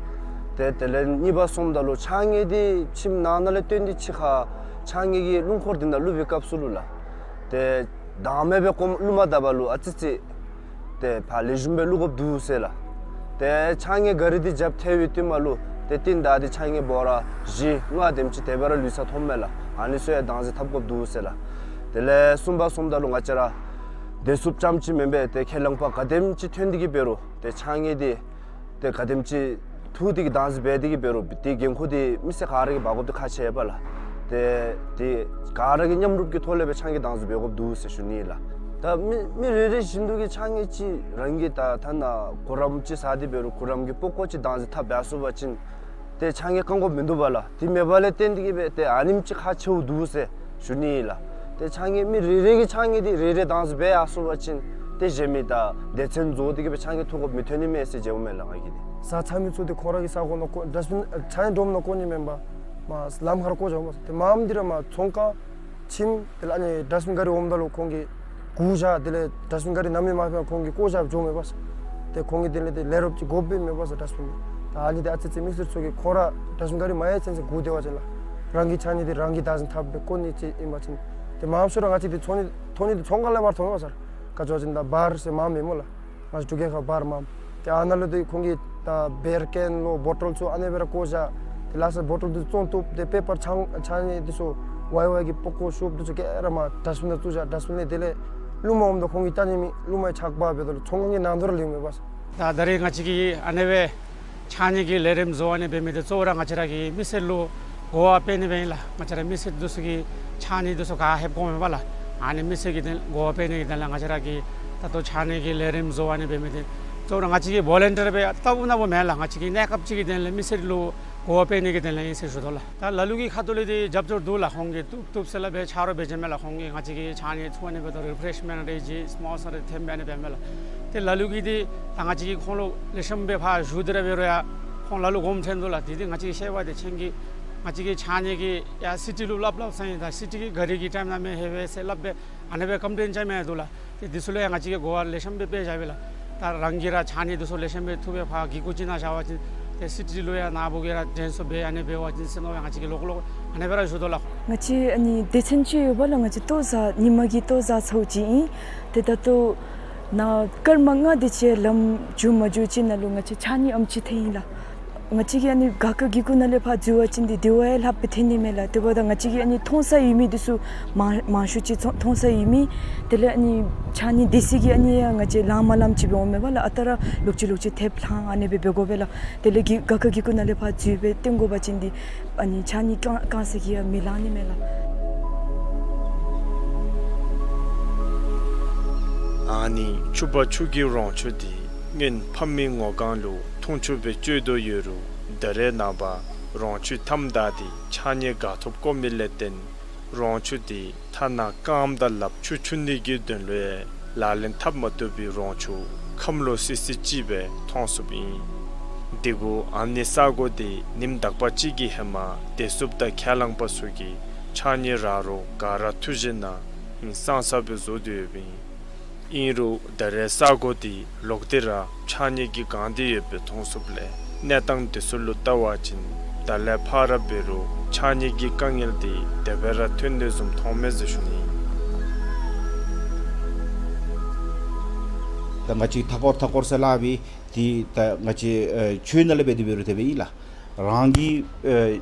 ཏེ་དེ་ལས་གཉིས་པ་སོངམ་ད་ལུ་ཕྱགས་སྙིགས་འདི་ཁྱིམ་ནང་ན་ལས་བཏོན་ཏེ་ཕྱི་ཁར་ཕྱགས་སྙིགས་ཀྱི་རླུང་འཁོར་འདི་ནང་བླུག་པའི་སྐབས་སུ་ལུ་ལགས། ཏེ་བདག་མེད་སྦེ་བཀོ་བླུག་མ་ད་པ་ལུ་ཨ་ཙི་ཙི་ཏེ་ཕར་ལེགས་ཤོམ་སྦེ་བླུག་དགོཔ་འདུག་ཟེར་ལགས། ཏེ་ཕྱགས་སྙིགས་ག་རི་འདི་རྒྱབ་ཐལ་བའི་བསྟུད་མ་ལུ་ཏེ་རྟིང་བདའ་སྟེ་ཕྱགས་སྙིགས་འབོ་ར་བཞི་ལྔ་དེམ་ཅིག་དེ་སྦེ་ར་ལུས་ས་མཐོངམ་མས་ལགས། ཨ་ནི་ཚུ་ཡང་བདག་འཛིན་འཐབ་དགོཔ་འདུག་ཟེར་ལགས། དེ་ལས་གསུམ་པ་སོངམ་ད་ལུ་ང་བཅས་ར་བདེ་སྲུངཔ་རྐྱངམ་ཅིག་མེན་པར་ཏེ་ཁས་བླངས་པ་ག་དེམ་ཅིག་ཐོན་ཏེ་གི་འབད་རུང་ཏེ་ཕྱགས་སྙིགས་འདི་ཏེ་ག་དེམ་ཅིག་འཐུ་སྟེ་གི་བདག་འཛིན་འབད་དེ་གི་འབད་རུང་ཏེ་འགན་ཁུར་འདི་མི་སེར་ག་ར་གིས་འབག་དགོཔ་འདི་ཁག་ཆེ་བས་ལགས། ཏེ་ཏེ་ག་ར་གིས་མཉམ་རུབ་ཀྱི་ཐོག་ལས་སྦེ་ཕྱགས་སྙིགས་བདག་འཛིན་འབད་དགོཔ་འདུག་ཟེར་ཞུ་ནི་ལགས། ད་མི་མི་རེ་རེ་བཞིན་དུ་གི་ཕྱགས་སྙིགས་ཅིག་རང་གི་ད་ཐ་ན་གུ་རམ་ཅིག་ཟ་སྟེ་འབད་རུང་གུ་རམ་གྱི་པགས་ཀོ་ཅིག་བདག་འཛིན་འཐབ་འབད་ཚུགས་པ་ཅིན་ཏེ་ཕྱགས་སྙིགས་བཀང་དགོཔ་མིན་འདུག་པ་ལགས། དེ་མེད་པ་ལས་བརྟེན་ཏེ་གི་སྦེ་ཏེ་ཨ་ནེམ་ཅིག་ཁག་ཆེཝ་འདུག་ཟེར་ཞུ་ནི་ཨིན་ལགས། ཏེ་ཕྱགས་སྙིགས་མི་རེ་རེ་གིས་ཕྱགས་སྙིགས་འདི་རེ་རེ་བདག་འཛིན་འབད་ཡར་སོང་པ་ཅིན་ཏེ་གཞན་མི་ད་སྡེ་ཚན་བཟོ་སྟེ་གི་སྦེ་ཕྱགས་སྙིགས་འཐུ་དགོཔ་མི་ཐོན་ནི་མས་ཟེར་མཇལཝ་མས་ལགས་ང་གིས་འདི། བཟའ་ཚང་མི་ཚུ་འདི་ཁོང་ར་གི་ས་གོ་ནང་བཀོ་ཌསཊ་བིན་ཕྱགས་སྙིགས་སྒྲོམ་ནང་བཀོ་ནི་མེན་པར་མར་ལམ་ཁར་བཀོ་བཞགཔ་མས། ཏེ་མངམ་འདི་ར་མར་ཚོང་ཁང་ཁྱིམ་དེ་ལས་ཨ་ནི་ཌསཊ་བིན་ག་རི་འོངམ་ད་ལུ་ཁོང་གིས་བཀོ་བཞག། དེ་ལས་ཌསཊ་བིན་ག་རི་ནམ་ཡང་མ་ཕར་ཁོང་གིས་བཀོ་བཞག་འགྱོཝ་མེད་པས། ཏེ་ཁོང་གིས་དེ་ལས་ཏེ་ལས་རོགསཔ་ཅིག་དགོཔ་སྦེ་མེད་པས་ཌསཊ་བིན། ད་ཨ་ནི་འདི་ཨ་ཙི་ཙི་མི་སེར་ཚུ་གིས་ཁོང་ར་ཌསཊ་བིན་ག་རི་མ་ཡལ་ཚུན་ཚོད་བཀོ་སྡོད་པ་ཅིན་ལགས། རང་གི་ཕྱགས་སྙིགས་འདི་རང་གིས་བདག་འཛིན་འཐབ་སྦེ་བཀོ་ནི་ཅིག་ཨིན་པ་ཅིན་ཏེ་མངམ་ཚུ་ར་ང་བཅས་འདི་འཐུ་ནི་འཐུ་ནི་འདི་ཚོང་ཁང་ལས་མར་འཐུ་མས་པ་སར། ག་ཅི་སྦེ་ཅིན་ད་བར་ཟེར་མངམ་མེན་སྨོ་ལགས། ང་བཅས་འབྲུག་རྒྱལ་ཁབ་བར་མངམ། ཏེ་ཨ་ནཱ་ལུ་ཏེ་ཁོང་གིས་ད་བེར་ཀེན་ལོ་བོ་ཊོལ་ཚུ་ཨ་ནེ་སྦེ་ར་བཀོ་བཞག། ཏེ་ལྷ་ས་བོ་ཊོལ་འདི་བཙོང་བཏུབ། ཏེ་པེ་པར་ཕྱགས་ཕྱགས་སྙིགས་འདི་ཚུ་ཝའི་ཝའི་གི་པགས་ཀོ་ཤོབ་འདི་ཚུ་ག་ར་མར་ཌསཊ་བིན་ནང་བཙུགས་བཞག། ཌསཊ་བིན་ལས་དེ་ལས་རླུང་མ་འོངམ་ད་ཁོང་གིས་བཏང་ནི་མེད། རླུང་མ་ཆག་པ་འབདཝ་ད་ལུ་ཚོང་ཁང་གི་ནང་དོ་ར་ལུས་མས་པ་སར། ད་ད་རེས་ང་བཅས་ཀྱིས་ཨ་ནེ་སྦེ་ཕྱགས་སྙིགས་ཀྱི་ལས་རིམ་བཟོ་བ་ནི་འབད་མི་འདི་གཙོ་བོ་ར་ང་བཅས་ར་གི་མི་སེར་ལུ་གོ་བ་སྤེལ་ནི་སྦེ་ཨིན་ལགས། ང་བཅས་ར་མི་སེར་འདི་ཚུ་གིས་ཕྱགས་སྙིགས་འདི་ཚུ་ག་ལྷོདཔ་འོང་མས་པ་ལགས། ཨ་ནི་མི་སེར་གྱི་དོན་གོ་བ་སྤེལ་ནི་གི་དོན་ལས་ང་བཅས་ར་གིས་ད་ལྟོ་ཕྱགས་སྙིགས་ཀྱི་ལས་རིམ་བཟོ་བ་ནི་འབད་མི་འདི་གཙོ་བོ་ར་ང་བཅས་ཀྱི་བོ་ལན་ཊིར་སྦེ་ལྟ་བུ་ནང་བུ་མེན་ལགས། ང་བཅས་ཀྱི་གནས་སྐབས་ཅིག་གི་དོན་ལས་མི་སེར་ལུ་གོ་བ་སྤེལ་ནི་གི་དོན་ལས་ཨིན་ཟེར་ཞུ་དོ་ལགས། ད་ལ་ལུ་གི་ཁ་ཐུག་ལས་འདི་རྒྱབ་སྐྱོར་འདུག་ལགས། ཁོང་གིས་བཏུབ་བཏུབ་ཟེར་སླབ་སྦེ་ཆ་རོགས་འབད་བྱིན་མས་ལགས། ཁོང་གིས་ང་བཅས་ཀྱི་ཕྱགས་སྙིགས་འཐུ་ནི་འབདཝ་ད་རི་ཕེརེཤ་མེནཊ་རེ་ཅིག་སི་མོ་ས་རེ་ཐོནམ་འབད་ནི་འབད་མས་ལགས། ཏེ་ལ་ལུ་གིས་འདི་ད་ང་བཅས་ཀྱིས་ཁོང་ལུ་ལེགས་ཤོམ་སྦེ་ཕར་ཞུ་སྟེ་ར་འབད་རུང་ཡང་ཁོང་ལ་ལུ་དགོངསམ་ཁྲེལ་འདུག་ལགས། དེ་འདི་ང་བཅས་ཀྱིས་ཤེས་པ་འདི་ཁྱེད་ཀྱིས་ང་བཅས་ཀྱི་ཕྱགས་སྙིགས་ཀྱི་ཡར་སི་ཊི་ལུ་སླབ་སླབ་ས་ཨིན། ད་སི་ཊི་གི་ག་རི་གི་ཊའིམ་ནང་མེན་ཧེ་བས་ཟེར་སླབ་སྦེ་ཨ་ནེ་སྦེ་ཀམ་པི་ལེན་རྐྱབ་མི་འདུག་ལགས། ཏེ་འདི་ཚུ་ལུ་ཡང་ང་བཅས་ཀྱིས་གོ་བ་ལེགས་ཤོམ་སྦེ་སྤེལ་བཞག་པས་ལགས། ད་རང་གིས་ར་ཕྱགས་སྙིགས་འདི་ཚུ་ལེགས་ཤོམ་སྦེ་འཐུ་སྦེ་ཕར་གི་ཀུ་ཅིག་ནང་བཞག་པ་ཅིན་ ཏེ་སི་ཊི་ལུ་ཡང་ནཱ་བུ་གིས་ར་དྲན་གསོ་འབད་ཨ་ནི་འབད་བ་ཅིན་ཟེར་མནོ་སྦེ་ང་བཅས་ཀྱིས་ལོག་ལོག་ཨ་ནི་སྦེ་ར་བཞུགས་དོ་ལགས། ང་བཅས་ཨ་ནི་སྡེ་ཚན་ཅིག་ཡོད་པ་ལགས། ང་བཅས་ལྟོ་བཟའ་ཉིན་མ་གི་ལྟོ་བཟའ་ཚུ་ཅིག་ཨིན། ཏེ་ད་ལྟོ་ནཱ་སྐར་མ་ལྔ་དེ་ཅིག་ལམ་འགྱོ་མ་འགྱོ་ཅིག་ནང་ལུ་ང་བཅས་ཕྱགས་སྙིགས་ཨམ་ཅིག་ཐོན་ཡི་ལགས། ང་བཅས་ཀྱིས་ཨ་ནི་ག་ཁ་གི་གུ་ནང་ལས་ཕར་འཛུལ་བ་ཅིན་འདི་དེ་བ་ཡང་ལྷགཔ་སྦེ་ཐོན་ནི་མས་ལགས། དེ་འབདཝ་ད་ང་བཅས་ཀྱིས་ཨ་ནི་མཐོང་ས་ཡོད་མི་འདི་ཚུ་མང་མང་ཤོས་ཅིག་མཐོང་མཐོང་ས་ཡོད་མི། དེ་ལས་ཨ་ནི་ཕྱགས་སྙིགས་སྡོད་ས་གི་ཨ་ནི་ཡང་ང་བཅས་ལངམ་ལངམ་ཅིག་འབད་འོང་མས་པ་ལགས། ཨ་རྟག་ར་ལོག་ཅི་ལོག་ཅི་ཐེབས་ལྷང་ཨ་ནི་སྦེ་འབད་དགོ་པས་ལགས། དེ་ལས་གི་ག་ཁ་གི་གུ་ནང་ལས་ཕར་འཛུལ་སྦེ་བཏོན་དགོ་པ་ཅིན་འདི་ཨ་ནི་ཕྱགས་སྙིགས་བཀང་བཀང་ས་གི་ཡང་མི་ལང་ནི་མས་ལགས། ཨ་ནི་ཕྱུ་པ་ཕྱུག་གི་རོང་ཆུ་འདི་སྔོན་ཕ་མའི་ངོ་སྒང་ལུ་འཐུང་ཆུ་སྦེ་སྤྱོད་དོ་ཡོད་རུང་ད་རེས་ནངས་པ་རོང་ཆུ་མཐའམ་བདའ་སྟེ་ཕྱགས་སྙིགས་ག་ཐོབ་བཀོ་མི་ལས་བརྟེན་རོང་ཆུ་འདི་ཐ་ན་རྐངམ་དང་ལགཔ་ཆུ་འཁྱུ་ནི་གི་དོན་ལུ་ཡང་ལག་ལེན་འཐབ་མ་བཏུབ་པའི་རོང་ཆུ་ཁམས་ལོག་སི་སི་ཅིག་སྦེ་མཐོང་ཚུགསཔ་ཨིན། དེ་གུ་ཨ་ནི་ས་གོ་འདི་ཉིནམ་དག་པ་ཅིག་གི་ཧེ་མ་བདེ་སྲུངཔ་དང་ཁས་བླངས་པ་ཚུ་གིས་ཕྱགས་སྙིགས་རག་རོག་ག་ར་འཐུ་བཞེས་ནང་ཧིང་སངས་ས་སྦེ་བཟོ་སྡོད་ཡོདཔ་ཨིན། ཨིན་རུང་ད་རེས་ས་གོ་འདི་ལོག་སྟེ་ར་ཕྱགས་སྙིགས་ཀྱིས་གང་སྟེ་ཡོདཔ་སྦེ་མཐོང་ཚུགསཔ་ལས་གནས་སྟངས་འདི་ཚུ་ལུ་བལྟ་བ་ཅིན་ད་ལས་ཕར་ར་འབད་རུང་ཕྱགས་སྙིགས་ཀྱི་དཀའ་ངལ་འདི་དེ་སྦེ་ར་ཐོན་དོ་བཟུམ་མཐོངམ་མས་ཟེར་ཞུ་ནི། ད་ང་བཅས་མཐའ་འཁོར་མཐའ་འཁོར་ཟེར་སླབ་ཨིན། འདི་ད་ང་བཅས་ཨེ་ཆོས་ནང་ལས་འབད་དེ་འབད་རུང་དེ་སྦེ་ཨིན་ལགས། རང་གི་ཨེ་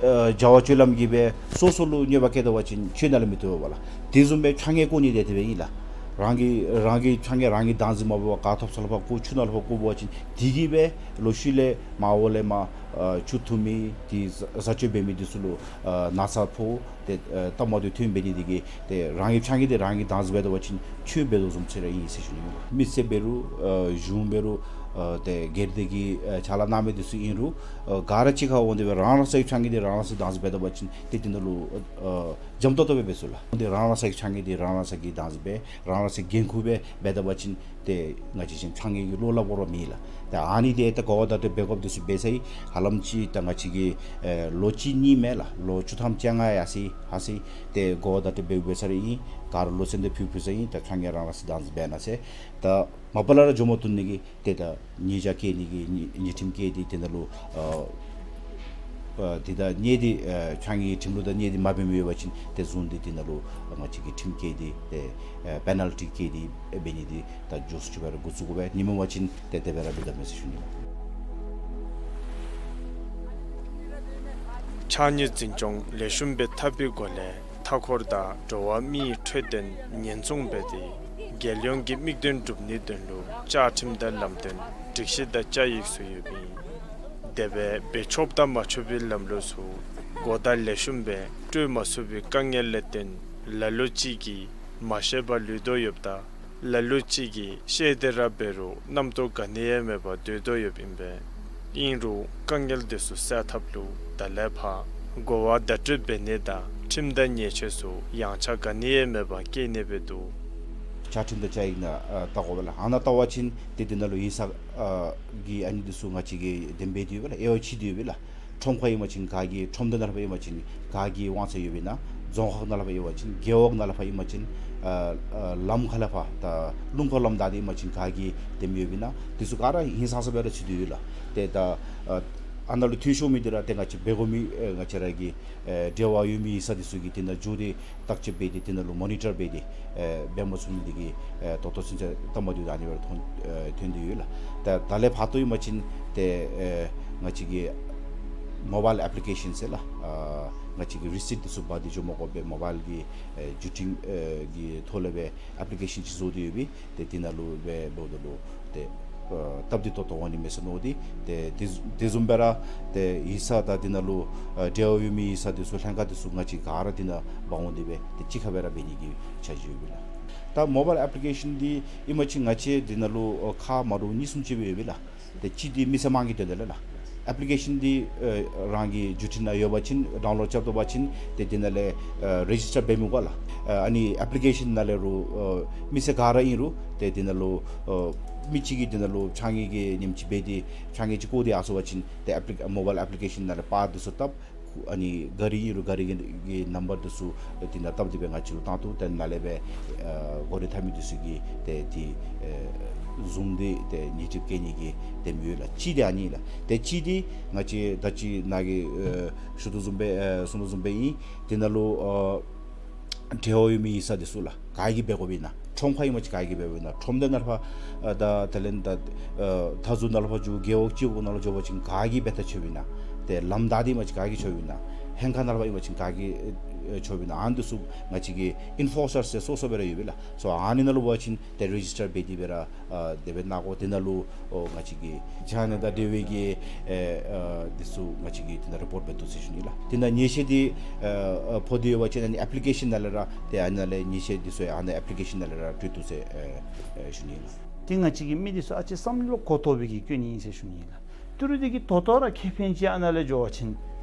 ཨེ་བྱ་བ་སྤྱོད་ལམ་གྱིས་སྦེ་སོ་སོ་ལུ་གནོད་པ་བཀལ་ད་པ་ཅིན་ཆོས་ནང་ལས་མི་བཏུབ་པས་ལགས། དེ་བཟུམ་སྦེ་ཕྱགས་སྙིགས་བཀོ་ནི་འདི་དེ་སྦེ་ཨིན་ལགས། རང་གི་རང་གི་ཕྱགས་སྙིགས་རང་གིས་བདག་འཛིན་མ་འབད་བར་ག་ཐོབ་ས་ལུ་ཕར་བཀོ་ཆུ་ནང་ལུ་ཕར་བཀོ་བ་ཅིན་དེ་གིས་སྦེ་ལོག་ཤུལ་ལས་མར་འོག་ལས་མར་ཨེ་ཆུ་འཐུང་མི་དེ་བཟའ་བཟའ་སྤྱོད་འབད་མི་དེ་ཚུ་ལུ་ཨེ་ན་ཚ་ཕོག་ཏེ་ཨེ་སྟབས་མ་བདེཝ་ཐོན་འབད་ནི་དེ་གིས་ཏེ་རང་གི་ཕྱགས་སྙིགས་དེ་རང་གིས་བདག་འཛིན་འབད་ད་པ་ཅིན་ཆོས་འབད་དོ་བཟུམ་ཅིག་ར་ཨིན་ཟེར་ཞུ་ནི། མི་སེར་འབད་རུང་ཨེ་གཞུང་འབད་རུང་ཨེ་ཏེ་སྒེར་སྡེ་གི་ཨེ་ཅ་ལ་གནང་མི་དེ་ཚུ་ཨིན་རུང་ཨེ་ག་ར་གཅིག་ཁར་འོང་སྟེ་སྦེ་རང་རང་སོའི་ཕྱགས་སྙིགས་དེ་རང་རང་སོའི་བདག་འཛིན་འབད་ད་པ་ཅིན་ཏེ་དེ་ནང་ལུ་ཨེ་འཇམ་ཏོག་ཏོ་སྦེ་འབད་ཚུགས་ལགས། འོང་སྟེ་རང་རང་སོའི་ཕྱགས་སྙིགས་དེ་རང་རང་སོ་གིས་བདག་འཛིན་འབད་རང་རང་སོ་གིས་འགན་ཁུར་སྦེ་འབད་ད་པ་ཅིན་ཏེ་ང་བཅས་བཞིན་ཕྱགས་སྙིགས་ཀྱི་བློ་སླབ་དགོ་ར་མེད་ལགས། ཏེ་ཨ་ནི་དེ་ད་གོ་བརྡ་སྤྲོད་འབད་དགོཔ་དེ་ཚུ་འབད་ཚར་ཡི། ཧ་ལམ་ཅིག་ད་ང་བཅས་ཀྱིས་ཨེ་ལོ་གཅིག་གཉིས་མེན་ལགས། ལོ་བཅུ་ཐམ་བཅོ་ལྔ་ཡར་སོ་ཡི་ཧ་སོ་ཡི། ཏེ་གོ་བརྡ་སྤྲོད་འབད་འབད་ཚར་ཡི། ག་ར་ལུ་སེམས་གཏམ་ཕུལ་ཕུལ་ཚར་ཡི། ད་ཕྱགས་སྙིགས་རང་རང་སོ་བདག་འཛིན་འབད་གནང་ཟེར། ད་མ་པ་ལས་ར་འགྱོ་མ་བཏུབ་ནི་གི་ཏེ་ད་ཉེས་བྱ་བཀལ་ནི་གི་ཉེས་ཉེས་ཁྲིམས་བཀལ་ཏེ་དེ་ནང་ལུ་ཨ་ཨ་དེ་དང་གཉིས་དེ་ཨ་ཕྱགས་སྙིགས་ཁྲིམས་ལུགས་དང་གཉིས་དེ་མ་འབད་མི་ཡོད་པ་ཅིན་ཏེ་བཟུང་སྟེ་དེ་ནང་ལུ་ང་བཅས་ཀྱིས་ཁྲིམས་བཀལ་ཏེ་ཏེ་ཨ་པེ་ནཱལ་ཊི་བཀལ་ཏེ་འབད་ནི་དེ་ད་མགྱོགས་སུ་ཅིག་སྦེ་ར་འགོ་བཙུགས་དགོ་པས། ཉིནམ་འབད་བ་ཅིན་ཏེ་དེ་སྦེ་ར་འབད་དོ་མས་ཟེར་ཞུ་ནི། ཕྱགས་སྙིགས་འཛིན་སྐྱོང་ལེགས་ཤོམ་སྦེ་འཐབ་པའི་སྒོ་ལས་མཐའ་འཁོར་དང་འགྲོ་བ་མིའི་འཕྲོད་བསྟེན་ཉེན་སྲུང་འབད་དེ་རྒྱལ་ཡོངས་ཀྱི་དམིགས་དོན་སྒྲུབ་ནིའི་དོན་ལུ་བཅའ་ཁྲིམས་དང་ལམ་སྟོན་སྒྲིག་གཞི་དང་བཅའ་ཡིག་ཚུ་ཡོདཔ་ཨིན། དེ་སྦེ་འབད་ཆོགཔ་དང་མ་ཆོག་པའི་ལམ་ལུགས་ཚུ་གོ་བརྡ་ལེགས་ཤོམ་སྦེ་སྤྲོད་མ་ཚུགས་པའི་དཀའ་ངལ་ལས་བརྟེན་ལ་ལུ་ཅིག་གིས་མ་ཤེས་པར་ལུས་དོ་ཡོདཔ་དང་ལ་ལུ་ཅིག་གིས་ཤེས་ཏེ་ར་འབད་རུང་རྣམ་རྟོག་ག་ནི་ཡང་མེད་པར་སྡོད་དོ་ཡོདཔ་ཨིན་པས། ཨིན་རུང་དཀའ་ངལ་དེ་ཚུ་སེལ་ཐབས་ལུ་ད་ལས་ཕར་གོ་བ་བརྡ་སྤྲོད་འབད་ནི་དང་ཁྲིམས་དང་ཉེས་ཆད་ཚུ་ཡང་ཆ་ག་ནི་ཡང་མེད་པར་བཀལ་ནི་སྦེ་འདུག། བཅའ་ཁྲིམས་དང་བཅའ་ཡིག་ནང་ཨ་བལྟ་དགོ་པས་ལགས། ཨ་ནཱ་བལྟ་བ་ཅིན་ཏེ་དེ་ནང་ལུ་ཧིང་ས་ཨ་གི་ཨ་ནི་དེ་ཚུ་ང་བཅས་ཀྱིས་འདེམས་འབད་དེ་ཡོད་པས་ལགས། དབྱེ་བ་ཕྱེ་དེ་ཡོད་པས་ལགས། ཁྲོམ་ཁར་ཨིན་པ་ཅིན་ག་གི་ཁྲོམ་སྡེ་ནང་ལས་ཕར་ཨིན་པ་ཅིན་ག་གི་དབང་ཚད་ཡོདཔ་ཨིན་ན། རྫོང་ཁག་ནང་ལས་ཕར་ཨིན་པ་ཅིན་རྒེད་འོག་ནང་ལས་ཕར་ཨིན་པ་ཅིན་ཨ་ཨ་ལམ་ཁ་ལས་ཕར་ད་ལུང་ཕུག་ལམ་བདའ་སྟེ་ཨིན་པ་ཅིན་ག་གི་འདེམས་ཡོདཔ་ཨིན་ན། དེ་ཚུ་ག་ར་ཧིང་སངས་ས་སྦེ་ར་ཚུད་དེ་ཡོད་ལགས། ཏེ་ད་ཨ་ཨ་ནཱ་ལུ་འཐུས་ཤོར་མི་དེ་ར་ཏེ་ང་བཅས་འབད་དགོ་མི་ཨེ་ང་བཅས་ར་གི་ཨེ་འབྲེལ་བ་ཡོད་མི་ཡིག་ཚང་དེ་ཚུ་གིས་དེ་ནང་འགྱོ་སྟེ་བརྟག་དཔྱད་འབད་དེ་དེ་ནང་ལུ་མོ་ནི་ཊར་འབད་དེ་ཨེ་འབད་མ་ཚུགས་མི་དེ་གིས་ཨེ་ད་ལྟོ་ཚུན་ཚོད་སྟབས་མ་བདེཝ་ཨ་ནི་སྦེ་ར་ཐོན་ཨེ་ཐོན་དེ་ཡོད་ལགས། ད་ད་ལས་ཕར་ཏོ་ཨིན་པ་ཅིན་ཏེ་ཨེ་ང་བཅས་ཀྱིས་མོ་བཱའིལ་ཨེཔ་ལི་ཀེ་ཤཱན་ཟེར་ལགས། ཨ་ང་བཅས་ཀྱིས་རི་སིཊ་དེ་ཚུ་འབག་སྟེ་འགྱོ་མ་དགོ་པར་མོ་བཱའིལ་གྱི་ཨེ་བརྒྱུད་འཕྲིན་ཨེ་གྱི་ཐོག་ལས་སྦེ་ཨེཔ་ལི་ཀེ་ཤཱན་ཅིག་བཟོ་སྟེ་ཡོད་པས། ཏེ་དེ་ནང་ལུ་སྦེ་འབདཝ་ད་ལུ་ཏེ་ཨ་སྟབས་བདེ་ཏོག་ཏོ་འོང་ནི་མས་ཟེར་མནོ་སྟེ། ཏེ་དེ་དེ་བཟུམ་སྦེ་ར་ཏེ་ཡིག་ཚང་དང་དེ་ནང་ལུ་ཨ་འབྲེལ་བ་ཡོད་མི་ཡིག་ཚང་དེ་ཚུ་ལྷན་ཁག་དེ་ཚུ་ང་བཅས་ག་ར་དེ་ནང་འབག་འོང་སྟེ་སྦེ་ཏེ་གཅིག་ཁར་སྦེ་ར་འབད་ནི་གི་འཆར་གཞི་ཡོད་པས་ལགས། ད་མོ་བཱའིལ་ཨེཔ་ལི་ཀེ་ཤཱན་འདི་ཨིན་པ་ཅིན་ང་བཅས་དེ་ནང་ལུ་ཨ་ཁག་མ་འདྲཝ་གཉིས་གསུམ་ཅིག་སྦེ་ཡོད་པས་ལགས། ཏེ་གཅིག་འདི་མི་སེར་དམངས་ཀྱི་དོན་དག་ལས་ལགས། ཨེཔ་ལི་ཀེ་ཤཱན་འདི་ཨ་རང་གི་བརྒྱུད་འཕྲིན་ནང་ཡོད་པ་ཅིན་ཌའུན་ལོཌ་རྐྱབ་ད་པ་ཅིན་ཏེ་དེ་ནང་ལས་ཨ་རེ་ཇིས་ཊར་འབད་མི་དགོ་ལགས། ཨ་ཨ་ནི་ཨེཔ་ལི་ཀེ་ཤཱན་ནང་ལས་རུང་ཨ་མི་སེར་ག་ར་ཨིན་རུང་ཏེ་དེ་ནང་ལུ་ཨ་མི་གཅིག་གིས་དེ་ནང་ལུ་ཕྱགས་སྙིགས་ཀྱི་ཉིནམ་ཅིག་འབད་དེ་ཕྱགས་སྙིགས་ཅིག་བཀོ་སྟེ་ཡར་སོང་པ་ཅིན་ཏེ་ཨེཔ་ལི་མོ་བཱའིལ་ཨེཔ་ལི་ཀེ་ཤཱན་ནང་ལས་པར་དེ་ཚུ་བཏབ། ཨ་ནི་གཱ་རི་ཨིན་རུང་གཱ་རི་གི་གི་ནམ་བར་འདི་ཚུ་དེ་ནང་བཏབ་སྟེ་སྦེ་ང་བཅས་ལུ་བཏང་འདུག། ཏེ་ནཱ་ལས་སྦེ་ཨ་གོ་རིམ་འཐབ་མི་འདི་ཚུ་གིས་ཏེ་དེ་ཨ་བཟུང་སྟེ་ཏེ་ཉེས་ཁྲིམས་བཀལ་ནི་གི་ཏེ་མི་ཡོད་ལགས། གཅིག་དེ་ཨ་ནི་ལགས། ཏེ་གཅིག་དེ་ང་བཅས་ད་ཅི་ནཱ་གིས་ཨ་ཞུ་དོ་བཟུམ་སྦེ་ཨ་གསུང་དོ་བཟུམ་སྦེ་ཨིན། དེ་ནང་ལུ་ཨ་འབྲེལ་བ་ཡོད་མི་ཡིག་ཚང་འདི་ཚུ་ལགས། ག་གིས་འབད་དགོཔ་ཨིན་ན། ཁྲོམ་ཁར་ཨིན་པ་ཅིན་ག་གིས་འབད་དགོཔ་ཨིན་ན། ཁྲོམ་སྡེ་ནང་ལུ་ཕར་ཨ་ད་དེ་ལས་ད་ཨ་མཐའ་ཟུར་ནང་ལུ་ཕར་འགྱོ་རྒེད་འོག་སྤྱི་འོག་ནང་ལུ་འགྱོ་བ་ཅིན་ག་གིས་འབད་ད་ཆོགཔ་ཨིན་ན། ཏེ་ལམ་བདའ་སྟེ་ཨིན་པ་ཅིན་ག་གིས་ཆོགཔ་ཨིན་ན། ཧེང་ཁ་ནང་ལུ་ཕར་ཨིན་པ་ཅིན་ག་གིས་ཨ་ཆོགཔ་ཨིན་ན། ཨ་ནི་འདི་ཚུ་ང་བཅས་ཀྱི་ཨིན་ཕོར་སར་ཟེར་སོ་སོ་སྦེ་ར་ཡོད་པས་ལགས། སོ་ཨ་ནི་ནང་ལུ་འབད་བ་ཅིན་ཏེ་རེ་ཇིས་ཊར་འབད་དེ་སྦེ་ར་ཨ་དེ་སྦེ་གནང་དགོ། དེ་ནང་ལུ་ཨོ་ང་བཅས་ཀྱི་ཕྱགས་སྙིགས་དང་འབྲེལ་བའི་གི་ཨེ་ཨ་འདི་ཚུ་ང་བཅས་ཀྱིས་དེ་ནང་རི་པོརཊ་འབད་དོ་ཟེར་ཞུ་ནི་ལགས། དེ་ནང་ཉེས་ཆད་འདི་ཨ་ཨ་ཕོག་སྟེ་ཡོད་པ་ཅིན་ཨ་ནི་ཨེཔ་ལི་ཀེ་ཤཱན་ནང་ལས་ར་ཏེ་ཨ་ནཱ་ལས་ཉེས་ཆད་འདི་ཚུ་ཨ་ནཱ་ཨེཔ་ལི་ཀེ་ཤཱན་ནང་ལས་ར་སྤྲོད་དོ་ཟེར་ཨེ་ཨེ་ཞུ་ནི་ལགས། ཏེ་ང་བཅས་ཀྱི་མི་འདི་ཚུ་ཨ་ཙི་བསམ་བློ་གོ་ཐོབ་པའི་གི་སྐྱོན་ཨིན་ཟེར་ཞུ་ནི་ལགས། ཏི་རུ་འདི་གིས་ད་ལྟོ་ར་ཁེ་ཕན་ཅིག་ཨ་ནཱ་ལས་འགྱོ་བ་ཅིན་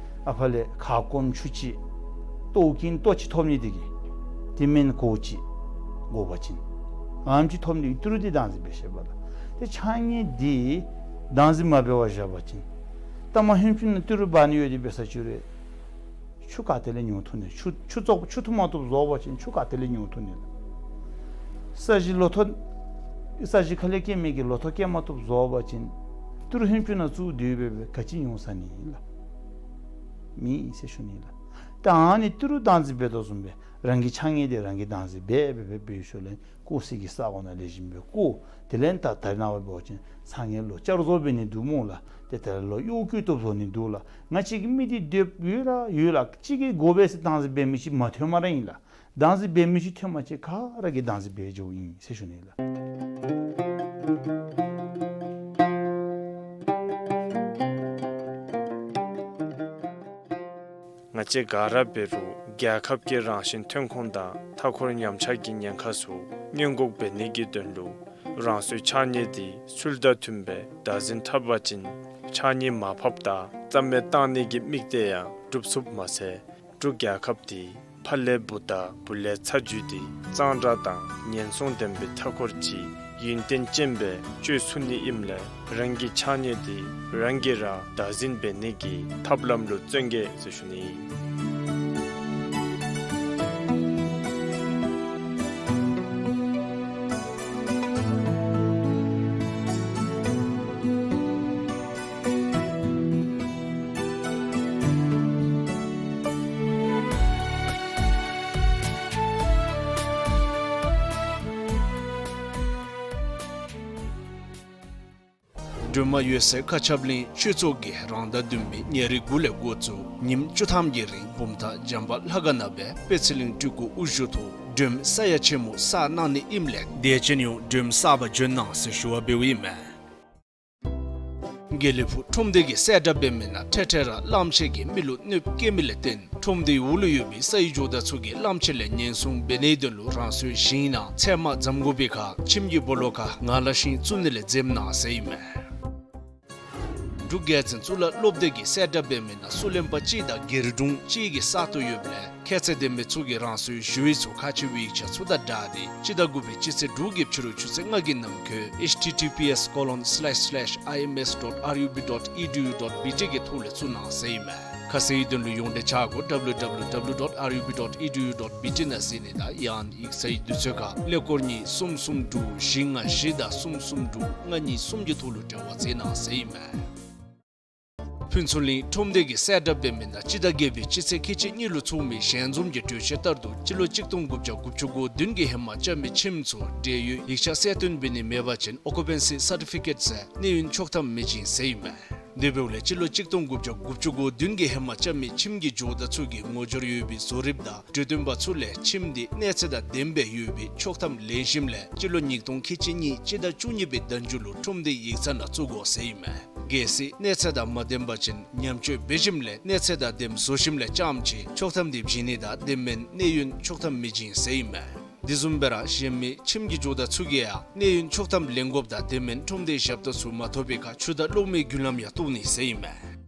ཨ་ཕར་ལས་ཁ་སྐོམ་ཆུ་ཅིག་ལྟོཝ་བཀྱེས་ལྟོ་ཅིག་ཐོབ་ནི་འདི་གིས་དེ་མེན་གོ་ཅིག་དགོ་པ་ཅིན་ཨ་ནེམ་ཅིག་ཐོབ་ནི་འདི་གིས་ཏི་རུ་འདི་བདག་འཛིན་འབད་ཤེས་པས་ལགས། ཏེ་ཕྱགས་སྙིགས་འདི་བདག་འཛིན་མ་འབད་བར་བཞག་པ་ཅིན་ལྟ་མ་ཧོནམ་ཅིག་ནང་ཏི་རུ་འབག་ནི་ཡོད་དེ་འབད་ས་ཅིག་རུང་ཆུ་ག་ཏེ་ལས་ཉོ་བཏུབ་ནི། ཆུ་ཆུ་བཙོག་ཆུ་འཐུང་མ་བཏུབ་བཟོ་བ་ཅིན་ཆུ་ག་ཏེ་ལས་ཉོ་བཏུབ་ནི་ལགས། ས་གཞི་ལོ་ཐོག་ས་གཞི་ཁ་ལས་སྐྱེ་མི་གི་ལོ་ཐོག་སྐྱེ་མ་བཏུབ་བཟོ་བ་ཅིན་ཏི་རུ་ཧོནམ་ཅིག་ནང་བཙུགས་ཏེ་འབད་སྦེ་ག་ཅི་ཉོ་ཟ་ནི་ཨིན་ལགས། མེད་ཟེར་ཞུ་ནི་ལགས། ད་ཨ་ནི་ཏི་རུ་བདག་འཛིན་འབད་དོ་བཟུམ་སྦེ་རང་གི་ཕྱགས་སྙིགས་འདི་རང་གིས་བདག་འཛིན་འབད་སྦེ་འབད་འབད་ཞིནམ་ལས་བཀོ་ས་གི་ས་གོ་ནང་ལེགས་ཤོམ་སྦེ་བཀོ། དེ་ལས་ད་ད་རེས་ནངས་པ་འབད་བ་ཅིན་ཚ་དངུལ་ལུ་བསྐྱར་བཟོ་འབད་ནི་འདུག་སྨོ་ལགས། ཏེ་ད་ལུ་གཡོག་བཀོལ་ཏོག་ཏོ་བཟོ་ནི་འདུག་ལགས། ང་བཅས་ཀྱི་མི་འདི་འདོདཔ་ཡོད་ར་ཡོད་ལགས། གཅིག་གིས་དགོ་པས་ཟེར་བདག་འཛིན་འབད་མི་ཅིག་མ་ཐོནམ་ར་ཨིན་ལགས། བདག་འཛིན་འབད་མི་ཅིག་ཐོན་པ་ཅིན་ག་ར་གིས་བདག་འཛིན་འབད་འགྱོཝ་ཨིན་ཟེར་ཞུ་ནི་ལགས། ང་བཅས་ག་ར་འབད་རུང་རྒྱལ་ཁབ་ཀྱི་རང་བཞིན་ཐོན་ཁུངས་དང་མཐའ་འཁོར་ཉམས་ཆག་གི་ཉེན་ཁ་ཚུ་སྔོན་འགོག་འབད་ནི་གི་དོན་ལུ་རང་སོའི་ཕྱགས་སྙིགས་འདི་ཚུལ་དང་མཐུན་པའི་བདག་འཛིན་འཐབ་པ་ཅིན་ཕྱགས་སྙིགས་མར་ཕབ་དང་རྩ་མེད་བཏང་ནི་གི་དམིགས་གཏད་ཡང་འགྲུབ་ཚུགསཔ་མ་ཚད་འབྲུག་རྒྱལ་ཁབ་འདི་ཕ་ལས་བུ་དང་བུ་ལས་ཚ་བརྒྱུད་དེ་གཙང་སྦྲ་དང་ཉེན་སྲུང་ལྡན་པའི་མཐའ་འཁོར་ཅིག་ཡུན་བརྟན་ཅན་སྦེ་སྤྱོད་ཚུགས་ནི་ཨིནམ་ལས་རང་གི་ཕྱགས་སྙིགས་འདི་རང་གིས་ར་བདག་འཛིན་འབད་ནི་གི་ཐབས་ལམ་ལུ་བརྩོན་གེ་ཟེར་ཞུ་ནི། སྒྲོལ་མ་འོད་གསལ་མཁའ་ཁྱབ་གླིང་ཆོས་ཚོགས་ཀྱིས་རང་ཟླ་བདུན་པའི་ཉེར་དགུ་ལས་འགོ་བཙུགས་ཉིནམ་བཅུ་ཐམ་གྱི་རིང་བུམ་ཐང་བྱམས་པ་ལྷ་ཁང་ནང་སྦེ་པད་ཚལ་གླིང་སྤྲུལ་སྐུ་དབུ་བཞུགས་ཐོག་སྒྲོལ་མ་ས་ཡ་ཆེན་མོ་བསགས་གནང་ནི་ཨིནམ་ལས་དད་ཅན་ཡོངས་སྒྲོལ་མ་བསག་པར་འབྱོན་གནང་ཟེར་ཞུ་བ་འབདཝ་ཨིན་མས། དགེ་ལེགས་ཕུག་ཁྲོམ་སྡེ་གི་གསལ་བསྒྲགས་འབད་མི་ནང་ཐེངས་ཐེངས་ར་གླངམོ་ཆེ་གིས་མི་ལུ་གནོདཔ་བཀལ་མི་ལས་བརྟེན་ཁྲོམ་སྡེའི་འོག་ལུ་ཡོད་པའི་སའི་ཇོ་བདག་ཚུ་གིས་གླངམོ་ཆེ་ལས་ཉེན་སྲུང་འབད་ནིའི་དོན་ལུ་རང་སོའི་ཞིང་ནང་ཚལ་མ་འཛམ་དགུ་པའི་ཁར་ཁྱིམ་གྱི་སྦོ་ལོགས་ཁར་ངང་ལག་ཤིང་བཙུགས་ནི་ལས་འཛེམ་གནང་ཟེར་ཨིན་མས། འབྲུག་རྒྱལ་བཙུན་གཙུག་ལག་སློབ་སྡེ་གི་གསལ་བསྒྲགས་འབད་མི་ནང་སུ་ལེན་པ་ཅིག་དང་སྒེར་དྲུང་ཅིག་གི་ས་སྟོང་ཡོདཔ་ལས་ཁྱད་ཚད་ལྡན་པའི་ཚུ་གིས་རང་སོའི་ཞུ་ཡིག་ཚུ་ཁག་ཆེ་བའི་ཡིག་ཆ་ཚུ་དང་སྦྲགས་ཏེ་སྤྱི་ཟླ་དགུ་པའི་སྤྱི་ཚེས་དྲུག་གི་ཕྱི་རུ་ཆུ་ཚོད་ལྔ་གི་ནང་འཁོད་H T T P S colon slash slash I M S dot R U B dot E D U dot B T གི་ཐོག་ལས་བཙུགས་གནང་ཟེར་ཨིན་མས། ཁ་གསལ་ཡི་དོན་ལུ་ཡོངས་འབྲེལ་ཆ་སྒོ་W W W dot R U B dot E D U dot B T ནང་གཟིགས་ནི་དང་ཡང་ཡིག་ཚང་ཡི་དུས་ཚོད་ཁར་ཀླད་ཀོར་གཉིས་གསུམ་གསུམ་དྲུག་བཞི་ལྔ་བཞི་དང་གསུམ་གསུམ་དྲུག་ལྔ་གཉིས་གསུམ་གྱི་ཐོག་ལུ་འབྲེལ་བ་མཛད་གནང་ཟེར་ཨིན་མས། ཕུན་ཚོགས་གླིང་ཁྲོམ་སྡེ་གི་གསལ་བསྒྲགས་འབད་མི་ནང་སྤྱི་ཟླ་བརྒྱད་པའི་སྤྱི་ཚེས་ཁལ་གཅིག་གཉིས་ལུ་ཚོགས་མི་ཞལ་འཛོམས་ཀྱི་གྲོས་ཆོད་ལྟར་དུ་སྤྱི་ལོ་གཅིག་སྟོང་དགུ་བརྒྱ་དགུ་བཅུ་གོ་བདུན་གྱི་ཧེ་མ་རྐྱབ་མི་ཁྱིམ་ཚུ་འབྲེལ་ཡོད་ཡིག་ཆ་གསལ་སྟོན་འབད་ནི་མེད་པ་ཅིན་ཨོ་ཀུ་པེན་སི་སར་ཊི་ཕི་ཀེཊ་ཟེར་གནས་ཡུན་ཆོག་ཐམ་མི་བྱིན་ཟེར་ཨིན་མས། དེ་འབདཝ་ལས་སྤྱི་ལོ་གཅིག་སྟོང་དགུ་བརྒྱ་དགུ་བཅུ་གོ་བདུན་གྱི་ཧེ་མ་རྐྱབ་མི་ཁྱིམ་གྱི་ཇོ་བདག་ཚུ་གིས་ངོ་སྦྱོར་ཡོད་པའི་བཟོ་རིགཔ་དང་གྲོས་སྟོན་པ་ཚུ་ལས་ཁྱིམ་འདི་གནས་ཚད་དང་ལྡནམ་སྦེ་ཡོད་པའི་ཆོག་ཐམ་ལེན་ཞིནམ་ལས་སྤྱི་ལོ་ཉིས་སྟོང་ཁལ་གཅིག་གཉིས་སྤྱི་ཟླ་བཅུ་གཉིས་པའི་ཟླ་མཇུག་ལུ་ཁྲོམ་སྡེའི་ཡིག་ཚང་ནང་བཙུགས་དགོ་ཟེར་ཨིན་མས། གལ་སྲིད་གནས་ཚད་དང་མ་ལྡནམ་པ་ཅིན་ཉམས་བཅོས་འབད་ཞིནམ་ལས་གནས་ཚད་དང་ལྡནམ་བཟོ་ཞིནམ་ལས་རྐྱངམ་ཅིག་ཆོག་ཐམ་འདི་བྱིན་ནི་དང་དེ་མེན་གནས་ཡུན་ཆོག་ཐམ་མི་བྱིན་ཟེར་ཨིན་མས། དེ་བཟུམ་སྦེ་ར་གཞན་མི་ཁྱིམ་གྱི་ཇོ་བདག་ཚུ་གིས་ཡང་གནས་ཡུན་ཆོག་ཐམ་ལེན་དགོཔ་དང་དེ་མེན་ཁྲོམ་སྡེའི་ཞབས་ཏོག་ཚུ་མ་ཐོབ་པའི་ཁར་ཆུ་དང་གློག་མེའི་རྒྱུན་ལམ་ཡང་གཏོར་ནི་ཟེར་ཨིན་མས།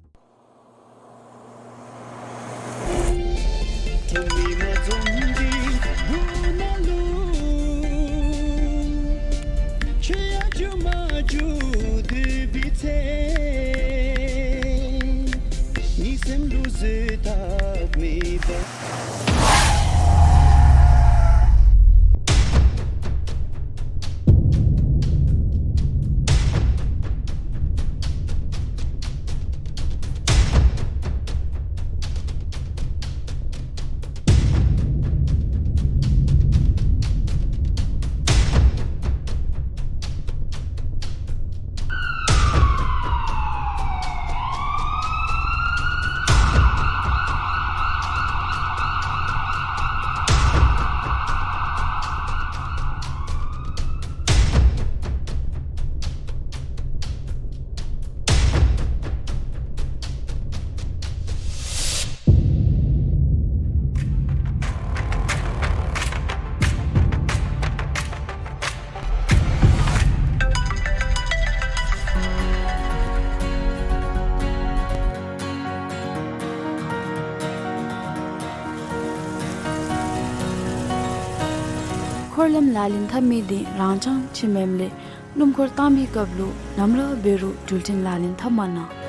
འཁོར་ལམ་ལག་ལེན་འཐབ་མི་འདི་རང་འཚང་ཆེ་མེནམ་ལས་སྣུམ་འཁོར་བཏང་པའི་སྐབས་ལུ་ནམ་ར་འབད་རུང་འགྲུལ་འཕྲིན་ལག་ལེན་འཐབ་མ་གནང་།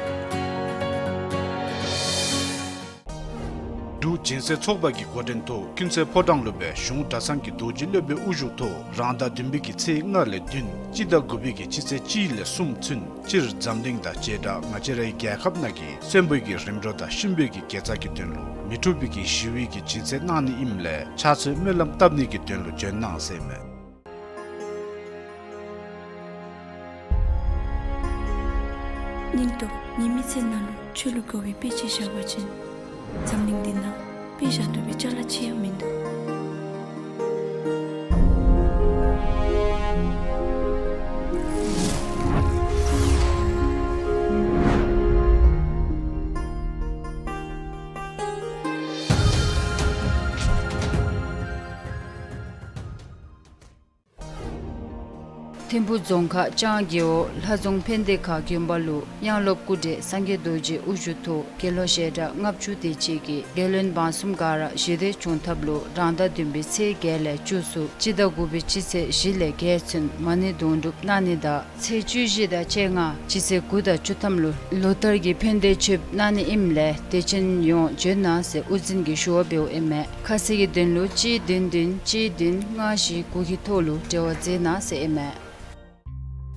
འབྲུག་སྦྱིན་སྲེག་ཚོགས་པ་གི་འགོ་འདྲེན་ཐོག་ཀུན་གསལ་ཕོ་བྲང་ལུ་སྦེ་གཞུང་གྲྭ་ཚང་གི་རྡོ་རྗེ་སློབ་དཔོན་དབུ་བཞུགས་ཐོག་རང་ཟླ་བདུན་པའི་གི་ཚེས་ལྔ་ལས་བདུན་སྤྱི་ཟླ་དགུ་པའི་གི་སྤྱི་ཚེས་གཅིག་ལས་གསུམ་ཚུན་སྤྱིར་འཛམ་གླིང་དང་བྱེ་བྲག་ང་བཅས་རའི་རྒྱལ་ཁབ་ནང་གི་གསོན་པོའི་གི་རིམ་གྲོ་དང་གཤིན་པོའི་གི་དགེ་རྩ་གི་དོན་ལུ་མི་འཁྲུགས་པའི་གི་ཞི་བའི་གི་སྦྱིན་སྲེག་གནང་ནི་ཨིནམ་ལས་ཕྱག་ཚོད་སྨོན་ལམ་བཏབ་ནི་གི་དོན་ལུ་བྱོན་གནང་ཟེར་མས། སྙིང་སྟོབས་ཉི་མའི་ཚལ་ནང་ལུ་ཆུ་ལུ་བསྒོར་བའི་དཔེ་ཅིག་བཞག་པ་ཅིན་འཛམ་གླིང་འདི་ནང་དཔེ་བཞག་བཏུབ་པའི་ཅ་ལ་ཅིག་ཡང་མིན་འདུག། ཐིམ་ཕུ་རྫོང་ཁག་ལྕང་རྒེད་འོག་ལྷ་རྫོང་ཕན་བདེ་ཁ་དགོན་པ་ལུ་དབྱངས་སློབ་སྐུ་བགྲེས་སངས་རྒྱས་རྡོ་རྗེ་དབུ་བཞུགས་ཐོག་དགེ་སློང་ཞལ་གྲངས་ལྔ་བཅུ་དེ་ཅིག་གིས་རྒྱལ་བློན་འབངས་གསུམ་ག་ར་ཞི་བདེ་བྱུང་ཐབས་ལུ་རང་ཟླ་བདུན་པའི་ཚེས་བརྒྱད་ལས་བཅུ་ཚུན་སྤྱི་ཟླ་དགུ་པའི་སྤྱི་ཚེས་བཞི་ལས་བརྒྱད་ཚུན་མ་ཎི་དུང་སྒྲུབ་གནང་ནི་དང་ཚེས་བཅུ་བཞི་དང་བཅོ་ལྔ་སྤྱི་ཚེས་དགུ་དང་བཅུ་ཐམ་ལུ་ལོ་ལྟར་གྱི་ཕན་བདེ་མཆོདཔ་གནང་ནི་ཨིནམ་ལས་དད་ཅན་ཡོངས་བྱོན་གནང་ཟེར་དབུ་འཛིན་གྱིས་ཞུ་བ་འབདཝ་ཨིན་མས། ཁ་གསལ་གྱི་དོན་ལུ་གཅིག་བདུན་བདུན་གཅིག་བདུན་ལྔ་བཞི་དགུ་གི་ཐོག་ལུ་འབྲེལ་བ་མཛད་གནང་ཟེར་ཨིན་མས།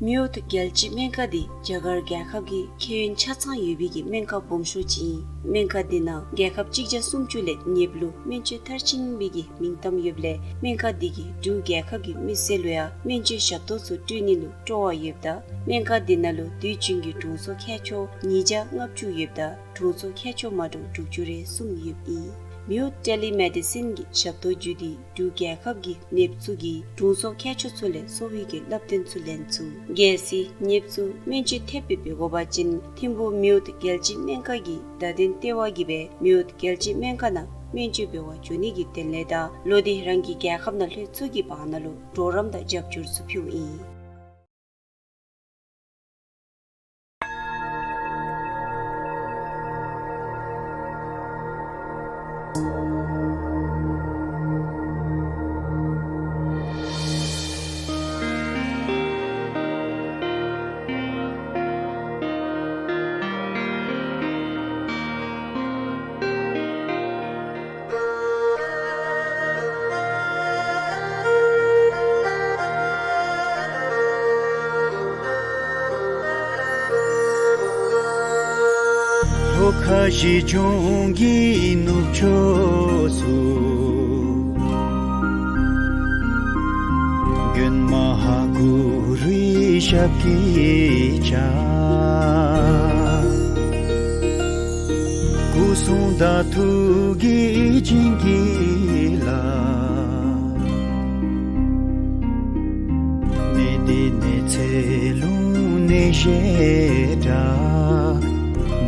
མེའོ་རྒྱལ་སྤྱི་སྨན་ཁང་འདི་རྒྱ་གར་རྒྱལ་ཁབ་ཀྱི་ཁྱད་ཡོན་ཆ་ཚང་ཡོད་པའི་གི་སྨན་ཁང་སྦོམ་ཤོས་ཅིག་ཨིན། སྨན་ཁང་འདི་ནང་རྒྱལ་ཁབ་གཅིག་བརྒྱ་སུམ་ཅུ་ལས་ཉེཔ་ལུ་སྨན་བཅོས་མཐར་ཕྱིན་པའི་གི་མིང་གཏམ་ཡོདཔ་ལས་སྨན་ཁང་འདི་གིས་འབྲུག་རྒྱལ་ཁབ་ཀྱི་མི་སེར་ལུ་ཡང་སྨན་བཅོས་ཞབས་ཏོག་ཚུ་སྤྲོད་ནི་ལུ་སྤྲོ་བ་ཡོདཔ་ད་སྨན་ཁང་འདི་ནང་ལུ་དུས་རྒྱུན་གྱི་དྲུང་འཚོ་མཁས་མཆོག་ཉིས་བརྒྱ་ལྔ་བཅུ་ཡོདཔ་ད་དྲུང་འཚོ་མཁས་མཆོག་མ་འདྲཝ་དྲུག་ཅུ་རེ་གསུམ་ཡོདཔ་ཨིན། མེའོ་ཊེ་ལི་མེ་ཌི་སིན་གྱི་ཞབས་ཏོག་བརྒྱུད་དེ་འབྲུག་རྒྱལ་ཁབ་ཀྱི་ནདཔ་ཚུ་གིས་དྲུང་འཚོ་མཁས་མཆོག་ཚུ་ལས་གསོ་བའི་གི་བསླབ་སྟོན་ཚུ་ལེན་ཚུགས། གལ་སྲིད་ནདཔ་ཚུ་སྨན་བཅོས་ཐེབས་པའི་འབད་དགོ་པ་ཅིན་ཐིམ་ཕུ་མེའོ་རྒྱལ་སྤྱི་སྨན་ཁང་གི་བརྡ་དོན་ལྟེ་བ་གིས་སྦེ་མེའོ་རྒྱལ་སྤྱི་སྨན་ཁང་ནང་སྨན་བཅོས་འབད་བར་འགྱོ་ནི་གི་དོན་ལས་དང་ལོག་སྟེ་རང་གི་རྒྱལ་ཁབ་ནང་ལྷོད་ཚུགས་ཀྱི་བར་ན་ལུ་གྲོགས་རམ་དང་རྒྱབ་སྐྱོར་ཚུ་ཕུལཝ་ཨིན། ལྷོ་ཁ་བཞི་ལྗོངས་ཀྱི་ནུབ་ཕྱོགས་སུ། མགོན་མ་ཧཱ་གུ་རུའི་ཞབས་ཀྱིས་བཅགས། སྐུ་གསུང་བདག་ཐུགས་ཀྱི་བྱིན་གྱིས་བརླབས། གནས་འདི་གནས་ཚེ་ལུང་གནས་བཞེས་གྲགས།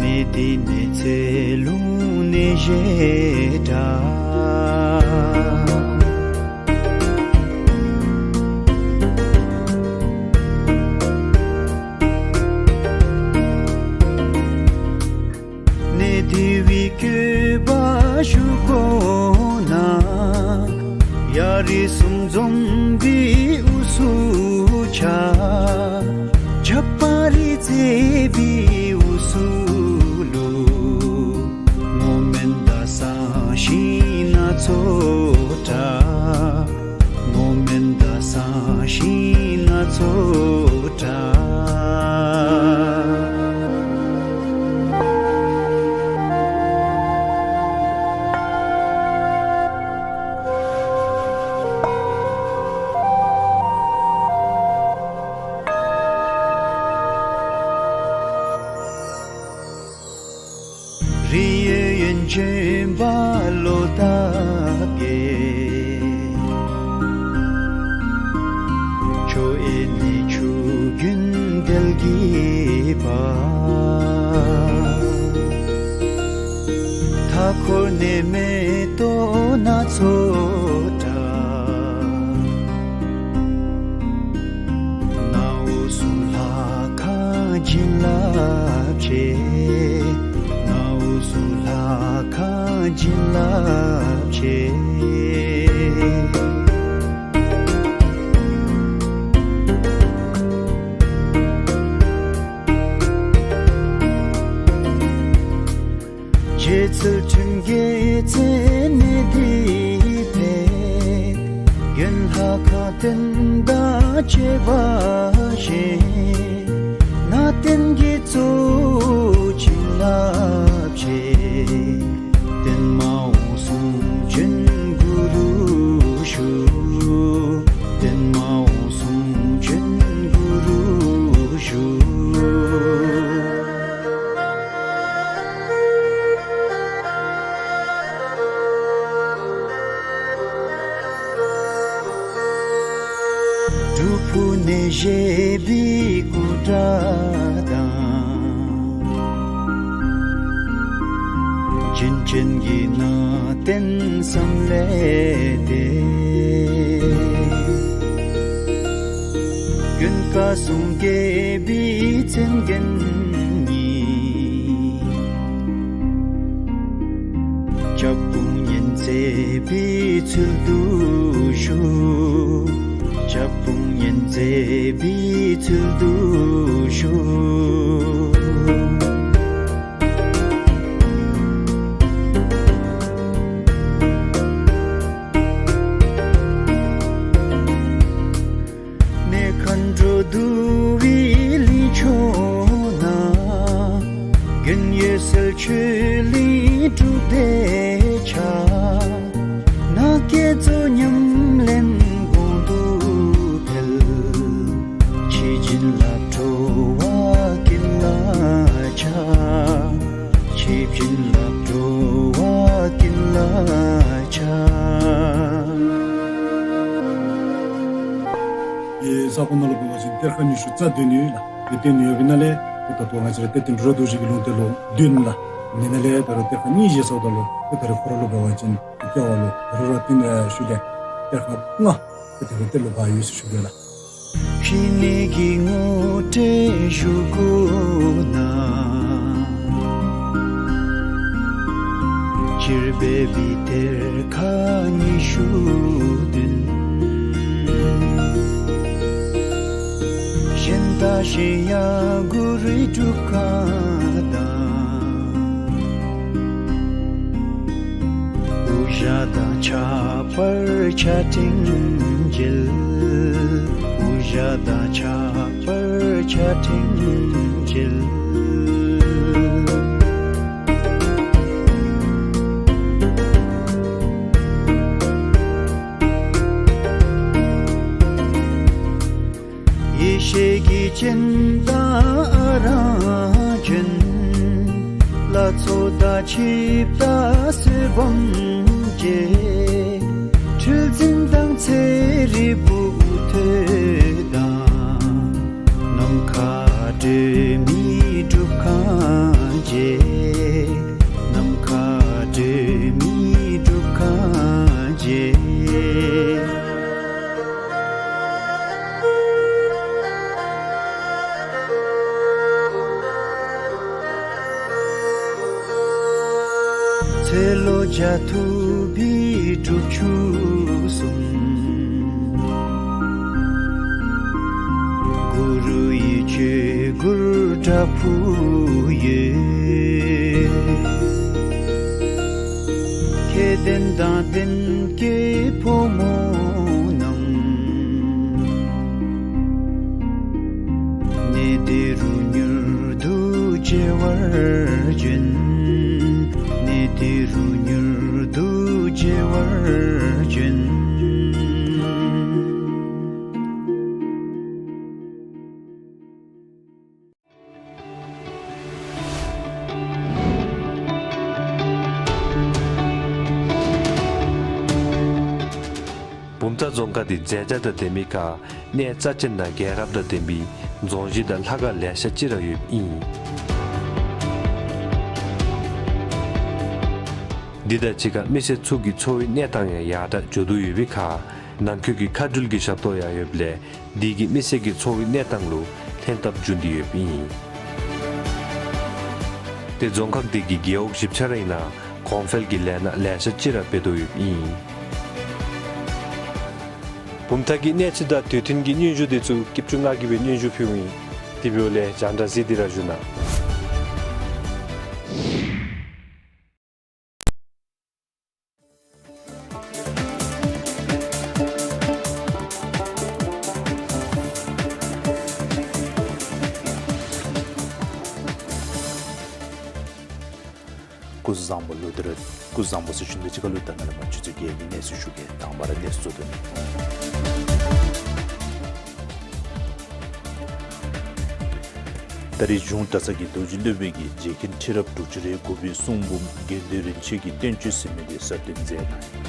གནས་འདི་གནས་ཚེ་ལུང་གནས་བཞེས་གྲགས། གནས་འདི་བའི་བཀོད་པ་ཞུ་དགོ་ན། གཡའ་རི་གསུམ་འཛོམས་པའི་དབུས་སུ་ཆགས། ཆབ་དཔལ་རི་རྩེ་བའི་དབུས་སུ་ལུ། མོ་མེན་ད་ས་ རིགས་ཡོད་ཡོན་ཆེན་པ་ལོ་འདབ་རྒྱས། ཁྱོད་ཨེ་ནི་ཆུ་རྒྱུན་དལ་གྱིས་འབབ། མཐའ་འཁོར་ནས་མེ་ཏོག་སྣ་ཚོགས་བཀྲ། ནཝ་གསུང་ལྷ་ཁང་བྱིན་རླབས་ཆེ། ནཝ་གསུང་ལྷ་ཁང་བྱིན་རླབས་ཆེ། རྗེ་བཙུན་ཁྲིམས་ཀྱི་མཚན་ནས་འདི་ཕེབས། དགོན་ལྷ་ཁང་རྟེན་དང་བཅས་པ་བཞེངས། གནས་བརྟན་གྱི་གཙོ་བོ་བྱིན་རླབས་ཆེ། ཏེ་མ་འོངས་གསུང་བྱོན་གུ་རུ་ཞུ། ཏེ་མ་འོངས་གསུང་བྱོན་གུ་རུ་ཞུ། སྒྲུབ་ཕུག་ནས་བཞེས་པའི་སྐུ་འདྲ་དང་། བྱིན་ཅན་གྱི་གནས་རྟེན་བསམ་ལས་འདས། ཀུན་དགའ་གསུང་རྒྱས་པའི་མཚན་མགོན་ཉིད། སྐྱབས་དཔུང་ཉེན་མཛད་པའི་ཚུལ་དུ་ཞུ། སྐྱབས་དཔུང་ཉེན་མཛད་པའི་ཚུལ་དུ་ཞུ། གནས་མཁའ་འགྲོ་འདུ་བའི་གླིང་ཕྱོགས་ན། དགོན་ཡོད་སེལ་ཆོས་གླིང་སྒྲུབ་སྡེ་ཆགས། ནང་བསྐྱེད་རྫོགས་ཉམས་ལེན་གོང་དུ་འཕེལ། ཕྱི་བྱིན་རླབས་འགྲོ་བ་ཀུན་ལ་ཁྱབ། ཕྱི་བྱིན་རླབས་འགྲོ་བ་ཀུན་ལ་ཁྱབ། ཨེ་ས་གོ་ནང་ལུ་འབད་བ་ཅིན་གཏེར་ཁ་ཉི་ཤུ་རྩ་བདུན་ཡོད་ལགས། ཏེ་བདུན་ཡོད་པའི་ནང་ལས་ཏེ་ད་ལྟོ་ང་བཅས་ར་གཏེར་སྟོན་འབྲི་རུ་རྡོ་རྗེ་གི་ལུང་བསྟན་ལུ་བདུན་ལགས། ཨ་ནི་ནང་ལས་ད་རུང་གཏེར་ཁ་གཉིས་བཞེས་སོངམ་ད་ལུ་ཏེ་ད་རུང་ཁོ་ར་ལུ་འབད་བ་ཅིན་ཏེ་སྐྱེ་བ་ལུ་རུང་ར་བརྟན་ཨེ་ཞུ་ལས་གཏེར་ཁ་ལྔ་ཏེ་ད་རུང་གཏེར་ལུ་འབག་ཡོད་ཟེར་ཞུ་དོ་ལགས། ཕྱི་སྣོད་ཀྱི་ངོ་སྤྲོད་ཞུ་དགོ་ན། སྤྱིར་འབད་བའི་གཏེར་ཁ་ཉི་ཤུ་བདུན། གཞན་དག་གཞན་ཡང་གུ་རུའི་སྒྲུབ་ཁང་དང་། དབུ་ཞྭ་དང་ཆབ་པར་ཆ་ཕྲེང་བཅས། དབུ་ཞྭ་དང་ཆབ་པར་ཆ་ཕྲེང་བཅས། ཡེ་ཤེས་ཀྱི་སྤྱན་དང་ཨ་རང་བྱོན། ལྷ་ཚོགས་དང་ཆིབས་དང་གསོལ་བམ་བཅས། འཁྲུལ་འཛིན་དང་ཚེ་རིལ་བུ་ཐོད་དང་། ནམ་མཁའ་སྒྲོན་མེའི་སྒྲུབ་ཁང་བཅས། ནམ་མཁའ་སྒྲོན་མེའི་སྒྲུབ་ཁང་བཅས། ཚེ་ལོ་བརྒྱ་ཐུབ་པའི་སྒྲུབ་ཆུ་གསུམ། གུ་རུ་ཡི་ཆོས་གུར་བྲག་ཕུག་ཡོད། མཁས་ལྡན་དང་ལྡན་སྐྱེས་ཕོ་མོ་རྣམས། གནས་དེ་རུ་མྱུར་དུ་མཇལ་བར་བྱོན། གནས་དེ་རུ་མྱུར་དུ་མཇལ་བར་བྱོན། བུམ་ཐང་རྫོང་ཁག་འདི་མཛེས་ཆ་དང་ལྡན་མི་ཁར་གནས་རྩ་ཆེན་དང་རྒྱལ་རབས་དང་ལྡན་པའི་རྫོང་གཞི་དང་ལྷ་ཁང་ལེ་ཤ་ཅིག་ར་ཡོདཔ་ཨིན། འདི་དང་གཅིག་ཁར་མི་སེར་ཚུ་གི་འཚོ་བའི་གནས་སྟངས་ཡང་ཡར་དྲག་འགྱོ་དོ་ཡོད་པའི་ཁར་ནང་འཁོད་ཀྱི་མཁའ་འགྲུལ་གྱི་ཞབས་ཏོག་ཡང་ཡོདཔ་ལས་འདི་གིས་མི་སེར་གྱི་འཚོ་བའི་གནས་སྟངས་ལུ་ལྷན་ཐབས་འབྱུང་སྟེ་ཡོདཔ་ཨིན། ཏེ་རྫོང་ཁག་འདི་གི་རྒེད་འོག་བཞི་ཆ་རའི་ནང་གོང་འཕེལ་གྱི་ལས་སྣ་ལེ་ཤ་ཅིག་ར་འབད་དོ་ཡོདཔ་ཨིན། བུམ་ཐང་གི་གནས་ཚུལ་དང་དུས་མཐུན་གྱི་སྙན་ཞུ་འདི་ཚུ་སྐྱིད་ཆུ་ང་གིས་སྦེ་སྙན་ཞུ་ཕུལཝ་ཨིན། དེ་འབདཝ་ལས་རྒྱང་བསྒྲགས་གཟིགས་ཏེ་ར་བཞུགས་གནང་། སྐུ་གཟུགས་བཟང་པོ་ལོ་དེར་སྐུ་གཟུགས་བཟང་པོ་ཟེར་ཞུ་དོ། གཅིག་ཁར་ལུ་ད་ནཱ་ལས་མར་ཆུ་ཚོད་བརྒྱད་ཀྱི་གནས་ཚུལ་ཞུ་གེ། དང་པ་ར་གནས་ཚུལ་གཙོ་དོན། ད་རིས་གཞུང་གྲྭ་ཚང་གི་རྡོ་རྗེ་སློབ་དཔོན་གྱིས་རྗེ་མཁན་ཁྲི་རབས་དྲུག་ཅུ་རེ་དགུ་པའི་གསུང་འབུམ་དགེ་འདུན་རིན་ཆེན་གྱི་བསྟན་བཅོས་ཟེར་མི་དེ་གསར་བཏོན་མཛད་གནང་ཡི།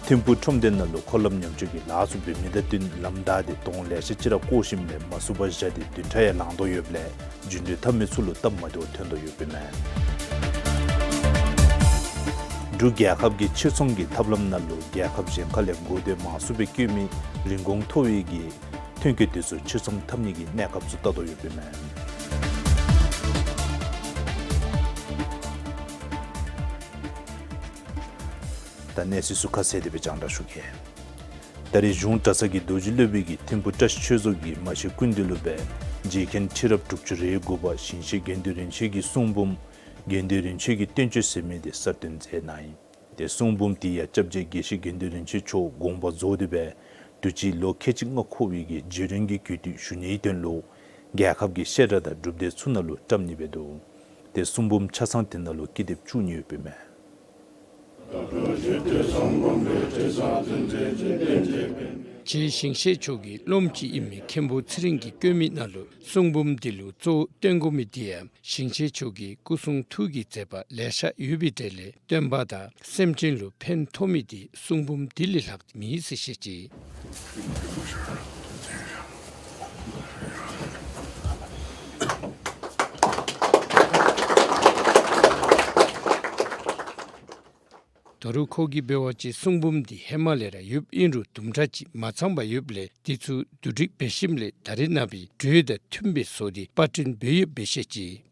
ཐིམ་ཕུག་ཁྲོམ་སྡེ་ནང་ལུ་འཁོར་ལམ་ཉམས་བཅོས་ཀྱི་ལཱ་ཚུ་འབད་མི་དང་བསྟུན་ལམ་བདའ་སྟེ་དོང་ལེ་ཤ་ཅིག་ར་བརྐོ་ཞིནམ་ལས་མ་ཚུགས་པར་བཞག་སྟེ་བདུན་ཕྲག་ཡང་ལང་དོ་ཡོདཔ་ལས་རྒྱུན་འགྲུལ་འཐབ་མི་ཚུ་ལུ་སྟབས་མ་བདེཝ་ཐོན་དོ་ཡོདཔ་ཨིན་མས། འབྲུག་རྒྱལ་ཁབ་ཀྱི་ཕྱིར་ཚོང་གི་ཐབས་ལམ་ནང་ལུ་རྒྱལ་ཁབ་གཞན་ཁ་ལས་འགོ་དོན་མང་སུ་སྦེ་བཀོལ་མི་རིན་གོང་མཐོ་བའི་གི་ཐོན་སྐྱེད་དེ་ཚུ་ཕྱིར་ཚོང་འཐབ་ནི་གི་གནས་སྐབས་ཚུ་བལྟ་དོ་ཡོདཔ་ཨིན་མས། ད་གནས་ཚུལ་ཚུ་ཁ་གསལ་དེ་སྦེ་རྒྱང་བསྒྲགས་ཞུ་གེ། ད་རིས་གཞུང་གྲྭ་ཚང་གི་རྡོ་རྗེ་སློབ་དཔོན་གྱིས་ཐིམ་ཕུག་བཀྲ་ཤིས་ཆོས་རྫོང་གི་མ་གཞི་སྐུ་མདུན་ལུ་སྦེ་རྗེ་མཁན་ཁྲི་རབས་དྲུག་ཅུ་རེ་དགུ་པ་ཞིང་གཤེགས་དགེ་འདུན་རིན་ཆེན་གྱི་གསུང་འབུམ་དགེ་འདུན་རིན་ཆེན་གྱི་བསྟན་བཅོས་ཟེར་མི་དེ་གསར་བཏོན་མཛད་གནང་ཡི། ཏེ་གསུང་འབུམ་དེ་ཡང་སྐྱབས་རྗེ་དགེ་བཤེས་དགེ་འདུན་རིན་ཆེན་མཆོག་དགོངས་པ་རྫོགས་ཏེ་སྦེ་དུས་ཅི་ལོ་ཁལ་གཅིག་ལྔ་འཁོར་བའི་གི་རྗེས་དྲན་གྱི་གུས་བཏུད་ཞུ་ནིའི་དོན་ལུ་རྒྱལ་ཁབ་ཀྱི་བཤད་གྲྭ་དང་སྒྲུབ་སྡེ་ཚུ་ནང་ལུ་བཀྲམ་ནི་སྦེ་འདུག། ཏེ་གསུང་འབུམ་ཆ་ཚང་དེ་ནང་ལུ་ཀི་དེབ་བཅུ་གཉིས་ཡོདཔ་ཨིན་མས། རྗེ་ཞིང་གཤེགས་མཆོག་གི་སློབ་མ་ཅིག་ཨིན་མི་མཁན་པོ་ཚེ་རིང་གིས་བཀོད་མི་ནང་ལུ་གསུང་འབུམ་འདི་ལུ་གཙོ་བོ་བཏོན་དགོ་མི་དེ་ཡང་ཞིང་གཤེགས་མཆོག་གི་སྐུ་གསུང་ཐུགས་ཀྱི་མཛད་པ་ལེ་ཤ་ཡོད་པའི་གྲས་ལས་བསྟན་པ་དང་སེམས་ཅན་ལུ་ཕན་ཐོགས་མི་དེ་གསུང་འབུམ་འདི་ལས་ལྷག་མེད་ཟེར་བཤད་ཅི། ད་རུང་ཁོ་གིས་འབད་བ་ཅིན་གསུང་འབུམ་འདི་ཧེ་མ་ལས་ར་ཡོདཔ་ཨིན་རུང་དུམ་གྲ་ཅིག་མ་ཚང་པ་ཡོདཔ་ལས་དེ་ཚུ་བསྡུ་སྒྲིག་འབད་ཞིནམ་ལས་ད་རེས་ནངས་པའི་འགྲོས་དང་མཐུནམ་སྦེ་བཟོ་སྟེ་པར་སྐྲུན་འབད་ཡོདཔ་སྦེ་བཤད་ཅི།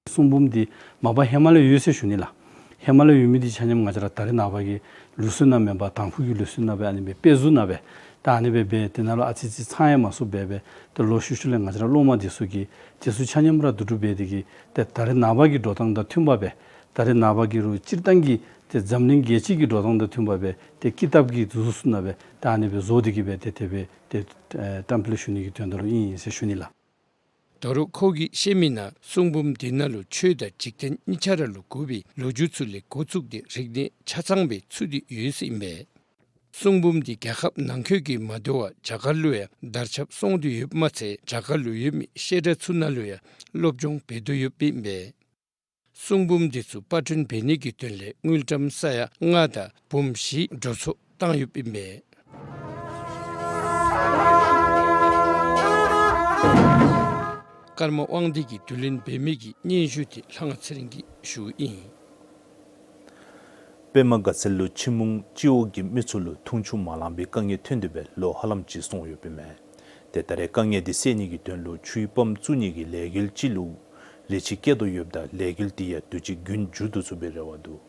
གསུང་འབུམ་འདི་མ་པ་ཧེ་མ་ལས་ཡོད་ཟེར་ཞུ་ནི་ལགས། ཧེ་མ་ལས་ཡོད་མི་འདི་ཆ་མཉམ་ང་བཅས་ར་ད་རེས་ནངས་པ་གི་ལུགས་སྲོལ་ནང་མེན་པར་དང་ཕུ་གི་ལུགས་སྲོལ་ནང་སྦེ་ཨ་ནི་སྦེ་དཔེ་གཟུགས་ནང་སྦེ་ད་ཨ་ནི་སྦེ་འབད་དེ་ནང་ལུ་ཨ་ཙི་ཙི་ཚང་ཡང་མ་ཚུགས་པར་སྦེ་ཏེ་ལོག་ཤུལ་ཤུལ་ལས་ང་བཅས་ར་སློབ་མ་འདི་ཚུ་གིས་དེ་ཚུ་ཆ་མཉམ་ར་བསྡུ་སྒྲིག་འབད་དེ་གིས་ཏེ་ད་རེས་ནངས་པ་གི་འགྲོ་སྟངས་དང་མཐུནམ་སྦེ་ད་རེས་ནངས་པ་གི་རུང་སྤྱིར་བཏང་གི་ཏེ་འཛམ་གླིང་རྒྱལ་སྤྱི་གི་འགྲོ་སྟངས་དང་མཐུནམ་སྦེ་ཏེ་ཀི་དེབ་ཀྱི་གཟུགས་སུ་ནང་སྦེ་ད་ཨ་ནི་སྦེ་བཟོ་སྟེ་གིས་སྦེ་ཏེ་དེ་སྦེ་ཏེ་ཨེ་བཀྲམ་སྤེལ་ཞུ་ནི་གི་དོན་དག་ལུ་ཨིན་ཟེར་ཞུ་ནི་ལགས། ད་རུང་ཁོ་གིས་བཤད་མི་ནང་གསུང་འབུམ་འདི་ནང་ལུ་ཆོས་དང་འཇིག་རྟེན་གཉིས་ཆ་ར་ལུ་གོ་བའི་ལོ་རྒྱུས་ཚུ་ལས་འགོ་བཙུགས་ཏེ་རིག་གནས་ཆ་ཚང་སྦེ་ཚུད་དེ་ཡོད་ཟེར་ཨིན་པས། གསུང་འབུམ་འདི་རྒྱལ་ཁབ་ནང་འཁོད་ཀྱི་མ་དོ་བར་རྒྱ་གར་ལུ་ཡང་དར་ཁྱབ་སོང་སྟེ་ཡོདཔ་མ་ཚད་རྒྱ་གར་ལུ་ཡོད་མི་བཤད་གྲྭ་ཚུ་ནང་ལུ་ཡང་སློབ་སྦྱོང་འབད་དོ་ཡོདཔ་ཨིན་པས། གསུང་འབུམ་འདི་ཚུ་པར་སྐྲུན་འབད་ནི་གི་དོན་ལས་དངུལ་ཀྲམ་ས་ཡ་ལྔ་དང་འབུམ་བཞི་འགྲོ་སོང་བཏང་ཡོདཔ་ཨིན་པས། ཀརྨ་དབང་འདུས་ཀྱིས་བསྡུ་ལེན་འབད་མི་གི་སྙན་ཞུ་དེ་ལྷ་དབང་ཚེ་རིང་གིས་ཞུཝ་ཨིན། པདྨ་དགའ་ཚལ་ལུ་ཆུ་མོ་སྤྱི་འོག་གི་མི་ཚུ་ལུ་འཐུང་ཆུ་མ་ལང་པའི་དཀའ་ངལ་ཐོན་ཏེ་སྦེ་ལོ་ཧ་ལམ་ཅིག་སོང་ཡོདཔ་ཨིན་མས། ཏེ་ད་རེས་དཀའ་ངལ་དེ་སེལ་ནི་གི་དོན་ལུ་ཆུའི་པམཔ་བཙུགས་ནི་གི་ལས་འགུལ་ཅིག་ལུ་རེ་ཆེ་བསྐྱེད་དོ་ཡོདཔ་ད་ལས་འགུལ་དེ་ཡང་དུས་ཅི་རྒྱུན་འགྱུར་དུ་ཚུགས་པའི་རེ་བ་འདུག།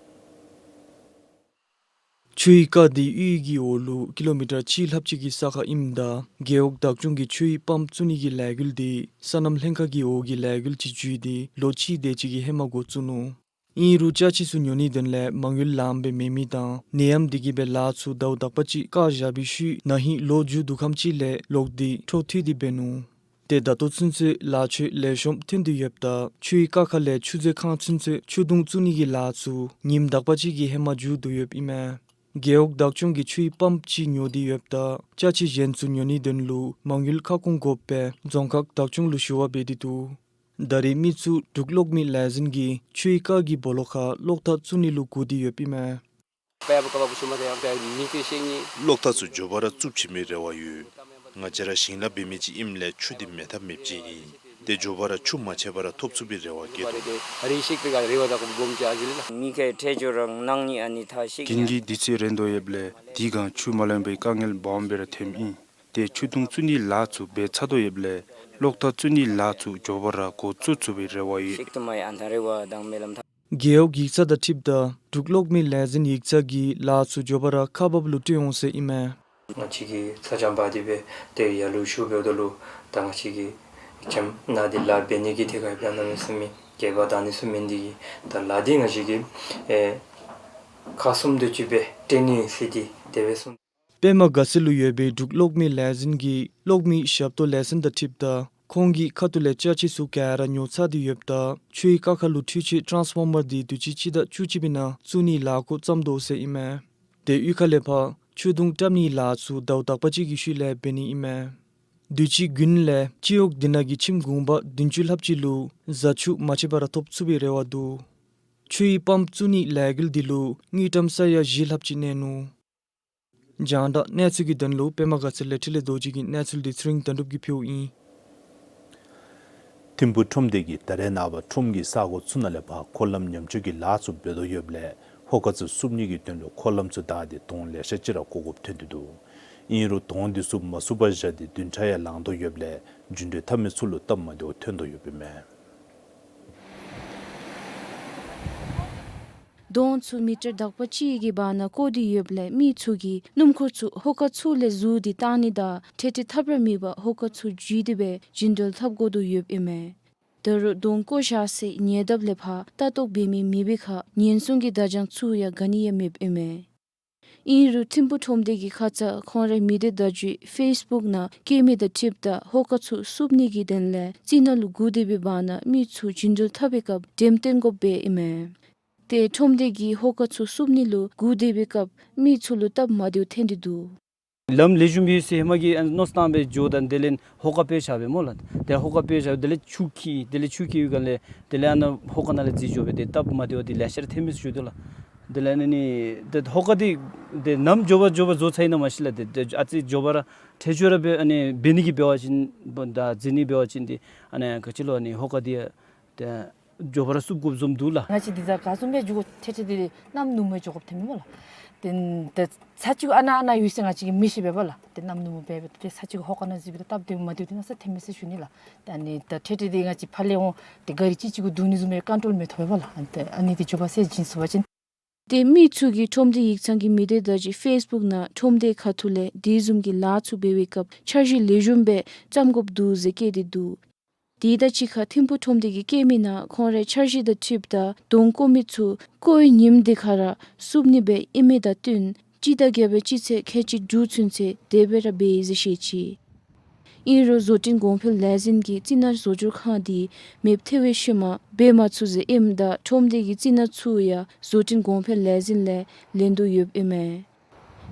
ཆུའི་རྐ་དེ་གཡུས་ཀྱི་འོག་ལུ་ཀི་ལོ་མི་ཊར་གཅིག་ལྷགཔ་ཅིག་གི་ས་ཁར་ཨིནམ་ད་རྒེད་འོག་བདག་སྐྱོང་གིས་ཆུའི་པམཔ་བཙུགས་ནི་གི་ལས་འགུལ་དེ་སོ་ནམ་ལྷན་ཁག་གི་འོག་གི་ལས་འགུལ་ཅིག་བརྗོད་དེ་ལོ་གཅིག་དེ་ཅིག་གི་ཧེ་མ་འགོ་བཙུགས་ནུག། ཨིན་རུང་ཅ་ཆས་ཚུ་ཉོ་ནི་དོན་ལས་མ་དངུལ་ལངམ་སྦེ་མེད་མི་དང་ནད་ཡམས་འདི་གིས་སྦེ་ལཱ་ཚུ་ཟླཝ་དག་པ་ཅིག་བཀག་བཞག་པའི་ཤུལ་ན་ཧིང་ལོག་འགྱོ་དོ་ཁམ་ཅིག་ལས་ལོག་སྟེ་འཕྲོ་མཐུད་དེ་འབད་ནུག། ཏེ་ད་ལྟོ་ཚུན་ཚོད་ལཱ་ཆོད་ལེགས་ཤོམ་ཐོན་ཏེ་ཡོདཔ་ད་ཆུའི་ཀ་ཁ་ལས་ཆུ་མཛོད་ཁང་ཚུན་ཚོད་ཆུ་དུང་བཙུགས་ནི་གི་ལཱ་ཚུ་ཉིནམ་དག་པ་ཅིག་གི་ཧེ་མ་མཇུག་བསྡུ་ཡོདཔ་ཨིན་མས། རྒེད་འོག་བདག་སྐྱོང་གིས་ཆུའི་པམཔ་ཅིག་ཉོ་སྟེ་ཡོདཔ་ད་ཅ་ཆས་གཞན་ཚུ་ཉོ་ནི་དོན་ལུ་མ་དངུལ་ཁ་སྐོང་དགོཔ་སྦེ་རྫོང་ཁག་བདག་སྐྱོང་ལུ་ཞུ་བ་འབད་དེ་འདུག། ད་རེས་མི་ཚུ་འབྲུག་གློག་མེ་ལས་འཛིན་གྱིས་ཆུའི་རྐ་གི་སྦོ་ལོགས་ཁར་གློག་ཐག་བཙུགས་ནི་ལུ་བསྒུགས་ཏེ་ཡོདཔ་ཨིན་མས། གློག་ཐག་ཚུ་མགྱོགས་པ་ར་བཙུགསཔ་བྱིན་མི་རེ་བ་ཡོད། ང་བཅས་ར་ཞིང་ལཱ་འབད་མི་ཅིག་ཨིནམ་ལས་ཆུ་འདི་མེད་ཐབས་མེདཔ་ཅིག་ཨིན། ཏེ་མགྱོགས་པ་ར་ཆུ་མ་ཆད་པ་ར་ཐོབ་ཚུགས་པའི་རེ་བ་བསྐྱེད་དོ། མི་ཁའི་ཁྲལ་འབྱོར་རང་གནང་ནི་ཨ་ནི་ཐག་ཤིག་རྒན་གྱིས་འདི་ཚུ་རན་དོ་ཡོདཔ་ལས་དེ་སྒང་ཆུ་མ་ལང་པའི་དཀའ་ངལ་སྦོམ་སྦེ་ར་ཐོནམ་ཨིན། ཏེ་ཆུ་དུང་བཙུགས་ནི་ལཱ་ཚུ་འབད་ཚར་དོ་ཡོདཔ་ལས་གློག་ཐག་བཙུགས་ནི་ལཱ་ཚུ་མགྱོགས་པ་ར་འགོ་བཙུགས་ཚུགས་པའི་རེ་བ་ཡོད། ཤིག་ཏུ་མ་ཡི་ཨན་ཐང་རེ་བ་དང་སྨོན་ལམ་ཐང་། རྒེད་འོག་ཡིག་ཚང་དང་འཁྲིལཝ་ད་འབྲུག་གློག་མེ་ལས་འཛིན་ཡིག་ཚང་གིས་ལཱ་ཚུ་མགྱོགས་པ་ར་ཁག་འབགཔ་ལུ་སྤྲོད་འོང་ཟེར་ཨིན་མས། ང་བཅས་ཀྱིས་ཚ་གྱང་འབག་སྟེ་སྦེ་ཏེ་ཡར་ལུ་ཞུ་འབདཝ་ད་ལུ་ད་ང་བཅས་ཀྱིས་ཁྱིམ་ནང་འདི་ལཱ་འབད་ནི་གི་ཏེ་ག་ཡང་གནམ་མེད་ས་མེད་སྐྱེད་པ་དང་ནི་ཚུ་མེད་ནི་འདི་གིས་ད་ལཱ་འདི་ང་བཅས་ཀྱིས་ཨེ་ཁག་གསུམ་དུ་ཅིག་སྦེ་སྤྲོད་ནི་ཟེར་ཏེ་དེ་སྦེ་གསུངས། པདྨ་དགའ་ཚལ་ལུ་ཡོད་པའི་འབྲུག་གློག་མེ་ལས་འཛིན་གྱི་གློག་མེ་ཞབས་ཏོག་ལས་ཚན་དང་འཁྲིལཝ་ད་ཁོང་གི་ཁ་ཐུག་ལས་ཅ་ཆས་ཚུ་ག་ར་ཉོ་ཚར་ཏེ་ཡོདཔ་ད་ཆུའི་ཀ་ཁ་ལུ་འཕྲུལ་ཆས་ཊཱནསི་ཕོར་མར་འདི་དུས་ཅི་སྤྱི་ཟླ་བཅུ་གཅིག་པའི་ནང་བཙུགས་ནིའི་ལཱ་འགོ་བརྩམ་དོ་ཟེར་ཨིན་མས། ཏེ་གཡུས་ཁ་ལས་ཕར་ཆུ་དུང་བཀྲམ་ནིའི་ལཱ་ཚུ་ཟླཝ་དག་པ་ཅིག་གི་ཤུལ་ལས་འབད་ནི་ཨིན་མས། དུས་ཅི་དགུན་ལས་སྤྱི་འོག་འདི་ནང་གི་ཁྱིམ་གུང་པ་བདུན་ཅུ་ལྷགཔ་ཅིག་ལུ་བཟའ་ཆུ་མ་ཆད་པ་ར་ཐོབ་ཚུགས་པའི་རེ་བ་འདུག། ཆུའི་པམཔ་བཙུགས་ནིའི་ལས་འགུལ་འདི་ལུ་དངུལ་ཀྲམ་ས་ཡ་བཞི་ལྷགཔ་ཅིག་གནས་ནུག། རྒྱང་བསྒྲགས་གནས་ཚུལ་གྱི་དོན་ལུ་པདྨ་དགའ་ཚལ་ལས་འཕྲིན་ལས་རྡོ་རྗེ་གི་གནས་ཚུལ་འདི་ཚེ་རིང་དོན་གྲུབ་ཀྱིས་ཕུལཝ་ཨིན། ཐིམ་ཕུག་ཁྲོམ་སྡེ་གིས་ད་རེས་ནངས་པ་ཁྲོམ་གྱི་ས་གོ་ཚུ་ནང་ལས་ཕར་འཁོར་ལམ་ཉམས་བཅོས་ཀྱི་ལཱ་ཚུ་འབད་དོ་ཡོདཔ་ལས་ཧོ་ཀ་ཚུ་བསུབ་ནི་གི་དོན་ལུ་འཁོར་ལམ་ཚུ་བདའ་སྟེ་དོང་ལེ་ཤ་ཅིག་ར་བརྐོ་དགོཔ་ཐོན་ཏེ་འདུག། ཨིན་རུང་དོང་འདི་ཚུ་མ་བསུབ་པར་བཞག་སྟེ་བདུན་ཕྲག་ཡང་ལང་དོ་ཡོདཔ་ལས་རྒྱུན་གྲོན་འཐབ་མི་ཚུ་ལུ་སྟབས་མ་བདེཝ་ཐོན་དོ་ཡོདཔ་ཨིན་མས། དོང་ཚུ་མི་ཊར་དག་པ་ཅིག་གི་བར་ན་བརྐོ་སྟེ་ཡོདཔ་ལས་མི་ཚུ་གིས་སྣུམ་འཁོར་ཚུ་ཧོ་ཀ་ཚུ་ལས་བཟུང་སྟེ་བཏང་ནི་དང་ཁྲལ་ཁྲི་ཐབས་ར་མེད་པར་ཧོ་ཀ་ཚུ་འཇུས་ཏེ་སྦེ་རྒྱུན་གྲོན་འཐབ་དགོ་དོ་ཡོདཔ་ཨིན་མས། ད་རུང་དོང་བརྐོ་བཞག་སའི་ཉེ་འདབས་ལས་ཕར་ལྟ་རྟོག་འབད་མི་མེད་པའི་ཁར་ཉེན་སྲུང་གི་བརྡ་བྱང་ཚུ་ཡང་ག་ནི་ཡང་མེདཔ་ཨིན་མས། ཨིན་རུང་ཐིམ་ཕུག་ཁྲོམ་སྡེ་གི་ཁ་ཙ་ཁོང་རའི་མི་སྡེ་བརྡ་བརྒྱུད་ཕེསི་བུཀ་ནང་བཀོད་མི་དང་འཁྲིལཝ་ད་ཧོ་ཀ་ཚུ་བསུབ་ནི་གི་དོན་ལས་རྩི་ནག་ལུ་བསྒུགས་ཏེ་སྦེ་བར་ན་མི་ཚུ་རྒྱུན་གྲོན་འཐབ་པའི་སྐབས་འགྲེམས་སྟོན་དགོཔ་སྦེ་ཨིན་མས། ཏེ་ཁྲོམ་སྡེ་གིས་ཧོ་ཀ་ཚུ་བསུབ་ནི་ལུ་བསྒུགས་ཏེ་སྦེ་སྐབས་མི་ཚུ་ལུ་སྟབས་མ་བདེཝ་ཐོན་ཏེ་འདུག། ལམ་ལེགས་ཤོམ་ཡོད་ཟེར་ཧེ་མ་གི་ཨ་མནོ་བསམ་བཏང་སྦེ་འགྱོཝ་ད་དེ་ལས་ཧོ་ཀ་སྤོས་བཞག་པས་སྨོ་ལགས། ཏེ་ཧོ་ཀ་སྤོས་བཞག་དེ་ལས་ཆུ་འཁྱིལ་དེ་ལས་ཆུ་འཁྱིལ་བའི་སྒང་ལས་དེ་ལས་ཨ་ནཱ་ཧོ་ཀ་ནང་ལས་འཛུལ་འགྱོ་སྦེ་ཏེ་སྟབས་མ་བདེཝ་འདི་ལེ་ཤ་ར་ཐོན་མས་ཟེར་ཞུ་དོ་ལགས། དེ་ལས་ཨ་ནི་ཏེ་ཧོ་ཀ་འདི་ཏེ་ནམ་མགྱོགས་པ་མགྱོགས་པ་བཟོ་ཚར་ཡི་ན་མ་ཤེས་ལགས། ཏེ་ཏེ་ཨ་ཙི་མགྱོགས་པ་ར་ཁྲལ་ཆུ་ར་འབད་ཨ་ནི་འབད་ནི་གི་འབད་བ་ཅིན་ད་འཛུལ་ནི་འབད་བ་ཅིན་ཏེ་ཨ་ནི་ག་ཅི་ལོ་ཨ་ནི་ཧོ་ཀ་འདི་ཏེ་མགྱོགས་པ་ར་བསུབ་དགོཔ་བཟུམ་འདུག་ལགས། ང་བཅས་འདི་ཚུ་ག་བཟུམ་སྦེ་འགྱོ་དགོ་ཁྲལ་ཁྲལ་འདི་གནམ་ནུབ་མོ་འགྱོ་དགོཔ་ཐོན་མས་སྨོ་ལགས། ཏེ་ཏེ་ཚར་གཅིག་ཨ་ནཱ་ཨ་ནཱ་ཡོད་ཟེར་ང་བཅས་ཀྱིས་མི་ཤེས་པས་སྦ་ལགས། ཏེ་གནམ་ནུབ་མོ་འབད་སྦེ་ཏེ་ཚར་གཅིག་ཧོ་ཀ་ནང་འཛུལ་སྦེ་ཏེ་སྟབས་བདེཝ་མ་བདེཝ་འདི་གནམ་མེད་ས་མེད་ཐོན་མས་ཟེར་ཞུ་ནི་ལགས། ཏེ་ཨ་ནི་ད་ཁྲལ་ཁྲལ་འདི་ང་བཅས་ཕར་ལས་འོང་ཏེ་ག་རི་གཅིག་གཅིག་གུ་བསྡུ་ནི་བཟུམ་སྦེ་ཀོན་ཊོལ་མི་ཐོབ་པས་སྦ་ལགས། ཨ་ནི་ཏེ་ཨ་ནི་འདི་མགྱོགས་པ་སེལ་བྱིན་ཚུགས་པ་ཅིན། ཏེ་མི་ཚུ་གིས་ཁྲོམ་སྡེ་ཡིག་ཚང་གི་མི་སྡེ་བརྡ་བརྒྱུད་ཕེསི་བུཀ་ནང་ཁྲོམ་སྡེའི་ཁ་ཐུག་ལས་དེ་བཟུམ་གྱི་ལཱ་ཚུ་འབད་བའི་སྐབས་འཆར་གཞི་ལེགས་ཤོམ་སྦེ་བརྩམ་དགོཔ་འདུག་ཟེར་བཀོད་དེ་འདུག། དེ་དང་གཅིག་ཁར་ཐིམ་ཕུག་ཁྲོམ་སྡེ་གིས་བཀོད་མི་ནང་ཁོང་རའི་འཆར་གཞི་དང་འཁྲིལཝ་ད་དོང་བརྐོ་མི་ཚུ་བརྐོ་བའི་ཉིནམ་དེ་ཁར་ར་བསུབ་ནི་སྦེ་ཨིན་མི་དང་བསྟུན་སྤྱི་ཟླ་བརྒྱད་པའི་སྤྱི་ཚེས་ཁལ་གཅིག་དྲུག་ཚུན་ཚོད་དེ་སྦེ་ར་འབད་ཡི་ཟེར་བཤད་ཅི། ཨིན་རུང་བཟོ་སྐྲུན་གོང་འཕེལ་ལས་འཛིན་གྱིས་རྩི་ནག་བཟོ་སྒྱུར་ཁང་འདི་མེདཔ་ཐལ་བའི་ཤུལ་མ་འབད་མ་ཚུགས་ཟེར་ཨིནམ་ད་ཁྲོམ་སྡེ་གི་རྩི་ནག་ཚུ་ཡང་བཟོ་སྐྲུན་གོང་འཕེལ་ལས་འཛིན་ལས་ལེན་དོ་ཡོདཔ་ཨིན་མས།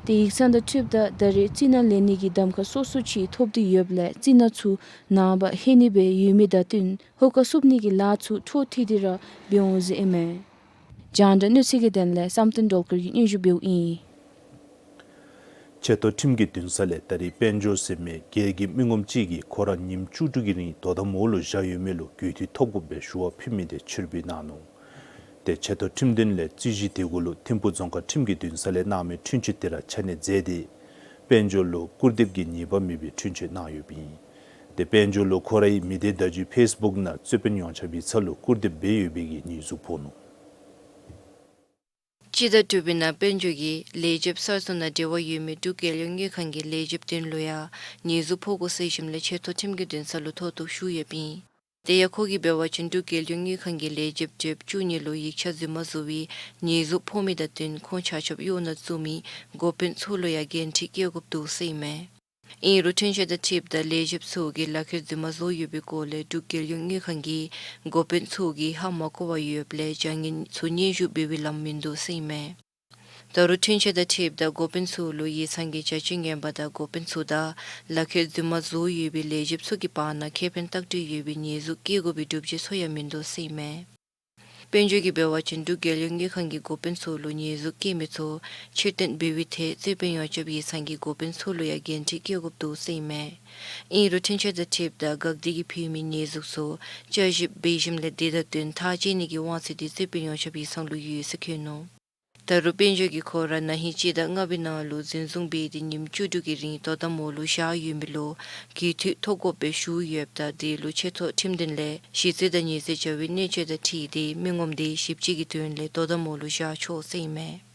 ཏེ་ཡིག་ཚང་དང་འཁྲིལཝ་ད་ད་རེས་རྩི་ནག་ལེན་ནི་གི་གདམ་ཁ་སོ་སོ་ཅིག་ཐོབ་སྟེ་ཡོདཔ་ལས་རྩི་ནག་ཚུ་ནངས་པ་ལྷོད་ནི་སྦེ་ཡོད་མི་དང་བསྟུན་ཧོ་ཀ་བསུབ་ནི་གི་ལཱ་ཚུ་འཕྲོ་མཐུད་དེ་ར་འབད་འོང་ཟེར་ཨིན་མས། རྒྱང་བསྒྲགས་གནས་ཚུལ་གྱི་དོན་ལས་བསམ་གཏན་སྒྲོལ་དཀར་གྱིས་སྙན་ཞུ་འབདཝ་ཨིན། ཆེ་མཐོ་ཁྲིམས་ཀྱི་འདུན་ས་ལས་ད་རེས་དཔལ་འབྱོར་ཟེར་མི་སྒེར་གྱི་མི་ངོམ་ཅིག་གིས་ཁོ་ར་ཉིནམ་བཅུ་དྲུག་གི་རིང་དོ་དམ་འོག་ལུ་བཞག་ཡོད་མི་ལུ་རྒུད་འཐུས་ཐོབ་དགོཔ་སྦེ་ཞུ་བ་ཕུལ་མི་དེ་ཕྱིར་འབུད་གནང་ནུག། ཏེ་ཆེ་མཐོ་ཁྲིམས་འདུན་ལས་རྩོད་གཞི་དེ་གུ་ལུ་ཐིམ་ཕུག་རྫོང་ཁག་ཁྲིམས་ཀྱི་འདུན་ས་ལས་གནང་མི་འཁྲུན་ཆོད་དེ་ར་ཆ་གནས་མཛད་དེ་དཔལ་འབྱོར་ལུ་སྐུར་འདེབས་ཀྱི་ཉེས་པ་མེད་པའི་འཁྲུན་ཆོད་གནང་ཡོདཔ་ཨིན། ཏེ་དཔལ་འབྱོར་ལུ་ཁོ་རའི་མི་སྡེ་བརྡ་བརྒྱུད་ཕེསི་བུཀ་ནང་རྩོད་དཔོན་ཡོངས་ཁྱབ་ཡིག་ཚང་ལུ་སྐུར་འདེབས་འབད་ཡོད་པའི་གི་ཉེས་འཛུགས་ཕོག་ནུག། སྤྱི་ཟླ་དྲུག་པའི་ནང་དཔལ་འབྱོར་གྱིས་ལས་བྱེདཔ་གསར་བཟོ་ནང་འབྲེལ་བ་ཡོད་མི་འབྲུག་རྒྱལ་ཡོངས་དངུལ་ཁང་གི་ལས་བྱེདཔ་བདུན་ལུ་ཡང་ཉེས་འཛུགས་ཕོག་དགོ་ཟེར་ཞིནམ་ལས་ཆེ་མཐོ་ཁྲིམས་ཀྱི་འདུན་ས་ལུ་ཐོ་བཏུག་ཞུ་ཡོདཔ་ཨིན། དེ་ཡང་ཁོ་གིས་འབད་བ་ཅིན་འབྲུག་རྒྱལ་ཡོངས་དངུལ་ཁང་གི་ལས་བྱེདཔ་བཅུ་གཉིས་ལུ་ཡིག་ཆ་རྫུན་མ་བཟོ་བའི་ཉེས་འཛུགས་ཕོག་མི་དང་བསྟུན་ཁོང་ཆ་ཁྱབ་གཡོག་ནང་བཙུགས་མི་འགོ་དཔོན་ཚུ་ལུ་ཡང་འགན་འཁྲི་བཀལ་དགོཔ་འདུག་ཟེར་ཨིན་མས། ཨིན་རུང་འཁྲུན་ཆོད་དང་འཁྲིལཝ་ད་ལས་བྱེདཔ་ཚུ་གིས་ལག་ཁྱེར་རྫུན་མ་བཟོ་ཡོད་པའི་སྐོར་ལས་འབྲུག་རྒྱལ་ཡོངས་དངུལ་ཁང་གི་འགོ་དཔོན་ཚུ་གིས་ཧ་མ་གོ་བར་ཡོདཔ་ལས་བྱ་ངན་ཚུ་སྙན་ཞུ་འབད་བའི་ལམ་མིན་འདུག་ཟེར་ཨིན་མས། ད་རུང་འཁྲུན་ཆོད་དང་འཁྲིལཝ་ད་འགོ་དཔོན་ཚུ་ལུ་ཡིག་ཚང་གི་བྱ་སྤྱོད་ངན་པ་དང་འགོ་དཔོན་ཚུ་དང་ལག་ཁྱེར་རྫུན་མ་བཟོ་ཡོད་པའི་ལས་བྱེདཔ་ཚུ་གི་བར་ན་ཁེ་ཕན་ལྟག་སྤྲོད་ཡོད་པའི་ཉེས་འཛུགས་བཀལ་དགོ་པའི་སྒྲུབ་བྱེད་ཚུ་ཡང་མིན་འདུག་ཟེར་ཨིན་མས། དཔལ་འབྱོར་གྱིས་འབད་བ་ཅིན་འབྲུག་རྒྱལ་ཡོངས་དངུལ་ཁང་གི་འགོ་དཔོན་ཚུ་ལུ་ཉེས་འཛུགས་བཀལ་མི་ཚུ་ཕྱིར་བཏོན་འབད་བའི་ཐད་རྩོད་དཔོན་ཡོངས་ཁྱབ་ཡིག་ཚང་གི་འགོ་དཔོན་ཚུ་ལུ་ཡང་འགན་འཁྲི་བཀལ་དགོཔ་འདུག་ཟེར་ཨིན་མས། ཨིན་རུང་འཁྲུན་ཆོད་དང་འཁྲིལཝ་ད་འགག་སྡེ་གིས་ཕུལ་མི་ཉེས་འཛུགས་ཚུ་བསྐྱར་ཞིབ་འབད་ཞིནམ་ལས་དེ་དང་བསྟུན་ཐག་བཅད་ནི་གི་དབང་ཚད་དེ་རྩོད་དཔོན་ཡོངས་ཁྱབ་ཡིག་ཚང་ལུ་ཡོད་ཟེར་བཀོད་ནུག། ད་རུང་དཔལ་འབྱོར་གྱིས་ཁོ་ར་ན་ཧིང་སྤྱི་ཟླ་ལྔ་པའི་ནང་ལུ་འཛིན་བཟུང་འབད་དེ་ཉིནམ་བཅུ་དྲུག་གི་རིང་དོ་དམ་འོག་ལུ་བཞག་ཡོད་མི་ལུ་རྒུད་འཐུས་ཐོབ་དགོ་པའི་ཞུ་ཡོདཔ་ད་དེ་ལུ་ཆེ་མཐོ་ཁྲིམས་དོན་ལས་གཞི་རྩའི་དང་ཉེས་རྩའི་བྱ་བའི་གནོད་འཚེ་དང་འཁྲིལ་ཏེ་མི་ངོམ་དེ་ཞིབ་དཔྱད་ཀྱི་དོན་ལས་དོ་དམ་འོག་ལུ་བཞག་ཆོག་ཟེར་ཨིན་མས།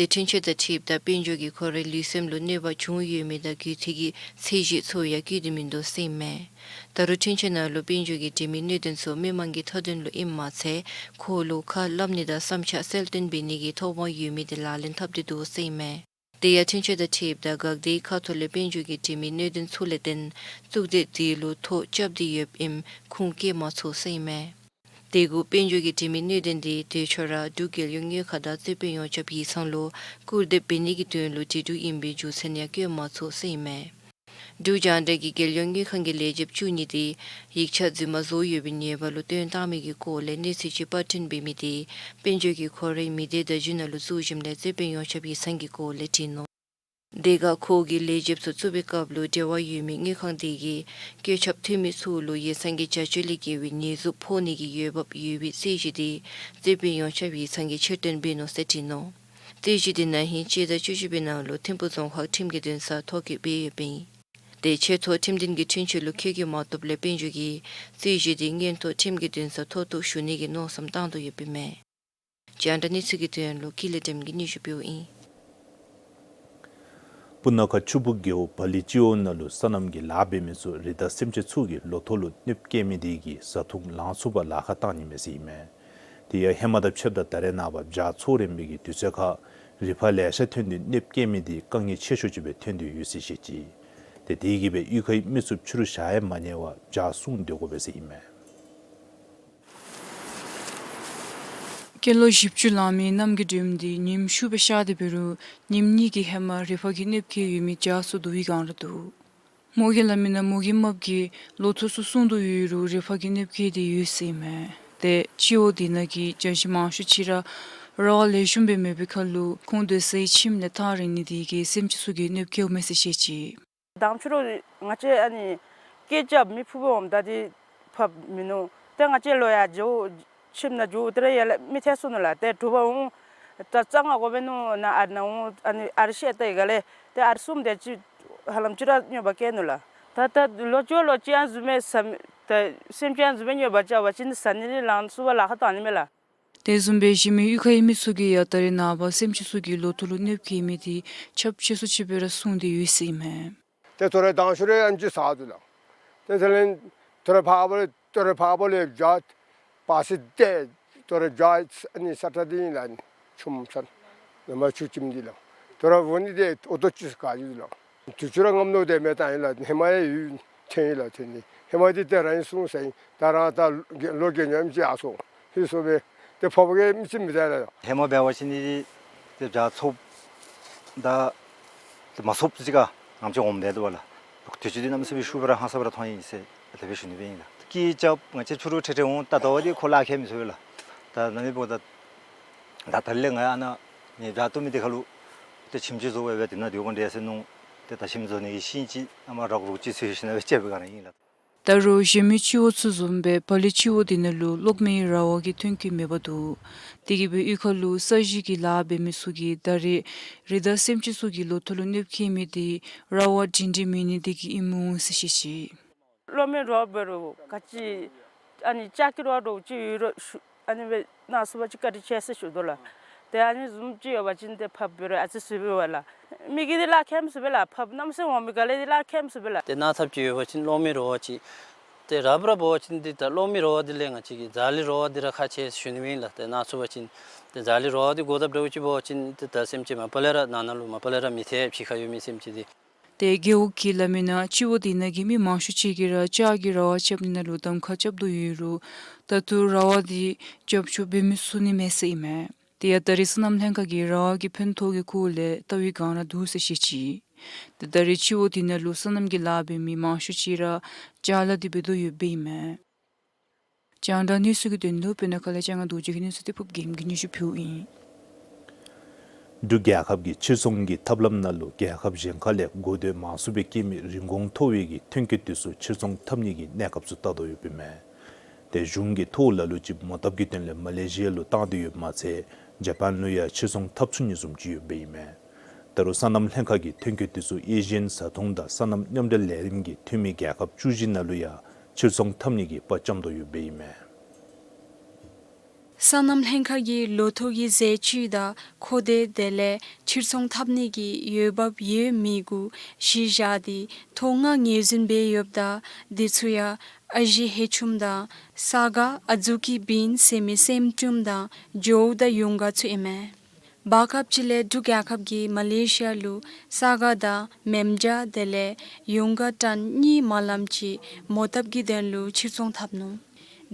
དེ་འཁྲུན་ཆོད་དང་འཁྲིལཝ་ད་དཔལ་འབྱོར་གྱིས་ཁོ་རའི་ལུས་སེམས་ལུ་གནོད་པ་བྱུང་ཡོད་མི་དང་རྒུད་འཐུས་ཀྱི་ཚད་གཞི་ཚུ་ཡང་བཀོད་དེ་མིན་འདུག་ཟེར་ཨིན་མས། ད་རུང་འཁྲུན་ཆོད་ནང་ལུ་དཔལ་འབྱོར་གྱི་འབྲེལ་མི་སྣོད་ལྡན་ཚུ་མི་མང་གི་མཐའ་དོན་ལུ་ཨིནམ་མ་ཚད་ཁོ་ལུ་ཁ་སླབ་ནི་དང་བསམ་འཆར་གསལ་སྟོན་འབད་ནི་གི་ཐོབ་དབང་ཡོད་མི་དེ་ལག་ལེན་འཐབ་སྟེ་འདུག་ཟེར་ཨིན་མས། དེ་ཡང་འཁྲུན་ཆོད་དང་འཁྲིལཝ་ད་འགག་སྡེའི་ཁ་ཐུག་ལས་དཔལ་འབྱོར་གྱི་འབྲེལ་མི་སྣོད་ལྡན་ཚུ་ལས་བརྟེན་གཙུག་སྡེ་དེ་ལུ་ཐོ་རྐྱབ་སྟེ་ཡོདཔ་ཨིནམ་ཁུངས་བཀལ་མ་ཚུགས་ཟེར་ཨིན་མས། དེ་གུ་དཔལ་འབྱོར་གྱི་འབྲེལ་མི་སྣོད་ལྡན་དེ་དེ་ཆོ་ར་འབྲུག་རྒྱལ་ཡོངས་དངུལ་ཁང་དང་རྩོད་དཔོན་ཡོངས་ཁྱབ་ཡིག་ཚང་ལུ་སྐུར་འདེབས་འབད་ནི་གི་དོན་ལུ་འབྲེལ་གྲོགས་ཨིན་པའི་རྒྱུ་མཚན་ཡང་བཀོད་མ་ཚུགས་ཟེར་ཨིན་མས། འབྲུག་རྒྱང་བསྒྲགས་ཀྱིས་རྒྱལ་ཡོངས་དངུལ་ཁང་གི་ལས་བྱེདཔ་བཅུ་གཉིས་དེ་ཡིག་ཆ་རྫུན་མ་བཟོ་ཡོད་པའི་ཉེས་པ་ལུ་བཏོན་བཏང་མི་གི་སྐོར་ལས་གནས་ཚུལ་ཅིག་པར་སྐྲུན་འབད་མི་དེ་དཔལ་འབྱོར་གྱིས་ཁོ་རའི་མི་སྡེ་བརྡ་བརྒྱུད་ནང་ལུ་བཙུགས་ཞིནམ་ལས་རྩོད་དཔོན་ཡོངས་ཁྱབ་ཡིག་ཚང་གི་སྐོར་ལས་བྲིས་ནུག། དེ་ཁར་ཁོ་གིས་ལས་བྱེདཔ་ཚུ་བཙུགས་པའི་སྐབས་ལུ་འབྲེལ་བ་ཡོད་མི་དངུལ་ཁང་དེ་གིས་བཀོད་ཁྱབ་འཐུས་མི་ཚུ་ལུ་ཡིག་ཚང་གི་བྱ་སྤྱོད་ལས་འགལ་བའི་ཉེས་འཛུགས་ཕོག་ནི་གི་འོས་འབབ་ཡོད་པའི་རྩོད་གཞི་དེ་རྩོད་དཔོན་ཡོངས་ཁྱབ་ཡིག་ཚང་གིས་ཕྱིར་བཏོན་འབད་ནུག་ཟེར་བྲིས་ནུག། རྩོད་གཞི་དེ་ན་ཧིང་སྤྱི་ཟླ་བཅུ་གཅིག་པའི་ནང་ལུ་ཐིམ་ཕུག་རྫོང་ཁག་ཁྲིམས་ཀྱི་འདུན་སར་ཐོ་བཀོད་འབད་ཡོདཔ་ཨིན། དེ་ཆེ་མཐོ་ཁྲིམས་དོན་གྱི་འཁྲུན་ཆོད་ལུ་འཁོད་བཀོད་མ་བཏུབ་ལས་དཔལ་འབྱོར་གྱིས་རྩོད་གཞི་དེ་མངོན་མཐོ་ཁྲིམས་ཀྱི་འདུན་སར་མཐོ་གཏུགས་ཞུ་ནི་གི་མནོ་བསམ་བཏང་དོ་ཡོདཔ་ཨིན་མས། རྒྱང་བསྒྲགས་གནས་ཚུལ་གྱི་དོན་ལུ་ཀུན་ལེགས་སྒྲོལམ་གིས་སྙན་ཞུ་ཕུལཝ་ཨིན། སྤུ་ན་ཁ་ཆུ་སྦུག་རྒེད་འོག་བ་ལི་སྤྱི་འོག་ནང་ལུ་སོ་ནམ་གྱི་ལཱ་འབད་མི་ཚུ་རི་དྭགས་སེམས་ཅན་ཚུ་གིས་ལོ་ཐོག་ལུ་གནོདཔ་བཀལ་མི་དེ་གིས་བཟའ་འཐུང་ལང་ཚུགས་པར་ལཱ་ཁག་བཏང་ནི་མས་ཟེར་ཨིན་མས། དེ་ཡང་ཧེ་མ་དང་ཕྱདཔ་ད་ད་རེས་ནངས་པ་བྱཱར་ཚོགས་རན་པའི་གི་དུས་ཚོད་ཁར་རི་ཕག་ལེ་ཤ་ཐོན་ཏེ་གནོདཔ་བཀལ་མི་དེ་དཀའ་ངལ་ཆེ་ཤོས་ཅིག་སྦེ་ཐོན་ཏེ་ཡོད་ཟེར་བཤད་ཅི། ཏེ་དེ་གིས་སྦེ་གཡུས་ཁའི་མི་ཚུ་ཕྱི་རུ་བཞག་ཡང་མ་ཉན་པར་བྱཱར་སྲུང་སྡོད་དགོ་པས་ཟེར་ཨིན་མས། སྐྱེས་ལོ་བཞི་བཅུ་ལང་མི་རྣམ་རྒྱལ་སྒྲོལམ་དེ་ཉིནམ་ཤུལ་སྦེ་གཤགས་ཏེ་འབད་རུང་ཉིནམ་གཉིས་ཀྱི་ཧེ་མ་རི་ཕག་གིས་གནོདཔ་བཀལ་ཡོད་མི་བྱཱར་ཚུ་བསྡུ་བའི་སྒང་ར་འདུག། མོ་གིས་སླབ་མི་ནང་མོ་གི་རྨགཔ་གིས་ལོ་ཐོག་ཚུ་སྲུང་དོ་ཡོད་རུང་རི་ཕག་གིས་གནོདཔ་བཀལ་ཏེ་ཡོད་ཟེར་ཨིན་མས། ཏེ་སྤྱི་འོག་དེ་ནང་གི་བྱ་བྱིའུ་མང་ཤོས་ཅིག་ར་ར་བ་ལེགས་ཤོམ་སྦེ་མེད་པའི་ཁར་ལུ་ཁོང་སྡོད་སའི་ཁྱིམ་ལས་ཐག་རིང་ནི་དེ་གིས་སེམས་ཅན་ཚུ་གིས་གནོདཔ་བཀལཝ་མས་ཟེར་བཤད་ཅི། མདང་ཕྱི་རུ་ང་བཅས་ཨ་ནི་སྐད་རྐྱབ་མི་ཕུ་བོ་འོངམ་ད་དེ་ཕབ་མིན་ནུག། ཏེ་ང་བཅས་ལོག་ཡར་འགྱོ་ཁྱིམ་ནང་འགྱོ་དེ་ར་ཡར་ལས་མི་ཐལ་སོ་ནུག་ལགས། ཏེ་དྲོ་པ་འོང་ད་རྩ་ང་གོ་བེ་ནུ་ན་ཨར་ན་འོང་ཨ་ནི་ཨར་ཤེད་ཏེ་ག་ལས་ཏེ་ཨར་གསུམ་དེ་ཅིག་ཧ་ལམ་ཅིག་ར་སྨྱོ་བ་བཀལ་ནུག་ལགས། ད་ད་ལོ་ཅོག་ལོ་ཅིག་ཡང་བཟུམ་མའི་ས་ད་སེམས་ཅན་བཟུམ་མའི་སྨྱོ་བ་བྱ་བ་ཅིན་ཟ་ནི་ནི་ལང་ཚུགས་པར་ལཱ་ཁག་བཏང་ནི་མས་ལགས། དེ་བཟུམ་སྦེ་གཞན་མི་གཡུས་ཁའི་མི་ཚུ་གིས་ཡང་ད་རེས་ནངས་པ་སེམས་ཅན་ཚུ་གིས་ལོ་ཐོག་ལུ་གནོདཔ་བཀལ་མི་དེ་ཁྱབ་ཆེ་སུ་ཅིག་སྦེ་ར་སྲུང་སྟེ་ཡོད་ཟེར་ཨིན་མས། ཏེ་ཐོ་རེ་དང་ཤུ་རེ་ཨན་ཅི་ས་དུ་ལགས། ཏེ་དེ་ལས་ཐོ་རེ་ཕགཔ་ལས་ཐོ་རེ་ཕགཔ་ལས་བྱཱར་པ་སི་ཏེ་ཐོ་རེ་བྱཱར་ཨ་ནི་ས་ཏྲ་དེ་ཨིན་ལགས། ཨ་ནི་ཆུམ་ཚན་ནམ་ཆུ་ཁྱིམ་དེ་ལགས། ཐོ་རེ་འོ་ནི་དེ་འོ་དོ་ཅིག་ག་ཅི་དུ་ལགས། དུས་ཚོད་ར་ངམ་ནོ་དེ་མེད་ད་ཨིན་ལགས། ཧེ་མ་ཡང་ཡོད་ཐོན་ཡི་ལགས་ཐོན་ནི། ཧེ་མ་དེ་ཏེ་རང་ཨིན་གསུངས་ས་ཨིན། ད་རང་ད་ལོ་རྒས་ཉམས་ཅིག་ཡར་སོང་། ཧེ་སོང་སྦེ་ཏེ་ཕོགཔ་གིས་མི་ཚེ་མི་ད་ལགས། ཧེ་མ་འབད་བ་ཅིན་ནི་ཏེ་བྱཱར་ཚོགསཔ་ད་ཏེ་མ་ཚོགསཔ་ཅིག་ཁར་ང་བཅས་འོངམ་འབད་དོ་བ་ལགས། དུས་ཚོད་འདི་གནམ་མེད་ས་མེད་ཤུགས་སྦེ་ར་ཧང་སངས་སྦེ་ར་ཐོན་ཡི་ཟེར་དེ་སྦེ་ཞུ་ནི་སྦེ་ཨིན་ལགས། སྐད་རྐྱབ་ང་བཅས་ཕྱི་རུ་ཁྲེ་ཁྲེ་འོང་ད་ལྟོ་བ་འདི་ཁོ་ལཱ་ཁག་མི་ཚུགས་པས་ལགས། ད་ན་ནི་འབདཝ་ད་ད་ད་ལས་ང་ཨ་ནཱ་ནི་བྱཱར་བཏོག་མི་དེ་ཁར་ལུ་ཏེ་ཁྱིམ་ཅིག་བཟོ་སྦེ་སྦེ་དེ་ནང་སྡོད་དགོ་འདྲས་ཟེར་མནོ། ཏེ་ད་ཁྱིམ་བཟོ་ནི་གི་ཤིང་ཅིག་ཨ་མ་རག་རོག་ཅིག་འཚོལ་ཞིནམ་ལས་སྦེ་བཅད་པའི་སྒང་ར་ཨིན་ལགས། ད་རུང་གཞན་མི་སྤྱི་འོག་ཚུ་བཟུམ་སྦེ་བ་ལི་སྤྱི་འོག་དེ་ནང་ལུ་གློག་མེའི་ར་བ་གི་ཐོན་སྐྱེད་མེད་པར་འདུག། དེ་གིས་སྦེ་གཡུས་ཁ་ལུ་ས་གཞི་གི་ལཱ་འབད་མི་ཚུ་གིས་ད་རེས་རི་དྭགས་སེམས་ཅན་ཚུ་གིས་ལོ་ཐོག་ལུ་གནོདཔ་བཀལ་མི་དེ་ར་བ་སྒྲིང་སྒྲིང་མེད་ནི་དེ་གིས་ཨིནམ་འོང་ཟེར་བཤད་ཅི། གློག་མེ་རོགས་འབད་རུང་ག་ཅི་ཨ་ནི་ལྕགས་ཀྱི་རོ་རོགས་ཅིག་ཡོད་རུང་ཤུ་ཨ་ནི་སྦེ་གནང་ཚུགས་པ་ཅིན་བཀའ་དྲིན་ཆེ་ཟེར་ཞུ་དོ་ལགས། ཏེ་ཨ་ནི་བཟུམ་ཅིག་ཡོད་པ་ཅིན་ཏེ་ཕབ་འབད་རུང་ཨ་ཙི་ཟེར་བ་ལགས། མི་གིས་འདི་ལཱ་ཁག་མི་ཚུགས་པས་ལགས། ཕབ་གནམ་མེད་ས་མེད་འོང་མི་ག་ལས་འདི་ལཱ་ཁག་མི་ཚུགས་པས་ལགས། ཏེ་གནང་ཚབ་ཅིག་ཡོད་པ་ཅིན་གློག་མེ་རོགས་ཅིག་ ཏེ་རབ་ར་འབད་བ་ཅིན་འདི་ད་གློག་མེ་རོ་བ་འདི་ལས་ང་བཅས་ཀྱི་ཛ་ལི་རོ་བ་འདི་ར་ཁག་ཆེ་ཞུ་ནི་ཨིན་ལགས། ཏེ་ནཱ་ཚུད་པ་ཅིན་ཏེ་ཛ་ལི་རོ་བ་འདི་འགོ་དང་འདྲཝ་ཅིག་འབད་བ་ཅིན་ཏེ་ད་སེམས་ཅན་མ་པ་ལས་ར་ནང་ན་ལུ་མ་པ་ལས་ར་མི་ཐེག་ཕྱི་ཁར་ཡོད་མི་སེམས་ཅན་འདི། ཏེ་རྒེད་འོག་གི་སླབ་མི་ནང་སྤྱི་འོག་འདི་ནང་གི་མི་མང་ཤོས་ཅིག་གིས་ར་ལྕགས་ཀྱི་ར་བ་རྐྱབ་ནི་ནང་ལུ་གདམ་ཁ་རྐྱབ་དོ་ཡོད་རུང་ད་ལྟོ་ར་བ་འདི་རྐྱབ་ཆོག་འབད་མི་ཚུགས་ནི་མས་ཟེར་ཨིན་མས། དེ་ཡང་ད་རེས་སོ་ནམ་ལྷན་ཁག་གིས་ར་བ་གི་ཕན་ཐོགས་ཀྱི་སྐོར་ལས་ལྟ་བའི་སྒང་ར་འདུག་ཟེར་བཤད་ཅི། ཏེ་ད་རེས་སྤྱི་འོག་འདི་ནང་ལུ་སོ་ནམ་གྱི་ལཱ་འབད་མི་མང་ཤོས་ཅིག་ར་ཅ་ལ་འདི་འབད་དོ་ཡོདཔ་ཨིན་མས། རྒྱང་བསྒྲགས་གནས་ཚུལ་གྱི་དོན་ལུ་བོད་ནང་ཁ་ལས་ལྕང་ང་རྡོ་རྗེ་གི་གནས་ཚུལ་འདི་ཕུརཔ་རྒྱལམ་གྱིས་སྙན་ཞུ་ཕུལཝ་ཨིན། འབྲུག་རྒྱལ་ཁབ་ཀྱི་ཕྱིར་ཚོང་གི་ཐབས་ལམ་ནང་ལུ་རྒྱལ་ཁབ་གཞན་ཁ་ལས་གོ་ཐོས་མང་སུ་སྦེ་སྐྱེ་མི་རིན་གོང་མཐོ་བའི་གི་ཐོན་སྐྱེད་འདི་ཚུ་ཕྱིར་ཚོང་འཐབ་ནི་གི་གནས་སྐབས་ཚུ་བལྟ་དོ་ཡོདཔ་ཨིན་མས། ཏེ་གཞུང་གིས་ཐོ་ལ་ལུ་ཅིག་མོ་བཏབ་ཀྱི་དོན་ལས་མ་ལེ་ཤི་ཡ་ལུ་བཏང་སྟེ་ཡོདཔ་མ་ཚད་ཇ་པཱན་ལུ་ཡང་ཕྱིར་ཚོང་འཐབ་ཚུགས་ནི་བཟུམ་ཅིག་ཡོདཔ་ཨིན་མས། ད་རུང་སོ་ནམ་ལྷན་ཁག་གི་ཐོན་སྐྱེད་འདི་ཚུ་ཨེ་ཤི་ཡན་བཟའ་འཐུང་དང་སོ་ནམ་མཉམ་འབྲེལ་ལས་རིམ་གྱི་འཐུས་མི་རྒྱལ་ཁབ་བཅུ་བཞི་ནང་ལུ་ཡང་ཕྱིར་ཚོང་འཐབ་ནི་གི་དཔའ་བཅམ་དོ་ཡོདཔ་ཨིན་མས། སོ་ནམ་ལྷན་ཁག་གིས་ལོ་ཐོག་གི་ཟས་བཅུད་དང་ཁོ་དེ་དེ་ལས་ཕྱིར་ཚོང་འཐབ་ནི་གི་འོས་འབབ་ཡོད་མེད་གུ་གཞི་བཞག་སྟེ་ཐོ་ལྔ་ངོས་འཛིན་འབད་ཡོདཔ་ད་འདི་ཚུ་ཡང་ཨ་ཞེ་ཧེ་ཆུམ་དང་ས་ག་ཨ་ཛུ་ཀི་བིན་ཟེར་མི་སྲནམ་ཅུམ་དང་ཇོ་བོ་དང་ཡུངས་དཀར་ཚུ་ཨིན་མས། བར་སྐབས་ཅིག་ལས་འབྲུག་རྒྱལ་ཁབ་ཀྱིས་མ་ལེ་ཤི་ཡ་ལུ་ས་ག་དང་མེམ་ཇ་དེ་ལས་ཡུངས་དཀར་ཊཱན་གཉིས་མ་ལམ་ཅིག་མོ་བཏབ་ཀྱི་དོན་ལུ་ཕྱིར་ཚོང་འཐབ་ནུག།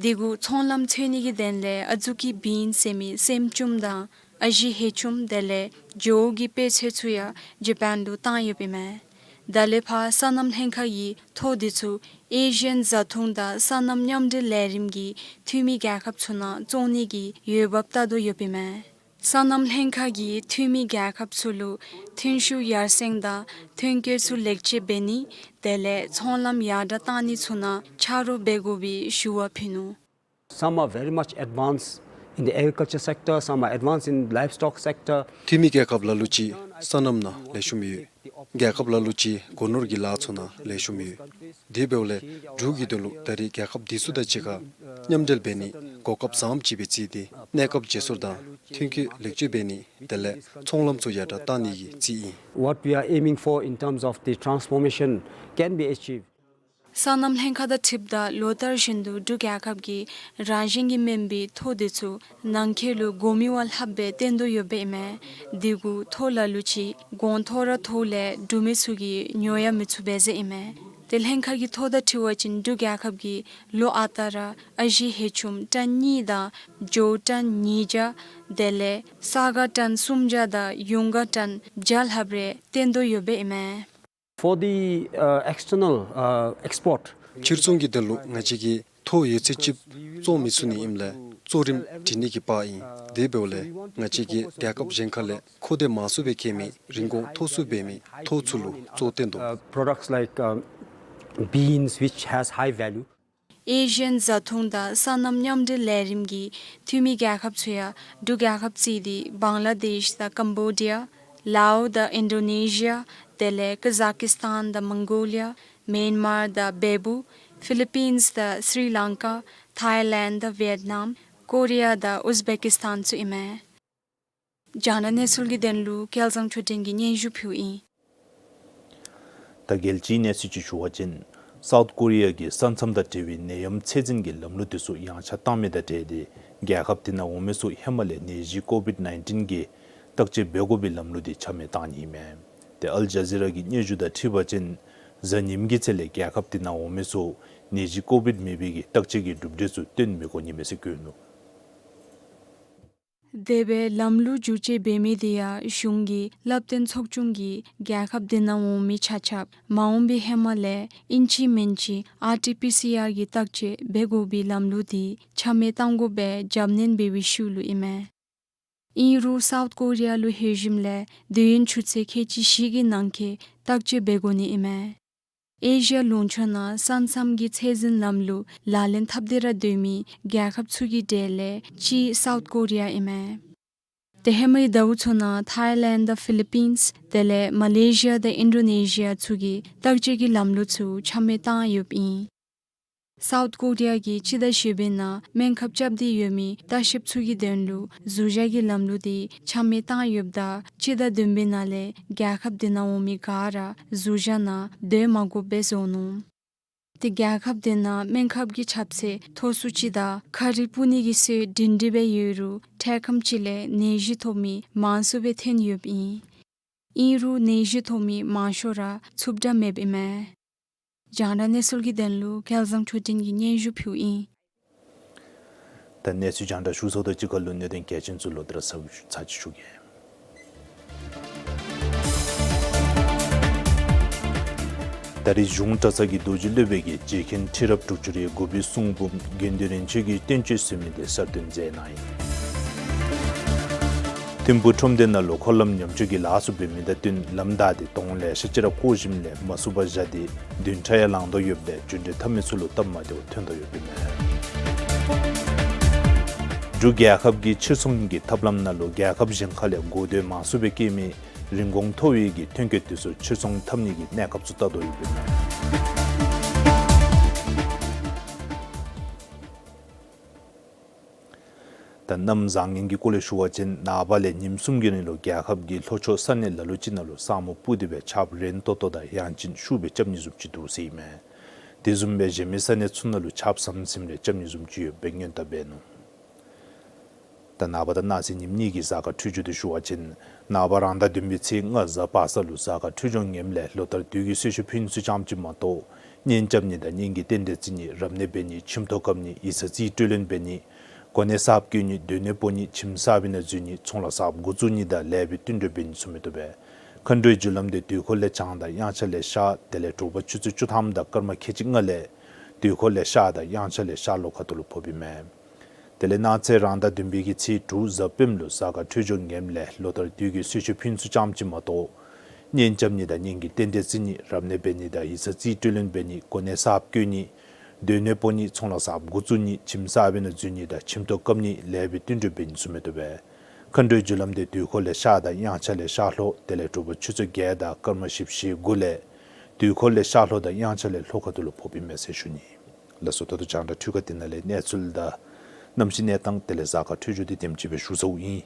དེ་གུ་ཚོང་ལམ་འཚོལ་ནི་གི་དོན་ལས་ཨ་ཛུ་ཀི་བིན་ཟེར་མི་སྲནམ་ཅུམ་དང་ཨ་ཞེ་ཧེ་ཆུམ་དེ་ལས་ཇོ་བོ་གི་དཔེ་ཚོང་ཚུ་ཡང་ཇ་པཱན་ལུ་བཏང་ཡོདཔ་ཨིན་མས། ད་ལས་ཕར་སོ་ནམ་ལྷན་ཁག་གིས་ཐོ་འདི་ཚུ་ཨེ་ཤི་ཡན་བཟའ་འཐུང་དང་སོ་ནམ་མཉམ་འབྲེལ་ལས་རིམ་གྱི་འཐུས་མི་རྒྱལ་ཁབ་ཚུ་ནང་བཙོང་ནི་གི་འོས་འབབ་བལྟ་དོ་ཡོདཔ་ཨིན་མས། སོ་ནམ་ལྷན་ཁག་གིས་འཐུས་མི་རྒྱལ་ཁབ་ཚུ་ལུ་ཐོན་ཤུགས་ཡར་སེང་དང་ཐོན་སྐྱེད་ཚུ་ལེགས་བཅོས་འབད་ནི་དེ་ལས་ཚོང་ལམ་ཡར་དྲགས་གཏང་ནི་ཚུ་ནང་ཆ་རོགས་འབད་དགོ་པའི་ཞུ་བ་ཕུལ་ནུག། Some are very much advanced in the agriculture sector, some are advanced in livestock sector. འཐུས་མི་རྒྱལ་ཁབ་ལ་ལུ་ཅིག་སོ་ནམ་ནང་ལེགས་ཤོམ་ཡོད། རྒྱལ་ཁབ་ལ་ལུ་ཅིག་སྒོ་ནོར་གྱི་ལཱ་ཚུ་ནང་ལེགས་ཤོམ་ཡོད། དེ་འབདཝ་ལས་འབྲུག་གི་དོན་ལུ་ད་རེས་རྒྱལ་ཁབ་འདི་ཚུ་དང་གཅིག་ཁར་མཉམ་འབྲེལ་འབད་ནི་གོ་སྐབས་བཟངམ་ཅིག་སྦེ་བརྩིས་ཏེ་གནས་སྐབས་བརྗེ་སོར་དང་ཐོན་སྐྱེད་ལེགས་བཅོས་འབད་ནི་དེ་ལས་ཚོང་ལམ་ཚུ་ཡར་དྲགས་གཏང་ནི་གི་རྩིས་ཨིན། What we are aiming for in terms of the transformation can be achieved. སོ་ནམ་ལྷན་ཁག་དང་འཁྲིལཝ་ད་ལོ་ལྟར་བཞིན་དུ་འབྲུག་རྒྱལ་ཁབ་ཀྱིས་རང་བཞིན་གྱིས་སྨིན་པའི་ཐོ་འདི་ཚུ་ནང་འཁོད་ལུ་གོ་མི་བ་ལྷགཔ་སྦེ་བཏོན་དོ་ཡོདཔ་ཨིན་མས། དེ་གུ་ཐོ་ལ་ལུ་ཅིག་གོང་མཐོ་ར་མཐོ་ལས་འབྲུག་མི་ཚུ་གིས་ཉོ་ཡང་མི་ཚུགས་པས་ཟེར་ཨིན་མས། ཏེ་ལྷན་ཁག་གི་ཐོ་དང་འཁྲིལ་བ་ཅིན་འབྲུག་རྒྱལ་ཁབ་ཀྱིས་ལོ་ཨ་རྟག་ར་ཨ་ཞེ་ཧེ་ཆུམ་ཊཱན་གཉིས་དང་ཇོ་བོ་ཊཱན་ཉིས་བརྒྱ་དེ་ལས་ས་ག་ཊཱན་སུམ་བརྒྱ་དང་ཡུངས་དཀར་ཊཱན་བརྒྱ་ལྷགཔ་རེ་བཏོན་དོ་ཡོདཔ་ཨིན་མས། For the, uh, external, uh, export. ཕྱིར་ཚོང་གི་དོན་ལུ་ང་བཅས་ཀྱིས་ཐོ་ཡོད་ཚད་ཅིག་བཙོང་མི་ཚུགས་ནི་ཨིནམ་ལས་གཙོ་རིམ་འགྲིག་ནི་གི་པར་ཨིན། དེ་འབདཝ་ལས་ང་བཅས་ཀྱིས་རྒྱལ་ཁབ་གཞན་ཁ་ལས་མཁོ་འདོད་མང་སུ་སྦེ་བཀལ་མི་རིན་གོང་མཐོ་སུ་འབད་མི་ཐོ་ཚུ་ལུ་གཙོ་བཏོན་དོ། Uh, products like, um, beans which has high value. ཨེ་ཤི་ཡན་བཟའ་འཐུང་དང་སོ་ནམ་མཉམ་འབྲེལ་ལས་རིམ་གྱི་འཐུས་མི་རྒྱལ་ཁབ་ཚུ་ཡང་འབྲུག་རྒྱལ་ཁབ་བརྩིས་ཏེ་བང་ལ་དེཤ་དང་ཀམ་བོ་ཌི་ཡ། ལའོ་དང་ཨིན་ཌོ་ནེ་ཤི་ཡ། དེ་ལས་ཀ་ཛ་ཀིས་ཏཱན་དང་མོང་གོ་ལི་ཡ། མེན་མར་དང་བེ་བུ། ཕི་ལི་པིནས་དང་སི་རི་ལང་ཀ། ཐའི་ལེནཌ་དང་ཝེཊ་ནམ། ཀོ་རི་ཡ་དང་ཨུཛ་བེ་ཀིས་ཏཱན་ཚུ་ཨིན་མས། རྒྱང་བསྒྲགས་གནས་ཚུལ་གྱི་དོན་ལུ་སྐལ་བཟང་ཆོས་སྒྲོན་གྱིས་སྙན་ཞུ་ཕུལཝ་ཨིན། ད་རྒྱལ་སྤྱིའི་གནས་ཚུལ་ཅིག་ཞུ་བ་ཅིན་སའུཐ་ཀོ་རི་ཡ་གིས་ས་མཚམས་དང་འབྲེལ་བའི་ནད་ཡམས་ཚད་འཛིན་གྱི་ལམ་ལུགས་དེ་ཚུ་ཡངས་ཆག་བཏང་མི་དང་འབྲེལ་ཏེ་རྒྱལ་ཁབ་དེ་ནང་འོང་མི་ཚུ་ཧེ་མ་ལས་ནད་གཞི་ཀོ་བིཌ་ནའིན་ཊིན་གྱི་བརྟག་དཔྱད་འབད་དགོ་པའི་ལམ་ལུགས་དེ་ཆ་མེད་བཏང་ནི་ཨིན་མས། ཏེ་ཨལ་ཇ་ཛི་ར་གི་སྙན་ཞུ་དང་འཁྲིལ་བ་ཅིན་གཟའ་ཉིམ་གྱི་ཚེ་ལས་རྒྱལ་ཁབ་དེ་ནང་འོང་མི་ཚུ་ནད་གཞི་ཀོ་བིཌ་མེད་པའི་གི་བརྟག་དཔྱད་ཀྱི་གྲུབ་འབྲས་ཚུ་སྟོན་མི་དགོ་ནི་མས་ཟེར་བཀོད་ནུག། དེ་སྦེ་ལམ་ལུགས་བསྒྱུར་བཅོས་འབད་མི་དེ་ཡང་གཞུང་གི་བསླབ་སྟོན་ཚོགས་ཆུང་གིས་རྒྱལ་ཁབ་དེ་ནང་འོང་མི་ཆ་ཁྱབ་མ་འོང་པའི་ཧེ་མ་ལས་ཨིན་ཅི་མིན་ཅི་ཨར་ཊི་པི་སི་ཨར་གྱི་བརྟག་དཔྱད་འབད་དགོ་པའི་ལམ་ལུགས་དེ་ཆ་མེད་བཏང་དགོ་པའི་རྒྱབ་སྣོན་འབད་བའི་ཤུལ་ལུ་ཨིན་མས། ཨིན་རུང་སའུཐ་ཀོ་རི་ཡ་ལུ་ལྷོད་ཞིནམ་ལས་དུས་ཡུན་ཆུ་ཚོད་ཁལ་གཅིག་བཞི་གི་ནང་འཁོད་བརྟག་དཔྱད་འབད་དགོ་ནི་ཨིན་མས། ཨེ་ཤི་ཡ་ལུང་ཕྱོགས་ནང་ས་མཚམས་ཀྱི་ཚད་འཛིན་ལམ་ལུགས་ལག་ལེན་འཐབ་སྟེ་ར་སྡོད་མི་རྒྱལ་ཁབ་ཚུ་གི་གྲས་ལས་གཅིག་སའུཐ་ཀོ་རི་ཡ་ཨིན་མས། ཏེ་ཧེ་མའི་ཟླཝ་ཚུ་ནང་ཐའི་ལེནཌ་དང་ཕི་ལི་པིནས་དེ་ལས་མ་ལེ་ཤི་ཡ་དང་ཨིན་ཌོ་ནེ་ཤི་ཡ་ཚུ་གིས་བརྟག་དཔྱད་ཀྱི་ལམ་ལུགས་ཚུ་ཆ་མེད་བཏང་ཡོདཔ་ཨིན། སའུཐ་ཀོ་རི་ཡ་གིས་སྤྱི་ཟླ་བཞི་པའི་ནང་སྨན་ཁབ་རྐྱབ་སྟེ་ཡོད་མི་ལྟ་བཤལཔ་ཚུ་གི་དོན་ལུ་ཟུར་བཞག་གི་ལམ་ལུགས་དེ་ཆ་མེད་བཏང་ཡོདཔ་ད་སྤྱི་ཟླ་བདུན་པའི་ནང་ལས་རྒྱལ་ཁབ་དེ་ནང་འོང་མི་ག་ར་ཟུར་བཞག་ནང་སྡོད་མ་དགོཔ་སྦེ་བཟོ་ནུག། ཏེ་རྒྱལ་ཁབ་དེ་ནང་སྨན་ཁབ་ཀྱི་ཆབ་སྲིད་མཐོ་སུ་ཅིག་དང་ཁ་རི་སྤུ་ནི་གི་སྲོལ་སྒྲིང་སྒྲི་སྦེ་ཡོད་རུང་འཕྲལ་ཁམས་ཅིག་ལས་ནད་གཞི་ཐོབ་མི་མང་སུ་སྦེ་ཐོན་ཡོདཔ་ཨིན། ཨིན་རུང་ནད་གཞི་ཐོབ་མི་མང་ཤོས་ར་འཚུབ་དྲགས་མེདཔ་ཨིན་མས། རྒྱང་བསྒྲགས་གནས་ཚུལ་གྱི་དོན་ལུ་སྐལ་བཟང་འཕྲོད་བསྟེན་གྱིས་སྙན་ཞུ་ཕུལཝ་ཨིན། ད་གནས་ཚུལ་རྒྱང་བསྒྲགས་ཞུ་ཚརཝ་དང་གཅིག་ཁར་ལུ་གནད་དོན་གལ་ཆེན་ཚུ་ལོག་སྟེ་ར་ཚར་ཅིག་ཞུ་གེ། ད་རེས་གཞུང་གྲྭ་ཚང་གི་རྡོ་རྗེ་སློབ་དཔོན་གྱིས་རྗེ་མཁན་ཁྲི་རབས་དྲུག་ཅུ་རེ་དགུ་པའི་གསུང་འབུམ་དགེ་འདུན་རིན་ཆེན་གྱི་བསྟན་བཅོས་ཟེར་མི་དེ་གསར་བཏོན་མཛད་གནང་ཡི། ཐིམ་ཕུག་ཁྲོམ་སྡེ་ནང་ལུ་འཁོར་ལམ་ཉམས་བཅོས་ཀྱི་ལཱ་ཚུ་འབད་མི་དང་བསྟུན་ལམ་བདའ་སྟེ་དོང་ལེ་ཤ་ཅིག་ར་བརྐོ་ཞིནམ་ལས་མ་ཚུགས་པར་བཞག་སྟེ་བདུན་ཕྲག་ཡང་ལང་དོ་ཡོདཔ་ལས་རྒྱུན་འགྲུལ་འཐབ་མི་ཚུ་ལུ་སྟབས་མ་བདེཝ་ཐོན་དོ་ཡོདཔ་ཨིན་མས། འབྲུག་རྒྱལ་ཁབ་ཀྱི་ཕྱིར་ཚོང་གི་ཐབས་ལམ་ནང་ལུ་རྒྱལ་ཁབ་གཞན་ཁ་ལས་གོ་ཐོས་མང་སུ་སྦེ་བཀལ་མི་རིན་གོང་མཐོ་བའི་གི་ཐོན་སྐྱེད་དེ་ཚུ་ཕྱིར་ཚོང་འཐབ་ནི་གི་གནས་སྐབས་ཚུ་བལྟ་དོ་ཡོདཔ་ཨིན་མས། ད་གནམ་བཟང་ངན་གྱི་སྐོར་ལས་ཞུ་བ་ཅིན་ནངས་པ་ལས་ཉིནམ་གསུམ་གྱི་རིང་ལུ་རྒྱལ་ཁབ་ཀྱི་ལྷོ་ཕྱོགས་ས་གནས་ལ་ལུ་ཅིག་ནང་ལུ་ས་སྨུག་སྤུབས་ཏེ་སྦེ་ཆརཔ་རན་ཏོག་ཏོ་དང་ཡང་ཅིན་ཤུགས་སྦེ་རྐྱབ་ནི་བཟུམ་ཅིག་འདུག་ཟེར་ཨིན་མས། དེ་བཟུམ་སྦེ་གཞན་མི་ས་གནས་ཚུ་ནང་ལུ་ཆརཔ་ཟམ་ཟིམ་རེ་རྐྱབ་ནི་བཟུམ་ཅིག་ཡོདཔ་སྦེ་སྔོན་བརྡ་འབད་ནུག། ད་ནངས་པ་དང་གནངས་ཚེ་ཉིནམ་གཉིས་ཀྱི་གཟའ་སྐར་འཕྲོད་སྦྱོར་དེ་ཞུ་བ་ཅིན་ནངས་པ་རང་ཟླ་བདུན་པའི་ཚེས་ལྔ་གཟའ་པ་སངས་ལུ་གཟའ་སྐར་འཕྲོད་སྦྱོར་ངནམ་ལས་ལོ་ལྟར་དུས་ཀྱི་གསོལ་མཆོད་ཕུལ་ནི་ཚུ་ཙམ་ཅིག་མ་གཏོགས་གཉེན་རྐྱབ་ནི་དང་གཉེན་གྱི་རྟེན་འབྲེལ་བརྩི་ནི་རབ་གནས་འབད་ནི་ཁྱིམ་ཐོག་བཀབ་ནི་ཡིག་ཚང་རྩིས་སྤྲོད་ལེན་འབད་ནི་གོ་གནས་གསརཔ་བསྐོ་ནི་སྡོད་གནས་སྤོ་ནི་ཁྱིམ་གསར་པའི་ནང་འཛུལ་ནི་ཚོང་ལཱ་གསརཔ་འགོ་བཙུགས་ནི་དང་ལེགས་པའི་བསྟུན་གྲོས་འབད་ནི་ཚུ་མི་བཏུབ་པས། མཁའ་འགྲོའི་རྒྱུ་ལམ་དེ་དུས་འཁོར་ལས་བྱང་དང་དབྱངས་འཆར་ལས་ཤར་དེ་ལས་དྲོ་པ་ཆུ་ཚོད་བཅུ་ཐམ་དང་སྐར་མ་ཁལ་གཅིག་ལྔ་ལས་དུས་འཁོར་ལས་ཤར་དང་དབྱངས་འཆར་ལས་ཤར་ལྷོ་ཁ་ཐུག་ལུ་ཕོགཔ་ཨིན་མས། དེ་ལས་གནངས་ཚེ་རང་ཟླ་བདུན་པའི་གི་ཚེས་དྲུག་གཟའ་སྤེནམ་ལུ་གཟའ་སྐར་འཕྲོད་སྦྱོར་ངནམ་ལས་ལོ་ལྟར་དུས་ཀྱི་གསོལ་མཆོད་ཕུལ་ནི་ཚུ་ཙམ་ཅིག་མ་གཏོགས་གཉེན་རྐྱབ་ནི་དང་གཉེན་གྱི་རྟེན་འབྲེལ་བརྩི་ནི་རབ་གནས་འབད་ནི་དང་ཡིག་ཚང་རྩིས་སྤྲོད་ལེན་འབད་ནི་གོ་གནས་གསརཔ་བསྐོ་ནི་སྡོད་གནས་སྤོ་ནི་ཚོང་ལཱ་གསརཔ་འགོ་བཙུགས་ནི་ཁྱིམ་གསར་པའི་ནང་འཛུལ་ནི་དང་ཁྱིམ་ཐོག་བཀབ་ནི་ལེགས་པའི་བསྟུན་གྲོས་འབད་ནི་ཚུ་མི་བཏུབ་པས། མཁའ་འགྲོའི་རྒྱུ་ལམ་དེ་དུས་འཁོར་ལས་ཤར་དང་དབྱངས་འཆར་ལས་ཤར་ལྷོ་དེ་ལས་དྲོ་པ་ཆུ་ཚོད་བརྒྱད་དང་སྐར་མ་བཞི་བཅུ་ཞེ་དགུ་ལས་དུས་འཁོར་ལས་ཤར་ལྷོ་དང་དབྱངས་འཆར་ལས་ལྷོ་ཁ་ཐུག་ལུ་ཕོགཔ་ཨིན་མས་ཟེར་ཞུ་ནི། ལགས་སོ། ད་ལྟོ་རྒྱང་བསྒྲགས་འཕྲུལ་ཁང་འདི་ནང་ལས་གནས་ཚུལ་དང་གནམ་གཤིས་གནས་སྟངས་དེ་ལས་གཟའ་སྐར་འཕྲོད་སྦྱོར་འདི་དེམ་ཅིག་སྦེ་ཞུ་ཚརཝ་ཨིན།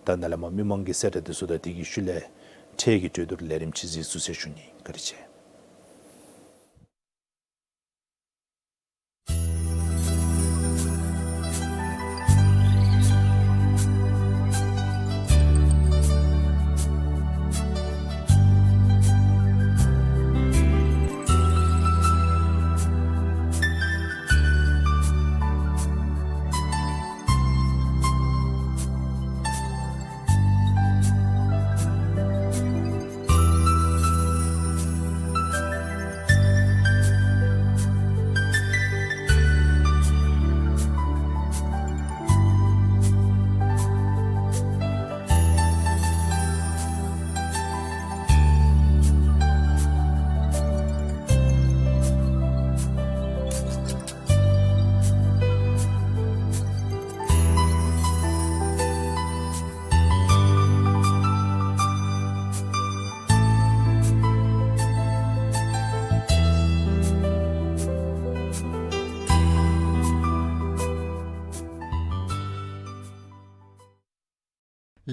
ད་ནཱ་ལས་མར་མི་མང་གི་གསལ་བསྒྲགས་དེ་ཚུ་དང་དེ་གི་ཤུལ་ལས་འཕྲལ་གྱི་གྲོས་བསྡུར་ལས་རིམ་ཅིག་གཟིགས་ཚུགས་ཟེར་ཞུ་ནི། བཀའ་དྲིན་ཆེ།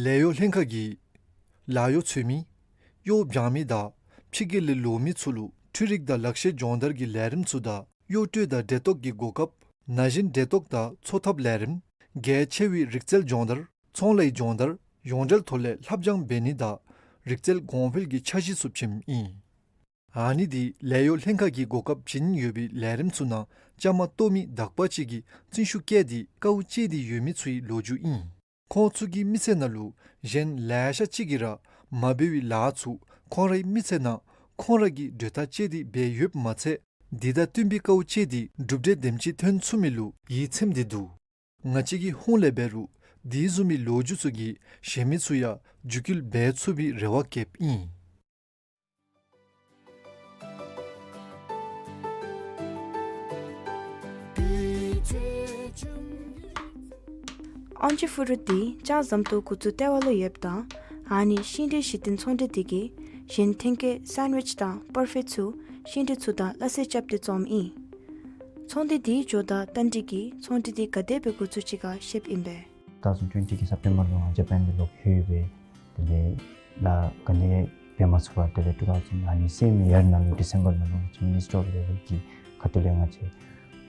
ལས་གཡོག་ལྷན་ཁག་གིས་ལཱ་གཡོག་འཚོལ་མི་གཡོག་འབྱང་མི་དང་ཕྱི་རྒྱལ་ལས་ལོག་མི་ཚུ་ལུ་འཕྲུལ་རིག་དང་ལག་ཤེས་སྦྱོང་བརྡར་གྱི་ལས་རིམ་ཚུ་དང་གཡོག་སྤྲོད་དང་འབྲེལ་གཏོགས་ཀྱི་གོ་སྐབས། ན་གཞོན་འབྲེལ་གཏོགས་དང་འཚོ་ཐབས་ལས་རིམ། གལ་ཆེ་བའི་རིག་རྩལ་སྦྱོང་བརྡར། ཚོང་ལས་སྦྱོང་བརྡར། ཡོངས་འབྲེལ་ཐོག་ལས་ལྷབ་སྦྱང་འབད་ནི་དང་རིག་རྩལ་གོང་འཕེལ་གྱི་འཆར་གཞི་ཚུ་བྱིནམ་ཨིན། ཨ་ནི་འདི་ལས་གཡོག་ལྷན་ཁག་གིས་གོ་སྐབས་བྱིན་ཡོད་པའི་ལས་རིམ་ཚུ་ནང་བཅའ་མར་གཏོགས་མི་དག་པ་ཅིག་གིས་བརྩོན་ཤུགས་བསྐྱེད་དེ་དཀའཝ་སྤྱད་དེ་ཡོད་མི་ཚུའི་ལོ་རྒྱུས་ཨིན། ཁོང་ཚུ་གི་མི་ཚེ་ནང་ལུ་གཞན་ལེ་ཤ་ཅིག་གིས་ར་མ་འབད་བའི་ལཱ་ཚུ་ཁོང་རའི་མི་ཚེ་ནང་ཁོང་ར་གིས་གྲོས་ཐག་བཅད་དེ་འབད་ཡོདཔ་མ་ཚད་འདི་དང་བསྟུན་པའི་དཀའཝ་སྤྱད་དེ་གྲུབ་འབྲས་དེམ་ཅིག་ཐོན་ཚུགས་མི་ལུ་ཡིད་ཚིམས་ཏེ་འདུག། ང་བཅས་ཀྱི་ཧོངས་ལས་འབད་རུང་དེ་བཟུམ་མའི་ལོ་རྒྱུས་ཚུ་གིས་གཞན་མི་ཚུ་ཡང་བརྒྱུད་སྐུལ་འབད་ཚུགས་པའི་རེ་བ་བསྐྱེདཔ་ཨིན། ཨོན་ཇི་ཕུ་རུ་འདི་ལྕགས་ཟམ་ཏོག་འགོ་བཙུགས་ལྟེ་བ་ལུ་ཡོདཔ་ད་ཨ་ནི་ཤིང་འབྲས་གཞི་རྟེན་ཚོང་འབྲེལ་འདི་གིས་གཞན་ཐོན་སྐྱེད་སེན་ཝིཆ་དང་པར་ཕེཊ་ཚུ་ཤིང་འབྲས་ཚུ་དང་སླ་བསྲེ་རྐྱབ་སྟེ་བཙོངམ་ཨིན། ཚོང་འབྲེལ་འདི་འགྱོཝ་ད་ཏན་ཏིག་གིས་ཚོང་འབྲེལ་འདི་ག་དེ་སྦེ་འགོ་བཙུགས་ཅི་ག་ཤེསཔ་ཨིན་པས། two thousand twenty གི་སེབ་ཊེམ་བར་ལུ་ང་ཇ་པཱན་ལས་ལོག་ལྷོད་སྦེ་དེ་ལས་ལཱ་ག་ནི་འབད་མ་ཚུགས་པར་དེ་ལས་ཊུ་ཐའུ་ཟེན་ཨ་ནི་སེམ་ཡར་ནང་ལུ་ཌི་སེམ་བར་ནང་ལུ་ང་བཅས་མི་ནི་སི་ཊར་ཨོཕ་ལེ་བར་གྱི་ ཁ་ཐུག་ལས་ང་བཅས་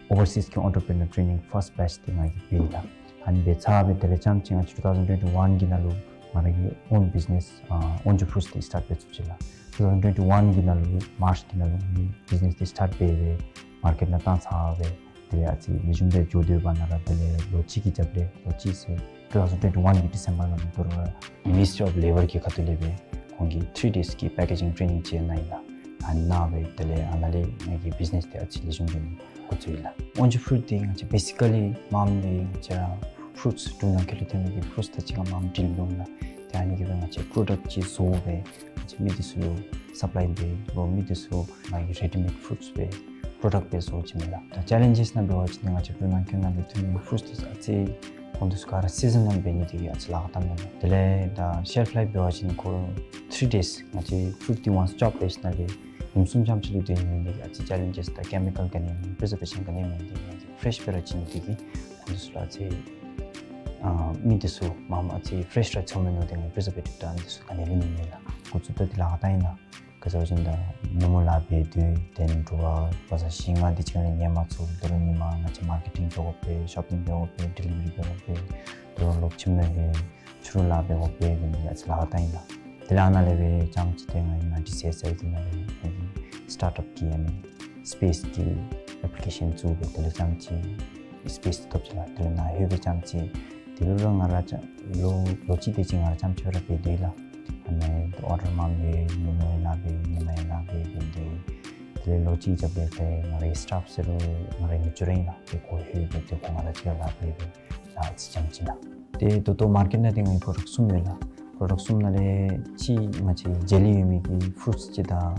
ཨོ་བར་སིསི་གི་ཨོན་ཊར་པི་རི་ནར་ཊེ་ནིང་ཕརསཊ་བེཆ་འདི་ང་གིས་འབད་ཡི་ལགས། ཨ་ནི་འབད་ཚར་སྦེ་དེ་ལས་རྐྱངམ་ཅིག་ང་བཅས་ཊུ་ཐའུ་ཟེན་ཊུ་ཝེན་ཊི་ཝན་གི་ནང་ལུ་ང་ར་གི་ཨོན་བིཛི་ནེསི་ཨ་ཨོན་ཇུ་ཕུ་རུཊསི་འདི་སི་ཊཱརཊ་འབད་ཚུགས་ཅི་ལགས། ཊུ་ཐའུ་ཟེན་ཊུ་ཝེན་ཊི་ཝན་གི་ནང་ལུ་མཱརཅི་གི་ནང་ལུ་ང་གིས་བིཛི་ནེསི་འདི་སི་ཊཱརཊ་འབད་སྦེ་མར་ཀེཊ་ནང་བཏང་ཚར་སྦེ་དེ་ལས་ཨ་ཙི་ལེགས་ཤོམ་སྦེ་འགྱོ་སྡོད་པ་ནང་ར་དེ་ལས་ལོ་གཅིག་གི་རྒྱབ་ལས་ལོ་གཅིག་ཟེར་ཊུ་ཐའུ་ཟེན་ཊུ་ཝེན་ཊི་ཝན་གི་ཌི་སེམ་བར་ནང་ལུ་དོ་རུང་ར་མི་ནི་སི་ཊི་ཨོཕ་ལེ་བར་གྱི་ཁ་ཐུག་ལས་སྦེ་ཁོང་གིས་ཐི་རི་ཌེསི་གི་པེ་ཀེ་ཇིང་ཊེ་ནིང་ཅིག་གནང་ཡི་ལགས། ཨ་ནི་གནང་སྦེ་དེ་ལས་ཨ་ནཱ་ལས་ང་གིས་བིཛི་ནེསི་འདི་ཨ་ཙི་ལེགས་ཤོམ་སྦེ་འགོ་བཙུགས་ཡི་ལགས། ཨོན་ཇུ་ཕུ་རུཊ་འདི་ང་བཅས་བེ་སི་ཀ་ལི་མངམ་འདི་ང་བཅས་ར་ཕུ་རུཊསི་འབྲུག་ནང་འཁོད་ལུ་ཐོན་མི་གི་ཕུ་རུཊསི་དང་གཅིག་ཁར་མངམ་ཌིལ་འབད་འོང་ལགས། ཏེ་ཨ་ནི་གིས་སྦེ་ང་བཅས་པྲོ་ཌཀཊ་ཅིག་བཟོ་སྦེ་ང་བཅས་མི་འདི་ཚུ་ལུ་སབ་ལའི་འབད་དོ། མི་འདི་ཚུ་ང་གིས་རེ་ཌི་མེཌ་ཕུ་རུཊསི་སྦེ་པྲོ་ཌཀཊ་སྦེ་བཟོ་བཅུག་མས་ལགས། ད་ཅེ་ལེནཇེསི་ནང་འབད་བ་ཅིན་ང་བཅས་འབྲུག་ནང་འཁོད་ནང་ལུ་ཐོན་མི་ཕུ་རུཊསི་འདི་ཚུ་ཨ་ཙི་ཁོང་འདི་ཚུ་ག་ར་སི་ཛ་ནཱལ་འབད་ནི་འདི་གིས་ཨ་ཙི་ལཱ་ཁག་བཏངམ་མས་ལགས། དེ་ལས་ད་ཤེལཕ་ལའིཕ་འབད་བ་ཅིན་ཁོ་ཐི་རི་ཌེསི་ང་བཅས་ཕུ་རུཊསི་འདི་ཝནསི་ཅོབ་ཕེཇ་ནང་ལས་ཉིནམ་གསུམ་ཙམ་ཅིག་ལུ་སྡོད་ནི་འདི་གིས་ཨ་ཙི་ཅེ་ལེནཇེསི་དང་ཀེ་མི་ཀཱལ་ག་ནི་ཡང་མེད། པི་རི་ཛར་བེ་ཤཱན་ག་ནི་ཡང་མེད། འདི་ང་གིས་ཕེ་རེཤ་སྦེ་ར་བྱིན་ནི་འདི་གིས་ཁོང་འདི་ཚུ་ལུ་ཨ་ཙི་ཨ་མི་འདི་ཚུ་མངམ་ཨ་ཙི་ཕེ་རེཤ་ར་འཚོལ་མི་མནོ་སྟེ་ང་པི་རི་ཛར་བེ་ཊིབ་དང་འདི་ཚུ་ག་ནི་ལུ་མེད་མས་ལགས། འགོ་བཙུགས་ད་འདི་ལཱ་ཁག་བཏང་ཡི་ལགས། ག་ཅི་ཟེར་བ་ཅིན་ད་ཉིན་མོ་ལཱ་འབད་སྡོད་དེ་ལས་དྲོ་པ་བ་ས་བཞི་ལྔ་འདི་ཅིག་ལས་ཉལ་མ་ཚུགས། དོ་རུང་ཉིན་མ་ང་བཅས་མར་ཀེ་ཊིང་འགྱོ་དགོ་པས། ཤོ་པིང་འབད་དགོ་པས། ཌི་ལི་ཝ་རི་འབད་དགོ་པས། དོ་རུང་ལོག་ཁྱིམ་ནང་ལྷོད་ཕྱི་རུ་ལཱ་འབད་དགོ་པས། འབད་ནི་ཨ་ཙི་ལཱ་ཁག་བཏང་ཡི་ལགས། དེ་ལས་ཨ་ནཱ་ལས་སྦེ་རྐྱངམ་ཅིག་ཏེ་ང་གིས་ནཱ་ཌི་སི་ཨེསི་ཨའི་གི་ནང་ལས་ང་གིས་སི་ཊཱརཊ་ཨཔ་གི་ཨ་ནི་སི་པེསི་གི་ཨེཔ་ལི་ཀེ་ཤཱན་བཙུགས་སྦེ་དེ་ལས་རྐྱངམ་ཅིག་སི་པེསི་འདི་ཐོབ་ཅི་ལགས། དེ་ལས་ནཱ་ལྷོད་སྦེ་རྐྱངམ་ཅིག་དེ་ལུ་ར་ང་ར་ལོ་ལོ་གཅིག་དེ་ཅིག་ང་ར་རྐྱངམ་ཅིག་ར་འབད་སྡོད་ཡི་ལགས། ཨ་ནི་ཨོར་ཌར་མངམ་འབད། ཉིན་མོ་ཡང་ལཱ་འབད། ཉིན་མ་ཡང་ལཱ་འབད། འབད་དེ་དེ་ལས་ལོ་གཅིག་རྒྱབ་ལས་ཏེ་ང་རའི་སི་ཊཱཕ་ཟེར་རུང་ང་རའི་མི་ཅོ་ར་ཨིན་ལགས། ཏེ་ཁོ་ལྷོད་སྦེ་ཏེ་ཁོ་ང་ར་གཅིག་ཁར་ལཱ་འབད་སྦེ་ལཱ་ཅིག་རྐྱངམ་ཅིག་ལགས། ཏེ་ད་ལྟོ་མར་ཀེཊ་ནང་འདི་ང་གི་པྲོ་ཌཀཊ་གསུམ་ཡོད་ལགས། པྲོ་ཌཀཊ་གསུམ་ནང་ལས་གཅིག་ང་བཅས་ཇེ་ལི་ཡོད་མི་གི་ཕུ་རུཊསི་ཅིག་དང་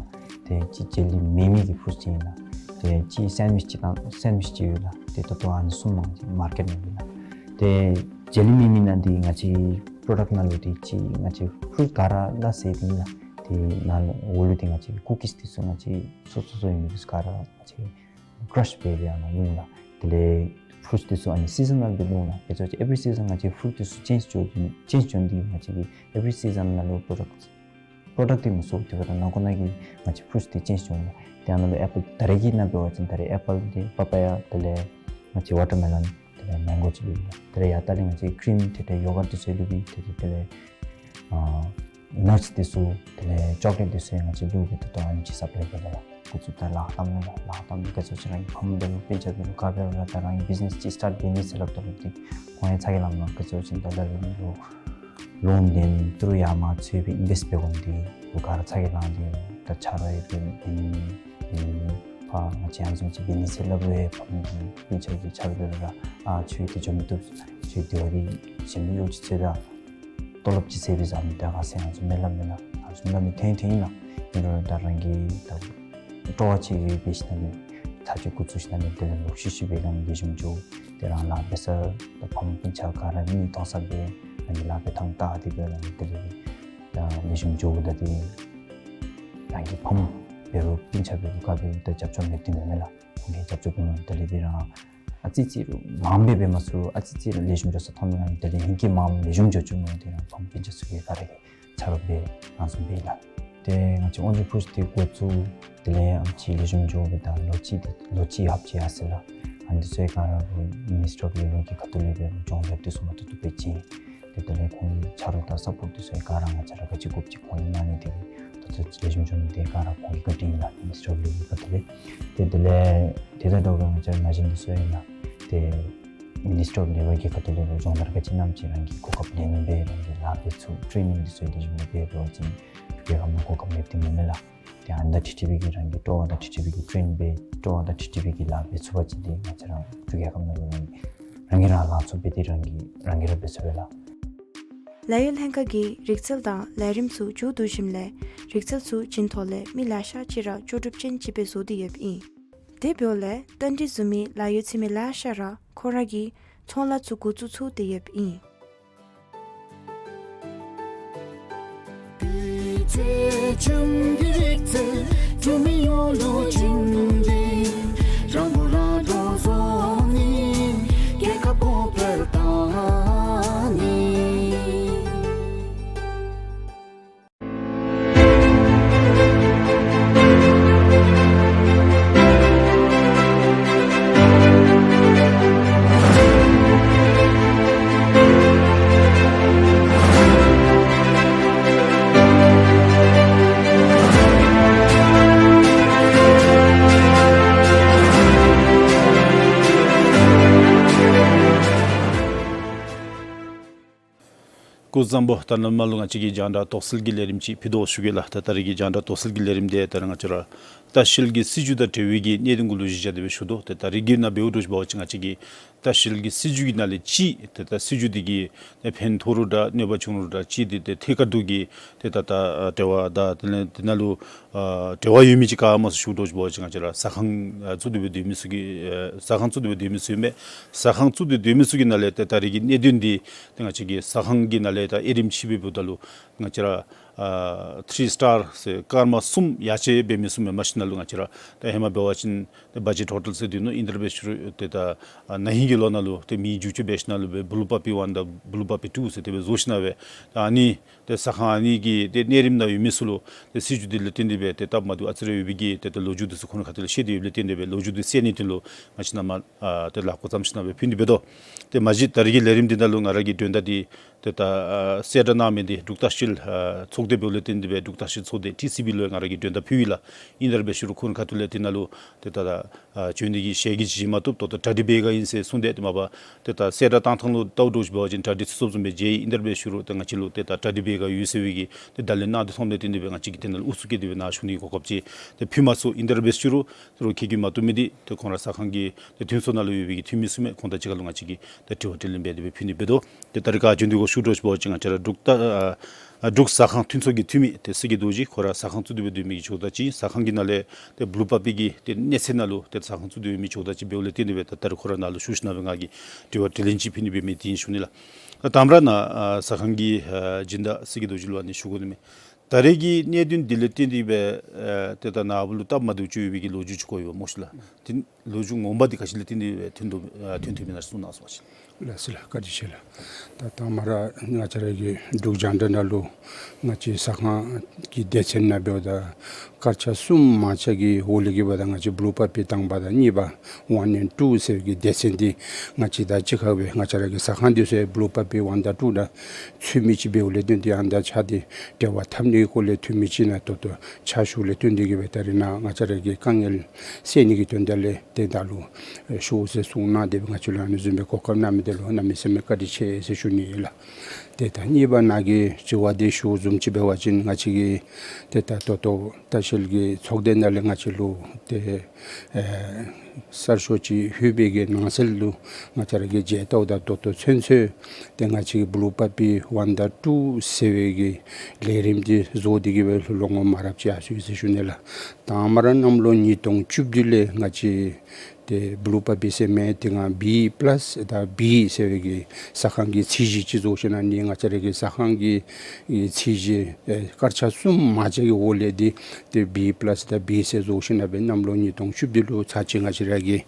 ཏེ་གཅིག་ཇེ་ལི་མེད་མི་གི་ཕུ་རུཊསི་ཅིག་ཨིན་ལགས། ཏེ་གཅིག་སེན་ཌི་ཝིཆ་ཅིག་དང་སེན་ཌི་ཝིཆ་ཅིག་ཡོད་ལགས། ཏེ་ད་ལྟོ་ཨ་ནི་གསུམ་མ་མར་ཀེཊ་ནང་ཡོད་ལགས། ཏེ་ཇེ་ལི་མེད་མི་ནང་འདི་ང་བཅས་པྲོ་ཌཀཊ་ནང་ལུ་ཏེ་གཅིག་ང་བཅས་ཕུ་རུཊསི་ག་ར་ལ་ཟེར་ཏེ་ཨིན་ལགས། ཏེ་ནཱ་ལུ་འོག་ལུ་ཏེ་ང་བཅས་ཀུ་ཀིསི་འདི་ཚུ་ང་བཅས་སོ་སོ་སོ་ཡོད་མི་འདི་ཚུ་ག་ར་ང་བཅས་ཀྲཱཤ་འབད་སྦེ་ཨ་ནཱ་བླུགས་ལགས། དེ་ལས་ཕུ་རུཊསི་འདི་ཚུ་ཨ་ནི་སི་ཛ་ནཱལ་སྦེ་བླུགས་ལགས། ག་ཅི་ཟེར་བ་ཅིན་ཨེབ་རི་སི་ཛན་ང་བཅས་ཕུ་རུཊསི་འདི་ཚུ་ཅེནཇ་འགྱོ་ཅེནཇ་འགྱོ་ནི་འདི་ང་བཅས་ཀྱི་ཨེབ་རི་སི་ཛན་ནང་ལུ་པྲོ་ཌཀཊ་པྲོ་ཌཀཊ་འདི་མི་སོར་དེ་འབདཝ་ད་ནང་འཁོད་ནང་གི་ང་བཅས་ཕུ་རུཊསི་འདི་ཅེནཇ་འགྱོ་འོང་ལགས། ཏེ་ཨ་ནཱ་ལུ་ཨེ་པཱལ་ད་རེས་ཀྱི་ནང་འབད་བ་ཅིན་ད་རེས་ཨེ་པཱལ་འདི་པ་པ་ཡ་དེ་ལས་ང་བཅས་ཝ་ཊར་མེ་ལོན་དེ་ལས་མེང་གོ་ཅིག་ལུ་ལགས། དེ་ལས་ཡར་ལྟག་ལས་ང་བཅས་ཀི་རིམ་ཏེ་ཏེ་ཡོ་གརཊ་འདི་ཚུ་ལུ་སྦེ་ཏེ་ཏེ་དེ་ལས་ཨ་ནཊསི་འདི་ཚུ་དེ་ལས་ཅོག་ལེཊ་འདི་ཚུ་ཡང་ང་བཅས་ལུ་སྦེ་ད་ལྟོ་ཨ་ནི་ཅིག་སབ་ལའི་འབད་དོ་ལགས། འགོ་བཙུགས་ད་ལཱ་བཏངམ་མས་ལགས། ལཱ་བཏངམ་ག་ཅི་ཟེར་རང་གི་ཕམ་འབད་རུང་སྤུན་ཆ་འབད་རུང་ག་འབད་རུང་ར་ད་རང་གིས་བིཛི་ནེསི་ཅིག་སི་ཊཱཊ་འབད་ནི་ཟེར་སླབ་ད་ལུ་ཏེ་ཁོང་ཡང་ཚ་གྱང་ལང་མས། ག་ཅི་ཟེར་བ་ཅིན་ད་ལྟོ་ལོ་ལོན་ལེན་ཏི་རུ་ཡར་མར་འཚོལ་སྦེ་ཨིན་བེསཊ་འབད་དགོ་ནི་འདི་ལུ་ག་ར་ཚ་གྱང་ལང་སྟེ་ད་ཆ་རོགས་ཡང་འབད་འབད་ནི་འབད་ནི་ཕར་ང་བཅས་ཨ་ནི་བཟུམ་ཅིག་འབད་ནི་ཟེར་སླབ་སྦེ་ཕམ་གྱིས་སྤུན་ཆ་གིས་ཆ་རོགས་འབད་རུང་ར་ཨ་ཁྱོད་ཏེ་འགྱོ་མི་བཏུབ། ཁྱོད་དེ་བ་འདི་གཞན་མི་གཡོག་ཅིག་འཚོལ་ད། ཏོ་ལོབ་ཅིག་ཟེར་བའི་བཟའ་མི་ད་ག་ཟེར་ང་བཟུམ་མེད་ལགས་མེད་ལགས། ང་བཟུམ་ལགས་མི་ཐོན་ཐོན་ཨིན་ལགས། ཨིན་རུང་ད་རང་གིས་ད་སྤྲོ་བ་ཆེ་བའི་འབད་ཞིནམ་ལས་ཚར་གཅིག་འགོ་བཙུགས་ཞིནམ་ལས་དེ་ལས་ལོག་ཤུལ་ཤུལ་འབད་ག་ནི་ལེགས་ཤོམ་འགྱོ། ཏེ་རང་ལཱ་འབད་ས་ད་ཕམ་སྤུན་ཆ་ག་ར་མིག་མཐོང་ས་འབད་རང་གི་ལཱ་འབད་ཐངས་བལྟ་སྟེ་འབད་ག་ནི་དེ་ལས་ད་ལེགས་ཤོམ་འགྱོཝ་ད་ཏེ་རང་གི་ཕམ་འབད་རུང་སྤུན་ཆ་འབད་རུང་ག་འབད་རུང་ད་རྒྱབ་སྐྱོར་མེད་དེ་མེན་མས་ལགས། ཁོང་གིས་རྒྱབ་སྐྱོར་འབད་མི་དེ་ལས་ཏེ་རང་ཨ་ཙི་ཙི་རུང་མངམ་སྦེ་འབད་མ་ཚུགས་རུང་ཨ་ཙི་ཙི་རུང་ལེགས་ཤོམ་འགྱོ་ས་མཐོང་མི་ཨ་ནི་དེ་ལས་ཧིང་གིས་མངམ་ལེགས་ཤོམ་འགྱོ་བཅུག་མི་དེ་རང་ཕམ་སྤུན་ཆ་ཚུ་གིས་ག་ར་གིས་ཆ་རོགས་འབད་ང་བཟུམ་འབད་ལགས། ཏེ་ང་བཅས་ཨོན་ཇི་ཕུཌསི་འདི་འགོ་བཙུགས་དེ་ལས་ཨ་ཙི་ལེགས་ཤོམ་འགྱོ་སྦེ་ད་ལོ་གཅིག་འདི་ལོ་གཅིག་ལྷགཔ་ཅིག་ཡར་སོ་ཡི་ལགས། ཨ་ནི་འདི་ཚུ་ག་ར་རུང་མི་ནི་སི་ཊི་ཨོཕ་ལེ་བར་གྱི་ཁ་ཐུག་ལས་འབད་རུང་སྦྱོང་བརྡར་འདི་ཚུ་མ་ཐུབ་ཐུབ་སྦེ་བྱིན། ཏེ་དེ་ལས་ཁོང་གི་ཆ་རོགས་དང་སཔོཊ་འདི་ཚུ་ག་ར་ང་བཅས་ར་ག་ཅི་དགོཔ་ཅིག་ཁོང་གིས་གནང་ནི་དེ་ད་ལྟོ་ལེགས་ཤོམ་འགྱོ་ནི་དེ་ག་ར་ཁོང་གི་བཀའ་དྲིན་ལགས། མི་ནི་སི་ཊི་ཨོཕ་ལེ་བར་གྱི་ཁ་ཐུག་ལས། ཏེ་དེ་ལས་དེ་དང་འདྲཝ་ང་བཅས་ར་ན་གཞོན་འདི་ཚུ་ཡང་ཏེ་མི་ནི་སི་ཊི་ཨོཕ་ལེ་བར་གྱི་ཁ་ཐུག་ལས་འབད་རུང་སྦྱོང་བརྡར་ག་ཅི་གནངམ་ཅིག་རང་གིས་གོ་སྐབས་ལེན་སྦེ་རང་གིས་ལཱ་འབད་ཚུགས། ཊེ་ནིང་འདི་ཚུ་ལེགས་ཤོམ་སྦེ་འབད་བ་ཅིན་འབྲུག་རྒྱལ་ཁབ་ནང་གོ་སྐབས་མེདཔ་འདི་མེན་མས་ལགས། ཏེ་ཨ་ནི་དང་ཊི་ཊི་བི་གི་རང་གི་སྤྲོ་བ་དང་ཊི་ཊི་བི་གི་ཊེ་རེནིང་འབད་སྤྲོ་བ་དང་ཊི་ཊི་བི་གི་ལཱ་འབད་ཚུགས་པ་ཅིན་ཏེ་ང་བཅས་ར་འབྲུག་རྒྱལ་ཁབ་ནང་ལུ་རང་གིས་རང་གིས་ར་ལཱ་ཚུ་འབད་དེ་རང་གིས་རང་གིས་ར་འབད་ཚུགས་པས་ལགས། ལཱ་གཡོག་ལྷན་ཁག་གིས་རིག་རྩལ་དང་ལས་རིམ་ཚུ་མཇུག་བསྡུ་ཞིནམ་ལས་རིག་རྩལ་ཚུ་བྱིན་ཐོག་ལས་མི་ལེ་ཤ་ཅིག་ར་ལྕོགས་གྲུབ་ཅན་ཅིག་སྦེ་བཟོ་སྟེ་ཡོདཔ་ཨིན། དེ་འབདཝ་ལས་རྟ་མགྲིན་བཟུམ་མའི་ལཱ་གཡོག་འཚོལ་མི་ལེ་ཤ་ར་ཁོང་ར་གི་ཚོང་ལཱ་ཚུ་འགོ་བཙུགས་ཚུགས་ཏེ་ཡོདཔ་ཨིན། སྐུ་གཟུགས་བཟང་པོ། ད་ནཱ་ལུ་ང་བཅས་ཀྱིས་རྒྱང་བསྒྲགས་དོགས་སེལ་གྱི་ལས་རིམ་ཅིག་ཕུལ་དོ་ཞུ་གེ་ལགས། ད་ད་རེས་ཀྱི་རྒྱང་བསྒྲགས་དོགས་སེལ་གྱི་ལས་རིམ་འདི་ད་རེས་ང་བཅས་ར་ལྟ་བཤལ་གྱི་སྲིད་བྱུས་དང་འབྲེལ་བའི་གི་གནད་དོན་གུ་ལུ་གཞི་བཞག་སྟེ་སྦེ་ཞུ་དོ། ཏེ་ད་རེས་ཀྱི་ནང་འབདཝ་འདྲཝ་ཅིག་འབད་བ་ཅིན་ང་བཅས་ཀྱི་ལྟ་བཤལ་གྱི་སྲིད་བྱུས་ཀྱི་ནང་ལས་ཅིག་ཏེ་ད་སྲིད་བྱུས་འདི་གིས་ཏེ་ཕན་ཐོགས་རུང་འདྲ་གནོད་པ་བྱུང་རུང་འདྲ་ཅིག་ཏེ་ཏེ་ཐད་ཀར་དུ་གི་ཏེ་ད་ད་འབྲེལ་བ་དང་དེ་ལས་དེ་ནང་ལུ་ཨ་འབྲེལ་བ་ཡོད་མི་ཅིག་ག་སྨོ་ཟེར་ཞུཝ་འདྲཝ་ཅིག་འབད་བ་ཅིན་ང་བཅས་ར་ཟ་ཁང་ཨ་བཙུགས་ཏེ་སྦེ་སྡོད་མི་ཚུ་གི་ཨ་ཟ་ཁང་བཙུགས་ཏེ་སྦེ་སྡོད་མི་ཚུ་ཨིན་པས། ཟ་ཁང་བཙུགས་ཏེ་སྡོད་མི་ཚུ་གི་ནང་ལས་ཏེ་ད་རེས་ཀྱི་གནད་དོན་འདི་ཏེ་ང་བཅས་ཀྱི་ཟ་ཁང་གི་ནང་ལས་ད་དབྱེ་རིམ་ཅིག་སྦེ་འབདཝ་ད་ལུ་ང་བཅས་ར་ཨ་ཐི་རི་སི་ཊར་ཟེར་སྐར་མ་གསུམ་ཡར་ཅིག་འབད་མི་གསུམ་ཨིན་མས། ཤུལ་ནང་ལུ་ང་བཅས་ར་ད་ཧེ་མ་འབད་བ་ཅིན་ཏེ་བ་ཇེཊ་ཧོ་ཊེལ་ཟེར་སྡོད་ནུག། ཨིན་དེ་ར་འབད་ཞུ་རུང་ཏེ་ད་ཨ་ན་ཧིང་གི་ལོ་ནང་ལུ་ཏེ་མི་འགྱུར་བཅོས་འབད་ཞིནམ་ལས་སྦེ་བུ་ལུ་པ་པི་ཝན་དང་བུ་ལུ་པ་པི་ཊུ་ཟེར་དེ་སྦེ་བཟོ་ཞིནམ་ལས་སྦེ་ད་ཨ་ནི་ཏེ་ཟ་ཁང་ཨ་ནི་གི་ཏེ་གནས་རིམ་ནང་ཡོད་མི་ཚུ་ལུ་ཏེ་སྲིད་བྱུས་འདི་ལས་བརྟེན་ཏེ་སྦེ་ཏེ་སྟབས་མ་བདེཝ་ཨ་ཙི་རེ་ཡོད་པའི་གི་ཏེ་ད་ལོ་རྒྱུས་འདི་ཚུ་ཁོང་ར་ཁ་ཐུག་ལས་བཤད་དེ་ཡོདཔ་ལས་བརྟེན་ཏེ་སྦེ་ལོ་རྒྱུས་འདི་སེལ་ནིའི་དོན་ལུ་ང་བཅས་ནཱ་མར་ཨ་ཏེ་ལཱ་འགོ་བརྩམས་ཞིནམ་ལས་སྦེ་ཕུལ་ནི་འབད་དོ། ཏེ་མ་གཞི་ད་རེས་ཀྱི་ལས་རིམ་འདི་ནང་ལུ་ང་ར་གི་དོན་དག་འདི་ཏེ་ད་ཨ་གསལ་བསྒྲགས་གནང་མི་འདི་འབྲུག་ལྟ་བཤལ་ཨ་ཚོགས་སྡེ་འབདཝ་ལས་བརྟེན་ཏེ་སྦེ་འབྲུག་ལྟ་བཤལ་ཚོགས་སྡེ་ཊི་སི་བི་ལུ་ཡང་ང་ར་གིས་དོན་དག་ཕུལ་ཡི་ལགས། ཨིན་དེ་ར་འབད་ཞུ་རུང་ཁོང་ར་ཁ་ཐུག་ལས་དེ་ནང་ལུ་ཏེ་ད་ད་ཨ་བྱོན་ནི་གི་ཞལ་གྱིས་བཞེས་མ་བཏུབ། ད་ལྟོ་གྲ་སྒྲིག་འབད་ག་ཨིན་ཟེར་གསུངས་ཏེ་ཏེ་མ་པ་ཏེ་ད་གསལ་བསྒྲགས་བཏང་ཐངས་ལུ་བལྟཝ་འདྲཝ་ཅིག་འབད་བ་ཅིན་གྲ་སྒྲིག་ཚུན་ཚོད་བཟུམ་སྦེ་མཇལ་ཡི། ཨིན་དེ་ར་འབད་ཞུ་རུང་ཏེ་ང་བཅས་ལུ་ཏེ་ད་གྲ་སྒྲིག་འབད་ག་ཡོད་ཟེར་བའི་གི་ཏེ་ད་ལན་གནང་སྟེ་ཐོནམ་ལས་བརྟེན་ཏེ་སྦེ་ང་བཅས་ཀྱིས་དེ་ནང་ལུ་ཨུ་ཚུགས་བསྐྱེད་དེ་སྦེ་ནཱ་ཞུ་ནི་གོ་སྐབས་ཅིག་ཏེ་ཕུལ་མ་ཚུགས། ཨིན་དེ་ར་འབད་ཞུ་རུང་ཏེ་རོགས་ཁྱད་གུ་མ་བཏུབ་མི་འདི་ཏེ་ཁོང་ར་ཟ་ཁང་གི་ཏེ་མཐུན་ཚོགས་ནང་ལུ་ཡོད་པའི་གི་འཐུས་མི་ཚུ་མས། ཁོང་དང་གཅིག་ཁར་ལུ་ང་བཅས་ཀྱིས་ཏེ་དྲི་བ་དྲིས་ལན་འབད་དེ་སྦེ་ཕུལ་ནི་འབད་དོ། ཏེ་ད་རེས་ཁ་བྱོན་ཏེ་གོ་ཞུཝ་འདྲཝ་ཅིག་འབད་བ་ཅིན་ང་བཅས་ར་འབྲུག་ལྟ་ཨ་ཨ་འབྲུག་ཟ་ཁང་མཐུན་ཚོགས་ཀྱི་འཐུས་མི་ཏེ་སྲས་ཀྱི་རྡོ་རྗེ་ཁོ་ར་ཟ་ཁང་བཙུགས་ཏེ་སྦེ་སྡོད་མི་གི་ཇོ་བདག་ཅིག། ཟ་ཁང་གི་ནང་ལས་ཏེ་བུ་ལུ་པ་པི་གི་ཏེ་གནས་ཚད་ནང་ལུ་ཏེ་ཟ་ཁང་བཙུགས་ཏེ་སྦེ་མི་ཇོ་བདག་ཅིག་འབདཝ་ལས་བརྟེན་ཏེ་སྦེ་ད་ད་རེས་ཁོ་ར་ནཱ་ལུ་ཞུ་ཞིནམ་ལས་སྦེ་ང་གིས་དྲི་བ་དྲིས་ལན་ཅིག་ཕུལ་ནི་འབད་མི་འདི་ཨིན་ཞུ་ནི་ལགས། ད་དང་པ་ར་ནཱ་ཨ་ཟ་ཁང་གི་ཨ་སྦྱིན་བདག་སྲས་ཀྱི་རྡོ་རྗེ་ལུ་ཨ་ནི་ཞུ་དགོ་ནི་མས། ད་རེས་ཀྱི་གནད་དོན་འདི་ལས་བརྟེན་ཏེ་སྦེ་ཨ་ཏེ་ད་ནཱ་བུ་ལུ་སྟབས་མ་བདེཝ་ཅིག་ཡོད་པའི་གི་ལོ་རྒྱུས་ཅིག་གོ་ཡོདཔ་སྨོ་ཤིག་ལགས། དེ་ལོ་རྒྱུས་ངོ་མ་འདི་ག་ཅི་ལས་བརྟེན་ཏེ་སྦེ་ཐོན་དོ་ཨ་ཐོན་ཐོནམ་ཨིན་ན་གསུང་གནང་ཟེར་བ་ཅིན། ལགས་སོ་ལགས། བཀའ་དྲིན་ཆེ་ལགས། ད་དང་པ་ར་ང་བཅས་ར་གི་འབྲུག་རྒྱང་བསྒྲགས་ནང་ལུ་ང་བཅས་ཟ་ཁང་གི་སྡེ་ཚན་ནང་འབདཝ་ད་དཀར་ཆག་གསུམ་མང་ཆག་གི་འོག་ལས་ཀྱི་འབདཝ་ད་ང་བཅས་བུ་ལུ་པ་པི་དང་པ་དང་གཉིས་པ་ཝན་ཨེན་ཊུ་ཟེར་བའི་གི་སྡེ་ཚན་འདི་ང་བཅས་དང་གཅིག་ཁར་སྦེ་ང་བཅས་ར་གི་ཟ་ཁང་འདི་ཚུ་བུ་ལུ་པ་པི་ཝན་དང་ཊུ་དང་ཚུད་མི་ཅིག་འབདཝ་ལས་བརྟེན་ཏེ་ཨ་ནཱ་ཆ་འདི་འབྲེལ་བ་འཐབ་ནི་གི་སྐོར་ལས་འཐུས་མི་ཅིག་ནང་ད་ལྟོ་ཕྱག་ཞུཝ་ལས་བརྟེན་ཏེ་གི་སྦེ་ད་རེས་ནཱ་ང་བཅས་ར་གི་དཀའ་ངལ་སེལ་ནི་གི་དོན་དག་ལས་ཏེ་ད་ལུ་ཨེ་ཞུ་ཟེར་གསུངས་གནང་སྟེ་སྦེ་ང་བཅས་ལུ་ཨ་ནི་བཟུམ་སྦེ་གོ་སྐབས་གནང་མི་འདི་ལུ་གནམ་མེད་ས་མེད་བཀའ་དྲིན་ཆེ་ཟེར་ཞུ་ནི་ཨིན་ལགས། ཏེ་ད་གཉིས་པ་ནཱ་གི་དྲི་བ་འདི་ཞུཝ་བཟུམ་ཅིག་འབད་བ་ཅིན་ང་བཅས་ཀྱི་ཏེ་ད་ད་ལྟོ་ལྟ་བཤལ་གྱི་ཚོགས་སྡེ་ནང་ལས་ང་བཅས་ལུ་ཏེ་ཨེ་གསར་ཤོག་ཅིག་ལྷོད་པའི་གི་ནང་གསེས་ལུ་ང་བཅས་ར་གིས་མཇལ་བལྟཝ་ད་ད་ལྟོ་ཚུན་ཚོད་ཏེ་ང་བཅས་ཀྱི་བུ་ལུ་པ་པི་ཝན་དང་ཊུ་ཟེར་བའི་གི་ལས་རིམ་འདི་བཟོ་སྟེ་གི་སྦེ་ལོ་ངོ་མ་རབས་ཅིག་ཡར་སོ་ཡི་ཟེར་ཞུ་ནི་ལགས། དང་པ་ར་གནམ་ལོ་ཉིས་སྟོང་བཅུ་བདུན་ལས་ང་བཅས་ཏེ་བུ་ལུ་པ་པི་ཟེར་མི་འདི་ང་བི་པ་ལཱསི་དང་བི་ཟེར་བའི་གི་ཟ་ཁང་གི་ཚད་གཞི་ཅིག་བཟོ་ཞིནམ་ལས་ང་བཅས་ར་གི་ཟ་ཁང་གི་ཨེ་ཚད་གཞི་ཨེ་དཀར་ཆག་གསུམ་མང་ཆག་གི་འོག་ལས་འདི་ཏེ་བི་པ་ལཱསི་དང་བི་ཟེར་བཟོ་ཞིནམ་ལས་སྦེ་གནམ་ལོ་ཉིས་སྟོང་བཅུ་བདུན་ལུ་ཚར་གཅིག་ང་བཅས་ར་གི་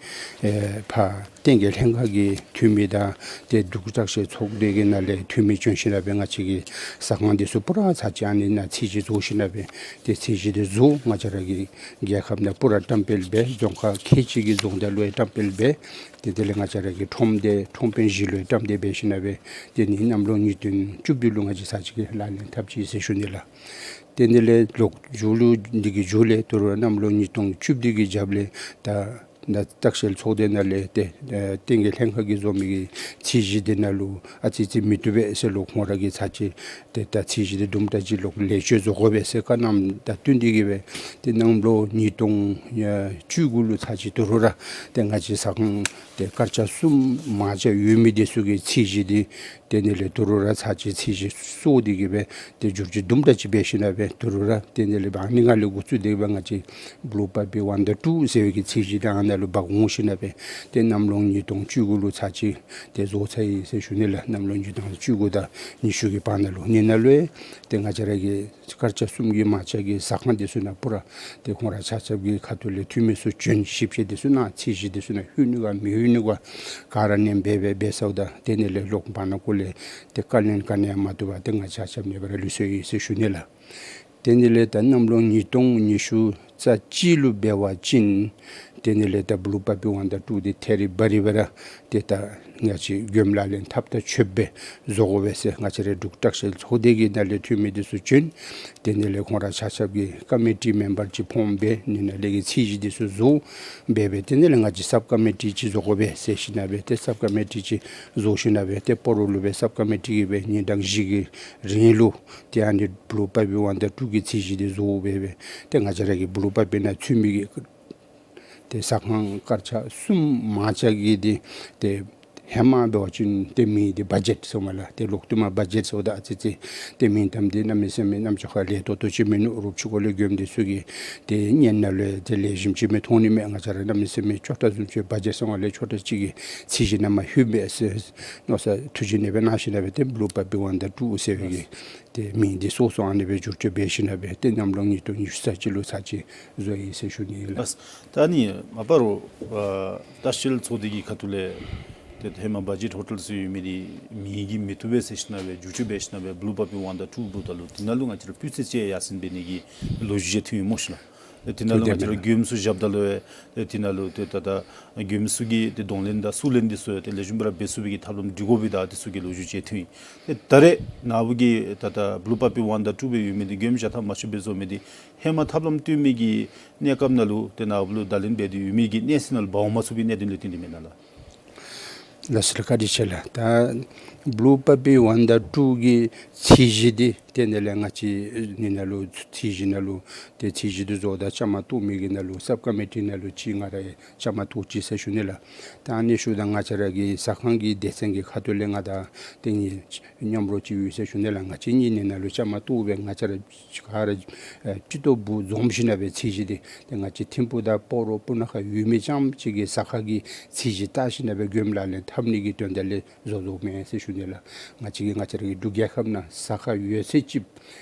ཨེ་ཕར་བསྟན་རྒྱས་ལྷན་ཁག་གི་འཐུས་མི་དང་ཏེ་འབྲུག་ལྟ་བཤལ་ཚོགས་སྡེ་གི་ནང་ལས་འཐུས་མི་བྱོན་ཞིནམ་ལས་སྦེ་ང་བཅས་ཀྱི་ཟ་ཁང་འདི་ཚུ་པུ་ར་ཚར་གཅིག་ཨ་ནི་ནང་ཚད་གཞི་བཟོ་ཞིནམ་ལས་སྦེ་ཏེ་ཚད་གཞི་འདི་བཟོ་ང་བཅས་ར་གི་རྒྱལ་ཁབ་ནང་པུ་ར་བཀྲམ་སྤེལ་འབད། རྫོང་ཁག་ཁལ་གཅིག་གི་རྫོང་བདག་ལུ་ཡང་བཀྲམ་སྤེལ་འབད། ཏེ་དེ་ལས་ང་བཅས་ར་གི་ཁྲོམ་སྡེ་ཁྲོམ་དཔོན་བཞི་ལུ་ཡང་བཀྲམ་སྟེ་འབད་ཞིནམ་ལས་སྦེ་ཏེ་ནི་གནམ་ལོ་ཉིས་སྟོང་བཅུ་བདུན་ལུ་ང་བཅས་ཚར་གཅིག་གི་ལག་ལེན་འཐབ་ཅི་ཟེར་ཞུ་ནི་ལགས། ཏེ་དེ་ལས་ལོག་མཇུག་ལུ་འདི་གི་མཇུག་ལས་ད་རུང་གནམ་ལོ་ཉིས་སྟོང་བཅུ་བདུན་གྱི་རྒྱབ་ལས་ད་ད་ལྟ་ལྟ་བཤལ་ཚོགས་སྡེ་ནང་ལས་ཏེ་ཨེ་བསྟན་རྒྱས་ལྷན་ཁག་གིས་བཟོ་མི་གི་ཚད་གཞི་འདི་ནང་ལུ་ཨ་ཙི་ཙི་མི་བཏུབ་པས་ཟེར་ལོག་ཁོང་ར་གིས་ཚར་གཅིག་ཏེ་ད་ཚད་གཞི་འདི་དུམ་གྲ་ཅིག་ལོག་ལེགས་བཅོས་བཟོ་དགོ་པས་ཟེར་བཀའ་གནངམ་དང་བསྟུན་ཏེ་གི་སྦེ་ཏེ་གནམ་ལོ་ཉིས་སྟོང་བཅུ་དགུ་ལུ་ཚར་གཅིག་ད་རུང་ར་ཏེ་ང་བཅས་ཟ་ཁང་ཏེ་དཀར་ཆག་གསུམ་མང་ཆག་ཡོད་མི་འདི་ཚུ་གི་ཚད་གཞི་འདི་ཏེ་ནི་ལས་ད་རུང་ར་ཚར་གཅིག་ཚད་གཞི་བཟོ་སྟེ་གི་སྦེ་ཏེ་བསྒྱུར་བཅོས་དུམ་གྲ་ཅིག་འབད་ཞིནམ་ལས་སྦེ་ད་རུང་ར་ཏེ་ནི་ལས་ཨ་ནི་ནང་ལས་འགོ་བཙུགས་ཏེ་སྦེ་ང་བཅས་བུ་ལུ་པ་པི་ཝན་དང་ཊུ་ཟེར་བའི་གི་ཚད་གཞི་འདི་ཨ་ནཱ་ལུ་འབག་འོང་ཞིནམ་ལས་སྦེ་ཏེ་གནམ་ལོ་ཉིས་སྟོང་བཅུ་དགུ་ལུ་ཚར་གཅིག་ཏེ་བཟོ་ཚར་ཡི་ཟེར་ཞུ་ནི་ལགས། གནམ་ལོ་ཉིས་སྟོང་བཅུ་དགུ་དང་ཉི་ཤུ་གི་བར་ན་ལུ་ཨ་ནི་ནང་ལུ་ཡང་ཏེ་ང་བཅས་ར་གི་དཀར་ཆག་གསུམ་གྱི་མང་ཆག་གི་ཟ་ཁང་འདི་ཚུ་ནང་པུ་ར་ཏེ་ཁོང་ར་ཆ་ཁྱབ་ཀྱི་ཁ་ཐུག་ལས་འཐུས་མི་ཚུ་བྱོན་ཞིབ་དཔྱད་འདི་ཚུ་གནང་ཚད་གཞི་འདི་ཚུ་ནང་ལྷོད་ནི་ག་མི་ལྷོད་ནི་ག་ག་ར་ནེམ་འབད་འབད་འབད་ཚརཝ་ད་ཏེ་ནི་ལས་ལོག་བར་ན་ཀོ་ལས་ཏེ་བཀའ་ལན་ག་ནི་ཡང་མ་བཏུབ་པར་ཏེ་ང་ཆ་ཁྱབ་ནི་སྦེ་ར་ལུས་སོ་ཡི་ཟེར་ཞུ་ནི་ལགས། ཏེ་ནི་ལས་ད་གནམ་ལོ་ཉིས་སྟོང་ཉི་ཤུ་རྩ་གཅིག་ལུ་འབད་བ་ཅིན་ དེ་ནི་ལས་ད་བུ་ལུ་པ་པི་ཝན་དང་ཊུ་འདི་ཐད་རི་བ་རི་སྦེ་ར་ཏེ་ད་ང་བཅས་མགྱོནམ་ལག་ལེན་འཐབ་ད་ཆོགཔ་སྦེ་བཟོ་དགོ་པས་ཟེར་ང་བཅས་རའི་འབྲུག་ལྟ་བཤལ་ཚོགས་སྡེ་གི་ནང་ལས་འཐུས་མི་འདི་ཚུ་བྱོན། དེ་ནི་ལས་ཁོང་ར་ཆ་ཁྱབ་ཀྱིས་ཀོ་མི་ཊི་མེམ་བར་ཅིག་ཕོམ་འབད་ནི་ནང་ལས་ཀྱི་ཚད་གཞི་འདི་ཚུ་བཟོ་འབད་སྦེ་དེ་ནི་ལས་ང་བཅས་སབ་ཀོ་མི་ཊི་ཅིག་བཟོ་དགོ་པས་ཟེར་ཞིནམ་ལས་ཏེ་སབ་ཀོ་མི་ཊི་ཅིག་བཟོ་ཞིནམ་ལས་ཏེ་སྤ་རོ་ལུ་སྦེ་སབ་ཀོ་མི་ཊི་གིས་སྦེ་ཉིན་གྲངས་བཞི་གི་རིང་ལུ་ཏེ་ཨ་ནི་བུ་ལུ་པ་པི་ཝན་དང་ཊུ་གི་ཚད་གཞི་འདི་བཟོ་འབད་སྦེ་ཏེ་ང་བཅས་ར་གི་བུ་ལུ་པ་པི་ནང་ཚུད་མི་གི་ཏེ་ཟ་ཁང་དཀར་ཆག་གསུམ་མང་ཆེ་གི་འདི་ཏེ་ཧེ་མ་འབད་བ་ཅིན་ཏེ་མི་འདི་བ་ཇེཊ་ཟེར་མས་ལགས། ཏེ་ལོག་སྟེ་མར་བ་ཇེཊ་ཟེརཝ་ད་ཨ་ཙི་ཙི་ཏེ་མིང་གཏམ་འདི་གནམ་མེད་ས་མེད་རྣམ་ཅོ་ཁ་ལེགས་ཏོག་ཏོ་ཅིག་མིན་ནུག། རོགས་ཕྱི་ཁ་ལས་མགྱོནམ་འདི་ཚུ་གིས་ཏེ་སྔོན་ནང་ལུ་ཏེ་ལེགས་ཤོམ་ཅིག་མི་མཐོང་ནི་མས། ང་བཅས་ར་གནམ་མེད་ས་མེད་ཆོ་ཏ་བཟུམ་ཅིག་བ་ཇེཊ་ཟེར་བ་ལས་ཆོ་ཏ་ཅིག་གི་ཚད་གཞི་ནང་མ་ལྷོད་པས་ཟེར་མནོ་བསམ་ཐུགས་བཞེད་ཨ་ནི་སྦེ་གནང་ཞིནམ་ལས་ཏེ་བུ་ལུ་པ་པི་ཝན་དང་ཊུ་ཟེར་བའི་གི་ཏེ་མིང་འདི་སོ་སོ་ཨ་ནི་སྦེ་བསྒྱུར་བཅོས་འབད་ཞིནམ་ལས་ཏེ་གནམ་ལོ་ཉིས་སྟོང་ཉི་ཤུ་རྩ་གཅིག་ལུ་ཚར་གཅིག་བཟོ་ཡི་ཟེར་ཞུ་ནི་ཨིན་ལགས། ལགས། ད་ཨ་ནི་མ་པ་རོགས་ཨ་ལྟ་བཤལ་ཚོགས་སྡེ་གི་ཁ་ཐུག་ལས་ཏེ་ཧེ་མ་བ་ཇེཊ་ཧོ་ཊེལ་ཟེར་ཡོད་མི་འདི་མིང་གིས་མི་བཏུབ་པས་ཟེར་ཞིནམ་ལས་བསྒྱུར་བཅོས་འབད་ཞིནམ་ལས་བུ་ལུ་པ་པི་ཝན་དང་ཊུ་བུ་ད་ལུ་དེ་ནང་ལུ་ང་བཅས་ར་སྤུས་ཚད་ཅིག་ཡར་སེང་འབད་ནི་གི་ལོ་རྒྱུས་ཅིག་ཐོན་ཡི་སྨོ་ཤིག་ལགས། ཏེ་དེ་ནང་ལུ་ང་བཅས་ར་མགྱོནམ་ཚུ་བཞགཔ་ད་ལུ་ཏེ་དེ་ནང་ལུ་ཏེ་ད་ད་མགྱོནམ་ཚུ་གི་ཏེ་གདོང་ལེན་དང་སུན་ལེན་འདི་ཚུ་ཏེ་ལེགས་ཤོམ་སྦེ་ར་འབད་ཚུགས་པའི་གི་ཐབས་ལམ་སྒྲིག་དགོ་པའི་ད་འདི་ཚུ་གི་ལོ་རྒྱུས་ཅིག་ཐོན་ཡི། ཏེ་ད་རེས་ནཱ་བུ་གི་ད་ད་བུ་ལུ་པ་པི་ཝན་དང་ཊུ་སྦེ་ཡོད་མི་འདི་མགྱོནམ་བཞག་ཐངས་མ་ཆོགཔ་སྦེ་བཟོ་མི་འདི་ཧེ་མ་ཐབས་ལམ་སྟོན་མི་གི་གནས་སྐབས་ནང་ལུ་ཏེ་ནཱ་བུ་ལུ་བརྡ་ལན་འབད་དེ་ཡོད་མི་གི་གནས་ཚད་ནང་ལུ་འབག་འོང་མ་ཚུགས་པའི་གནད་དོན་ལུ་བརྟེན་ཏེ་མེན་ན་ལགས། ལགས་སོ་ལགས། བཀའ་དྲིན་ཆེ་ལགས། ད་བུ་ལུ་པ་པི་ཝན་དང་ཊུ་གི་ཚད་གཞི་འདི་ཏེ་ནི་ལས་ང་བཅས་ནི་ནང་ལུ་ཚད་གཞི་ནང་ལུ་ཏེ་ཚད་གཞི་འདི་བཟོཝ་ད་བཅའ་མར་གཏོགས་མི་གི་ནང་ལུ་སབ་ཀོ་མི་ཊི་ནང་ལུ་ཅིག་ང་ར་བཅའ་མར་གཏོགས་ཅི་ཟེར་ཞུ་ནི་ལགས། ད་ཨ་ནི་ཞུཝ་ད་ང་བཅས་ར་གི་ཟ་ཁང་གི་སྡེ་ཚན་གྱི་ཁ་ཐུག་ལས་ང་དང་ཏེ་ནི་མཉམ་རོགས་ཅིག་ཡོད་ཟེར་ཞུ་ནི་ལགས། ང་བཅས་གཉིས་ནི་ནང་ལུ་བཅའ་མར་གཏོགས་སྦེ་ང་བཅས་ར་ག་ར་ཨེ་སྤྱི་ཚོགས་འབུ་འཛོམས་ཞིནམ་ལས་ཚད་གཞི་འདི་ཏེ་ང་བཅས་ཐིམ་ཕུག་དང་སྤ་རོ་སྤུ་ན་ཁ་ཡོད་མི་རྐྱངམ་ཅིག་གི་ཟ་ཁང་གི་ཚད་གཞི་བལྟ་ཞིནམ་ལས་མགྱོནམ་ལག་ལེན་འཐབ་ནི་གི་དོན་དག་ལས་བཟོ་བཟོཝ་མས་ཟེར་ཞུ་ནི་ལགས། ང་བཅས་ཀྱིས་ང་བཅས་ར་གི་འབྲུག་རྒྱལ་ཁབ་ནང་ཟ་ཁང་ཡོད་ཚད་ཅིག་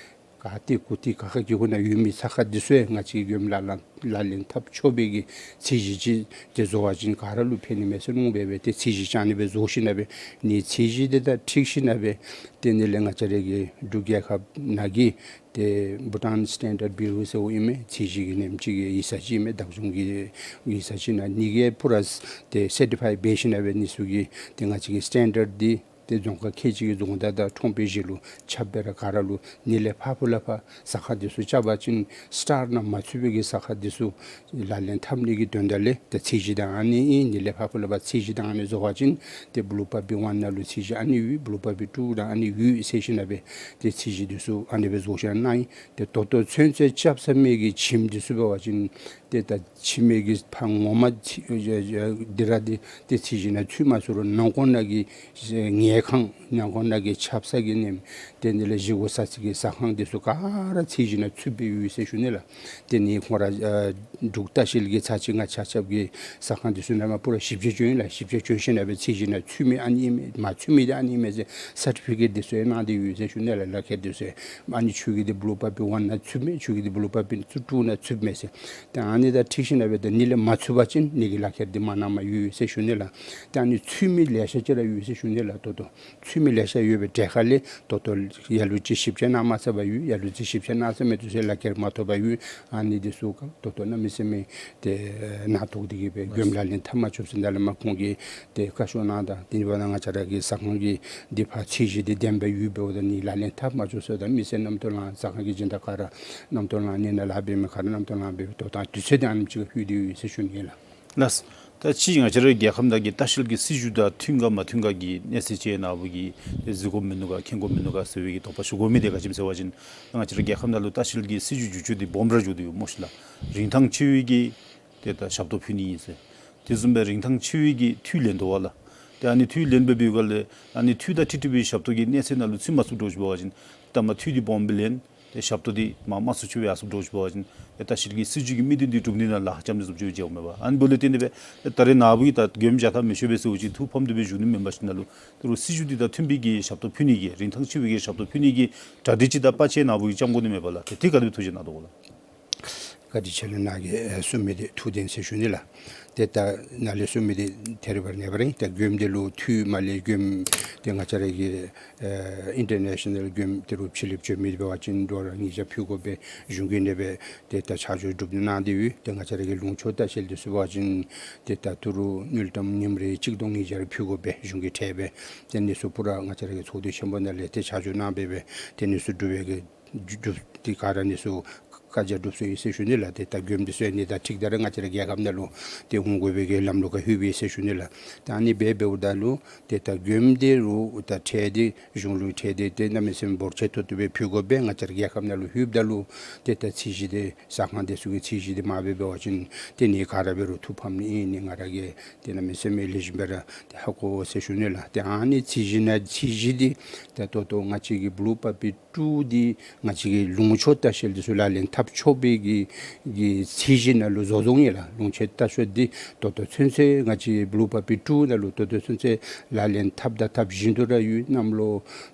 ག་ཏེ་གུ་ཏེ་ག་ཁ་གི་གུ་ནང་ཡོད་མི་ཟ་ཁང་འདི་ཚུ་ཡང་ང་བཅས་ཀྱིས་མགྱོནམ་ལག་ལེན་ལག་ལེན་འཐབ་ཆོག་པའི་གི་ཚད་གཞི་ཅིག་ཏེ་བཟོ་བ་ཅིན་ག་ར་ལུ་ཕན་ནི་མས་ཟེར་མནོ་སྦེ་སྦེ་ཏེ་ཚད་གཞི་ཅིག་ཨ་ནི་སྦེ་བཟོ་ཞིནམ་ལས་ནི་ཚད་གཞི་འདི་དང་འཁྲིལ་ཞིནམ་ལས་ཏེ་ནི་ལས་ང་བཅས་ར་གི་འབྲུག་རྒྱལ་ཁབ་ནང་གི་ཏེ་བྷུ་ཊཱན་སི་ཊེན་ཌརཌ་བིའུ་རོ་ཟེར་ཨིན་མས། ཚད་གཞི་གི་ནེམ་ཅིག་གི་ཡིག་ཚང་ཅིག་ཨིན་མས། བདག་སྐྱོང་གི་ཡིག་ཚང་ཅིག་ཨིན་མས། ཨ་ནི་གིས་པུ་ར་ཏེ་སར་ཊི་ཕའི་འབད་ཞིནམ་ལས་ཨ་ནི་ཚུ་གི་ཏེ་ང་བཅས་ཀྱི་སི་ཊེན་ཌརཌ་འདི་ཏེ་རྫོང་ཁག་ཁལ་གཅིག་གི་རྫོང་བདག་དང་ཁྲོམ་དཔོན་བཞི་ལུ་ཁྱབ་སྦེ་ར་ག་ར་ལུ་ནི་ལས་ཕར་ཕུ་ལས་ཕར་ཟ་ཁང་འདི་ཚུ་རྐྱབ་པ་ཅིན་སི་ཊར་ནང་མ་ཚུད་པའི་གི་ཟ་ཁང་འདི་ཚུ་ལག་ལེན་འཐབ་ནི་གི་དོན་དག་ལས་ཏེ་ཚད་གཞི་ད་ཨ་ནི་ཨིན། ནི་ལས་ཕར་ཕུ་ལས་ཕར་ཚད་གཞི་ད་ཨ་ནི་བཟོ་བ་ཅིན་ཏེ་བུ་ལུ་པ་པི་ཝན་ནང་ལུ་ཚད་གཞི་ཨ་ནི་ཡོད། བུ་ལུ་པ་པི་ཊུ་ད་ཨ་ནི་ཡོད་ཟེར་ཞིནམ་ལས་ཏེ་ཚད་གཞི་འདི་ཚུ་ཨ་ནི་སྦེ་བཟོ་ཞིནམ་ལས་ཨིན། ཏེ་ད་ལྟོ་ཚུན་ཚོད་རྐྱབ་ཚར་མི་གི་ཁྱིམ་འདི་ཚུ་འབད་བ་ཅིན་ཏེ་ད་ཁྱིམ་གྱི་ཕར་ངོ་མ་འདི་ར་འདི་ཏེ་ཚད་གཞི་ནང་ཚུད་མ་ཚུགས་རུང་ནང་འཁོད་ནང་གི་ཉལ་ཁང་ནང་འཁོད་ནང་གི་ཆབ་གསང་གི་ནེམ་ཏེ་ནི་ལས་བཞེས་སྒོ་ཟ་ས་གི་ཟ་ཁང་འདི་ཚུ་ག་ར་ཚད་གཞི་ནང་ཚུད་སྦེ་ཡོད་ཟེར་ཞུ་ནི་ལགས། ཏེ་ནི་ཁོང་ར་ཨ་འབྲུག་ལྟ་བཤལ་གྱི་ཚར་གཅིག་ང་ཆ་ཁྱབ་ཀྱིས་ཟ་ཁང་འདི་ཚུ་ནང་མ་པུ་ར་ཞིབ་དཔྱད་བྱོན་ཡི་ལགས། ཞིབ་དཔྱད་བྱོན་ཞིནམ་ལས་ཚད་གཞི་ནང་ཚུད་མི་ཨ་ནི་ཨིན་མས། མ་ཚུད་མི་འདི་ཨ་ནི་ཨིན་མས་ཟེར་སར་ཊི་ཕི་ཀེཊ་འདི་ཚུ་ཡང་གནང་སྟེ་ཡོད་ཟེར་ཞུ་ནི་ལགས། ལག་ཁྱེར་འདི་ཚུ་ཡང་ཨ་ནི་ཁྱོད་ཀྱི་འདི་བུ་ལུ་པ་པི་ཝན་ནང་ཚུད་མས། ཁྱོད་ཀྱི་འདི་བུ་ལུ་པ་པི་ཊུ་ནང་ཚུད་མས་ཟེར། ཏེ་ཨ་ནི་དང་འཁྲིལ་ཞིནམ་ལས་ཏེ་ནི་ལས་མ་ཚུད་པ་ཅིན་ནི་གི་ལག་ཁྱེར་འདི་མ་གནངམ་ཡོད་ཟེར་ཞུ་ནི་ལགས། ཏེ་ཨ་ནི་ཚུད་མི་ལེ་ཤ་ཅིག་ར་ཡོད་ཟེར་ཞུ་ནི་ལགས། ད་ལྟོ་ཚུད་མི་ལེ་ཤ་ཡོད་པའི་གྲས་ཁར་ལས་ད་ལྟོ་ལ་ལུ་ཅིག་ཞིབ་དཔྱད་གནང་མ་ཚར་བར་ཡོད། ལ་ལུ་ཅིག་ཞིབ་དཔྱད་གནང་ཚར་མི་འདི་ཚུ་ལག་ཁྱེར་མ་ཐོབ་པར་ཡོད། ཨ་ནི་འདི་ཚུ་ག་ད་ལྟོ་གནམ་མེད་ས་མེད་ཏེ་ཨེ་ནང་དོག་འདི་གིས་སྦེ་མགྱོནམ་ལག་ལེན་འཐབ་མ་ཆོགཔ་ཟེར་ད་ལས་མར་ཁོང་གིས་ཏེ་བཀའ་ཤོག་གནང་ད་དེ་འབདཝ་ད་ང་བཅས་ར་གི་ཟ་ཁང་གི་འདི་ཕར་ཚད་གཞི་འདི་ལྡནམ་སྦེ་ཡོདཔ་འབདཝ་ད་ནི་ལག་ལེན་འཐབ་མ་ཆོག་ཟེརཝ་ད་མི་སེར་རྣམ་རྟོག་ལངས། ཟ་ཁང་གི་སྦྱིན་བདག་ག་ར་རྣམ་རྟོག་ལངས། ནི་ནང་ལཱ་འབད་མི་ག་ར་རྣམ་རྟོག་ལངས་སྦེ་ད་ལྟོ་དུས་ཚོད་འདི་ཨ་ནེམ་ཅིག་ལྷོད་དེ་ཡོད་ཟེར་ཞུ་ནི་ལགས། ལགས། ད་ཅི་ང་བཅས་རའི་རྒྱལ་ཁབ་ནང་གི་ལྟ་བཤལ་གྱི་སྲིད་བྱུས་དང་མཐུན་ག་མ་མཐུན་ག་གི་གནས་ཚད་ཅིག་ནཱ་བུ་གིས་ཏེ་གཟིགས་དགོཔ་མིན་ནུག་ག་མཁྱེན་དགོཔ་མིན་ནུག་ག་ཟེར་བའི་གི་དོགས་པ་ཞུ་དགོ་མི་འདི་ག་ཅི་སྨོ་ཟེར་བ་ཅིན་ང་བཅས་རའི་རྒྱལ་ཁབ་ནང་ལུ་ལྟ་བཤལ་གྱི་སྲིད་བྱུས་བསྒྱུར་བཅོས་འདི་སྦོམ་ར་འགྱོ་དོ་ཡོད་སྨོ་ཤིག་ལགས། རིན་ཐང་ཆེ་བའི་གི་ཏེ་ད་ཞབས་ཏོག་ཕུལ་ནི་ཨིན་ཟེར། དེ་བཟུམ་སྦེ་རིན་ཐང་ཆེ་བའི་གི་འཐུས་ལེན་དོ་བ་ལགས། ཏེ་ཨ་ནི་འཐུས་ལེན་འབད་བའི་སྒང་ལས་ཨ་ནི་འཐུས་དང་འཁྲིལ་འཁྲིལ་བའི་ཞབས་ཏོག་གི་གནས་ཚད་ནང་ལུ་ཚུད་མ་ཚུགསཔ་འདྲཝ་ཅིག་འབད་བ་ཅིན་ད་མ་འཐུས་འདི་སྦོམ་སྦེ་ལེན། ཏེ་ཞབས་ཏོག་འདི་མར་མར་སུ་ཅིག་སྦེ་ཡར་སོངམ་འདྲཝ་ཅིག་འབད་བ་ཅིན་ཏེ་ལྟ་བཤལ་གྱི་སྲིད་བྱུས་ཀྱི་དམིགས་དོན་འདི་འགྲུབ་ནི་ནང་ལཱ་ཁག་རྐྱབ་ནི་བཟུམ་ཅིག་འགྱོཝ་མས་པ། ཨ་ནི་འབདཝ་ལས་བརྟེན་ཏེ་སྦེ་ད་རེས་ནཱ་བུ་གིས་ད་མགྱོནམ་བཞག་ཐངས་མི་ཆོག་པས་ཟེར་བ་ཅིན་ཐུགས་ཕམ་སྟེ་སྦེ་བཞུགས་ནི་མེན་པར་ཞིནམ་ལས་ད་རུང་སྲིད་བྱུས་འདི་དང་མཐུན་པའི་གི་ཞབས་ཏོག་ཕུལ་ནི་གི་རིན་ཐང་ཆེ་བའི་གི་ཞབས་ཏོག་ཕུལ་ནི་གི་གྲ་སྒྲིག་ཅིག་ད་པ་ཅིག་ནཱ་བུ་གིས་རྐྱབ་དགོ་ནི་མས་པ་ལགས། ཏེ་དེ་ག་དེ་སྦེ་ཐུགས་བཞེད་གནང་དོ་གོ་ལགས། བཀའ་དྲིན་ཆེ་ལགས། ནཱ་གིས་ཨེ་གསུངས་མི་འདི་ཐུགས་བདེན་ཟེར་ཞུ་ནི་ལགས། ཏེ་ད་ནཱ་ལས་གསུངས་མི་འདི་ཐད་རི་བ་རི་ཨིན་པས། ད་མགྱོནམ་འདི་ལུ་འཐུས་མ་ལས་མགྱོནམ་ཏེ་ང་བཅས་ར་གི་ཨ་ཨིན་ཊར་ནེ་ཤ་ནཱལ་མགྱོནམ་འདི་ལུ་ཕྱི་གླིངཔ་བྱོན་མི་འབད་བ་ཅིན་ཌོ་ལར་ཉིས་བརྒྱ་ཕུལ་དགོ་པས་གཞུང་གིས་ཨ་ནི་སྦེ་ཏེ་ད་ཆ་འཇོག་གྲུབ་གནང་སྟེ་ཡོད། ཏེ་ང་བཅས་ར་གི་ལུང་ཕྱོགས་ལྟ་བཤལ་འདི་ཚུ་འབད་བ་ཅིན་ཏེ་ད་ད་རུང་དངུལ་ཀྲམ་ཉིནམ་རེ་གཅིག་སྟོང་ཉིས་བརྒྱ་རེ་ཕུལ་དགོ་པས་གཞུང་གི་ཁྲལ་སྦེ། ཏེ་ཨ་ནི་ཚུ་པུ་ར་ང་བཅས་ར་གི་ཚོགས་འདུ་ཆེན་པོ་ནང་ལས་ཏེ་ཆ་འཇོག་གནང་སྦེ་སྦེ་ཏེ་ཨ་ནི་ཚུ་གྲུབ་པའི་གི་གྲུབ་ཏེ་ག་ར་ཨ་ནི་ཚུ་བཀའ་རྒྱ་གྲུབ་སོང་ཡི་ཟེར་ཞུ་ནི་ལགས། ཏེ་ད་མགྱོནམ་འདི་ཚུ་ཨ་ནི་ད་ཁྲིག་ད་ར་ང་བཅས་ར་རྒྱལ་ཁབ་ནང་ལུ་ཏེ་འོང་དགོ་པའི་གི་ལམ་ལུགས་ཁར་ལྷོད་པས་ཟེར་ཞུ་ནི་ལགས། ད་ཨ་ནི་སྦེ་འབདཝ་ད་ལུ་ཏེ་ད་མགྱོནམ་འདི་ལུ་ད་ཁྲལ་འདི་གཞུང་ལུ་ཁྲལ་འདི་ཏེ་གནམ་མེད་ས་མེད་འབོར་ཆེ་ཏོག་ཏོ་སྦེ་ཕུལ་དགོ་པས། ང་བཅས་ར་རྒྱལ་ཁབ་ནང་ལུ་ལྷོདཔ་ད་ལུ་ཏེ་ད་ཚད་གཞི་འདི་ཟ་ཁང་འདི་ཚུ་གི་ཚད་གཞི་འདི་མ་འབད་བ་ཅིན་ཏེ་ཨ་ནི་ག་ར་འབད་རུང་ཐུགས་ཕམ་ནི་ཨིན་ནི་ང་ར་གིས་ཏེ་གནམ་མེད་ས་མེད་ལེགས་ཤོམ་སྦེ་ར་ཏེ་ཧ་གོ་ཟེར་ཞུ་ནི་ལགས། ཏེ་ཨ་ནི་ཚད་གཞི་ནང་ཚད་གཞི་འདི་ད་ད་ལྟོ་ང་བཅས་ཀྱི་བུ་ལུ་པ་པི་ཀྲུ་འདི་ང་བཅས་ཀྱི་ལུང་ཕྱོགས་ལྟ་བཤལ་འདི་ཚུ་ལག་ལེན་འཐབ་ཆོག་པའི་གི་གི་ཚད་གཞི་ནང་ལུ་བཟོ་བཟོཝ་ཨིན་ལགས། ལུང་ཕྱོགས་ལྟ་བཤལ་འདི་ད་ལྟོ་ཚུན་ཚོད་ང་བཅས་བུ་ལུ་པ་པི་ཀྲུ་ནང་ལུ་ད་ལྟོ་ཚུན་ཚོད་ལག་ལེན་འཐབ་དང་འཐབ་བཞིན་དུ་ར་ཡོད། གནམ་ལོ་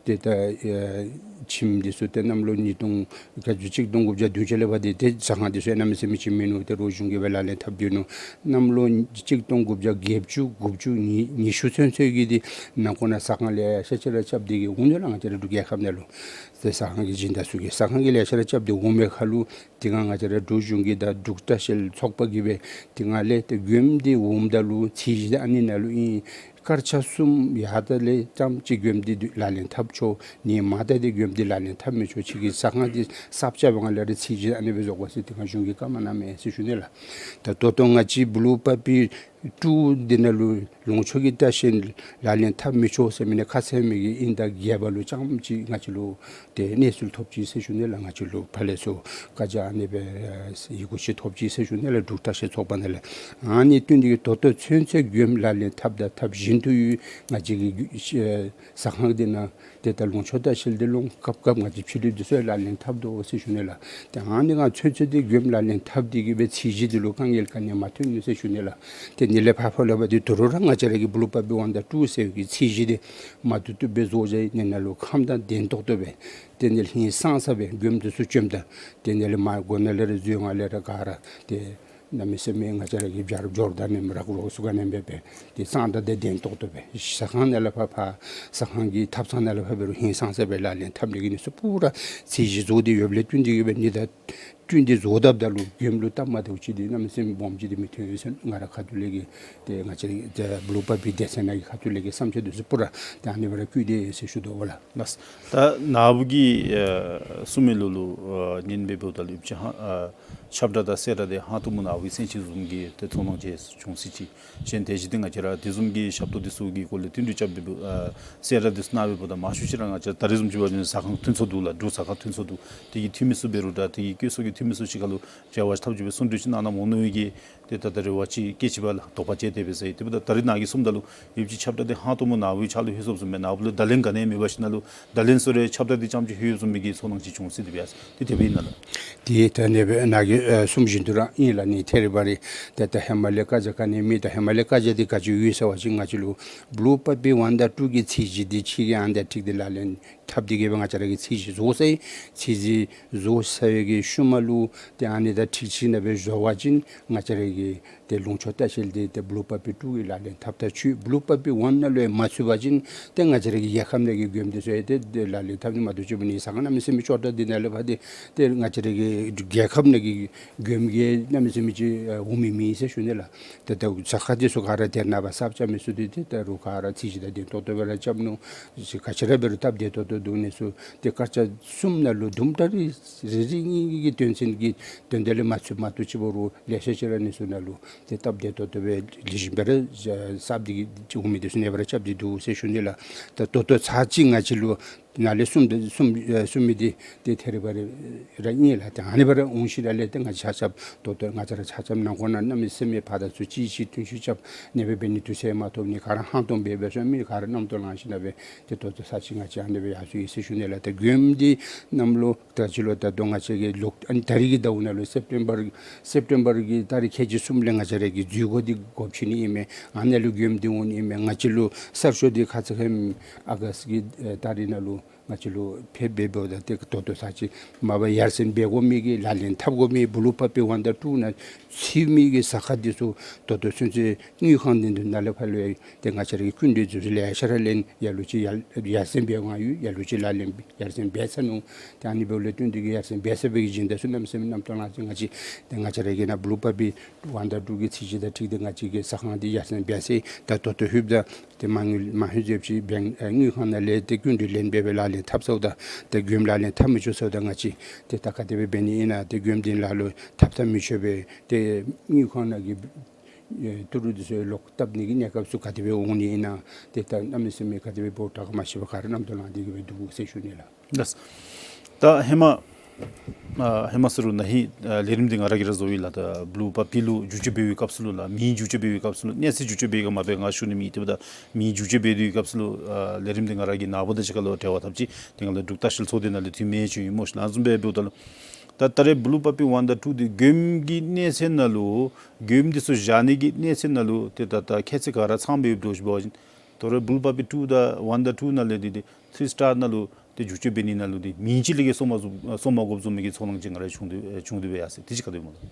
ཏེ་ད་ཨེ་ཁྱིམ་འདི་ཚུ་ཏེ་གནམ་ལོ་ཉིས་སྟོང་ག་ཅི་གཅིག་སྟོང་དགུ་བརྒྱ་བདུན་ཅུ་ལས་ཕར་འདི་ཏེ་ཟ་ཁང་འདི་ཚུ་གནམ་མེད་ས་མེད་ཅིག་མིན་ནུག། ཏེ་རོགས་གཞུང་གིས་སྦེ་ལག་ལེན་འཐབ་སྡོད་ནུག། གནམ་ལོ་གཅིག་སྟོང་དགུ་བརྒྱ་བརྒྱད་ཅུ་དགུ་བཅུ་ཉི་ཉི་ཤུ་ཚུན་ཚོད་ཀྱི་འདི་ནང་འཁོད་ནང་ཟ་ཁང་ལེ་ཤ་ཅིག་ར་རྐྱབ་སྟེ་གི་འོང་ནུག་ལགས། ང་བཅས་ར་འབྲུག་རྒྱལ་ཁབ་ནང་ལུ་ཏེ་ཟ་ཁང་གི་སྦྱིན་བདག་ཚུ་གིས་ཟ་ཁང་གི་ལེ་ཤ་ར་རྐྱབ་སྟེ་འོང་མི་ཁར་ལུ་དེ་སྒང་ང་བཅས་ར་འབྲུག་གཞུང་གིས་དང་འབྲུག་ལྟ་བཤལ་ཚོགས་པ་གིས་སྦེ་དེ་སྒང་ལས་ཏེ་མགྱོནམ་འདི་འོངམ་ད་ལུ་ཚད་གཞི་འདི་ཨ་ནི་ནང་ལུ་ཨིན། སྐར་ཆ་གསུམ་ཡར་ད་ལས་ཙམ་ཅིག་མགྱོནམ་འདི་ལག་ལེན་འཐབ་ཆོག། ཨ་ནི་མར་ད་འདི་མགྱོནམ་འདི་ལག་ལེན་འཐབ་མི་ཆོག། ཁྱོད་ཀྱི་ཟ་ཁང་འདི་གསརཔ་རྐྱབ་པའི་སྒང་ལས་ར་ཚད་གཞི་ཨ་ནི་སྦེ་བཟོ་དགོ་ཟེར་དེ་སྒང་གཞུང་གིས་བཀའ་མ་གནང་མས་ཟེར་ཞུ་ནི་ལགས། ད་ད་ལྟོ་ང་བཅས་བུ་ལུ་པ་པི་ཀྲུ་འདི་ནང་ལུ་ལུང་ཕྱོགས་ཀྱི་ལྟ་བཤལ་ལག་ལེན་འཐབ་མི་ཆོག་ཟེར་མི་ནང་ཁ་གསལ་མི་གི་དབྱིན་ཟླ་བརྒྱད་པ་ལུ་རྐྱངམ་ཅིག་ང་བཅས་ལུ་ཏེ་གནས་ཚུལ་ཐོབ་ཅི་ཟེར་ཞུ་ནི་ལགས། ང་བཅས་ལུ་ཕར་ལས་ཚུར་བཀའ་རྒྱ་ཨ་ནི་སྦེ་ཡི་གུ་ཅིག་ཐོབ་ཅི་ཟེར་ཞུ་ནི་ལགས། འབྲུག་ལྟ་བཤལ་ཚོགས་པ་ནང་ལས་ཨ་ནི་བསྟུན་ཏེ་གི་ད་ལྟོ་ཚུན་ཚོད་མགྱོནམ་ལག་ལེན་འཐབ་དང་འཐབ་བཞིན་དུ་ཡོད། ང་བཅས་ཀྱི་ཨེ་ཟ་ཁང་འདི་ནང་ཏེ་ད་ལུང་ཕྱོགས་ལྟ་བཤལ་འདི་ལོ་སྐབས་སྐབས་ང་བཅས་ཕྱི་གླིངཔ་འདི་ཚུ་ལག་ལེན་འཐབ་དོ་ཟེར་ཞུ་ནི་ལགས། ཏེ་ཨ་ནི་སྒང་ཚུན་ཚོད་འདི་མགྱོནམ་ལག་ལེན་འཐབ་སྟེ་གི་སྦེ་ཚད་གཞི་འདི་ལུ་དཀའ་ངལ་ག་ནི་ཡང་མ་ཐོན་ནུག་ཟེར་ཞུ་ནི་ལགས། ཏེ་ཨ་ནི་ལས་ཕར་ཕར་ལས་ཕར་འདི་ད་རུང་ར་ང་བཅས་ར་གི་བུ་ལུ་པ་པི་ཝན་དང་ཊུ་ཟེར་བའི་གི་ཚད་གཞི་འདི་མ་བཏུབ་བཏུབ་སྦེ་བཟོ་བཞག་ཡི། ཨ་ནི་ནང་ལུ་ཁམས་དང་ལྡན་ཏོག་ཏོ་སྦེ་ཏེ་ཨ་ནི་ལས་ཧིང་སངས་ས་སྦེ་མགྱོནམ་འདི་ཚུ་བྱོནམ་ད་ཏེ་ཨ་ནི་ལས་མར་སྒོ་ནང་ལས་ར་འཛུལ་ནང་ལས་ར་ག་ར་ཏེ་གནམ་མེད་ས་མེད་ང་བཅས་ར་གི་བྱ་རོག་ཇོར་དང་ནེམ་རག་རོག་ཚུ་ག་ནེམ་སྦེ་སྦེ་ཏེ་གཙང་དང་ཏེ་ལྡན་ཏོག་ཏོ་སྦེ་ཟ་ཁང་ནང་ལས་ཕར་ཕར་ཟ་ཁང་གི་ཐབ་ཚང་ནང་ལས་ཕར་འབད་རུང་ཧིང་སངས་ས་སྦེ་ལག་ལེན་འཐབ་ནི་གི་ཨ་ནི་ཚུ་པུ་ར་ཚད་གཞི་བཟོ་སྟེ་ཡོདཔ་ལས་བསྟུན་ཏེ་གི་སྦེ་ཨ་ནི་ད་བསྟུན་ཏེ་བཟོ་དཔ་ད་ལུ་མགྱོནམ་ལུ་སྟབས་མ་བདེཝ་ཅིག་འདི་གནམ་མེད་ས་མེད་སྦོམ་ཅིག་འདི་མི་ཐོན་ཟེར་ང་ར་ཁ་ཐུག་ལས་ཀྱི་ཏེ་ང་བཅས་ཏེ་བུ་ལུ་པ་པི་སྡེ་ཚན་ནང་གི་ཁ་ཐུག་ལས་ཀྱི་བསམ་འཆར་འདི་ཚུ་པུ་ར་ཏེ་ཨ་ནི་སྦེ་ར་བཀོད་དེ་ཡོད་ཟེར་ཞུ་དོ་ལགས། ལགས། ད་ནཱ་བུ་གིས་ཨ་གསུང་མི་ལུ་ལུ་ཨ་ཉན་སྦེ་འབདཝ་ད་ལུ་ཨིན་ཅི་ཧ་ཨ་ཁྱབ་བསྒྲགས་དང་གསལ་བསྒྲགས་འདི་ཧང་སྟོང་མ་ནཱ་བུའི་སེམས་ཅན་བཟུམ་གྱི་ཏེ་ཚོར་སྣང་ཅིག་བྱུང་སྲིད་ཅི། གཞན་དེ་བཞིན་ཏེ་ང་བཅས་ར་དེ་བཟུམ་གྱི་ཞབས་ཏོག་འདི་ཚུ་གི་སྐོར་ལས་བསྟུན་གྲོས་རྐྱབ་སྦེ་ཨ་གསལ་བསྒྲགས་འདི་ཚུ་གནང་སྦེ་འབདཝ་ད་མང་ཤོས་ཅིག་ར་ང་བཅས་ད་རེས་བཟུམ་ཅིག་འབད་བ་ཅིན་ཟ་ཁང་ཐོན་ཚར་འདུག་ལགས། འབྲུག་ཟ་ཁང་ཐོན་ཚར་འདུག། དེ་གི་འཐུས་མི་ཚུ་འབད་རུང་ད་དེ་གི་བཀོད་ཚོགས་ཀྱི་འཐུས་མི་ཚུ་ཅིག་ཁར་ལུ་འབྲེལ་བ་འཐབ་ཅིག་སྦེ་གསུང་གྲོས་ཅིག་གནང་གནངམ་འོང་མནོ་བའི་གི་ཏེ་ད་ད་རེ་བ་ཅིག་སྐྱེས་ཅི་པ་ལགས། དོགས་པ་ཅིག་དེ་སྦེ་ཟེར། དེ་འབདཝ་ད་ད་རེས་ནཱ་གིས་གསུངམ་ད་ལུ་ཡོདཔ་ཅིག་ཁྱབ་བསྒྲགས་འདི་ཧང་སྟོང་མ་ནཱ་བུའི་ཕྱག་ལུ་ལྷོད་སོངམ་བཟུམ་སྦེ་ནཱ་བུ་ལུ་བརྡ་ལན་ག་ནི་ཡང་མེད་པ་ཅིག་ནང་ལུ་བརྡ་ལན་ཚུ་རེ་ཁྱབ་བསྒྲགས་འདི་རྐྱངམ་ཅིག་ལྷོད་སོང་མི་གི་ཚོར་སྣང་ཅིག་བྱུང་སྲིད་དེ་སྦེ་ཡ། དེ་དེ་སྦེ་ཨིན་ན་ལགས། དེ་ད་ཨ་ནི་སྦེ་ནཱ་གིས་ཨ་གསུངམ་བཞིན་དུ་ར་ཨིན་ལགས། ཨ་ནི་ཐད་རི་བ་རི་ཏེ་ད་ཧེ་མ་ལས་བཀའ་རྒྱ་ག་ནི་མེད། ད་ཧེ་མ་ལས་བཀའ་རྒྱ་འདི་ག་ཅི་ཡོད་ཟེར་བ་ཅིན་ང་བཅས་ལུ་བུ་ལུ་པ་པི་ཝན་དང་ཊུ་གི་ཚད་གཞི་འདི་ཕྱི་གི་ཨ་ནི་དང་འཁྲིལ་ཏེ་ལག་ལེན་འཐབ་སྟེ་གི་སྦེ་ང་བཅས་ར་གིས་ཚད་གཞི་བཟོ་ཚར་ཡི། ཚད་གཞི་བཟོ་ཚར་བའི་གི་ཤུལ་མ་ལུ་ཏེ་ཨ་ནི་དང་འཁྲིལ་ཞིན་ན་སྦེ་བཟོ་བ་ཅིན་ང་བཅས་ར་གི་ཏེ་ལུང་ཕྱོགས་ལྟ་བཤལ་འདི་ཏེ་བུ་ལུ་པ་པི་ཊུ་གིས་ལག་ལེན་འཐབ་ད་ཆོག། བུ་ལུ་པ་པི་ཝན་ནང་ལུ་ཡང་མ་ཚུད་པ་ཅིན་ཏེ་ང་བཅས་ར་གི་རྒྱལ་ཁབ་ནང་གི་མགྱོནམ་འདི་ཚུ་ཡང་ཏེ་ཏེ་ལག་ལེན་འཐབ་ནི་མ་གཏོགས་ཅིག་འབད་ནི་ཟ་ཁང་གནམ་མེད་ས་མེད་ཅོག་འཐདཔ་འདི་ནང་ལུ་ཕར་ཏེ་ཏེ་ང་བཅས་ར་གི་རྒྱལ་ཁབ་ནང་གི་མགྱོནམ་གྱི་གནམ་མེད་ས་མེད་ཅིག་ཨ་འོང་མི་མེད་ཟེར་ཞུ་ནི་ལགས། ཏེ་ད་ཟ་ཁང་འདི་ཚུ་ག་ར་དེ་ནང་ཕར་གསརཔ་རྐྱབ་མི་ཚུ་འདི་ཏེ་ད་རུང་ག་ར་ཚད་གཞི་དང་ལྡན་ཏོག་ཏོ་སྦེ་ར་རྐྱབ་ནུག། ག་ཅི་ར་འབད་རུང་སྟབས་བདེ་ཏོག་ཏོ་འདུག་ནི་ཚུ་ཏེ་སྐར་ཆ་གསུམ་ནང་ལུ་དུམ་གྲ་རེ་རེ་རེ་གཉིས་གཉིས་ཀྱི་དོན་ཚན་གྱི་དོན་དག་ལས་མ་ཚུད་མ་གཏོགས་ཅིག་འབད་རུང་ལེ་ཤ་ཅིག་ར་ནི་ཚུ་ནང་ལུ་ཏེ་སྟབས་བདེ་ཏོག་ཏོ་སྦེ་ལེགས་ཤོམ་སྦེ་ར་གསརཔ་འདི་གི་འོང་མི་འདི་ཚུ་ཨ་ནེ་སྦེ་ར་རྐྱབ་སྟེ་འདུག་ཟེར་ཞུ་ནི་ལགས། ད་ད་ལྟོ་ཚར་གཅིག་ང་བཅས་ལུ་ནཱ་ལས་གསུངམ་འདི་གསུངམ་ཨེ་གསུང་མི་འདི་ཏེ་ཐད་རི་བ་རི་ར་ཨིན་ལགས། ཏེ་ཨ་ནེ་སྦེ་ར་འོང་ཞིནམ་ལས་ཏེ་ང་བཅས་ཆ་ཁྱབ་ད་ལྟོ་ང་བཅས་ར་ཆ་ཁྱབ་ནང་འཁོད་ནང་གནམ་མེད་ས་མེད་ཕར་དང་ཚུར་གཅིག་གཅིག་མཐུན་ཤུགས་རྐྱབ་ཨ་ནེ་སྦེ་འབད་ནི་དུས་ཚོད་མ་ཐོབ་ནི་ག་ར་ཧང་སྟོང་སྦེ་འབད་སོང་མི་ག་ར་རྣམ་རྟོག་ལང་ཞིནམ་ལས་སྦེ་ཏེ་ད་ལྟོ་ཚར་གཅིག་ང་བཅས་ཨ་ནེ་སྦེ་ཡར་སོང་ཡི་ཟེར་ཞུ་ནི་ལགས། ཏེ་མགྱོནམ་འདི་གནམ་ལོ་ད་ཅི་ལོ་ད་ལྟོ་ང་བཅས་ཀྱི་ལོ་ཨ་ནི་ད་རིས་ཀྱི་ཟླཝ་ནང་ལུ་སེབ་ཊེམ་བར་སེབ་ཊེམ་བར་གྱི་ཏ་རིག་ཁལ་གཅིག་གསུམ་ལས་ང་བཅས་ར་གི་འཛུལ་སྒོ་འདི་སྒོ་ཕྱེ་ནི་ཨིན་མས། ཨ་ནཱ་ལུ་མགྱོནམ་འདི་འོང་ནི་ཨིན་མས། ང་བཅས་ལུ་གསར་ཤོག་འདི་ཁ་ཙ་ཁ་ཉིནམ་ཨ་གསྟ་གི་ཨེ་ཏ་རིག་ནང་ལུ་ ང་བཅས་ལུ་ཕེབས་འབདཝ་ད་ཏེ་ད་ལྟོ་ཚར་ཅིག་མ་པ་ཡར་སེང་འབད་དགོ་མི་གི་ལག་ལེན་འཐབ་དགོ་མི་བུ་ལུ་པ་པི་ཝན་དང་ཊུ་ནང་ཚུད་མི་གི་ཟ་ཁང་འདི་ཚུ་ད་ལྟོ་ཚུན་ཚོད་དངུལ་ཁང་འདི་ཚུ་ནང་ལས་ཕར་ལུ་ཏེ་ང་བཅས་ར་གིས་སྐུ་མདུན་ཚུ་ལེ་ཤ་ར་ལེན། ལ་ལུ་ཅིག་ཡར་ཡར་སེང་འབད་དགོ་ཡོད། ལ་ལུ་ཅིག་ལག་ལེན་ཡར་སེང་འབད་ཚར་ནུག། ཏེ་ཨ་ནི་འབདཝ་ལས་བརྟེན་ཏེ་གིས་ཡར་སེང་འབད་ཚར་བའི་གི་སྦྱིན་བདག་ཚུ་གནམ་མེད་ས་མེད་རྣམ་རྟོག་ལང་སྟེ་ང་བཅས་ཏེ་ང་བཅས་ར་གི་ནཱ་བུ་ལུ་པ་པི་ཝན་དང་ཊུ་གི་ཚད་གཞི་དང་འཁྲིལ་ཏེ་ང་བཅས་ཀྱི་ཟ་ཁང་འདི་ཡར་སེང་འབད་ཚར། ད་ད་ལྟོ་ལྷོདཔ་ད་ཏེ་མ་དངུལ་མ་ལྷོད་ཚརཝ་ཅིག་བེངཀ་ཨེ་དངུལ་ཁང་ནང་ལས་ཏེ་སྐུ་མདུན་ལེན་འབད་སྦེ་ལག་ལེན་འཐབ་ཚརཝ་ད་ཏེ་མགྱོནམ་ལག་ལེན་འཐབ་མི་ཆོག་ཟེརཝ་ད་ང་བཅས་ཏེ་ད་ག་དེ་སྦེ་འབད་ནི་ཨིན་ན། ཏེ་མགྱོནམ་འདི་ལ་ལུ་འཐབ་འཐབ་མི་ཆོག་པས། ཏེ་དངུལ་ཁང་ནང་གི་ཨེ་ཏི་རུ་འདི་ཚུ་ལོག་བཏབ་ནི་གི་གནས་སྐབས་ཚུ་ག་དེ་སྦེ་འོང་ནི་ཨིན་ན། ཏེ་ད་གནམ་མེད་ས་མེད་ག་དེ་སྦེ་འབདཝ་དྲག་ག་མ་ཤེས་པར་ག་ར་རྣམ་རྟོག་ལང་སྟེ་གིས་སྦེ་འདུག་ཟེར་ཞུ་ནི་ལགས། ལགས། ད་ཧེ་མ་ཨ་ཧེ་མ་ཟེར་རུང་ན་ཧིང་ཨ་ལས་རིམ་འདི་ང་ར་གིས་ར་བཟོ་ཡི་ལགས། ད་བུ་ལུ་པ་པི་ལུ་བསྒྱུར་བཅོས་འབད་བའི་སྐབས་སུ་ལུ་ལགས། མིང་བསྒྱུར་བཅོས་འབད་བའི་སྐབས་སུ་ལུ་གནས་ཚད་བསྒྱུར་བཅོས་འབད་ག་མ་འབད་ག་ང་ཞུ་ནི་མེད། དེ་འབདཝ་ད་མིང་བསྒྱུར་བཅོས་འབད་བའི་སྐབས་སུ་ལུ་ཨ་ལས་རིམ་འདི་ང་ར་གིས་ནཱ་བུ་དང་གཅིག་ཁར་ལུ་འབྲེལ་བ་འཐབ་ཅི། དེ་སྒང་ལུ་འབྲུག་ལྟ་བཤལ་ཚོགས་སྡེ་ནང་ལས་འཐུས་མི་ཅིག་ཨིན་མས་ལགས། ཨ་ནི་བཟུམ་སྦེ་འབདཝ་ད་ལུ་ད་ད་རེས་བུ་ལུ་པ་པི་ཝན་དང་ཊུ་འདི་མགྱོནམ་གྱི་གནས་ཚད་ནང་ལུ་མགྱོནམ་འདི་ཚུ་བཞག་ནི་གི་གནས་ཚད་ནང་ལུ་ཏེ་ད་ད་ཁྱད་ཚད་ག་ར་ཚངམ་སྦེ་ཡོདཔ་འདྲཝ་ཅིག་འབད་བ་ཅིན་ད་རེས་བུ་ལུ་པ་པི་ཊུ་དང་ཝན་དང་ཊུ་ནང་ལས་འདི་ཏེ་ཐི་རི་སི་ཊར་ནང་ལུ་ཏེ་བསྒྱུར་བཅོས་འབད་ནི་ནང་ལུ་ཏེ་མིང་ཅིག་ལས་བརྒལ་སོར་མ་བཟོ་སོར་མ་དགོཔ་བཟོ་མི་གི་ཚོར་སྣང་ཅིག་ང་ར་བྱུང་སྟེ་བྱུང་སྟེ་འབད་ཡར་སོ་ཡི། དེ་ཅིག་ག་དེ་སྨོ་ལགས།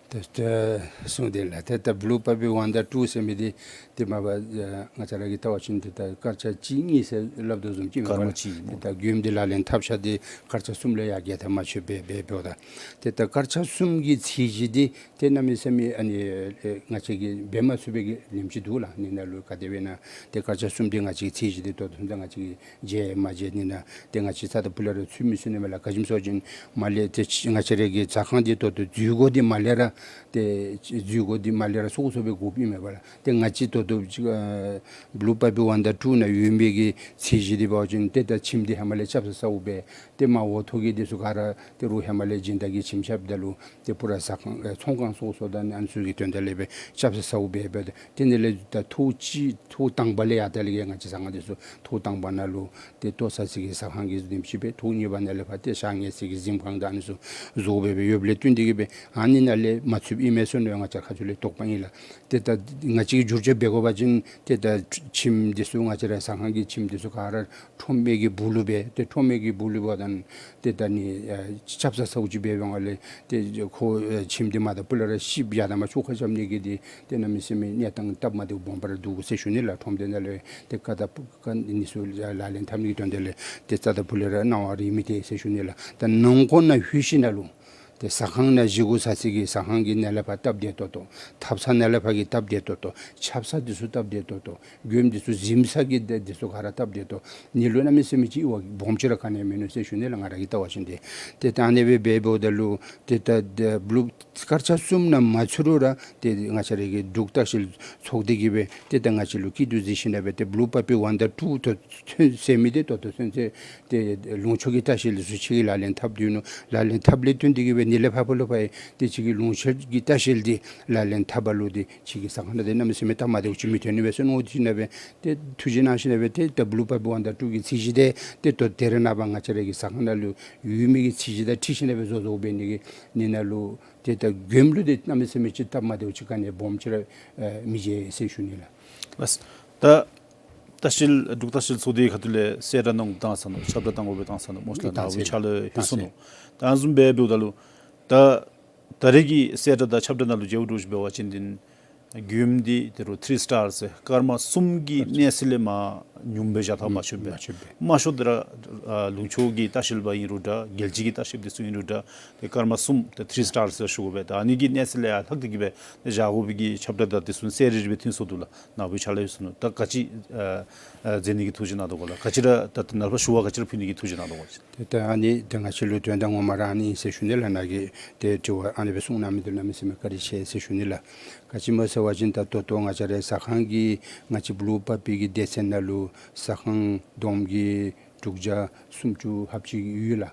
ཏེ་ཏེ་གསུངས་ཏེ་ལགས། ཏེ་ད་བུ་ལུ་པ་པི་ཝན་དང་ཊུ་ཟེར་མི་འདི་ཏེ་མ་པ་ཨ་ང་བཅས་ར་གིས་བལྟ་བ་ཅིན་ཏེ་ད་སྐར་ཆ་གཅིག་གཉིས་ཟེར་སླབ་དོ་བཟུམ་ཅིག་མས་པ་ལགས། སྐར་མ་གཅིག་ཏེ་ད་མགྱོནམ་འདི་ལག་ལེན་འཐབ་ཤ་འདི་སྐར་ཆ་གསུམ་ལས་ཡར་བརྒལ་ཏེ་མ་ཆོད་པས། འབད་འབདཝ་ད་ཏེ་ད་སྐར་ཆ་གསུམ་གྱི་ཚད་གཞི་འདི་ཏེ་གནམ་མེད་ས་མེད་ཨ་ནི་ཨེ་ང་བཅས་ཀྱིས་འབད་མ་ཚུགས་པའི་གི་ཉིནམ་ཅིག་འདུག་ལགས། ཨ་ནི་ནང་ལུ་ག་དེ་སྦེ་ཨིན་ན་ཏེ་སྐར་ཆ་གསུམ་འདི་ང་བཅས་ཀྱི་ཚད་གཞི་འདི་ད་ལྟོ་ཚུན་ཚོད་ང་བཅས་ཀྱིས་འཇལ་མ་འཇལ་ཨ་ནི་ནང་ཏེ་ང་བཅས་རྩ་དང་ཕུ་ལས་ར་ཚུད་མི་ཚུགས་ནི་མས་ལགས། ག་ཅི་སྨོ་ཟེར་བ་ཅིན་མར་ལས་ཏེ་ང་བཅས་ར་གི་ཟ་ཁང་འདི་ད་ལྟོ་འཛུལ་སྒོ་འདི་མར་ལས་ར་ཏེ་འཛུལ་སྒོ་འདི་མར་ལས་ར་སོ་སོ་སྦེ་དགོཔ་ཨིན་མས་པ་ལགས། ཏེ་ང་བཅས་ད་ལྟོ་ཅིག་ཨ་བུ་ལུ་པ་པི་ཝན་དང་ཊུ་ནང་ཡོད་མི་གི་ཚད་གཞི་འདི་འབད་བ་ཅིན་ཏེ་ད་ཁྱིམ་འདི་ཧེ་མ་ལས་ཆབ་གསང་ཟཝ་སྦེ་ཏེ་མར་འོག་ཐོག་གི་འདི་ཚུ་ག་ར་ཏེ་རུང་ཧེ་མ་ལས་སྦྱིན་བདག་གིས་ཁྱིམ་རྐྱབ་ད་ལུ་ཏེ་པུ་ར་ཟ་ཁང་ཨེ་ཚོང་ཁང་སོ་སོ་དང་ཨ་ནི་ཚུ་གི་དོན་དག་ལས་སྦེ་ཆབ་གསང་ཟཝ་སྦེ་འབད་དེ་ནི་ལས་ད་ཐོག་གཅིག་ཐོག་དང་པ་ལས་ཡར་ད་ལས་ང་བཅས་ཟ་ཁང་འདི་ཚུ་ཐོག་དང་པ་ནང་ལུ་ཏེ་ལྟོ་ཟ་ས་གི་ཟ་ཁང་གི་རིམ་བཞིན་སྦེ་ཐོག་གཉིས་པ་ནང་ལས་ཕར་ཏེ་ཞག་ཉལ་ས་གི་གཟིམ་ཁང་དང་ཨ་ནི་ཚུ་བཟོ་སྦེ་སྦེ་ཡོདཔ་ལས་བརྟེན་ཏེ་གིས་སྦེ་ཨ་ནི་ནང་ལས་མ་ཚུདཔ་ཨིན་མས་ཟེར་ནི་ང་བཅས་ཁ་ཐུག་ལས་དོགས་པ་ཨིན་ལགས། ཏེ་ད་ང་བཅས་ཀྱིས་བསྒྱུར་བཅོས་འབད་དགོ་པ་ཅིན་ཏེ་ད་ཁྱིམ་འདི་ཚུ་ང་བཅས་ར་ཟ་ཁང་གི་ཁྱིམ་འདི་ཚུ་ག་ར་ཁྲོམ་སྦེ་གི་སྦུག་ལུ་སྦེ་ཏེ་ཁྲོམ་སྦེ་གི་སྦུག་ལུ་འབདཝ་ད་ཏེ་ད་ནི་ཨ་ཆབ་གསང་ཟཝ་ཅིག་འབད་འབདཝ་ལས་ཏེ་ཁོ་ཨ་ཁྱིམ་འདི་མ་ད་པུ་ལས་ར་ཤིབ་ཡར་དང་མར་བཅོ་ཁ་རྐྱབ་ནི་གི་འདི་ཏེ་གནམ་མེད་ས་མེད་གནས་སྟངས་སྟབས་མ་བདེཝ་སྦོམ་པ་ར་འདུག་ཟེར་ཞུ་ནི་ལགས། ཁྲོམ་སྡེ་ནང་ལས་ཏེ་ཀ་དང་ཀ་ཨ་ནི་ཚུ་ལག་ལེན་འཐབ་ནི་གི་དོན་དག་ལས་ཏེ་རྩ་དང་ཕུ་ལས་ར་གནང་བ་ར་མི་སྟེར་ཟེར་ཞུ་ནི་ལགས། ད་ནང་འཁོད་ནང་ལྷོད་ཞིནམ་ལས་ཏེ་ཟ་ཁང་ནང་བཞེས་སྒོ་ཟ་ས་གི་ཟ་ཁང་གི་ནང་ལས་ཕར་སྟབས་བདེ་ཏོག་ཏོ། ཐབ་ཚང་ནང་ལས་ཕར་གྱི་སྟབས་བདེ་ཏོག་ཏོ། ཆབ་གསང་འདི་ཚུ་སྟབས་བདེ་ཏོག་ཏོ། མགྱོནམ་འདི་ཚུ་གཟིམ་ས་གི་འདི་འདི་ཚུ་ག་ར་སྟབས་བདེ་ཏོག་ཏོ། ནི་ལུ་གནམ་མེད་ས་མེད་ཅིག་ཨ་སྦོམ་ཅིག་ར་ག་ནི་ཡང་མིན་ནུག་ཟེར་ཞུ་ནི་ལགས། ང་ར་གིས་བལྟ་བ་ཅིན་ཏེ། ཏེ་ད་ཨ་ནི་སྦེ་འབད་འབདཝ་ད་ལུ་ཏེ་ད་ཏེ་བུ་ལུ་སྐར་ཆ་གསུམ་ནང་མ་ཚུད་རུང་ར་ཏེ་ང་བཅས་ར་གི་འབྲུག་ལྟ་བཤལ་ཚོགས་སྡེ་གིས་སྦེ་ཏེ་ད་ང་བཅས་ལུ་སྐྱིད་སྡུག་གཟིགས་ཞིནམ་ལས་སྦེ་ཏེ་བུ་ལུ་པ་པི་ཝན་དང་ཊུ་ད་ལྟོ་ཚུན་ཟེར་མི་འདི་ད་ལྟོ་ཚུན་ཚོད་ཏེ་ལུང་ཕྱོགས་ཀྱི་ལྟ་བཤལ་འདི་ཚུ་ཕྱི་གི་ལག་ལེན་འཐབ་སྡོད་ནུག། ལག་ལེན་འཐབ་ལས་བརྟེན་ཏེ་གིས་སྦེ་ནི་ལས་ཕར་བུ་ལུ་ཕར་ཡང་ཏེ་ཕྱི་གི་ལུང་ཕྱོགས་ཀྱི་ལྟ་བཤལ་འདི་ལག་ལེན་འཐབ་པ་ལུ་ཏེ་ཕྱི་གི་ཟ་ཁང་ནང་ཏེ་གནམ་མེད་ས་མེད་སྟབས་མ་བདེཝ་ཅིག་མི་ཐོན་ནི་སྦེ་ཟེར་མནོ་ཞིནམ་ལས་སྦེ་ཏེ་ཐུགས་རྗེ་གནང་ཞིནམ་ལས་སྦེ་ཏེ་ད་བུ་ལུ་པ་པི་ཝན་དང་ཊུ་གི་ཚད་གཞི་འདི་ཏེ་ད་ལྟོ་དེ་རེ་ནངས་པ་ང་བཅས་ར་གི་ཟ་ཁང་ནང་ལུ་ཡོད་མི་གི་ཚད་གཞི་དང་འཁྲིལ་ཞིནམ་ལས་སྦེ་བཟོ་བཟོཝ་འབད་ནི་གི་ནི་ནང་ལུ་ཏེ་ད་མགྱོནམ་ལུ་ཏེ་གནམ་མེད་ས་མེད་ཅིག་སྟབས་མ་བདེཝ་ཅིག་ག་ནི་སྦོམ་ཅིག་ར་ཨེ་མི་མཇལ་ཟེར་ཞུ་ནི་ལགས། ལགས། ད་ལྟ་བཤལ་འབྲུག་ལྟ་བཤལ་ཚོགས་སྡེ་ཁ་ཐུག་ལས་གསལ་བསྒྲགས་གནང་དགོཔ་བཏང་ས་ནུག། ཁྱབ་བསྒྲགས་གཏང་དགོཔ་སྦེ་བཏང་ས་ནུག། མོ་ཤ་ལགས་ནཱ་བུ་ཕྱག་ལཱ་ལྷོད་སོ་ནུག། ད་ཨ་ནི་བཟུམ་སྦེ་འབདཝ་ད་ལུ་ད་ད་རེས་ཀྱི་གསལ་བསྒྲགས་དང་ཁྱབ་བསྒྲགས་ནང་ལུ་མཇལཝ་འདྲཝ་ཅིག་འབད་བ་ཅིན་འདི་མགྱོནམ་འདི་ད་རུང་ཐི་རི་སི་ཊར་ཟེར་སྐར་མ་གསུམ་གྱི་གནས་ཚད་ལས་མར་ཉུངམ་སྦེ་བཞག་ཐངས་མ་ཆོད་པས། མ་ཆོད་པས། མང་ཤོས་འདི་ར་ཨ་ལུང་ཕྱོགས་ཀྱི་ལྟ་བཤལ་པ་ཨིན་རུང་འདྲ་རྒྱལ་སྤྱི་གི་ལྟ་བཤལ་འདི་ཚུ་ཨིན་རུང་འདྲ་ཏེ་སྐར་མ་གསུམ་ཏེ་ཐི་རི་སི་ཊར་ཟེར་ཞུ་དགོ་པས། ད་ཨ་ནི་གི་གནས་ཚད་ལས་ཡར་ལྷག་སྟེ་གིས་སྦེ་ཏེ་བཞག་དགོ་པའི་གི་ཁྱབ་བསྒྲགས་དང་འདི་ཚུ་གསལ་རི་རི་སྦེ་ཐོན་སོང་འདུག་ལགས། ནཱ་བུ་ཕྱག་ལཱ་ལྷོད་སོ་ནུག། ད་ག་ཅི་ཨ་ཨ་མཛད་ནི་གི་ཐུགས་བཞེད་གནང་དོ་ག་ལགས། ག་ཅི་ར་ད་ད་ནཱ་ལས་ཕར་ཞུ་བ་ག་ཅི་ར་ཕུལ་ནི་གི་ཐུགས་བཞེད་གནང་དོ་ག་ལགས། ཏེ་ད་ཨ་ནི་ཏེ་ང་བཅས་ལུ་དོན་དག་ངོ་མ་ར་ཨ་ནི་ཨིན་ཟེར་ཞུ་ནི་ལགས། ནཱ་གིས་ཏེ་དྲི་བ་ཨ་ནི་སྦེ་གསུངས་གནང་མི་འདི་གནམ་མེད་ས་མེད་བཀའ་དྲིན་ཆེ་ཟེར་ཞུ་ནི་ལགས། ག་ཅི་སྨོ་ཟེར་བ་ཅིན་ད་ད་ལྟོ་ང་བཅས་རའི་ཟ་ཁང་གི་ང་བཅས་བུ་ལུ་པ་པི་གི་སྡེ་ཚན་ནང་ལུ་ཟ་ཁང་བསྡོམས་ཀྱིས་དྲུག་བརྒྱ་སུམ་ཅུ་ལྷགཔ་ཅིག་ཡོད་ལགས།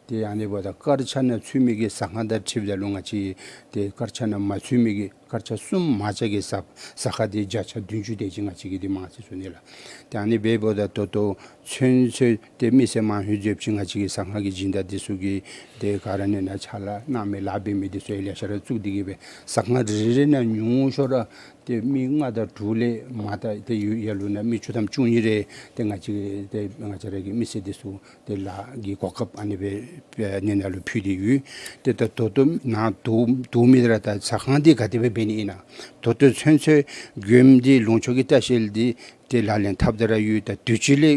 ཏེ་ཨ་ནི་འབདཝ་ད་སྐར་ཆ་ནང་ཚུད་མི་གི་ཟ་ཁང་དང་འཁྲིལཝ་ད་ལུ་ང་བཅས་ཏེ་སྐར་ཆ་ནང་མ་ཚུད་མི་གི་ དཀར་ཆག་གསུམ་དམར་ཆག་གི་ཟ་ཟ་ཁང་འདི་བརྒྱ་ཆ་བདུན་ཅུ་དེ་ཅིག་ང་བཅས་ཀྱིས་འདི་མང་ཟེར་ཞུ་ནི་ལགས། ཏེ་ཨ་ནི་འབདཝ་ད་ད་ལྟོ་ཚུན་ཚོད་ཏེ་མི་སེར་མང་ཤོས་ཅིག་ང་བཅས་ཀྱི་ཟ་ཁང་གི་སྦྱིན་བདག་འདི་ཚུ་གིས་ཏེ་ག་ར་ནི་ནཱ་ཕྱག་ལཱ་གནང་མི་ལཱ་འབད་མི་འདི་ཚུ་ཡང་ལེ་ཤ་ར་བཙུགས་ཏེ་གི་སྦེ་ཟ་ཁང་རེ་རེ་ནང་ཉུང་ཤོས་ར་ཏེ་མི་ལྔ་དང་དྲུག་ལས་མར་ད་ཏེ་ཡུལ་ཡར་ལུ་ནཱ་མི་བཅུ་ཐམ་བཅུ་གཉིས་རེ་ཏེ་ང་བཅས་ཀྱི་ཏེ་ང་བཅས་ར་གི་མི་སེར་འདི་ཚུ་ཏེ་ལཱ་གི་གོ་སྐབས་ཨ་ནི་སྦེ་ཨེ་ནི་ནཱ་ལུ་ཕུལ་ཏེ་ཡོད། ཏེ་ད་ད་ལྟོ་ནཱ་འདུག་འདུག་མི་འདི་ར་ད་ཟ་ཁང་འདི་ག་དེ་སྦེ་འབད་ནི་ཨིན་ན། ད་ལྟོ་ཚུན་ཚོད་མགྱོནམ་འདི་ལུང་ཕྱོགས་ཀྱི་ལྟ་བཤལ་འདི་ཏེ་ལག་ལེན་འཐབ་སྟེ་ར་ཡོད། ད་དུས་ཅི་ལས་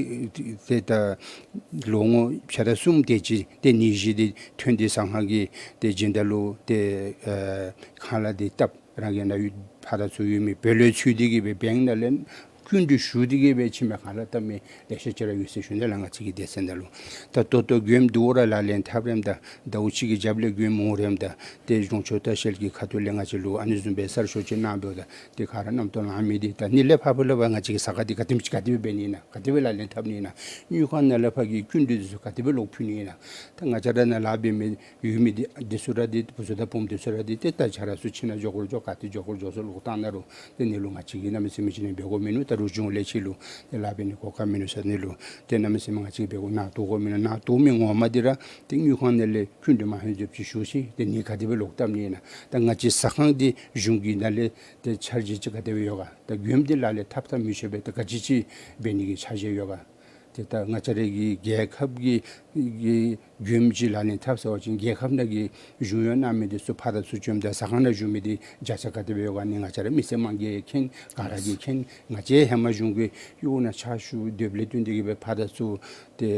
ཏེ་ད་ལོ་ངོ་ཕྱེད་དང་གསུམ་དེ་ཅིག་ཏེ་ནད་གཞི་འདི་ཐོན་ཏེ་ཟ་ཁང་གི་ཏེ་སྦྱིན་བདག་ལུ་ཏེ་ཨེ་ཁང་གླ་འདི་བཏབ། རང་གི་ནཱ་ཡོད་ཕར་དང་ཚུར་ཡོད་མི་བུ་ལོན་ཚུད་དེ་གི་སྦེ་བེངཀ་ནང་ལས་སྐྱིན་འགྲུལ་ཞུ་སྟེ་གི་སྦེ་ཁྱིམ་ནང་ཁང་གླ་བཏབ་མི་ལེ་ཤ་ཅིག་ར་ཡོད་ཟེར་ཞུ་ནི་ལགས། ང་བཅས་ཀྱི་སྡེ་ཚན་ནང་ལུ་ད་ད་ལྟོ་མགྱོནམ་འདི་ར་ལག་ལེན་འཐབ་རནམ་ད་ཟླཝ་གཅིག་གི་རྒྱབ་ལས་མགྱོནམ་འོང་རནམ་ད་ཏེ་ལུང་ཕྱོགས་ལྟ་བཤལ་གྱི་ཁ་ཐུག་ལས་ང་བཅས་ལུ་ཨ་ནི་བཟུམ་སྦེ་གསར་ཤོག་ཅིག་གནང་འབདཝ་ད་ཏེ་ག་ར་རྣམ་རྟོག་ལང་མི་འདི་ད་ཨ་ནི་ལས་ཕར་ཕུལ་ལས་ཕར་ང་བཅས་ཀྱི་ཟ་ཁང་འདི་ག་དེམ་ཅིག་ག་དེ་སྦེ་འབད་ནི་ཨིན་ན། ག་དེ་སྦེ་ལག་ལེན་འཐབ་ནི་ཨིན་ན། དངུལ་ཁང་ནང་ལས་ཕར་གྱི་སྐྱིན་འགྲུལ་འདི་ཚུ་ག་དེ་སྦེ་ལོག་ཕུལ་ནི་ཨིན་ན། ད་ང་བཅས་ར་ནཱ་ལཱ་འབད་མི་ཡོད་མི་འདི་འདི་ཚུ་ར་འདི་བུ་ཚུ་དང་བུམོ་འདི་ཚུ་ར་འདི་ཏེ་ད་ཆ་རོགས་ཚུ་ཁྱིམ་ནང་འགྱོ་དགོ་རུང་འགྱོ་ག་ཏེ་འགྱོ་དགོ་རུང་འགྱོ་ས་ལོག་བཏང་ནི་རུང་ཏེ་ཨ་ནི་ལུ་ང་བཅས་ཀྱིས་གནམ་མེད་ས་མེད་ཅིག་ནི་འབད་དགོཔ་མིན་ནུག། ད་རུང་གཞུང་ལས་ཅིག་ལུ་ཏེ་ལཱ་འབད་ནི་གོ་སྐབས་མིན་ནུག་ཟེར་ཨ་ནི་ལུ་ཏེ་གནམ་མེད་ས་མེད་ང་བཅས་ཀྱིས་འབད་དགོ་ནཱ་འདུག་དགོཔ་མིན་ནུག། ནཱ་འདུག་མི་ངོ་མ་འདི་ར་ཏེ་དངུལ་ཁང་ནང་ལས་སྐྱིན་འགྲུལ་མང་ཤོས་ཅིག་ཞུ་ཅི། ཏེ་ཨ་ནི་ག་དེ་སྦེ་ལོག་བཏབ་ནི་ཨིན་ན། ད་ང་བཅས་ཟ་ཁང་འདི་གཞུང་གི་ནང་ལས་ཏེ་འཆར་གཞི་ཅིག་ག་དེ་སྦེ་ཡོད་ག། ད་མགྱོནམ་འདི་ལག་ལེན་འཐབ་འཐབ་མི་ཆོག་པའི་ད་ག་ཅི་ཅིག་འབད་ནི་གི་འཆར་གཞི་ཡོད་ག། ཏེ་ད་ང་བཅས་ར་གི་རྒྱལ་ཁབ་ཀྱི་གི་མགྱོནམ་ཅིག་ལག་ལེན་འཐབ་ཟེར་བ་ཅིན་རྒྱལ་ཁབ་ནང་གི་གཞུང་གཡོག་གནང་མི་འདི་ཚུ་ཕར་དང་ཚུར་བྱོནམ་ད་ཟ་ཁང་ནང་བཞུགས་མི་འདི་བརྒྱ་ཆ་ག་དེ་སྦེ་ཡོད་ག། ཨ་ནི་ང་བཅས་ར་མི་སེར་མང་གིས་མཁྱེན། ག་ར་གིས་མཁྱེན། ང་བཅས་ཧེ་མ་གཞུང་གི་གཡོག་ནང་ཕྱག་ཞུ་སྡོདཔ་ལས་བརྟེན་ཏེ་གི་སྦེ་ཕར་དང་ཚུར་ཏེ་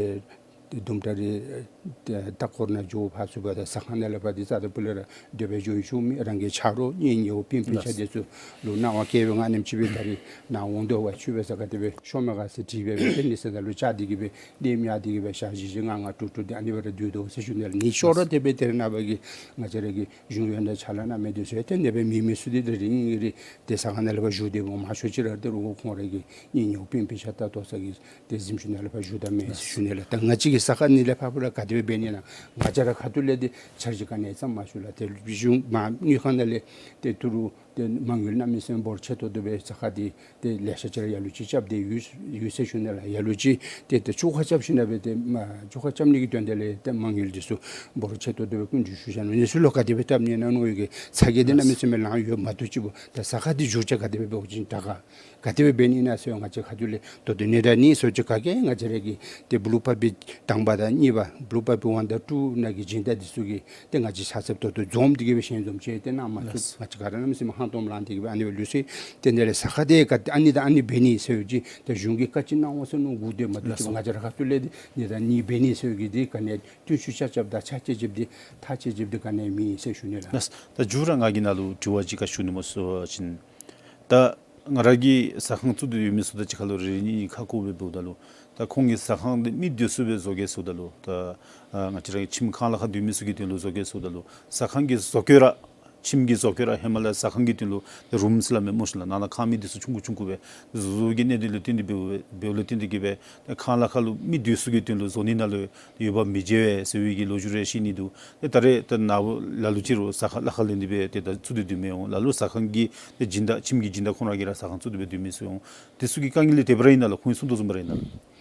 དུམ་གྲ་རེ་ཏེ་ལྟ་སྐོར་ནང་འགྱོ་ཕར་ཚུར་འབདཝ་ད་ཟ་ཁང་ནང་ལས་ཕར་འདི་རྩ་དང་ཕུ་ལས་ར་སྡོད་སྦེ་འགྱོ་ཡི་ཆོག་མི་རང་གི་ཆ་རོགས་གཉེན་ཉེཝ་སྤུན་སྤུན་ཆ་འདི་ཚུ་ལུ་གནང་བ་བསྐྱལ་བའི་ངང་ཨ་ནེམ་ཅིག་སྦེ་ད་རིས་ནཱ་འོང་དོ་བ་ཅིན་སྦེ་ཟ་ཁང་འདི་སྦེ་ཤོར་མས་ག་ཟེར་དྲིས་སྦེ་སྦེ་ཏེ་ཨ་ནི་ཟེར་ད་ལུ་བཅར་ཏེ་གི་སྦེ་ལས་མི་ཡ་འདི་གི་སྦེ་ཞག་བཞི་བཞི་ལྔ་ལྔ་དྲུག་དྲུག་འདི་ཨ་ནི་སྦེ་ར་སྡོད་དོ་ཟེར་ཞུ་ནི་ལགས། ཨ་ནི་ཤོར་ར་དེ་སྦེ་ཏེ་ར་ནངས་པ་གི་ང་བཅས་ར་གི་གཞུང་གཡོག་ནང་ཕྱག་ལཱ་གནང་མི་འདི་ཚུ་ཡང་ཏེ་ཨ་ནི་སྦེ་མེད་མི་ཚུ་འདི་ད་རིས་ཨིན་རུང་ཏེ་ཟ་ཁང་ནང་ལས་ཕར་བཞུགས་ཏེ་འོང་མ་ཆོག་ཅི་ར་ཏེ་རུང་ཁོང་ར་གི་གཉེན་ཉེཝ་སྤུན་སྤུན་ཆ་ད་ལྟོ་ཚུ་གི་ཏེ་གཟིམ་ཅུང་ནང་ལས་ཕར་བཞུགས་ད་མེད་ཟེར་ཞུ་ནི་ལགས། ད་ང་བཅས་ཀྱི་ཟ་ཁང་ཨ་ནི་ལས་ཕར་ཕུ་ལས་ག་དེ་སྦེ་འབད་ནི་ཨིན་ན་ང་བཅས་ར་ཁ་ཐུག་ལས་ཏེ་འཆར་གཞི་ག་ནི་ཡང་བརྩམ་མ་ཚུགས་ལགས། ཏེ་གཞུང་མ་དངུལ་ཁང་ནང་ལས་ཏེ་ཏི་རུ་ཏེ་མ་དངུལ་གནམ་མེད་ས་མེད་འབོར་ཆེ་ཏོག་ཏོ་སྦེ་ཟ་ཁང་འདི་ཏེ་ལེ་ཤ་ཅིག་ར་ལ་ལུ་ཅིག་རྐྱབ་སྟེ་ཡོད་ཡོད་ཟེར་ཞུ་ནི་ལགས། ལ་ལུ་ཅིག་ཏེ་ཏེ་བཅོ་ཁ་རྐྱབ་ཞིནམ་ལས་ཏེ་མ་བཅོ་ཁ་རྐྱབ་ནི་གི་དོན་དག་ལས་ཏེ་མ་དངུལ་འདི་ཚུ་འབོར་ཆེ་ཏོག་ཏོ་སྦེ་སྐྱིན་འགྲུལ་ཞུ་ཞིནམ་ལས་ཨ་ནི་ཚུ་ལུ་ག་དེ་སྦེ་བཏབ་ནི་ཨིན་ན་མནོ་བའི་གི་ཚ་གྱང་འདི་གནམ་མེད་ས་མེད་ལང་ཡོད་མ་གཏོགས་ཅིག་པོ་ད་ཟ་ཁང་འདི་འགྱུར་བཅོས་ག་དེ་སྦེ་འབད་བ་ཅིན་དྲག་ག་ག་དེ་སྦེ་འབད་ནི་ཨིན་ན་ཟེར་ང་བཅས་ཁ་ཐུག་ལས་ད་ལྟོ་ནི་ད་ནི་ཟེར་བ་ཅིན་ག་གིས་ང་བཅས་ར་གི་ཏེ་བུ་ལུ་པ་པི་དང་པ་དང་གཉིས་པ་བུ་ལུ་པ་པི་ཝན་དང་ཊུ་ནང་གི་སྦྱིན་བདག་འདི་ཚུ་གིས་ཏེ་ང་བཅས་ཆ་ཚབ་ཏོག་ཏོ་འཛོམས་ཏེ་གི་སྦེ་ཞལ་འཛོམས་ཅིག་ཏེ་གནང་མ་ཚུགས། ལགས། ང་བཅས་ག་ར་གནམ་མེད་ས་མེད་ཧང་སྟོང་ལང་སྟེ་གི་སྦེ་ཨ་ནི་སྦེ་ལུས་སོ་ཡི། ཏེ་ཨ་ནི་ལས་ཟ་ཁང་འདི་ག་ཨ་ནི་དང་ཨ་ནི་འབད་ནི་ཟེར་བ་ཅིན་ཏེ་གཞུང་གིས་བཀའ་ཅིག་གནང་འོང་ཟེར་མནོ་དགོ་དེ་མ་གཏོགས་ཅིག་པོ་ལགས། ང་བཅས་ར་ཁ་ཐུག་ལས་འདི་ནི་ད་ནི་འབད་ནི་ཟེར་བའི་གི་འདི་ག་ནི་བརྩོན་ཤུགས་རྐྱབ་རྐྱབ་དང་ཆ་རྐྱེན་རྐྱབ་འདི་ཐག་བཅད་རྐྱབ་འདི་ག་ནི་མེད་ཟེར་ཞུ་ནི་ལགས། ལགས། ད་མཇུག་ར་ང་གིས་ནཱ་ལུ་དྲི་བ་ཅིག་ག་ཞུ་ནི་སྨོ་ཟེར་བ་ཅིན་ད་ང་ར་གིས་ཟ་ཁང་བཙུགས་ཏེ་ཡོད་མི་ཚུ་དང་གཅིག་ཁར་ལུ་རེ་རེ་གཉིས་གཉིས་ཁ་བསྐོར་སྦེ་འབདཝ་ད་ལུ་ད་ཁོང་གིས་ཟ་ཁང་འདི་མི་སྡོད་ས་སྦེ་བཟོ་གེ་ཟེརཝ་ད་ལུ་ད་ཨ་ང་བཅས་ར་གི་ཁྱིམ་ཁང་གླ་ཁར་སྡོད་མི་ཚུ་གི་དོན་ལུ་བཟོ་གེ་ཟེརཝ་ད་ལུ་ཟ་ཁང་གི་བཟོ་བཀོད་ར་ཁྱིམ་གྱི་བཟོ་བཀོད་ར་ཧེ་མ་ལས་ཟ་ཁང་གི་དོན་ལུ་རུམ་ཟེར་སླབ་མས་སྨོ་ཤིག་ལགས། ནང་ན་ཁང་མིག་འདི་ཚུ་ཆུང་ཀུ་ཆུང་ཀུ་སྦེ་བཟོ་བཟོཝ་གི་གནད་དོན་ལས་བརྟེན་ཏེ་འབདཝ་འབདཝ་ལས་བརྟེན་ཏེ་གི་སྦེ་ཁང་གླ་ཁར་ལུ་མི་སྡོད་ས་གི་དོན་ལུ་བཟོ་ནི་ནང་ལུ་ཡོདཔ་མི་མཇལ་བས་ཟེར་བའི་གི་ལོ་རྒྱུས་རེ་བཤད་ནི་འདུག། ཏེ་ད་རེས་ད་ནཱ་བུ་ལ་ལུ་ཅིག་རུང་ཟ་ཁང་གླ་ཁར་ལེན་ཏེ་སྦེ་ཏེ་ད་བཙུགས་ཏེ་སྡོད་མི་འོང་། ལ་ལུ་ཟ་ཁང་གི་ཏེ་སྦྱིན་བདག་ཁྱིམ་གྱི་སྦྱིན་བདག་ཁོང་ར་གིས་ར་ཟ་ཁང་བཙུགས་ཏེ་སྦེ་སྡོད་མི་ཚུ་འོང་། དེ་ཚུ་གི་དཀའ་ངལ་འདི་དེ་སྦེ་ར་ཨིན་ན་ལགས། ཁོང་གིས་གསུང་དོ་བཟུམ་སྦེ་ར་ཨིན་ན་ལགས།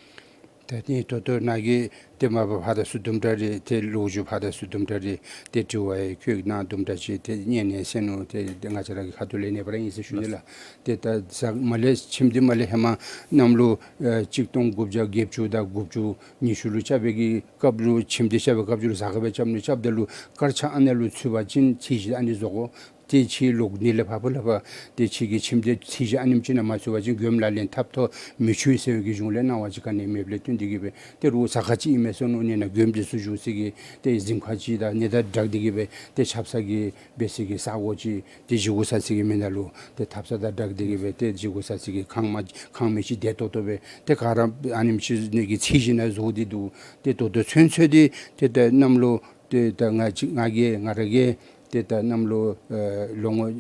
ད་ཏེ་ད་ལྟོ་ནཱ་གིས་ཏེ་མ་པ་ཕར་དང་ཚུར་དུམ་གྲ་རེ་ཏེ་ལོ་རྒྱུས་ཕར་དང་ཚུར་དུམ་གྲ་རེ་ཏེ་དྲི་བ་ཡང་བཀོད་གནང་དུམ་གྲ་ཅིག་ཏེ་སྙན་ནས་གསན་ནུག། ཏེ་ཏེ་ང་བཅས་ར་གི་ཁ་ཐུག་ལས་ཨ་ནི་སྦེ་ར་ཨིན་ཟེར་ཞུ་ནི་ལགས། ཏེ་ད་ཟ་མ་ལས་ཁྱིམ་འདི་མ་ལས་ཧེ་མ་གནམ་ལོ་ཨེ་གཅིག་སྟོང་དགུ་བརྒྱ་བརྒྱད་ཅུ་དང་དགུ་བཅུ་ཉི་ཤུ་ལུ་རྐྱབ་པའི་གི་སྐབས་ལུ་ཁྱིམ་འདི་རྐྱབ་པའི་སྐབས་ལུ་ཟ་ཁང་སྦེ་རྐྱབ་ནུག། རྐྱབ་ད་ལུ་དཀར་ཆག་ཨ་ནཱ་ལུ་ཚུད་པ་ཅིན་ཚད་གཞི་ཨ་ནི་བཟོ་དགོ། ཏེ་ཁྱིམ་ལོག་ནི་ལས་ཕར་ཕུ་ལས་ཕར་ཏེ་ཁྱིམ་གྱི་ཁྱིམ་འདི་ཚད་གཞི་ཨ་ནེམ་ཅིག་ནང་མ་ཚུད་པ་ཅིན་མགྱོནམ་ལག་ལེན་འཐབ་ཐོག་མི་ཆོག་ཟེར་བའི་གི་གཞུང་ལས་གནང་བ་ཅིག་ག་ནི་མེདཔ་ལས་བརྟེན་ཏེ་གི་སྦེ་ཏེ་རུང་ཟ་ཁང་ཅིག་ཨིན་མས་ཟེར་མནོ་ནི་ནང་མགྱོནམ་འདི་ཚུ་བཞུགས་ས་གི་ཏེ་གཟིམ་ཁང་ཅིག་དང་ཨ་ནི་དང་སྦྲགས་ཏེ་གི་སྦེ་ཏེ་ཆབ་གསང་གི་འབད་ས་གི་ས་སྒོ་ཅིག་ཏེ་བཞེས་སྒོ་ཟ་ས་གི་མི་ནང་ལུ་ཏེ་ཐབ་ཚང་དང་སྦྲགས་ཏེ་གི་སྦེ་ཏེ་བཞེས་སྒོ་ཟ་ས་གི་ཁང་མ་ཁང་མིག་ཅིག་བདེ་ཏོག་ཏོ་སྦེ་ཏེ་ག་ར་ཨ་ནེམ་ཅིག་ནི་གི་ཚད་གཞི་ནང་བཟོ་སྟེ་འདུག། ཏེ་ད་ལྟོ་ཚུན་ཚོད་འདི་ཏེ་ད་གནམ་ལོ་ཏེ་ད་ང་བཅས་ང་གིས་ང་ར་གིས་ཏེ་ད་གནམ་ལོ་ཨེ་ལོ་ངོ་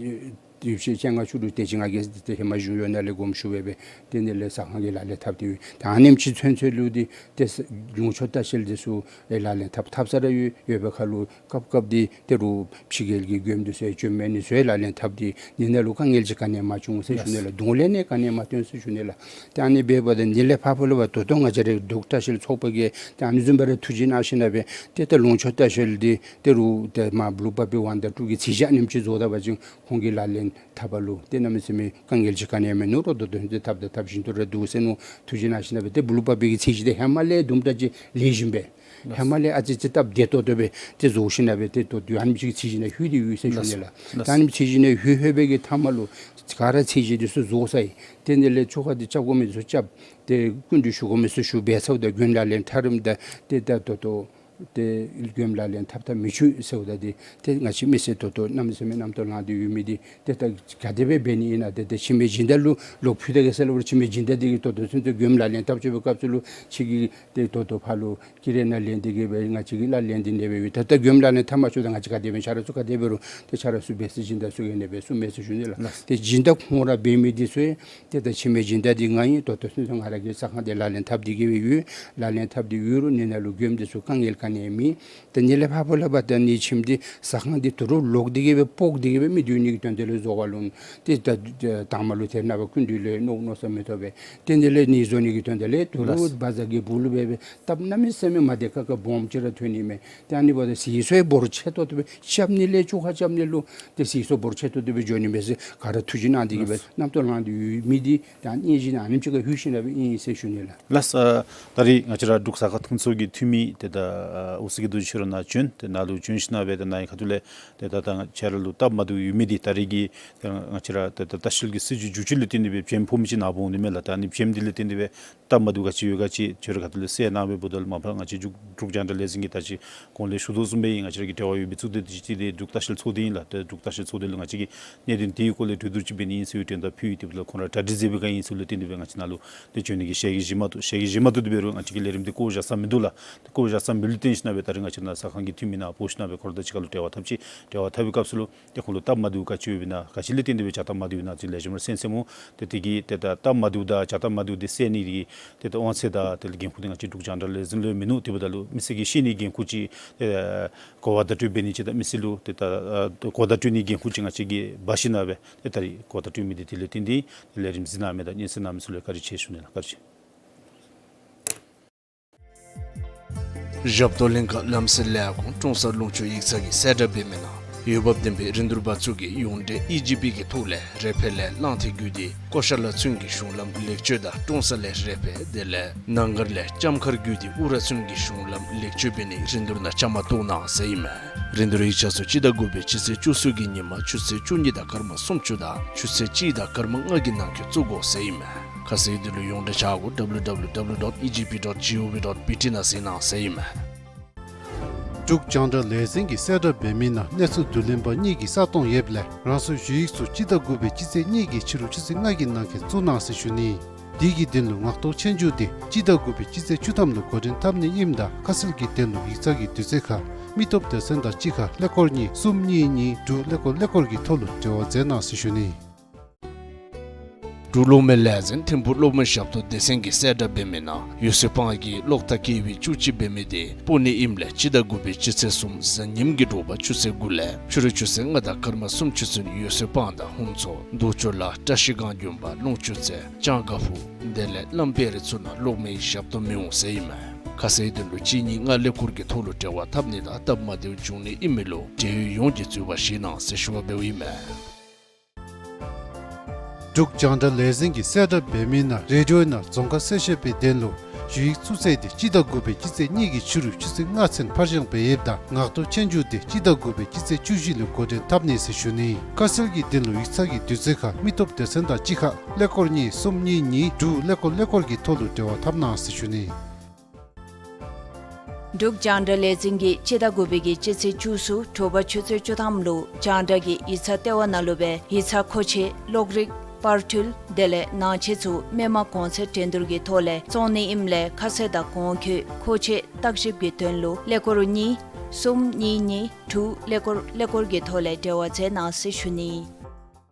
ཡོད་ཤེས་ཅན་ང་ཆུ་རུ་ཏེ་ཅི་ང་གིས་ཏེ་ཧེ་མ་གཞུང་གཡོག་ནང་ལས་དགོངསམ་ཞུ་སྦེ་སྦེ་ཏེ་ནི་ལས་ཟ་ཁང་གི་ལག་ལེན་འཐབ་སྟེ་ཡོད། ད་ཨ་ནེམ་ཅིག་ཚུན་ཚོད་ལུ་འདི་ཏེ་ལུང་ཕྱོགས་ལྟ་བཤལ་འདི་ཚུ་ཨེ་ལག་ལེན་འཐབ་འཐབ་ས་ར་ཡོད། ཡོད་པའི་ཁར་ལུ་སྐབས་སྐབས་འདི་ཏེ་རུང་ཕྱི་རྒྱལ་གྱི་མགྱོནམ་འདི་ཚུ་ཡང་བྱོནམ་མས་ནི་ཚུ་ལག་ལེན་འཐབ་སྟེ་ནི་ནང་ལུ་དཀའ་ངལ་ཅིག་ག་ནི་ཡང་མ་བྱུང་ཟེར་ཞུ་ནི་ལགས། གདོང་ལེན་ནི་ག་ནི་ཡང་མ་སྟོན་ཟེར་ཞུ་ནི་ལགས། ཏེ་ཨ་ནི་འབདཝ་ད་ནི་ལས་ཕར་ཕར་ལུ་བ་ད་ལྟོ་ང་བཅས་རའི་འབྲུག་ལྟ་བཤལ་ཚོགས་པ་གིས་ཏེ་ཨ་ནི་བཟུམ་སྦེ་ར་ཐུགས་བཞེད་གནང་ཞིནམ་ལས་སྦེ་ཏེ་ད་ལུང་ཕྱོགས་ལྟ་བཤལ་འདི་ཏེ་རུང་ཏེ་མར་བློ་བབས་པའི་དབང་དང་དྲུག་གི་ཚད་གཞི་ཨ་ནེམ་ཅིག་རྫོགས་ད་པ་ཅིན་ཁོང་གི་ལག་ལེན་འཐབ་པ་ལུ་ཏེ་གནམ་མེད་ས་མེད་དཀའ་ངལ་ཅིག་ག་ནི་ཡང་མིན་ནུག་རོ། ད་ལྟོ་ཚུན་ཚོད་འཐབ་དང་འཐབ་བཞིན་དུ་ར་འདུག་ཟེར་མནོ་ཐུགས་བཞེད་གནང་ཞིནམ་ལས་སྦེ་ཏེ་བློ་བབས་པའི་གི་ཚད་གཞི་འདི་ཧེ་མ་ལས་དུམ་གྲ་ཅིག་ལེགས་ཤོམ་སྦེ་ཧེ་མ་ལས་ཨ་ཙི་ཅིག་སྟབས་བདེ་ཏོག་ཏོ་སྦེ་ཏེ་བཟོ་ཞིནམ་ལས་སྦེ་ཏེ་ད་ལྟོ་ཨ་ནེམ་ཅིག་ཚད་གཞི་ནང་ལྷོད་དེ་ཡོད་ཟེར་ཞུ་ནི་ལགས། ལགས། ད་ཨ་ནེམ་ཚད་གཞི་ནང་ལྷོད་ལྷོད་པའི་གི་མཐའ་མ་ལུ་ག་ར་ཚད་གཞི་འདི་ཚུ་རྫོགས་ཚར་ཡི། ཏེ་ནི་ལས་ཆུ་ཁ་འདི་རྐྱབ་དགོ་མི་འདི་ཚུ་རྐྱབ། ཏེ་སྐུ་མདུན་ཞུ་དགོ་མི་ཚུ་ཞུ་འབད་ཚརཝ་ད་མགྱོནམ་ལག་ལེན་འཐབ་རནམ་ད་ཏེ་ད་ད་ལྟོ་ཏེ་མགྱོནམ་ལག་ལེན་འཐབ་འཐབ་མི་ཆོག་ཟེརཝ་ད་འདི་ཏེ་ང་བཅས་མི་སེར་ད་ལྟོ་གནམ་མེད་ས་མེད་རྣམ་རྟོག་ལངས་ཏེ་ཡོད་མི་འདི་ཏེ་ད་ག་དེ་སྦེ་འབད་ནི་ཨིན་ན། ཏེ་ཏེ་ཕྱི་མི་སྦྱིན་བདག་ལུ་ལོག་ཕུལ་ད་གེ་ཟེར་སླབ་རུང་ཕྱི་མི་སྦྱིན་བདག་འདི་གིས་ད་ལྟོ་ཚུན་ཚོད་མགྱོནམ་ལག་ལེན་འཐབ་བཅུག་པའི་སྐབས་སུ་ལུ་ཁྱེད་ཀྱིས་ཏེ་ད་ལྟོ་ཕར་ལུ་ཀི་རེ་ནང་ལེན་ཏེ་གི་སྦེ་ང་བཅས་ཀྱི་ལག་ལེན་འདི་ནི་སྦེ་ཡོད། ད་ལྟོ་མགྱོནམ་ལག་ལེན་འཐབ་མ་བཅུག་ད་ང་བཅས་ག་དེ་སྦེ་ཁྱེད་ར་ཚུ་ག་དེ་འབད་རུང་ཏེ་ཁྱེད་ར་ཚུ་སྦེ་ཟེར་སྦྱིན་བདག་ཚུ་གིས་ཨ་ནི་སྦེ་གསུངམ་མས་ཟེར་ཞུ་ནི་ལགས། ལགས། ཏེ་སྦྱིན་བདག་ཁོང་ར་འབད་མི་འདི་ཚུ་ཏེ་ད་ཕྱི་མི་སྦྱིན་བདག་འདི་ང་ཨིན། ད་ལྟོ་ཚུན་ཚོད་ང་ར་གི་ཟ་ཁང་འདི་ལག་ལེན་འཐབ་སྟེ་གི་སྦེ་ཡོད། ལག་ལེན་འཐབ་སྟེ་ཡོད་རུང་ནི་ནང་ལུ་མགྱོནམ་འདི་ཚུ་དཀའ་ངལ་ག་ནི་ཡང་མེད། ཏེ་ནི་ལས་ཕར་ཕར་ལུ་བ་ད་ནི་ཁྱིམ་འདི་ཟ་ཁང་འདི་དུ་རུ་ལོག་སྟེ་གི་སྦེ་ཕོག་སྟེ་གི་སྦེ་མི་སྡོད་ནི་གི་དོན་དག་ལུ་བཟོ་བ་ལུ་ཏེ་ད་དང་པ་ལུ་ཏེ་ནངས་པ་སྐུ་མདུན་ལས་མནོ་མནོ་བསམ་མི་ཐོབ་པས། ཏེ་ནི་ལས་ནི་བཟོ་ནི་གི་དོན་དག་ལས་དུ་རུ་ལགས། བ་ཛར་གྱི་སྦུག་ལུ་སྦེ་སྦེ་སྟབས་གནམ་མེད་ས་མེད་མ་བདེ་ཁག་ཁ་སྦོམ་ཅིག་ར་ཐོན་ནི་མས། ཏེ་ཨ་ནི་འབདཝ་ད་ཟད་འགྲོ་འབོར་ཆེ་ཏོག་ཏོ་སྦེ་རྐྱབ་ནི་ལས་ཆུ་ཁ་རྐྱབ་ནི་ལུ་ཏེ་ཟད་འགྲོ་འབོར་ཆེ་ཏོག་ཏོ་སྦེ་འགྱོ་ནི་མས་ཟེར་ག་ར་ཐུགས་བཞེད་གནང་སྟེ་གི་སྦེ་ལགས། རྣམ་རྟོག་ལངས་ཏེ་ཡོད་མི་འདི་ད་ཨ་ནི་ཨིན་ཞིན་ན་ཨ་ནེམ་ཅིག་ཁར་ལྷོད་ཞིན་ན་སྦེ་ཨིན་ཟེར་ཞུ་ནི་ལགས། ལགས། ཨ་ད་རིས་ང་བཅས་ར་འབྲུག་ཟ་ཁང་མཐུན་ཚོགས་ཀྱི་འཐུས་མི་ཏེ་ད་ཨ་འོད་གསལ་གྱི་རྡོ་རྗེ་ཁྱོད་ར་ནཱ་བྱོན། ཏེ་ནཱ་ལུ་བྱོན་ཞིན་ན་སྦེ་ཏེ་ནཱ་གི་ཁ་ཐུག་ལས་ཏེ་ད་ད་ང་བཅས་ར་ལུ་སྟབས་མ་བདེཝ་ཡོད་མི་འདི་ད་རིས་ཀྱི་ཏེ་ང་བཅས་ར་ཏེ་ད་ལྟ་བཤལ་གྱི་སྲིད་བྱུས་བསྒྱུར་བཅོས་ལུ་བརྟེན་ཏེ་སྦེ་བྱེམ་ཕོག་མི་ཅིག་ནཱ་འོང་ནི་མས་ལགས། ད་ཨ་ནི་བྱེམ་འདི་ལུ་བརྟེན་ཏེ་སྦེ་སྟབས་མ་བདེཝ་ག་ཅི་ཡོད་ག་ཅི་ཁྱོད་ར་ཁ་ཐུག་ལས་གསལ་གནང་སྦེ་འབདཝ་ད་ལུ་མ་པ་ང་བཅས་འབྲུག་འབྲུག་རྒྱང་བསྒྲགས་ལས་འཛིན་གྱིས་ད་ཅི་གོང་ལས་ཞུ་དོ་བཟུམ་སྦེ་ང་བཅས་ར་གི་འབྲེལ་བ་ཡོད་པའི་གཙུག་སྡེ་འདི་ཅིག་ཏེ་འབྲུག་ལྟ་བཤལ་ཚོགས་སྡེ་ཨིན་ལགས། ཏེ་འབྲུག་ལྟ་བཤལ་ཚོགས་སྡེ་ལུ་ང་བཅས་ཀྱིས་གནད་དོན་འདི་གི་སྐོར་ལས་གྲོས་བསྡུར་ཅིག་འབད་ནི་ཨིན་ཟེར་བའི་དོན་དག་ཕུལ་ཡི། དེ་འབདཝ་ད་ཁོང་ར་གྲ་སྒྲིག་མཛད་པའི་སྒང་ཨིན་ཚུལ་ལུ་བརྟེན་ཏེ་སྦེ་ང་བཅས་ནཱ་ལུ་ཏེ་བྱོན་ནི་གི་ཞལ་གྱིས་བཞེས་མ་བཏུབ། ཞལ་གྱིས་བཞེས་མ་བཏུབ་དེ་འབད་རུང་ང་བཅས་ཀྱིས་ལས་རིམ་འདི་བཀོ་བཞག་ས་མིན་འདུག་ལགས། ཏེ་བཀོ་བཞག་ས་མེད་ལུ་བརྟེན་ཞིན་ན་སྦེ་ད་རིས་ང་བཅས་ནཱ་ཟ་ཁང་གི་འཐུས་མི་ནཱ་འབོ་ཞིན་ན་སྦེ་ཁོང་ར་དང་གཅིག་ཁར་ལུ་འབྲེལ་བ་འཐབ་ཅི། འབྲེལ་བ་འཐབ་པའི་སྐབས་སུ་ལུ་ཏེ་ཁོང་ལུ་སྟབས་མ་བདེཝ་ག་ཅི་ཡོདཔ་ཨིན་ན་ག་ཅི་ལུ་བརྟེན་ཏེ་སྦེ་བྱ་སྟབས་མ་བདེཝ་ཨིན་ན་ཅིག་ལེགས་ཤོམ་ར་གསན་གསནམ་འོང་། ཏེ་དེ་གིས་ཏེ་ད་སྟབས་མ་བདེཝ་དང་བྱ་སྟབས་མ་བདེཝ་འདི་སེལ་ནི་འདི་གི་ཏེ་ད་དབང་ཚད་དང་ཏེ་འགན་ཁུར་འདི་ང་བཅས་འབྲུག་རྒྱང་བསྒྲགས་ལས་འཛིན་ལུ་མིན་ནུག། དེ་འབདཝ་ད་ལུ་མི་སེར་གྱིས་ཤེས་ནིའི་འགན་ཁུར་ཅིག་ཏེ་གོ་བརྡ་སྤྲོད་འབད་ནི་ཅིག་དང་མི་སེར་ལུ་ཏེ་ད་ཨ་གོ་བརྡ་སྤྲོད་ནིའི་འགན་ཁུར་ཅིག་ང་བཅས་ཀྱིས་འབག་ཞིན་ན་སྦེ་ཏེ་ད་རིས་གོ་བརྡ་སྤྲོད་མི་འདི་དེ་ལས་བརྟེན་ཏེ་ཏེ་ལས་རིམ་གཟིགས་གནང་མི་དང་སྙན་གསན་གནང་མི་ཚུ་ལུ་བཀའ་དྲིན་ཆེ་ཞུ་ནི་ལགས། བཀའ་དྲིན་ཆེ། ཞབས་ཏོག་ལྷན་ཁག་ལམ་སེལ་ལས་ཁུངས་ཀྲོང་གསར་ལུང་ཕྱོགས་ཡིག་ཚང་གིས་གསལ་བསྒྲགས་འབད་མི་ནང་འོས་འབབ་ལྡན་པའི་རིན་བསྡུར་པ་ཚུ་གིས་ཡོངས་འབྲེལ་ཨི་ཇི་པི་གི་ཐོག་ལས་རེ་འཕེལ་ལས་གླང་མཐིལ་བརྒྱུད་དེ་ཀོ་ཤ་ལ་ཚུན་གྱི་གཞུང་ལམ་ལེགས་བཅོས་དང་ཀྲོང་གསར་ལས་རེ་འཕེལ་དེ་ལས་ནང་སྒར་ལས་ལྕམ་མཁར་བརྒྱུད་དེ་ཨུ་ར་ཚུན་གྱི་གཞུང་ལམ་ལེགས་བཅོས་འབད་ནིའི་རིན་བསྡུར་ནང་བཅའ་མར་གཏོགས་གནང་ཟེར་ཨིན་མས། རིན་བསྡུར་ཡིག་ཆ་ཚུ་སྤྱི་ཟླ་དགུ་པའི་སྤྱི་ཚེས་བཅུ་གསུམ་གྱི་ཉིན་མ་ཆུ་ཚོད་བཅུ་གཉིས་དང་སྐར་མ་སུམ་ཅུ་དང་ཆུ་ཚོད་གཅིག་དང་སྐར་མ་ལྔ་གི་ནང་འཁོད་བཙུགས་དགོ་ཟེར་ཨིན་མས། ཁ་གསལ་དོན་ལུ་ཡོངས་འབྲེལ་བྱ་སྒོ་W W W dot E G P dot G O V dot B T ནང་གཟིགས་གནང་ཟེར་ཨིན་མས། འབྲུག་རྒྱང་བསྒྲགས་ལས་འཛིན་གྱིས་གསལ་བསྒྲགས་འབད་མི་ནང་གནས་ཚུལ་བསྡུ་ལེན་པ་གཉིས་ཀྱི་ས་སྟོང་ཡོདཔ་ལས་རང་སོའི་ཞུ་ཡིག་ཚུ་སྤྱི་ཟླ་དགུ་པའི་སྤྱི་ཚེས་གཉིས་ཀྱི་ཕྱི་རུ་ཆུ་ཚོད་ལྔ་གི་ནང་འཁོད་བཙུགས་གནང་ཟེར་ཞུ་ནི། དེ་གི་དོན་ལུ་ངག་ཐོག་ཆོས་རྒྱུགས་འདི་སྤྱི་ཟླ་དགུ་པའི་སྤྱི་ཚེས་བཅུ་ཐམ་ལུ་འགོ་འདྲེན་འཐབ་ནི་ཨིནམ་ད་ཁ་གསལ་གྱི་དོན་ལུ་ཡིག་ཚང་གི་དུས་ཚོད་ཁར་མི་སྟོབས་སྡེ་ཚན་དང་གཅིག་ཁར་ཀླད་ཀོར་གཉིས་གསུམ་གཉིས་གཉིས་དྲུག་ཀླད་ཀོར་ཀླད་ཀོར་གྱི་ཐོག་ལུ་འབྲེལ་བ་མཛད་གནང་ཟེར་ཞུ་ནི། འབྲུག་གློག་མེ་ལས་འཛིན་ཐིམ་ཕུག་གློག་མེ་ཞབས་ཏོག་སྡེ་ཚན་གྱིས་གསལ་བསྒྲགས་འབད་མི་ནང་འོད་ཟེར་སྤང་གི་གློག་ཐག་བཀལ་བའི་བཅུ་གཅིག་འབད་མི་དེ་སྤོ་ནི་ཨིནམ་ལས་སྤྱི་ཟླ་དགུ་པའི་སྤྱི་ཚེས་གསུམ་གཟའ་ཉིམ་གྱི་དྲོ་པ་ཆུ་ཚོད་དགུ་ལས་ཕྱི་རུ་ཆུ་ཚོད་ལྔ་དང་སྐར་མ་སུམ་ཅུ་ཚུན་འོད་ཟེར་སྤང་དང་ཧུན་མཚོ་རྡོ་ཆོ་ལ་བཀྲ་ཤིས་སྒང་དགོན་པ་ལུང་ཆུ་ཚལ་ལྕང་དཀར་ཕུ་དེ་ལས་བླམ་དཔལ་རི་ཚུ་ནང་གློག་མེའི་ཞབས་ཏོག་མི་འོང་ཟེར་ཨིན་མས། ཁ་གསལ་དོན་ལུ་གཅིག་གཉིས་ལྔ་ཀླད་ཀོར་གྱི་ཐོག་ལུ་འབྲེལ་བ་འཐབ་ནི་དང་སྟབས་མ་བདེཝ་འབྱུང་ནི་ཨིན་མི་ལུ་འབྲེལ་ཡོད་ཡོངས་ཀྱིས་འཛོལ་བ་བཞེས་གནང་ཟེར་ཞུ་བ་འབདཝ་ཨིན་མས། འབྲུག་རྒྱང་བསྒྲགས་ལས་འཛིན་གྱིས་གསལ་བསྒྲགས་འབད་མི་ནང་རེ་ཌི་ཡོ་ནང་རྫོང་ཁ་གསལ་བཤད་པའི་དོན་ལུ་ཞུ་ཡིག་ཚུ་བསལ་ཏེ་སྤྱི་ཟླ་དགུ་པའི་སྤྱི་ཚེས་གཉིས་ཀྱི་ཕྱི་རུ་ཆུ་ཚོད་ལྔ་ཚུན་ཕར་བཞེངས་འབད་ཡོདཔ་ད་ངག་ཐོག་ཆོས་རྒྱུགས་དེ་སྤྱི་ཟླ་དགུ་པའི་སྤྱི་ཚེས་བཅུ་བཞི་ལུ་འགོ་འདྲེན་འཐབ་ནི་ཟེར་ཞུ་ནི། ཁ་གསལ་གྱི་དོན་ལུ་ཡིག་ཚང་གི་དུས་ཚོད་ཁར་མི་སྟོབས་སྡེ་ཚན་དང་གཅིག་ཁར་ཀླད་ཀོར་གཉིས་གསུམ་གཉིས་གཉིས་དྲུག་ཀླད་ཀོར་ཀླད་ཀོར་གྱི་ཐོག་ལུ་འབྲེལ་བ་འཐབ་གནང་ཟེར་ཞུ་ནི། འབྲུག་རྒྱང་བསྒྲགས་ལས་འཛིན་གྱིས་སྤྱི་ཟླ་དགུ་པའི་གི་སྤྱི་ཚེས་བཅུ་གསུམ་དྲོ་པ་ཆུ་ཚོད་བཅུ་ཐམ་ལུ་རྒྱང་བསྒྲགས་ཀྱི་ཡིག་ཚང་ལྟེ་བ་ནང་ལུ་སྦེ་ཡིག་ཚང་མཁོ་ཆས་གློག་རིག་པར་འཕྲུལ་དེ་ལས་ནང་ཆས་ཚུ་མི་མང་གོང་ཚད་འགྲན་བསྡུར་གྱི་ཐོག་ལས་བཙོང་ནི་ཨིནམ་ལས་ཁ་གསལ་དང་གོང་འཁོད་མཁོ་ཆས་བརྟག་ཞིབ་ཀྱི་དོན་ལུ་ཀླད་ཀོར་གཉིས་གསུམ་གཉིས་གཉིས་དྲུག་ཀླད་ཀོར་ཀླད་ཀོར་གྱི་ཐོག་ལས་འབྲེལ་བ་མཛད་གནང་ཟེར་ཞུ་ནི།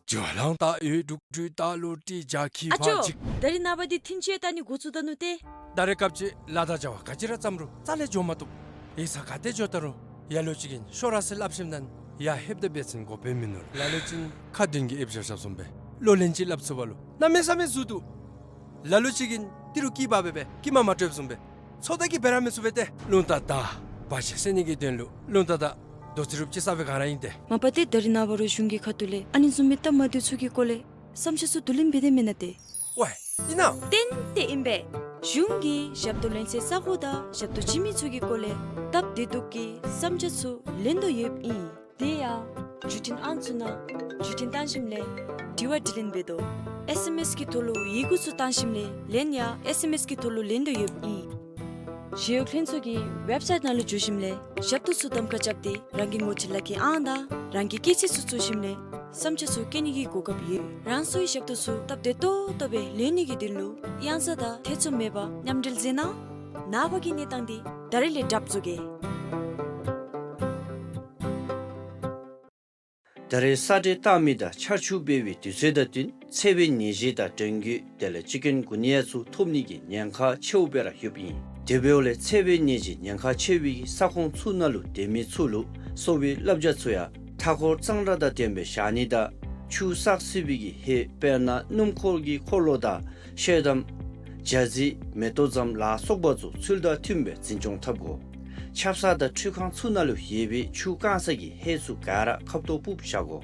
ཇོ་ལང་ད་ཡོད་དྲུག་དྲུག་ད་ལུ་ཏི་ཇ་ཁི་ཨ་ཕ་ཅོ། ཅིག་ད་རིས་ནངས་པ་འདི་ཐིན་ཅི་ཡ་ད་ནི་འགོ་བཙུགས་ད་ནུག་ཏེ། ད་རེས་སྐབས་ཅིག་ལ་དྭགས་བྱ་བ་ག་ཅི་ར་བརྩམས་རུང་རྩ་ལས་འགྱོ་མ་བཏུབ། ཡིག་ཚང་ག་ཏེ་འགྱོ་ད་རུང་ཡ་ལོ་ཅིག་གིན་ཤོ་ར་ཟེར་སླབ་ཞིནམ་ད་ཡ་ཧེབ་ད་འབད་ཚེ་གོ་དཔེ་མིན་ནུག། ལ་ལོ་ཅིག་ཁ་བདུན་གྱིས་ཨེབ་ཞབས་ཞབས་སོང་པས། ལོ་ལན་ཅིག་སླབ་ཚུགས་པ་ལུ་གནམ་མེད་ས་མེད་ཟུག་འདུག། ལ་ལོ་ཅིག་གིན་ཏི་རུ་ཀི་འབག་སྦེ་སྦེ་ཀི་མ་མ་སྤྲོདཔ་བཟུམ་སྦེ་ཚོད་ལྟ་གིས་འབད་ར་མི་ཚུགས་པས་ཏེ། རླུང་རྟ་དང་བར་ཆད་སེལ་ནི་གི་དོན་ལུ་རླུང་རྟ་དང་རྡོ་རྩེགཔ་ཅིག་གསརཔ་སྦེ་ག་ར་ཨིན་ཏེ། མ་པ་ཏེ་ད་རིས་ནངས་པ་རུང་གཞུང་གི་ཁ་ཐུག་ལས་ཨ་ནི་བཟུམ་མའི་སྟབས་མ་བདེཝ་ཚུ་གི་སྐོར་ལས་བསམ་འཆར་ཚུ་བསྡུ་ལེན་འབད་དེ་མེན་ན་ཏེ། ཝའི་ཨིན་ན། ཏན་ཏན་ཨིན་པས། གཞུང་གིས་ཞབས་ཏོག་ལེན་སའི་ས་གོ་དང་ཞབས་ཏོག་བྱིན་མི་ཚུ་གི་སྐོར་ལས་སྟབས་བདེ་སྡུག་གི་བསམ་འཆར་ཚུ་ལེན་དོ་ཡོདཔ་ཨིན། དེ་ཡང་བརྒྱུད་འཕྲིན་ཨང་ཚུ་ནང་བརྒྱུད་འཕྲིན་བཏང་ཞིནམ་ལས་དྲི་བ་དྲིས་ལན་འབད་དོ། ཨེས་ཨེམ་ཨེས་ཀྱི་ཐོག་ལུ་ཡི་གུ་ཚུ་བཏང་ཞིནམ་ལས་ལན་ཡང་ཨེས་ཨེམ་ཨེས་ཀྱི་ཐོག་ལུ་ལེན་དོ་ཡོདཔ་ཨིན། ཞི་གཡོག་ལྷན་ཚོགས་ཀྱི་ཝེབ་སའིཊ་ནང་ལུ་འཛུལ་ཞིནམ་ལས་ཞབས་ཏོག་ཚུ་གདམ་ཁ་རྐྱབ་སྟེ་རང་གི་ངོ་སྤྲོད་ལག་ཁྱེར་ཨང་དང་རང་གི་སྐྱེས་ཚེས་ཚུ་བཙུགས་ཞིནམ་ལས་བསམ་འཆར་ཚུ་བཀོད་ནི་གི་གོ་སྐབས་ཡོད། རང་སོའི་ཞབས་ཏོག་ཚུ་སྟབས་བདེ་ཏོག་ཏོ་སྦེ་ལེན་ནི་གི་དོན་ལུ་གཡང་ས་དང་ཐེ་ཚོམ་མེད་པར་མཉམ་འབྲེལ་མཛད་གནང་། ནངས་པ་གི་གནས་སྟངས་འདི་ད་རིས་ལས་གྲབས་བཟོ་གེ། ད་རེས་ས་འདྲེན་བཏང་མི་དང་ཆར་ཆུ་འབེལ་བའི་དུས་ཚོད་དང་བསྟུན་འཚེར་བའི་ནད་གཞི་དང་འབྲེལ་འགོས་དེ་ལས་ཅིག་ཀུན་གུ་ནི་ཡ་ཚུ་ཐོབ་ནི་གི་ཉེན་ཁ་ཆེཝ་སྦེ་ར་ཡོདཔ་ཨིན། དེ་འབདཝ་ལས་འཚེར་བའི་ནད་གཞི་ཉེན་ཁ་ཆེ་བའི་ས་ཁོངས་ཚུ་ནང་ལུ་སྡོད་མི་ཚུ་ལུ་གསོ་བའི་བསླབ་བྱ་ཚུ་ཡང་མཐའ་འཁོར་གཙང་སྦྲ་དང་ལྡནམ་སྦེ་བཞག་ནི་དང་ཆུ་བསགས་སྲིད་པའི་གི་ཧེ་དཔེར་ན་སྣུམ་འཁོར་གྱི་འཁོར་ལོ་དང་ཤེལ་དམ་ཇ་རྩི་མེ་ཏོག་ཟམ་ལ་སོགས་པ་ཚུ་ཚུལ་དང་མཐུནམ་སྦེ་འཛིན་སྐྱོང་འཐབ་དགོ། ཆབ་གསང་དང་འཕྲུལ་ཁང་ཚུ་ནང་ལུ་ཡོད་པའི་ཆུ་བཀང་ས་གི་ཧེ་ཚུ་ག་ར་ཁབ་ཏོ་ཕུབ་བཞག་དགོ།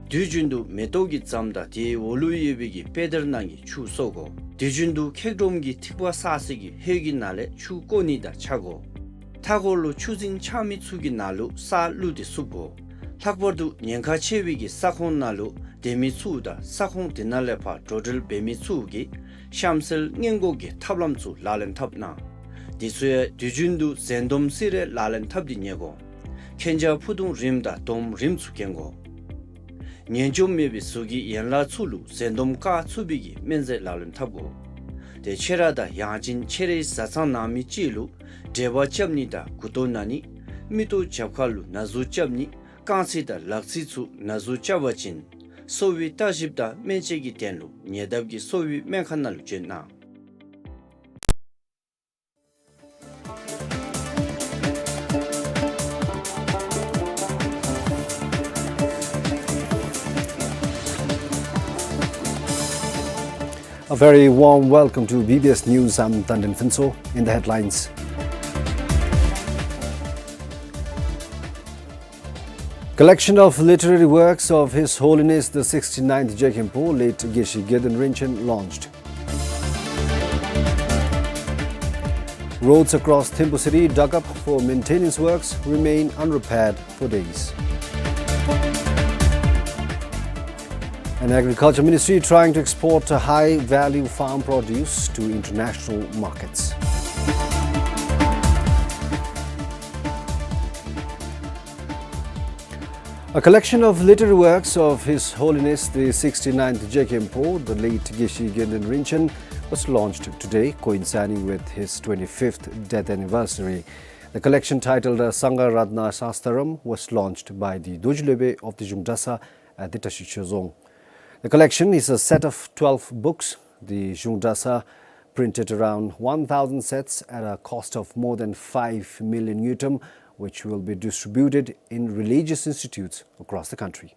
དུས་རྒྱུན་དུ་མེ་ཏོག་གི་ཟམ་དང་དེའི་འོག་ལུ་ཡོད་པའི་གི་དཔེ་དེབ་ནང་གི་ཆུ་གསོ་དགོ། དུས་རྒྱུན་དུ་འཁྱག་སྒྲོམ་གྱི་ཐིགས་པ་བསགས་ས་གི་ཧེ་གི་ནང་ལས་ཆུ་བཀོ་ནི་དང་ཆ་དགོ། མཐའ་འཁོར་ལུ་ཆུ་རྫིང་ཆགས་མི་ཚུ་གི་ནང་ལུ་ས་བླུགས་ཏེ་བསུབ་དགོ། ལྷག་པར་དུ་ཉེན་ཁ་ཆེ་བའི་གི་ས་ཁོངས་ནང་ལུ་སྡོད་མི་ཚུ་དང་ས་ཁོངས་དེ་ནང་ལས་ཕར་འགྲོ་འགྲུལ་འབད་མི་ཚུ་གིས་གཤམ་གསལ་སྔོན་འགོག་གི་ཐབས་ལམ་ཚུ་ལག་ལེན་འཐབ་གནང་། དེ་ཚུ་ཡང་དུས་རྒྱུན་དུ་འཛེམ་སྡོམ་སེ་ར་ལག་ལེན་འཐབ་སྟེ་ཉལ་དགོ། མཁྱེན་རྒྱ་ཕུ་ཐུང་རིངམ་དང་དོམ་རིངམ་ཚུ་གྱོན་དགོ། ཉེན་འཇོམས་མེད་པའི་གཟུགས་ཀྱི་ཡན་ལག་ཚུ་ལུ་འཛེམ་སྡོམ་བཀག་ཚུགས་པའི་གི་སྨན་རྫས་ལག་ལེན་འཐབ་དགོ། ཏེ་ཆེ་ར་དང་ཡང་ཅིན་ཆེ་རའི་བཟའ་ཚང་ནང་མི་ཅིག་ལུ་འབྲེལ་བ་རྐྱབ་ནི་དང་མགུ་ཏོ་ན་ནི། མིག་ཏོ་རྒྱབ་ཁ་ལུ་ན་ཟུག་རྐྱབ་ནི། རྐང་ཚི་དང་ལག་ཚི་ཚུ་ན་ཟུག་རྐྱབ་པ་ཅིན་གསོ་བའི་བརྟག་ཞིབ་དང་སྨན་དཔྱད་ཀྱི་དོན་ལུ་ཉེ་འདབས་ཀྱི་གསོ་བའི་སྨན་ཁང་ནང་ལུ་བྱོན་གནང་། A very warm welcome to B B S News. I'm Tandin Phuntsho. In the headlines. Collection of literary works of His Holiness the sixty-ninth Jegkhenpo, late Geshe Gyalden Rinchen, launched. Roads across Thimphu city dug up for maintenance works remain unrepaired for days. And Agriculture Ministry trying to export high-value farm produce to international markets. A collection of literary works of His Holiness the sixty-ninth Jegkhenpo, the late Geshe Gyalden Rinchen, was launched today, coinciding with his twenty-fifth death anniversary. The collection, titled, uh, Sangha Ratna Sastaram, was launched by the Dorji Lwebe of the Zhungdasa at the Tashi Chozong. The collection is a set of twelve books. The Zhungdasa printed around one thousand sets at a cost of more than five million ngultrum, which will be distributed in religious institutes across the country.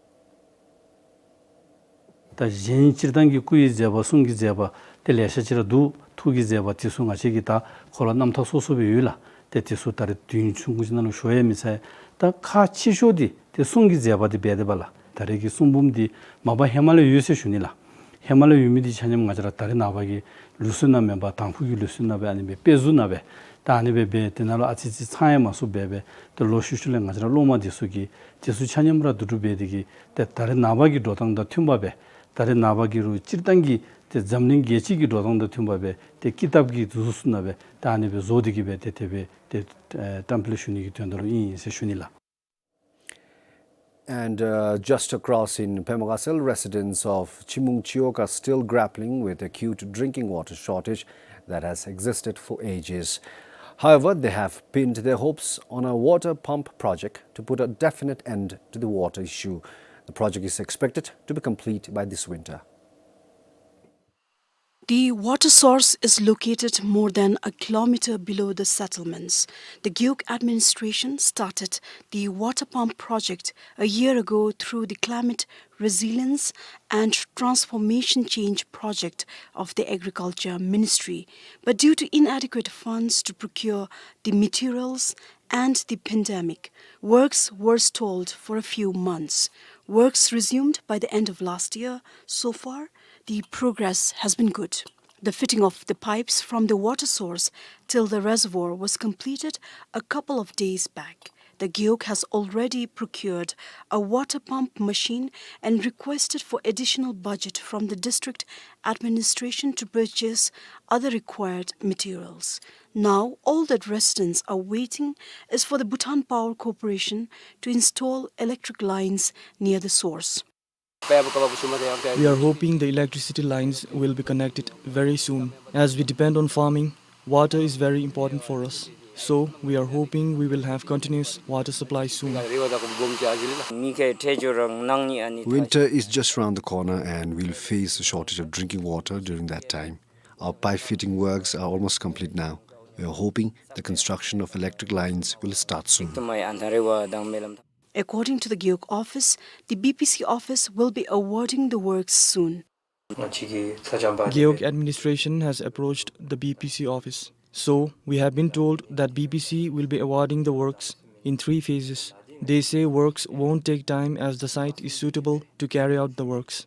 ད་གཞན་སྤྱིར་བཏང་གི་སྐུ་ཡི་མཛད་པ་གསུང་གི་མཛད་པ་དེ་ལེ་ཤ་ཅིག་ར་འདུག། ཐུགས་ཀྱི་མཛད་པ་དེ་ཚུ་ང་བཅས་ཀྱིས་ད་ཁོ་ལ་རྣམ་ཐར་སོ་སོ་སྦེ་ཡོད་ལགས། ཏེ་དེ་ཚུ་ད་རེས་དུས་ཡུན་ཆུང་ཀུ་ཅིག་ནང་ལུ་ཞུ་ཡང་མི་ཚར། ད་ཁག་ཆེ་ཤོས་འདི་ཏེ་གསུང་གི་མཛད་པ་འདི་འབད་དེ་འབད་ལགས། ད་རེས་ཀྱི་གསུང་འབུམ་འདི་མ་པ་ཧེ་མ་ལས་ཡོད་ཟེར་ཞུ་ནི་ལགས། ཧེ་མ་ལས་ཡོད་མི་འདི་ཆ་མཉམ་ང་བཅས་ར་ད་རེས་ནངས་པ་གི་ལུགས་སྲོལ་ནང་མེན་པར་དང་ཕུ་གི་ལུགས་སྲོལ་ནང་སྦེ་ཨ་ནི་སྦེ་དཔེ་གཟུགས་ནང་སྦེ་ད་ཨ་ནི་སྦེ་འབད། དེ་ནང་ལུ་ཨ་ཙི་ཙི་ཚང་ཡང་མ་ཚུགས་པར་སྦེ་ཏེ་ལོག་ཤུལ་ཤུལ་ལས་ང་བཅས་ར་སློབ་མ་འདི་ཚུ་གིས་དེ་ཚུ་ཆ་མཉམ་ར་བསྡུ་སྒྲིག་འབད་དེ་གིས་ཏེ་ད་རེས་ནངས་པ་གི་འགྲོ་སྟངས་དང་མཐུན་པ་སྦེ་ད་རེས་ནངས་པ་གི་རུང་སྤྱིར་བཏང་གི་ཏེ་འཛམ་གླིང་རྒྱལ་སྤྱི་གི་འགྲོ་སྟངས་དང་མཐུན་པ་སྦེ་ཏེ་ཀི་ཏབ་ཀྱི་གཟུགས་སུ་ནང་སྦེ་ད་ཨ་ནི་སྦེ་བཟོ་སྟེ་གིས་སྦེ་ཏེ་དེ་སྦེ་ཏེ་ཨེ་བཀྲམ་སྤེལ་ཞུ་ནི་གི་དོན་དག་ལུ་ཨིན་ཟེར་ཞུ་ནི་ལགས། And, uh, just across in Pema Gatshel, residents of Chimung Chiyok are still grappling with acute drinking water shortage that has existed for ages. However, they have pinned their hopes on a water pump project to put a definite end to the water issue. Project is expected to be complete by this winter. The water source is located more than a kilometer below the settlements. The Gewog administration started the water pump project a year ago through the Climate Resilience and Transformation Change Project of the Agriculture Ministry. But due to inadequate funds to procure the materials and the pandemic, works were stalled for a few months. Works resumed by the end of last year. So far, the progress has been good. The fitting of the pipes from the water source till the reservoir was completed a couple of days back. The Gewog has already procured a water pump machine and requested for additional budget from the district administration to purchase other required materials. Now, all that residents are waiting is for the Bhutan Power Corporation to install electric lines near the source. We are hoping the electricity lines will be connected very soon. As we depend on farming, water is very important for us. So, we are hoping we will have continuous water supply soon. Winter is just around the corner and we'll face a shortage of drinking water during that time. Our pipe fitting works are almost complete now. We are hoping the construction of electric lines will start soon. According to the Gewog office, the B P C office will be awarding the works soon. Gewog administration has approached the B P C office. So, we have been told that B P C will be awarding the works in three phases. They say works won't take time as the site is suitable to carry out the works.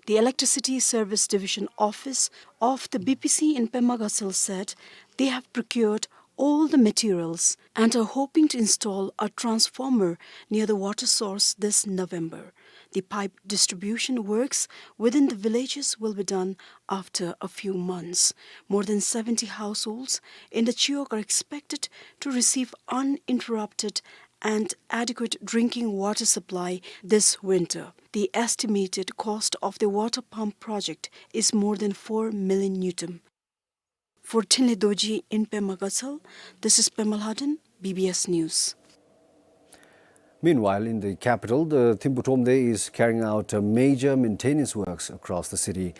The Electricity Service Division office of the B P C in Pema Gatshel said they have procured all the materials and are hoping to install a transformer near the water source this November. The pipe distribution works within the villages will be done after a few months. More than seventy households in the Chiwog are expected to receive uninterrupted and adequate drinking water supply this winter. The estimated cost of the water pump project is more than four million ngultrum. For Thinley Dorji in Pema Gatshel, this is Pema Lhaden, B B S News. Meanwhile, in the capital, the Thimphu Thromde is carrying out, uh, major maintenance works across the city.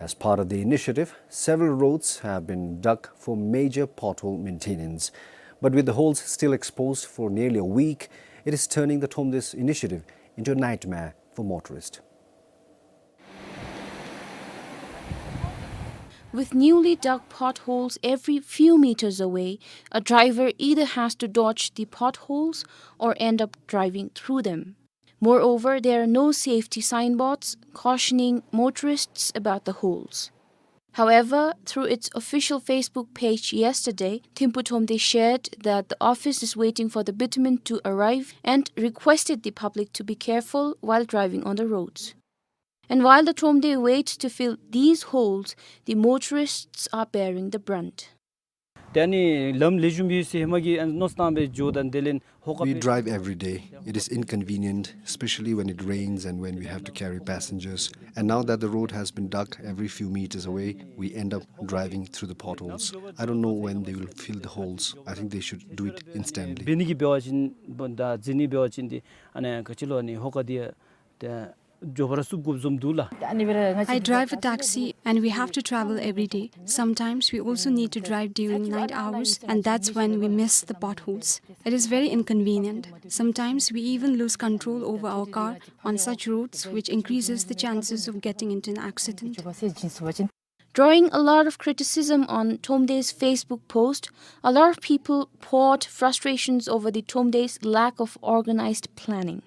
As part of the initiative, several roads have been dug for major pothole maintenance. But with the holes still exposed for nearly a week, it is turning the Thromde's initiative into a nightmare for motorists. With newly dug potholes every few meters away, a driver either has to dodge the potholes or end up driving through them. Moreover, there are no safety signboards cautioning motorists about the holes. However, through its official Facebook page yesterday, Thimphu Thromde shared that the office is waiting for the bitumen to arrive and requested the public to be careful while driving on the roads. And while the Thromde waits to fill these holes, the motorists are bearing the brunt. ད་ནི་ལམ་ལེགས་ཤོམ་ཡོད་ཟེར་ཧེ་མ་གི་མནོ་བསམ་བཏང་སྦེ་འགྱོ་དང་དེ་ལས་ཧོ་ཀ We drive every day. It is inconvenient, especially when it rains and when we have to carry passengers. And now that the road has been dug every few meters away, we end up driving through the potholes. I don't know when they will fill the holes. I think they should do it instantly. འབད་ནི་གི་འབད་བ་ཅིན་ད་འཛེག་ནི་འབད་བ་ཅིན་ཏེ་ཨ་ནི་ག་ཅི་ལོ་ནི་ཧོ་ཀ་དེ་ད་མགྱོགས་པ་ར་བསུབ་དགོཔ་བཟུམ་འདུག་ལགས། I drive a taxi and we have to travel every day. Sometimes we also need to drive during night hours and that's when we miss the potholes. It is very inconvenient. Sometimes we even lose control over our car on such roads, which increases the chances of getting into an accident. Drawing a lot of criticism on Thromde's Facebook post, a lot of people poured frustrations over the Thromde's lack of organized planning.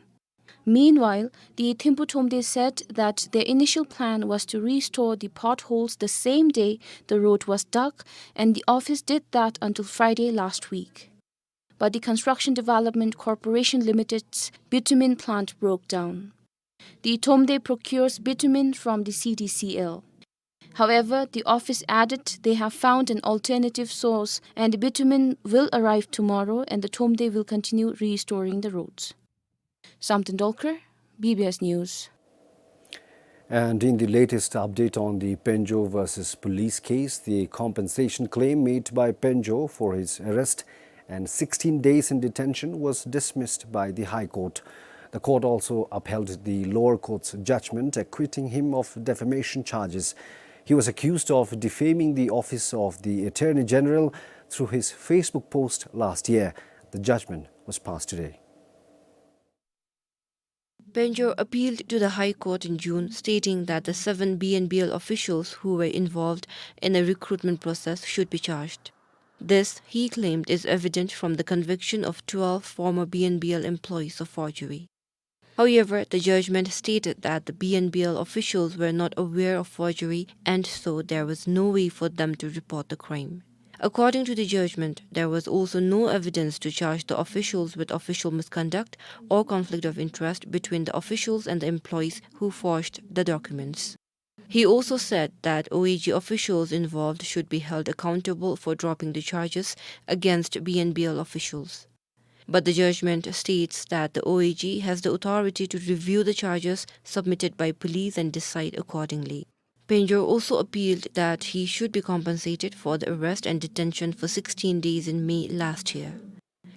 Meanwhile, the Thimphu Thromde said that their initial plan was to restore the potholes the same day the road was dug, and the office did that until Friday last week. But the Construction Development Corporation Limited's bitumen plant broke down. The Thromde procures bitumen from the C D C L. However, the office added they have found an alternative source and the bitumen will arrive tomorrow and the Thromde will continue restoring the roads. Samten Dolkar, B B S News. And in the latest update on the Penjo versus police case, the compensation claim made by Penjo for his arrest and sixteen days in detention was dismissed by the High Court. The court also upheld the lower court's judgment acquitting him of defamation charges. He was accused of defaming the office of the Attorney General through his Facebook post last year. The judgment was passed today. Penjor appealed to the High Court in June, stating that the seven B N B L officials who were involved in the recruitment process should be charged. This, he claimed, is evident from the conviction of twelve former B N B L employees of forgery. However, the judgment stated that the B N B L officials were not aware of forgery, and so there was no way for them to report the crime. According to the judgment, there was also no evidence to charge the officials with official misconduct or conflict of interest between the officials and the employees who forged the documents. He also said that O A G officials involved should be held accountable for dropping the charges against B N B L officials. But the judgment states that the O A G has the authority to review the charges submitted by police and decide accordingly. Penjor also appealed that he should be compensated for the arrest and detention for sixteen days in May last year.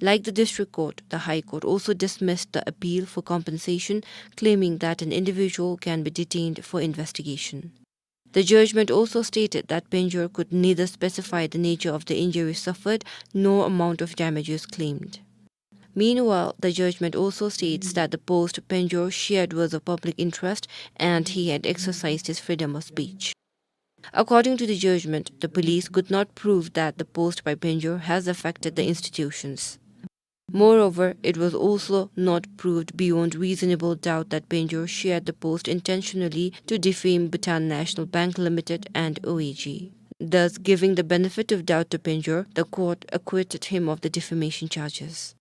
Like the district court, the High Court also dismissed the appeal for compensation, claiming that an individual can be detained for investigation. The judgment also stated that Penjor could neither specify the nature of the injury suffered nor amount of damages claimed. Meanwhile, the judgment also states that the post Penjor shared was of public interest and he had exercised his freedom of speech. According to the judgment, the police could not prove that the post by Penjor has affected the institutions. Moreover, it was also not proved beyond reasonable doubt that Penjor shared the post intentionally to defame Bhutan National Bank Limited and O A G. Thus, giving the benefit of doubt to Penjor, the court acquitted him of the defamation charges.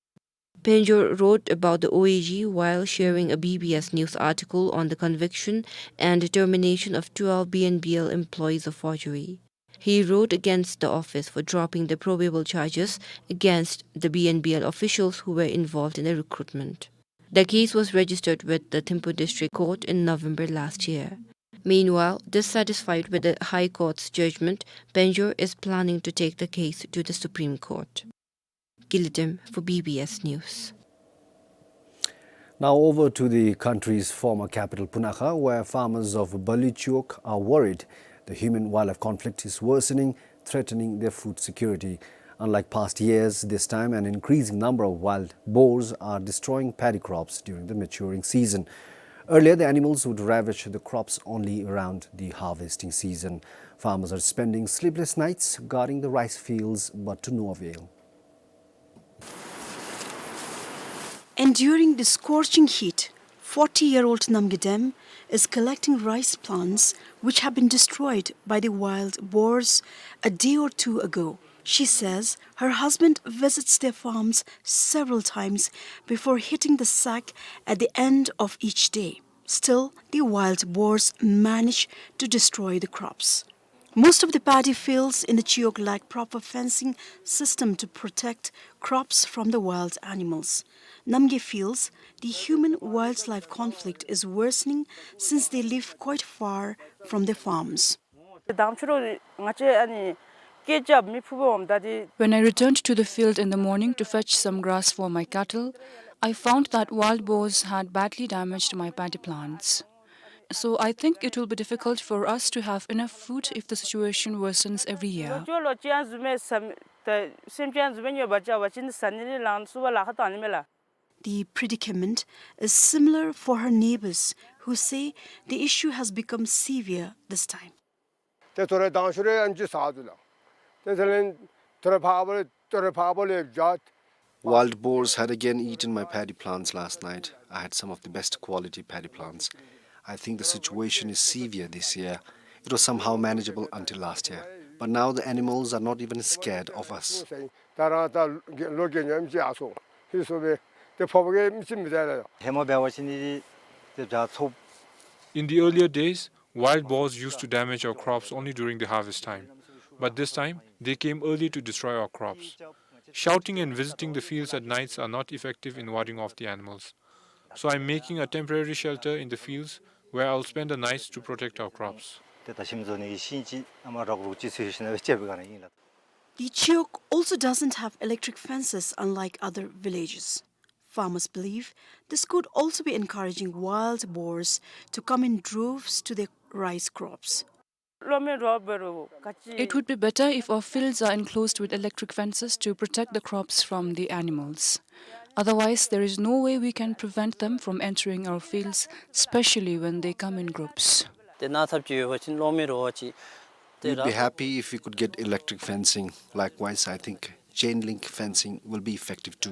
Penjor wrote about the O A G while sharing a B B S News article on the conviction and termination of twelve B N B L employees of forgery. He wrote against the office for dropping the probable charges against the B N B L officials who were involved in the recruitment. The case was registered with the Thimphu District Court in November last year. Meanwhile, dissatisfied with the High Court's judgment, Penjor is planning to take the case to the Supreme Court. Gilidem for B B S News. Now over to the country's former capital, Punakha, where farmers of Bali Chiwog are worried the human-wildlife conflict is worsening, threatening their food security. Unlike past years, this time an increasing number of wild boars are destroying paddy crops during the maturing season. Earlier, the animals would ravage the crops only around the harvesting season. Farmers are spending sleepless nights guarding the rice fields, but to no avail. Enduring the scorching heat, forty-year-old Namgay Dem is collecting rice plants which have been destroyed by the wild boars a day or two ago. She says her husband visits their farms several times before hitting the sack at the end of each day. Still, the wild boars manage to destroy the crops. Most of the paddy fields in the Chiwog lack proper fencing system to protect crops from the wild animals. Namgay feels the human-wildlife conflict is worsening since they live quite far from their farms. དང་ཕྱི་རུ་ང་བཅས་ཨ་ནི་སྐད་རྒྱབ་མི་ཕུ་བོ་འོང་ད་དེ། When I returned to the field in the morning to fetch some grass for my cattle, I found that wild boars had badly damaged my paddy plants. So I think it will be difficult for us to have enough food if the situation worsens every year. ལོ་ཅོ་ལོ་ཅན་བཟུམ་མའི་སམ་ད་སེམས་ཅན་བཟུམ་མའི་ཉོ་བ་ཅ་བ་ཅིན་ས་ནི་ལང་སུ་བ་ལ་ཁ་ཏང་ནི་མེ་ལ། The predicament is similar for her neighbors, who say the issue has become severe this time. ཏེ་ཐོ་རེ་དང་ཤུ་རེ་ཨན་ཅི་ས་དུ་ལ། ཏེ་ཐ་ལེན་ཐོ་རེ་ཕ་བ་ཐོ་རེ་ཕ་བ་ལེ་ཇཱད། Wild boars had again eaten my paddy plants last night. I had some of the best quality paddy plants. I think the situation is severe this year. It was somehow manageable until last year. But now the animals are not even scared of us. ད་རང་ད་ལོ་གེ་ཉམས་ཅི་ཨ་སོ། ཧི་སོ་བེ་ཏེ་ཕོ་བ་གེ་མི་ཅི་མི་ད་ལ། ཧེ་མ་བེ་བ་ཅི་ནི་ཏེ་ཇཱ་ཚོབ། In the earlier days, wild boars used to damage our crops only during the harvest time. But this time, they came early to destroy our crops. Shouting and visiting the fields at nights are not effective in warding off the animals. So I'm making a temporary shelter in the fields where I'll spend the nights to protect our crops. ཏེ་ད་ཤིམ་ཛོ་ནི་གི་ཤིན་ཅི་ཨ་མ་རོག་རོག་ཅི་སུ་ཤི་ན་བེ་ཅེ་བེ་ག་ན་ཡིན་ལ། The Chiwog also doesn't have electric fences unlike other villages. Farmers believe this could also be encouraging wild boars to come in droves to their rice crops. It would be better if our fields are enclosed with electric fences to protect the crops from the animals. Otherwise, there is no way we can prevent them from entering our fields, especially when they come in groups. We'd be happy if we could get electric fencing. Likewise, I think chain link fencing will be effective too.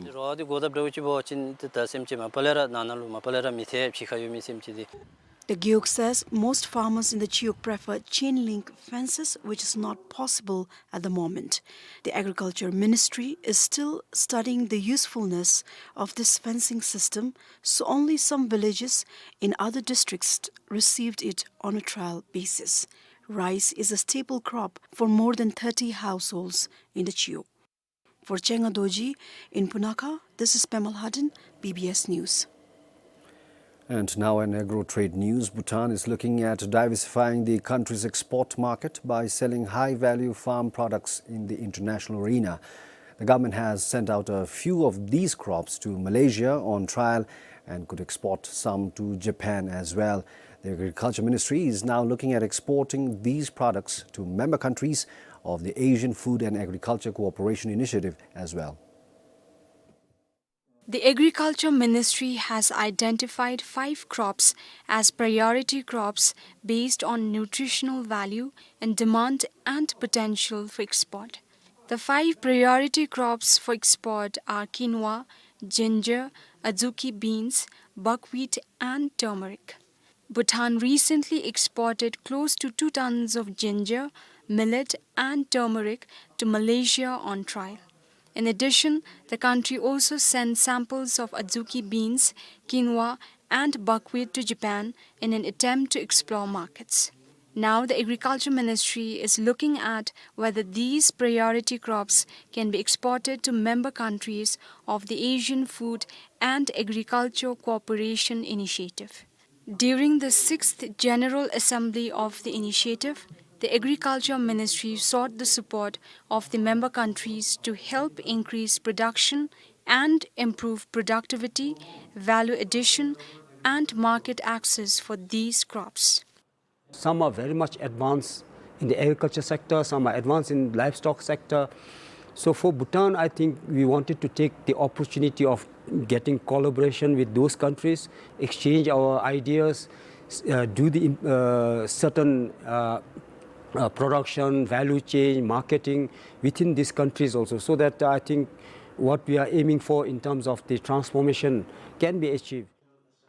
The Gewog says most farmers in the Chiog prefer chain link fences, which is not possible at the moment. The Agriculture Ministry is still studying the usefulness of this fencing system, so only some villages in other districts received it on a trial basis. Rice is a staple crop for more than thirty households in the Chiog. For Chenga Dorji in Punakha, this is Pema Lhaden, B B S News. And now in agro-trade news, Bhutan is looking at diversifying the country's export market by selling high-value farm products in the international arena. The government has sent out a few of these crops to Malaysia on trial and could export some to Japan as well. The Agriculture Ministry is now looking at exporting these products to member countries of the Asian Food and Agriculture Cooperation Initiative as well. The Agriculture Ministry has identified five crops as priority crops based on nutritional value and demand and potential for export. The five priority crops for export are quinoa, ginger, azuki beans, buckwheat, and turmeric. Bhutan recently exported close to two tons of ginger, millet, and turmeric to Malaysia on trial. In addition, the country also sent samples of azuki beans, quinoa, and buckwheat to Japan in an attempt to explore markets. Now, the Agriculture Ministry is looking at whether these priority crops can be exported to member countries of the Asian Food and Agriculture Cooperation Initiative. During the sixth General Assembly of the initiative, the Agriculture Ministry sought the support of the member countries to help increase production and improve productivity, value addition, and market access for these crops. Some are very much advanced in the agriculture sector, some are advanced in livestock sector. So for Bhutan, I think we wanted to take the opportunity of getting collaboration with those countries, exchange our ideas, s-, uh, do the im-, uh, certain, uh, uh, production, value chain, marketing within these countries also, so that I think what we are aiming for in terms of the transformation can be achieved.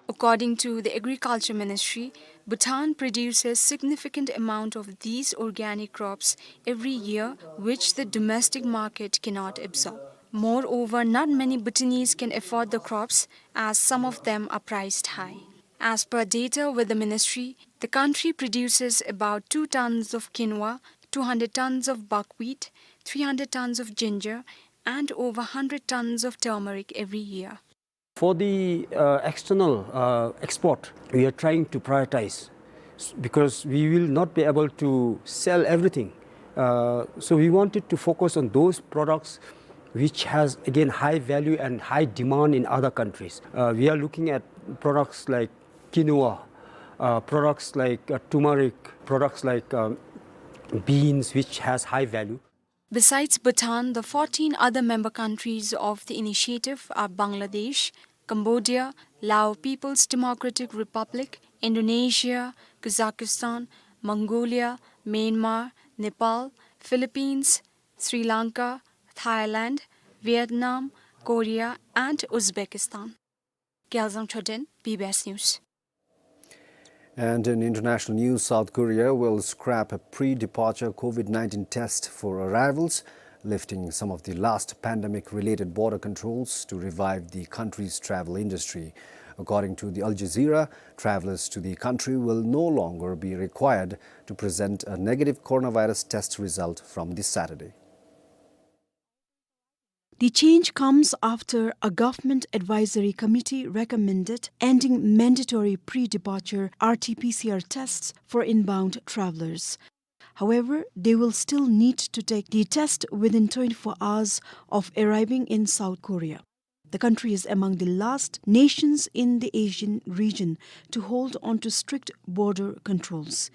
According to the Agriculture Ministry, Bhutan produces significant amount of these organic crops every year, which the domestic market cannot absorb. Moreover, not many Bhutanese can afford the crops, as some of them are priced high. As per data with the ministry, the country produces about two tons of quinoa, two hundred tons of buckwheat, three hundred tons of ginger, and over hundred tons of turmeric every year. For the, uh, external, uh, export, we are trying to prioritize s-, because we will not be able to sell everything. Uh, so we wanted to focus on those products which has, again, high value and high demand in other countries. Uh, we are looking at products like quinoa, uh, products like, uh, turmeric, products like, um, beans, which has high value. Besides Bhutan, the fourteen other member countries of the initiative are Bangladesh, Cambodia, Lao People's Democratic Republic, Indonesia, Kazakhstan, Mongolia, Myanmar, Nepal, Philippines, Sri Lanka, Thailand, Vietnam, Korea, and Uzbekistan. Gyalzang Choden, B B S News. And in international news, South Korea will scrap a pre-departure COVID nineteen test for arrivals, lifting some of the last pandemic-related border controls to revive the country's travel industry. According to the Al Jazeera, travelers to the country will no longer be required to present a negative coronavirus test result from this Saturday. The change comes after a government advisory committee recommended ending mandatory pre-departure R T P C R tests for inbound travelers. However, they will still need to take the test within twenty-four hours of arriving in South Korea. The country is among the last nations in the Asian region to hold on to strict border controls.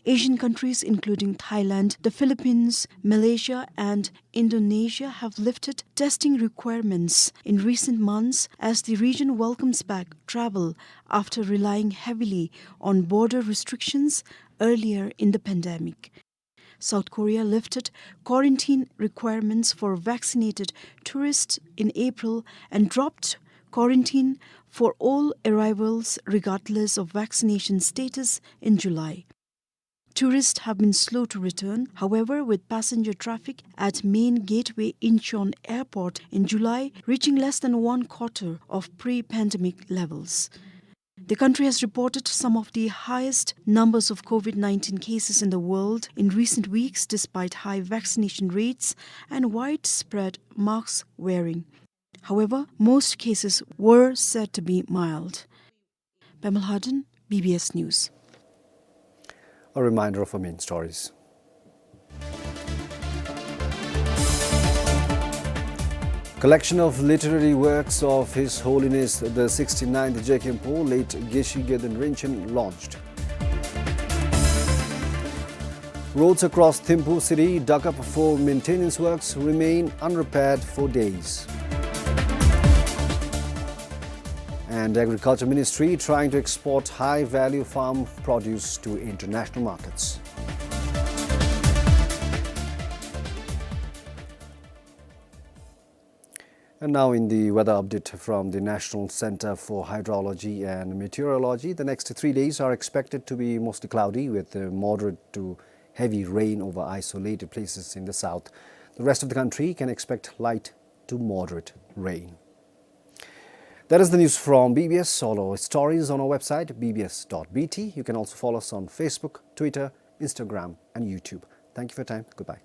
Asian countries including Thailand, the Philippines, Malaysia and Indonesia have lifted testing requirements in recent months as the region welcomes back travel after relying heavily on border restrictions earlier in the pandemic. South Korea lifted quarantine requirements for vaccinated tourists in April and dropped quarantine for all arrivals regardless of vaccination status in July. Tourists have been slow to return, however, with passenger traffic at main gateway Incheon Airport in July reaching less than one quarter of pre-pandemic levels. The country has reported some of the highest numbers of COVID nineteen cases in the world in recent weeks, despite high vaccination rates and widespread mask wearing. However, most cases were said to be mild. Pema Lhaden, B B S News. A reminder of our main stories. Collection of literary works of His Holiness the sixty-ninth Jigme Rinpoche, late Geshe Gyaltsen Rinchen, launched. Roads across Thimphu city dug up for maintenance works remain unrepaired for days. And Agriculture Ministry trying to export high-value farm produce to international markets. And now in the weather update from the National Center for Hydrology and Meteorology, the next three days are expected to be mostly cloudy with, uh, moderate to heavy rain over isolated places in the south. The rest of the country can expect light to moderate rain. That is the news from B B S. All our stories on our website, B B S dot B T. You can also follow us on Facebook, Twitter, Instagram, and YouTube. Thank you for your time. Goodbye.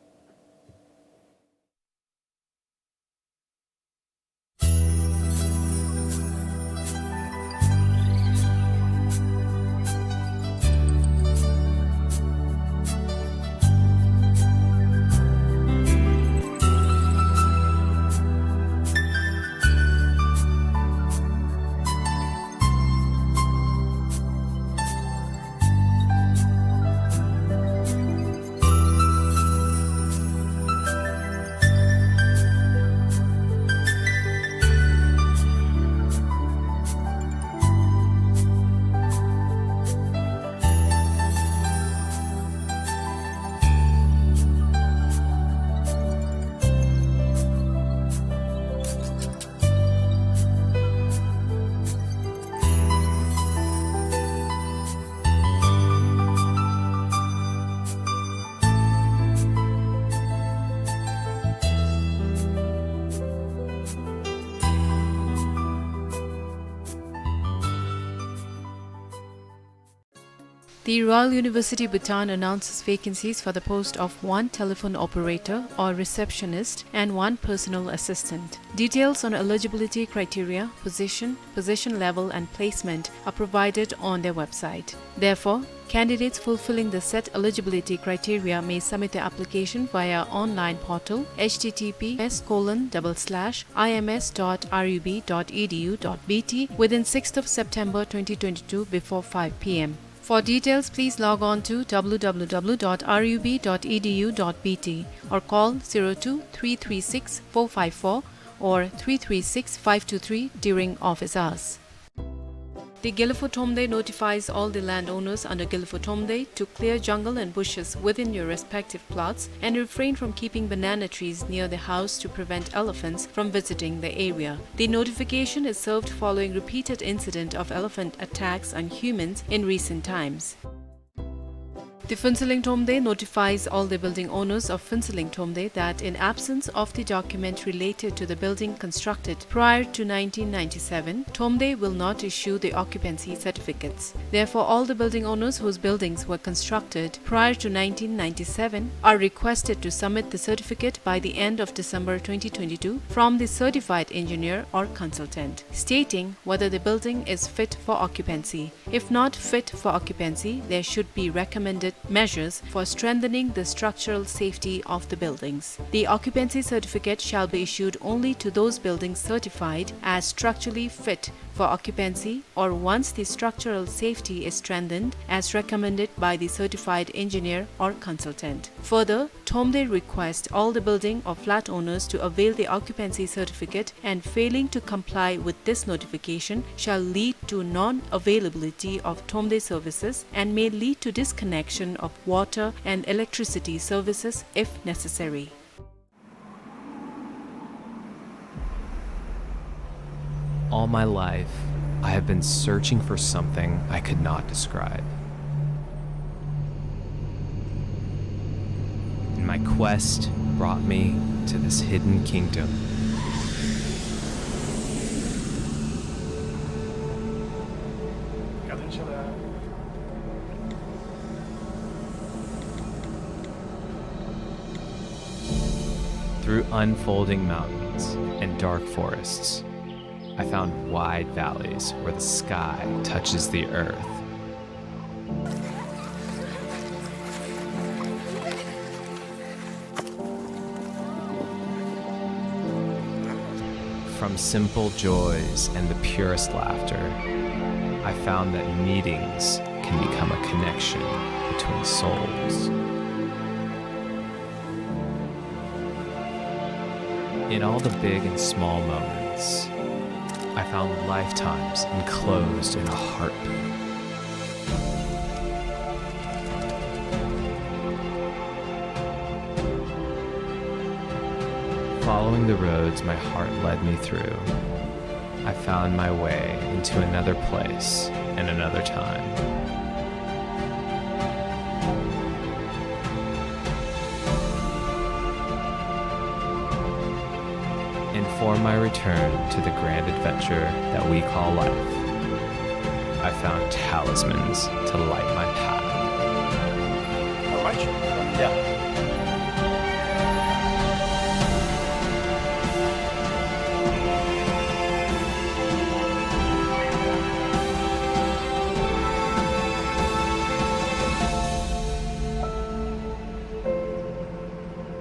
The Royal University Bhutan announces vacancies for the post of one telephone operator or receptionist and one personal assistant. Details on eligibility criteria, position, position level and placement are provided on their website. Therefore, candidates fulfilling the set eligibility criteria may submit their application via online portal H T T P S colon double slash I M S dot R U B dot E D U dot B T within sixth of September twenty twenty-two before five P M. For details, please log on to W W W dot R U B dot E D U dot B T or call zero two three three six four five four or three three six five two three during office hours. The Gelephu Thromde notifies all the landowners under Gelephu Thromde to clear jungle and bushes within your respective plots and refrain from keeping banana trees near the house to prevent elephants from visiting the area. The notification is served following repeated incident of elephant attacks on humans in recent times. The Phuentsholing Thromde notifies all the building owners of Phuentsholing Thromde that in absence of the document related to the building constructed prior to nineteen ninety-seven, Thromde will not issue the occupancy certificates. Therefore, all the building owners whose buildings were constructed prior to nineteen ninety-seven are requested to submit the certificate by the end of December twenty twenty-two from the certified engineer or consultant, stating whether the building is fit for occupancy. If not fit for occupancy, there should be recommended measures for strengthening the structural safety of the buildings. The occupancy certificate shall be issued only to those buildings certified as structurally fit for occupancy or once the structural safety is strengthened as recommended by the certified engineer or consultant. Further, Thromde requests all the building or flat owners to avail the occupancy certificate, and failing to comply with this notification shall lead to non-availability of Thromde services and may lead to disconnection of water and electricity services if necessary. All my life, I have been searching for something I could not describe. And my quest brought me to this hidden kingdom. Through unfolding mountains and dark forests, I found wide valleys where the sky touches the earth. From simple joys and the purest laughter, I found that meetings can become a connection between souls. In all the big and small moments, I found lifetimes enclosed in a heartbeat. Following the roads my heart led me through, I found my way into another place and another time. And for my return to the grand adventure that we call life, I found talismans to light my path. All right. Yeah.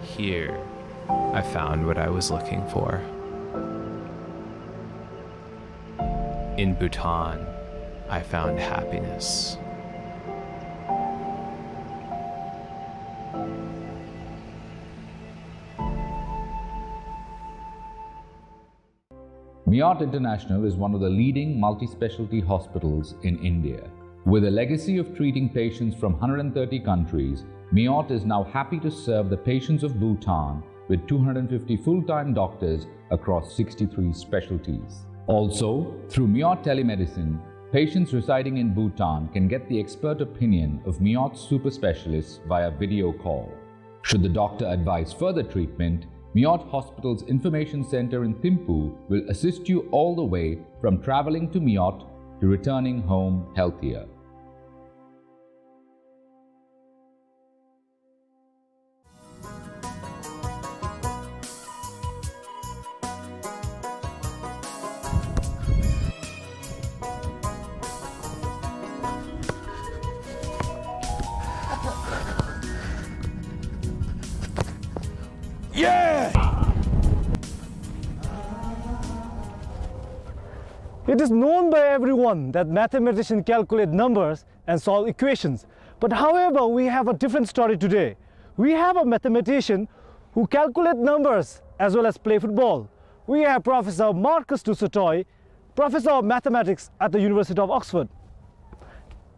Here, I found what I was looking for. In Bhutan, I found happiness. Miot International is one of the leading multi-specialty hospitals in India. With a legacy of treating patients from hundred and thirty countries, Miot is now happy to serve the patients of Bhutan with two hundred fifty full-time doctors across sixty-three specialties. Also, through Miot Telemedicine, patients residing in Bhutan can get the expert opinion of Miot super specialists via video call. Should the doctor advise further treatment, Miot Hospital's Information Center in Thimphu will assist you all the way from traveling to Miot to returning home healthier. Yeah! It is known by everyone that mathematicians calculate numbers and solve equations. But however, we have a different story today. We have a mathematician who calculate numbers as well as play football. We have Professor Marcus du Sautoy, Professor of Mathematics at the University of Oxford.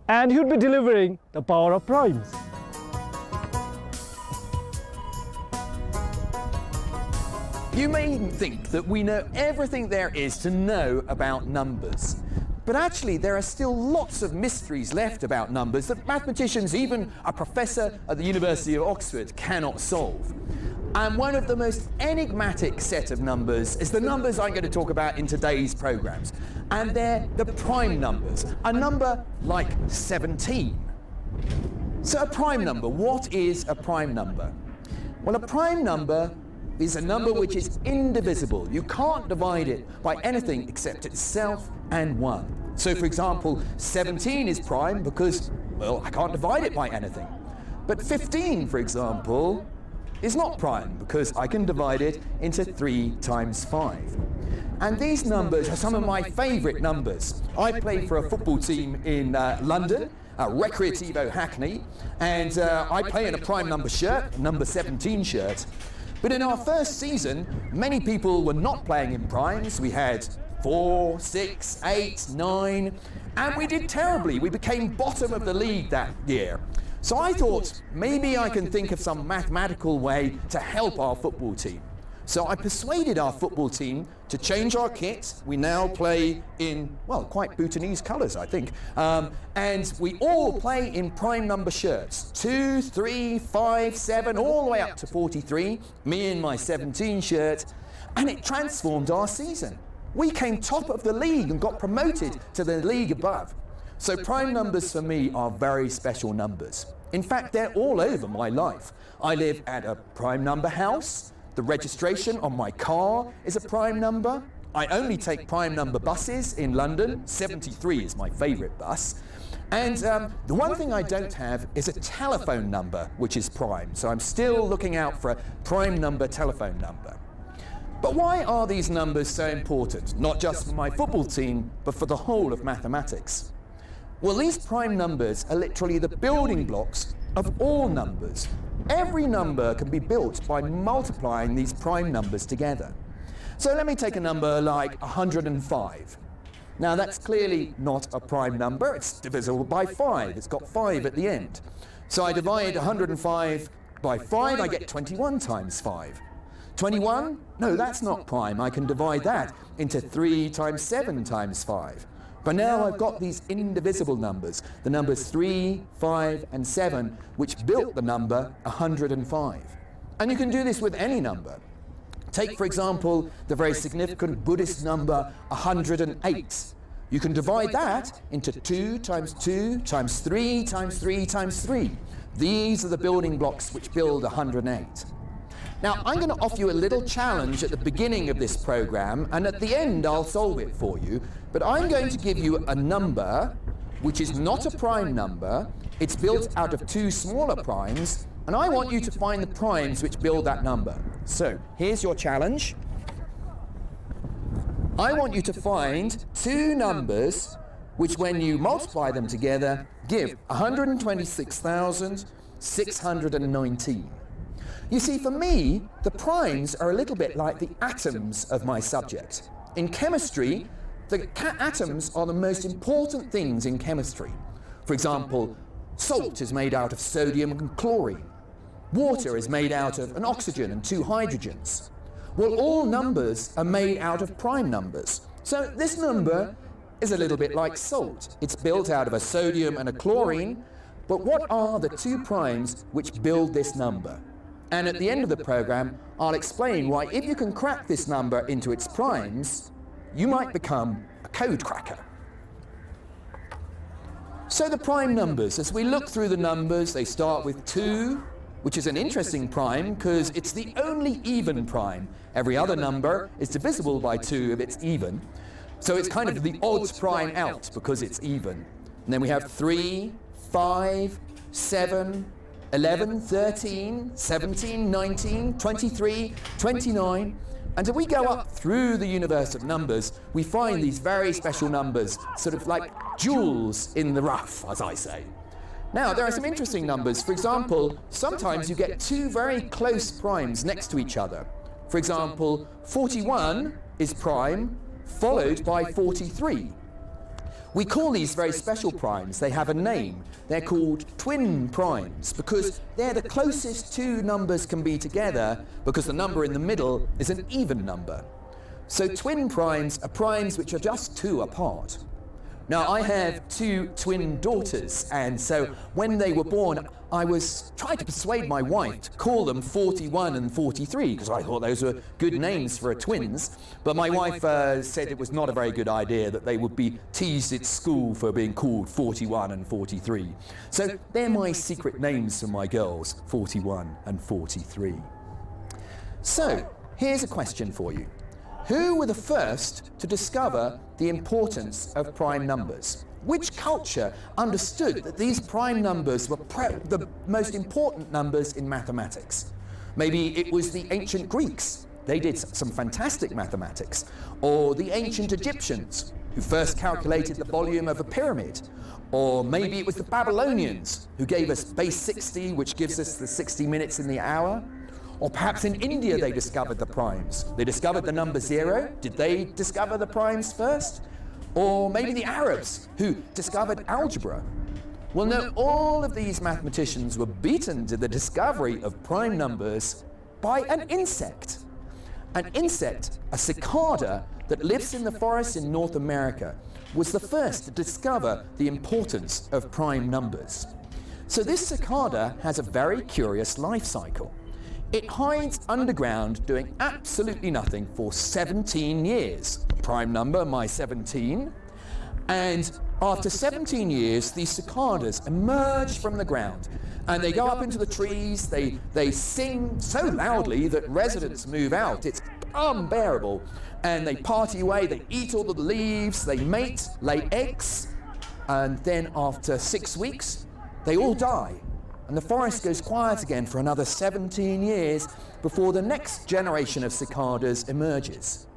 And he would be delivering the power of primes. You may think that we know everything there is to know about numbers. But actually, there are still lots of mysteries left about numbers that mathematicians, even a professor at the University of Oxford, cannot solve. And one of the most enigmatic set of numbers is the numbers I'm gonna talk about in today's programs. And they're the prime numbers, a number like seventeen. So a prime number, what is a prime number? Well, a prime number is a number which is indivisible. You can't divide it by anything except itself and one. So, for example, seventeen is prime because, well, I can't divide it by anything. But fifteen, for example, is not prime because I can divide it into three times five. And these numbers are some of my favorite numbers. I play for a football team in, uh, London, uh, Recreativo Hackney, and, uh, I play in a prime number shirt, number seventeen shirt. But in our first season, many people were not playing in primes. We had four, six, eight, nine, and we did terribly. We became bottom of the league that year. So I thought, maybe I can think of some mathematical way to help our football team. So I persuaded our football team to change our kit. We now play in, well, quite Bhutanese colours, I think. Um, and we all play in prime number shirts, two, three, five, seven, all the way up to forty-three, me in my seventeen shirt, and it transformed our season. We came top of the league and got promoted to the league above. So prime numbers for me are very special numbers. In fact, they're all over my life. I live at a prime number house. The registration on my car is a prime number. I only take prime number buses in London. Seventy-three is my favourite bus. And, um, the one thing I don't have is a telephone number which is prime. So I'm still looking out for a prime number telephone number. But why are these numbers so important, not just for my football team, but for the whole of mathematics? Well, these prime numbers are literally the building blocks of all numbers. Every number can be built by multiplying these prime numbers together. So let me take a number like a hundred and five. Now, that's clearly not a prime number. It's divisible by five. It's got five at the end. So I divide a hundred and five by five, I get twenty-one times five. Twenty-one? No, that's not prime. I can divide that into three times seven times five. But now I've got these indivisible numbers, the numbers three, five, and seven, which built the number a hundred and five. And you can do this with any number. Take, for example, the very significant Buddhist number a hundred and eight. You can divide that into two times two times three times three times three. These are the building blocks which build a hundred and eight. Now, I'm gonna offer you a little challenge at the beginning of this program, and at the end I'll solve it for you. But I'm going to give you a number which is not a prime number. It's built out of two smaller primes, and I want you to find the primes which build that number. So, here's your challenge. I want you to find two numbers which, when you multiply them together, give a hundred and twenty-six thousand six hundred and nineteen. You see, for me, the primes are a little bit like the atoms of my subject. In chemistry, the ca-, atoms are the most important things in chemistry. For example, salt is made out of sodium and chlorine. Water is made out of an oxygen and two hydrogens. Well, all numbers are made out of prime numbers. So this number is a little bit like salt. It's built out of a sodium and a chlorine, but what are the two primes which build this number? And at the end of the program, I'll explain why, if you can crack this number into its primes, you might become a code cracker. So the prime numbers, as we look through the numbers, they start with two, which is an interesting prime 'cause it's the only even prime. Every other number is divisible by two if it's even. So it's kind of the odd prime out because it's even. And then we have three, five, seven, eleven, thirteen, seventeen, nineteen, twenty-three, twenty-nine. And if we go up through the universe of numbers, we find these very special numbers, sort of like jewels in the rough, as I say. Now, there are some interesting numbers. For example, sometimes you get two very close primes next to each other. For example, forty-one is prime, followed by forty-three. We call these very special primes. They have a name. They're called twin primes because they're the closest two numbers can be together, because the number in the middle is an even number. So twin primes are primes which are just two apart. Now, I have two twin daughters, and so when they were born, I was trying to persuade my wife to call them forty-one and forty-three, 'cause I thought those were good names for a twins. But my wife, uh, said it was not a very good idea, that they would be teased at school for being called forty-one and forty-three. So they're my secret names for my girls, forty-one and forty-three. So, here's a question for you. Who were the first to discover the importance of prime numbers? Which culture understood that these prime numbers were pre-, the, most important numbers in mathematics. Maybe it was the ancient Greeks. They did s-, some fantastic mathematics. Or the ancient Egyptians, who first calculated the volume of a pyramid. Or maybe it was the Babylonians, who gave us base sixty, which gives us the sixty minutes in the hour. Or perhaps in India they discovered the primes. They discovered the number zero. Did they discover the primes first? Or maybe the Arabs, who discovered algebra. Well, no, all of these mathematicians were beaten to the discovery of prime numbers by an insect. An insect, a cicada, that lives in the forest in North America, was the first to discover the importance of prime numbers. So this cicada has a very curious life cycle. It hides underground doing absolutely nothing for seventeen years. Prime number, my seventeen. And after seventeen years, these cicadas emerge from the ground, and they go up into the trees. They, they sing so loudly that residents move out. It's unbearable. And they party away, they eat all the leaves, they mate, lay eggs, and then after six weeks, they all die. And the forest goes quiet again for another seventeen years before the next generation of cicadas emerges.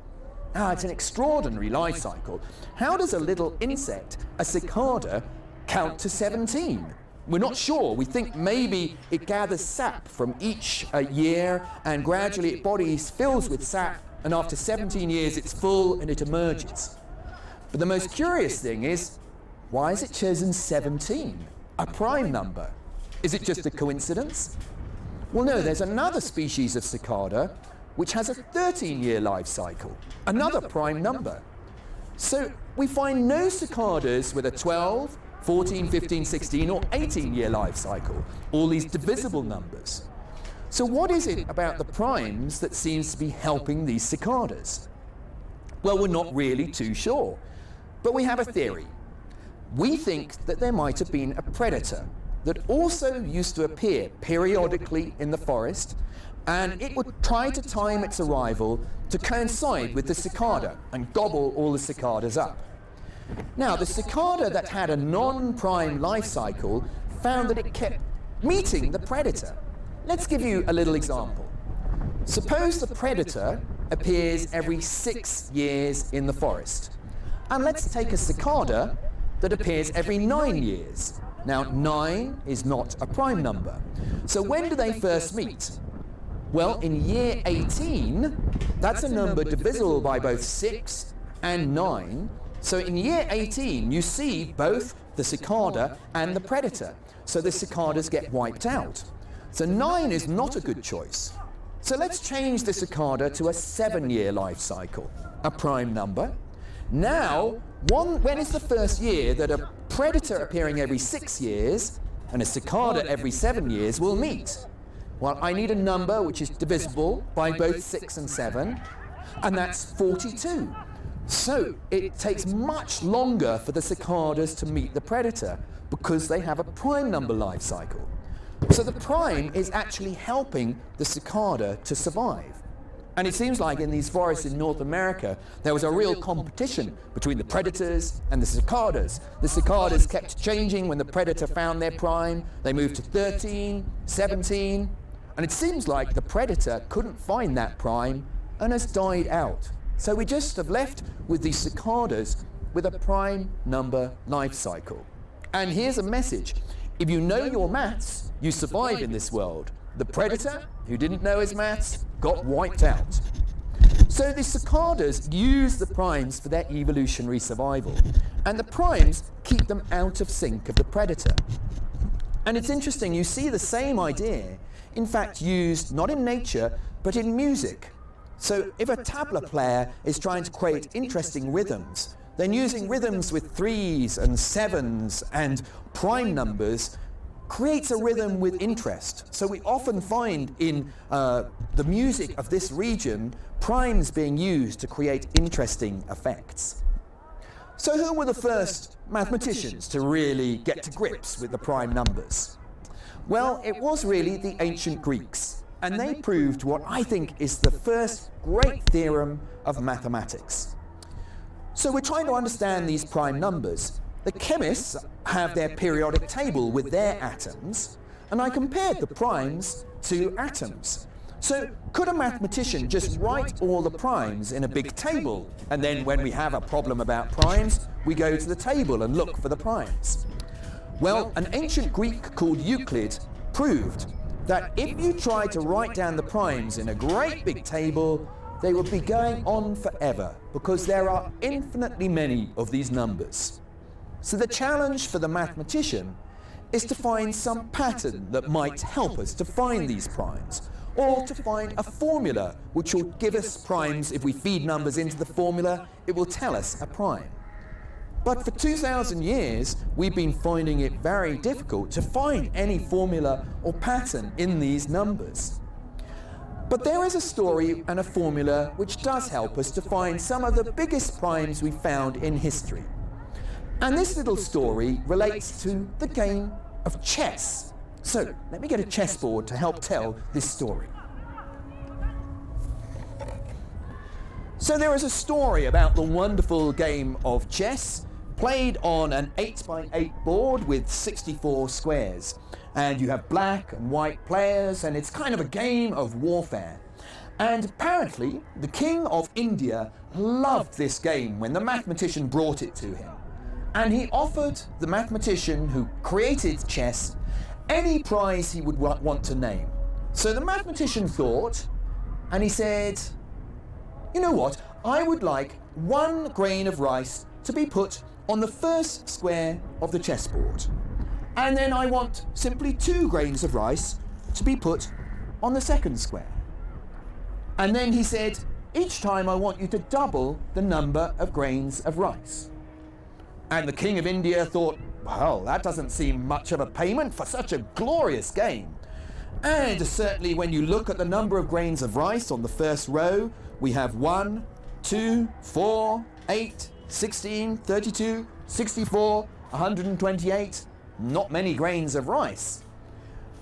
Ah, it's an extraordinary life cycle. How does a little insect, a cicada, count to seventeen? We're not sure. We think maybe it gathers sap from each, uh, year, and gradually its body fills with sap, and after seventeen years it's full and it emerges. But the most curious thing is, why is it chosen seventeen, a prime number? Is it just a coincidence? Well, no, there's another species of cicada which has a thirteen-year life cycle, another prime number. So we find no cicadas with a twelve, fourteen, fifteen, sixteen, or eighteen-year life cycle, all these divisible numbers. So what is it about the primes that seems to be helping these cicadas? Well, we're not really too sure, but we have a theory. We think that there might have been a predator that also used to appear periodically in the forest, and it would try to time its arrival to coincide with the cicada and gobble all the cicadas up. Now, the cicada that had a non-prime life cycle found that it kept meeting the predator. Let's give you a little example. Suppose the predator appears every six years in the forest. And let's take a cicada that appears every nine years. Now, nine is not a prime number. So when do they first meet? Well, in year eighteen, that's a number divisible by both six and nine. So in year eighteen, you see both the cicada and the predator. So the cicadas get wiped out. So nine is not a good choice. So let's change the cicada to a seven-year life cycle, a prime number. Now, one, when is the first year that a predator appearing every six years and a cicada every seven years will meet? Well, I need a number which is divisible by both six and seven, and that's forty-two. So it takes much longer for the cicadas to meet the predator because they have a prime number life cycle. So the prime is actually helping the cicada to survive. And it seems like in these forests in North America, there was a real competition between the predators and the cicadas. The cicadas kept changing. When the predator found their prime, they moved to thirteen, seventeen, and it seems like the predator couldn't find that prime and has died out. So we just have left with these cicadas with a prime number life cycle. And here's a message. If you know your maths, you survive in this world. The predator, who didn't know his maths, got wiped out. So the cicadas use the primes for their evolutionary survival, and the primes keep them out of sync of the predator. And it's interesting, you see the same idea, in fact, used not in nature, but in music. So if a tabla player is trying to create interesting rhythms, then using rhythms with threes and sevens and prime numbers creates a rhythm with interest. So we often find in, uh, the music of this region, primes being used to create interesting effects. So who were the first mathematicians to really get to grips with the prime numbers? Well, it was really the ancient Greeks, and they proved what I think is the first great theorem of mathematics. So we're trying to understand these prime numbers. The chemists have their periodic table with their atoms, and I compared the primes to atoms. So could a mathematician just write all the primes in a big table, and then when we have a problem about primes, we go to the table and look for the primes? Well, an ancient Greek called Euclid proved that if you try to write down the primes in a great big table, they would be going on forever because there are infinitely many of these numbers. So the challenge for the mathematician is to find some pattern that might help us to find these primes, or to find a formula which will give us primes. If we feed numbers into the formula, it will tell us a prime. But for two thousand years, we've been finding it very difficult to find any formula or pattern in these numbers. But there is a story and a formula which does help us to find some of the biggest primes we found in history. And this little story relates to the game of chess. So let me get a chessboard to help tell this story. So there is a story about the wonderful game of chess played on an eight by eight board with sixty-four squares. And you have black and white players, and it's kind of a game of warfare. And apparently, the king of India loved this game when the mathematician brought it to him. And he offered the mathematician who created chess any prize he would wa-, want to name. So the mathematician thought, and he said, "You know what? I would like one grain of rice to be put on the first square of the chessboard. And then I want simply two grains of rice to be put on the second square." And then he said, "Each time I want you to double the number of grains of rice." And the king of India thought, "Well, that doesn't seem much of a payment for such a glorious game." And certainly when you look at the number of grains of rice on the first row, we have one, two, four, eight, sixteen, thirty-two, sixty-four, a hundred and twenty-eight, not many grains of rice.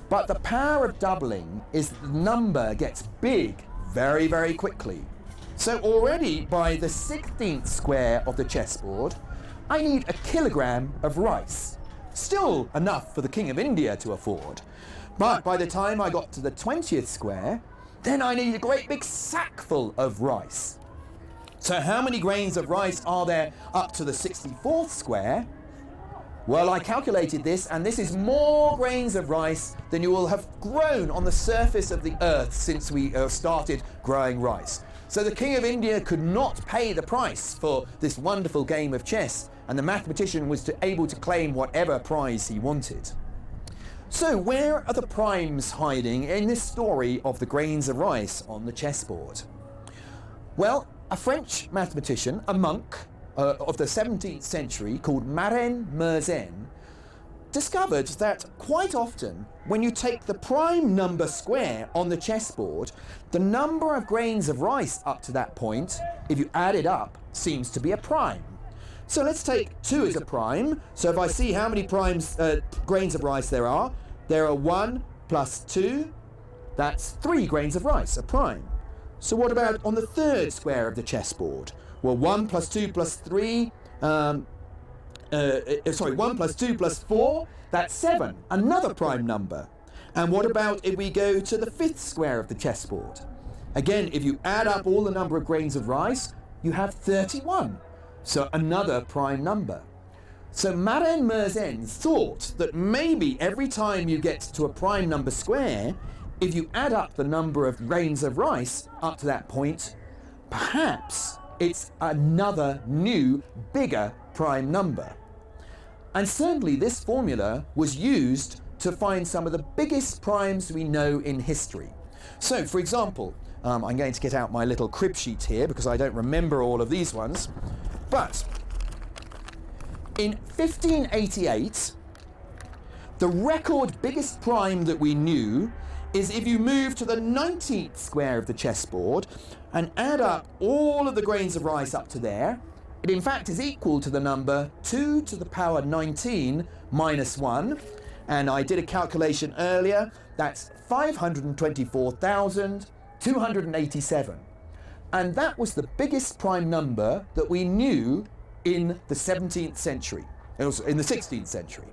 But the power of doubling is that the number gets big very, very quickly. So already by the sixteenth square of the chessboard, I need a kilogram of rice. Still enough for the King of India to afford. But by the time I got to the twentieth square, then I need a great big sackful of rice. So how many grains of rice are there up to the sixty-fourth square? Well, I calculated this, and this is more grains of rice than you will have grown on the surface of the earth since we, uh, started growing rice. So the King of India could not pay the price for this wonderful game of chess, and the mathematician was to, able to claim whatever prize he wanted. So where are the primes hiding in this story of the grains of rice on the chessboard? Well, a French mathematician, a monk, uh, of the seventeenth century called Marin Mersenne discovered that quite often when you take the prime number square on the chessboard, the number of grains of rice up to that point, if you add it up, seems to be a prime. So let's take two as a prime. So if I see how many primes, uh, grains of rice there are, there are one plus two, that's three grains of rice, a prime. So what about on the third square of the chessboard? Well, one plus two plus three, um, uh, uh, sorry, one plus two plus four, that's seven, another prime number. And what about if we go to the fifth square of the chessboard? Again, if you add up all the number of grains of rice, you have thirty-one. So another prime number. So Marin Mersenne thought that maybe every time you get to a prime number square, if you add up the number of grains of rice up to that point, perhaps it's another new, bigger prime number. And certainly this formula was used to find some of the biggest primes we know in history. So, for example, um, I'm going to get out my little crib sheet here because I don't remember all of these ones. But in fifteen eighty-eight, the record biggest prime that we knew is if you move to the nineteenth square of the chessboard and add up all of the grains of rice up to there, it in fact is equal to the number two to the power nineteen minus one. And I did a calculation earlier, that's five hundred and twenty-four thousand two hundred and eighty-seven. And that was the biggest prime number that we knew in the seventeenth century. It was in the sixteenth century.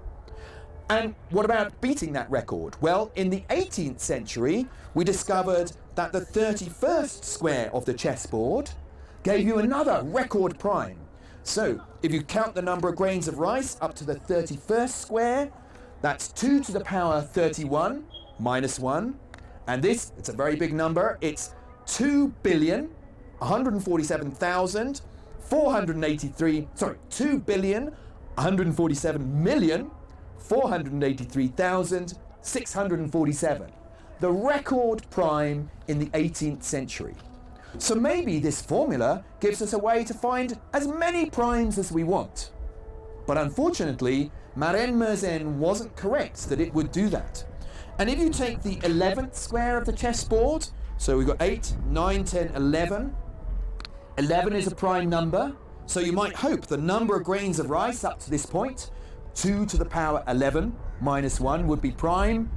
And what about beating that record? Well, in the eighteenth century, we discovered that the thirty-first square of the chessboard gave you another record prime. So, if you count the number of grains of rice up to the thirty-first square, that's two to the power thirty-one minus one. And this, it's a very big number, it's two billion, one hundred forty-seven thousand, four hundred eighty-three, sorry, two billion, one hundred forty-seven million, four hundred eighty-three thousand, six hundred forty-seven, the record prime in the eighteenth century. So maybe this formula gives us a way to find as many primes as we want. But unfortunately, Maren Mersenne wasn't correct that it would do that. And if you take the eleventh square of the chessboard, so we've got eight, nine, ten, eleven. Eleven is a prime number, so you might hope the number of grains of rice up to this point, two to the power eleven minus one, would be prime.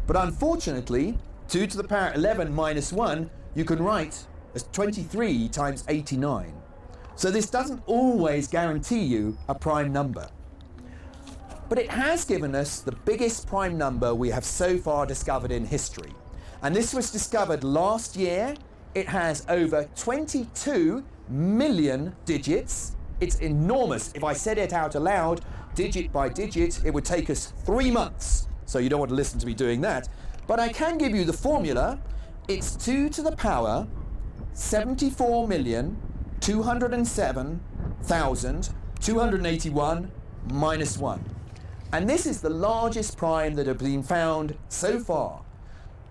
But unfortunately, two to the power eleven minus one, you can write as twenty-three times eighty-nine. So this doesn't always guarantee you a prime number. But it has given us the biggest prime number we have so far discovered in history. And this was discovered last year. It has over twenty-two million digits. It's enormous. If I said it out aloud, digit by digit, it would take us three months. So you don't want to listen to me doing that. But I can give you the formula. It's two to the power seventy-four million two hundred seven thousand two hundred eighty-one minus one. And this is the largest prime that have been found so far.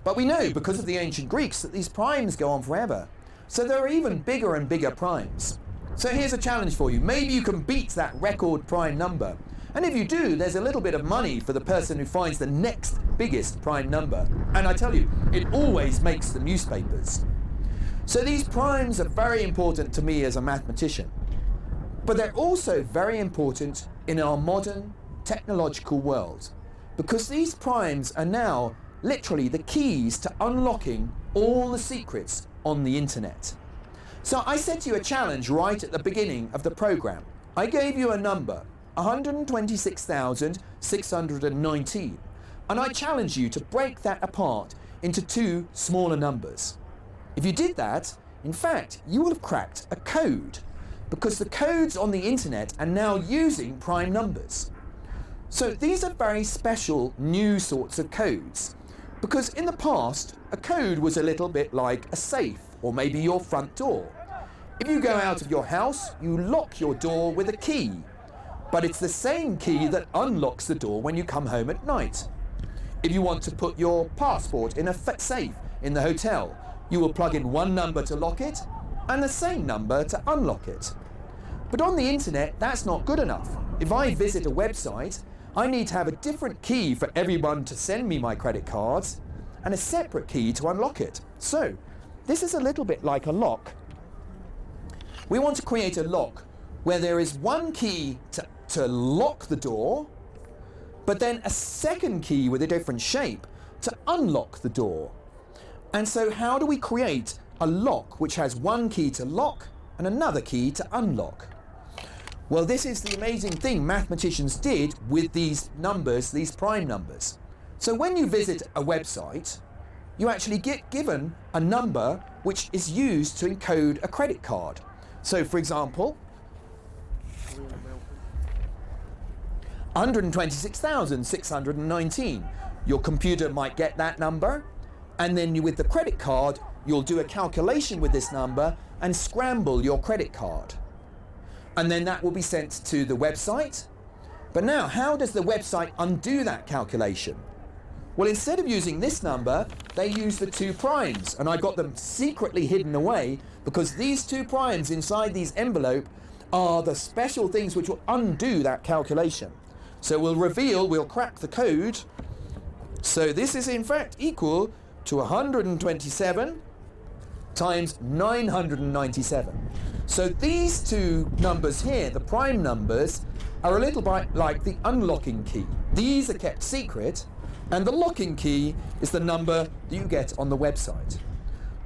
But we know, because of the ancient Greeks, that these primes go on forever. So there are even bigger and bigger primes. So here's a challenge for you. Maybe you can beat that record prime number. And if you do, there's a little bit of money for the person who finds the next biggest prime number. And I tell you, it always makes the newspapers. So these primes are very important to me as a mathematician. But they're also very important in our modern technological world, because these primes are now literally the keys to unlocking all the secrets on the internet. So I set you a challenge right at the beginning of the program. I gave you a number, one hundred twenty-six thousand six hundred nineteen, and I challenge you to break that apart into two smaller numbers. If you did that, in fact, you will have cracked a code, because the codes on the internet are now using prime numbers. So these are very special new sorts of codes, because in the past, a code was a little bit like a safe, or maybe your front door. If you go out of your house, you lock your door with a key. But it's the same key that unlocks the door when you come home at night. If you want to put your passport in a fa-, safe in the hotel, you will plug in one number to lock it and the same number to unlock it. But on the internet, that's not good enough. If I visit a website, I need to have a different key for everyone to send me my credit cards and a separate key to unlock it. So, this is a little bit like a lock. We want to create a lock where there is one key to, to lock the door, but then a second key with a different shape to unlock the door. And so how do we create a lock which has one key to lock and another key to unlock? Well, this is the amazing thing mathematicians did with these numbers, these prime numbers. So when you visit a website, you actually get given a number which is used to encode a credit card. So, for example, hundred twenty-six thousand six hundred nineteen. Your computer might get that number, and then you, with the credit card, you'll do a calculation with this number and scramble your credit card. And then that will be sent to the website. But now, how does the website undo that calculation? Well, instead of using this number, they use the two primes, and I got them secretly hidden away because these two primes inside these envelope are the special things which will undo that calculation. So we'll reveal, we'll crack the code. So this is in fact equal to one hundred twenty-seven times nine hundred ninety-seven. So these two numbers here, the prime numbers, are a little bit like the unlocking key. These are kept secret, and the locking key is the number that you get on the website.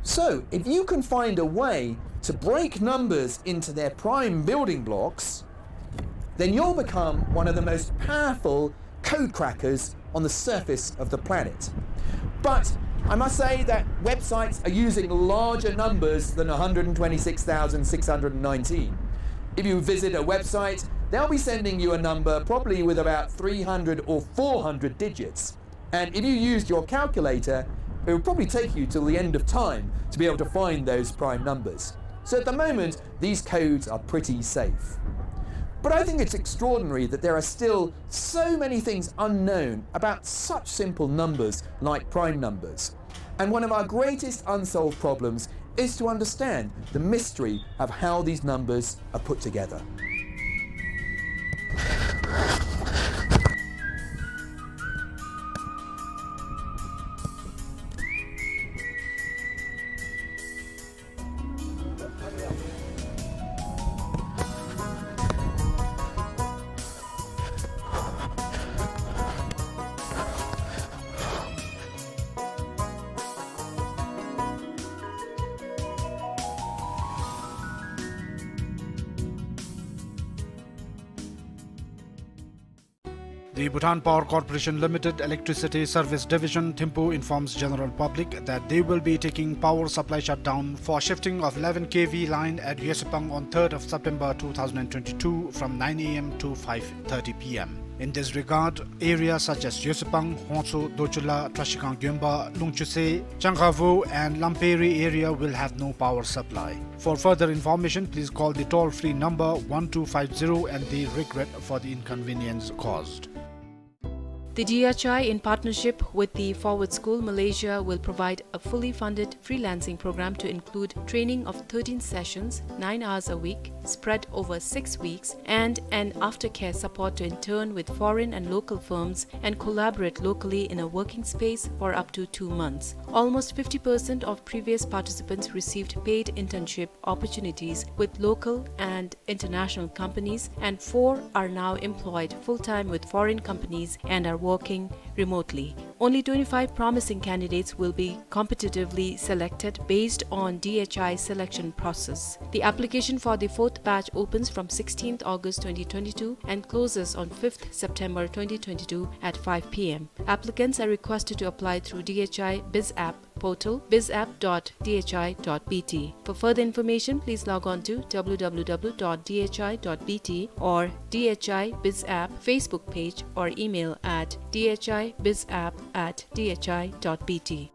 So if you can find a way to break numbers into their prime building blocks, then you'll become one of the most powerful code crackers on the surface of the planet. But I must say that websites are using larger numbers than a hundred and twenty-six thousand six hundred and nineteen. If you visit a website, they'll be sending you a number probably with about three hundred or four hundred digits. And if you used your calculator, it would probably take you till the end of time to be able to find those prime numbers. So at the moment, these codes are pretty safe. But I think it's extraordinary that there are still so many things unknown about such simple numbers like prime numbers. And one of our greatest unsolved problems is to understand the mystery of how these numbers are put together. The Bhutan Power Corporation Limited Electricity Service Division, Thimphu, informs general public that they will be taking power supply shutdown for shifting of eleven K V line at Yesupang on third of September two thousand and twenty-two from nine A M to five thirty P M. In this regard, areas such as Yesupang, Hongtso, Dochula, Trashikang Gyonba, Lungchuse, Changkhavu and Lamperi area will have no power supply. For further information, please call the toll-free number one two five zero and they regret for the inconvenience caused. The D H I, in partnership with the Forward School Malaysia, will provide a fully funded freelancing program to include training of thirteen sessions, nine hours a week, spread over six weeks, and an aftercare support to intern with foreign and local firms and collaborate locally in a working space for up to two months. Almost fifty percent of previous participants received paid internship opportunities with local and international companies, and four are now employed full-time with foreign companies and are working remotely. Only twenty-five promising candidates will be competitively selected based on D H I selection process. The application for the fourth batch opens from sixteenth August twenty twenty-two and closes on fifth September twenty twenty-two at five P M. Applicants are requested to apply through D H I BizApp portal, bizapp dot D H I dot B T. For further information, please log on to W W W dot D H I dot B T or D H I BizApp Facebook page or email at D H I bizapp at D H I dot B T.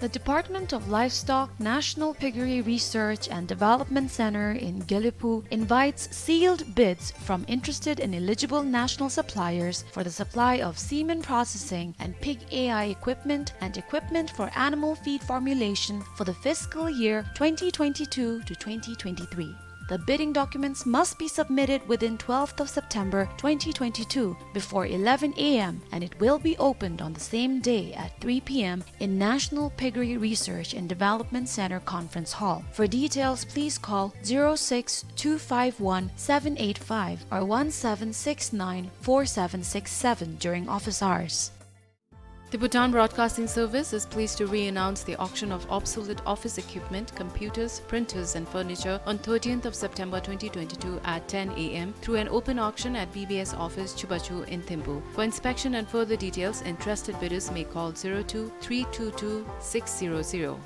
The Department of Livestock National Piggery Research and Development Center in Gelephu invites sealed bids from interested and eligible national suppliers for the supply of semen processing and pig A I equipment and equipment for animal feed formulation for the fiscal year twenty twenty-two to twenty twenty-three. The bidding documents must be submitted within twelfth of September twenty twenty-two before eleven A M, and it will be opened on the same day at three P M in National Piggery Research and Development Center Conference Hall. For details, please call zero six two five one seven eight five or one seven six nine four seven six seven during office hours. The Bhutan Broadcasting Service is pleased to re-announce the auction of obsolete office equipment, computers, printers, and furniture on thirteenth of September twenty twenty-two at ten A M through an open auction at B B S office, Chubachu in Thimphu. For inspection and further details, interested bidders may call zero two three two two six zero zero.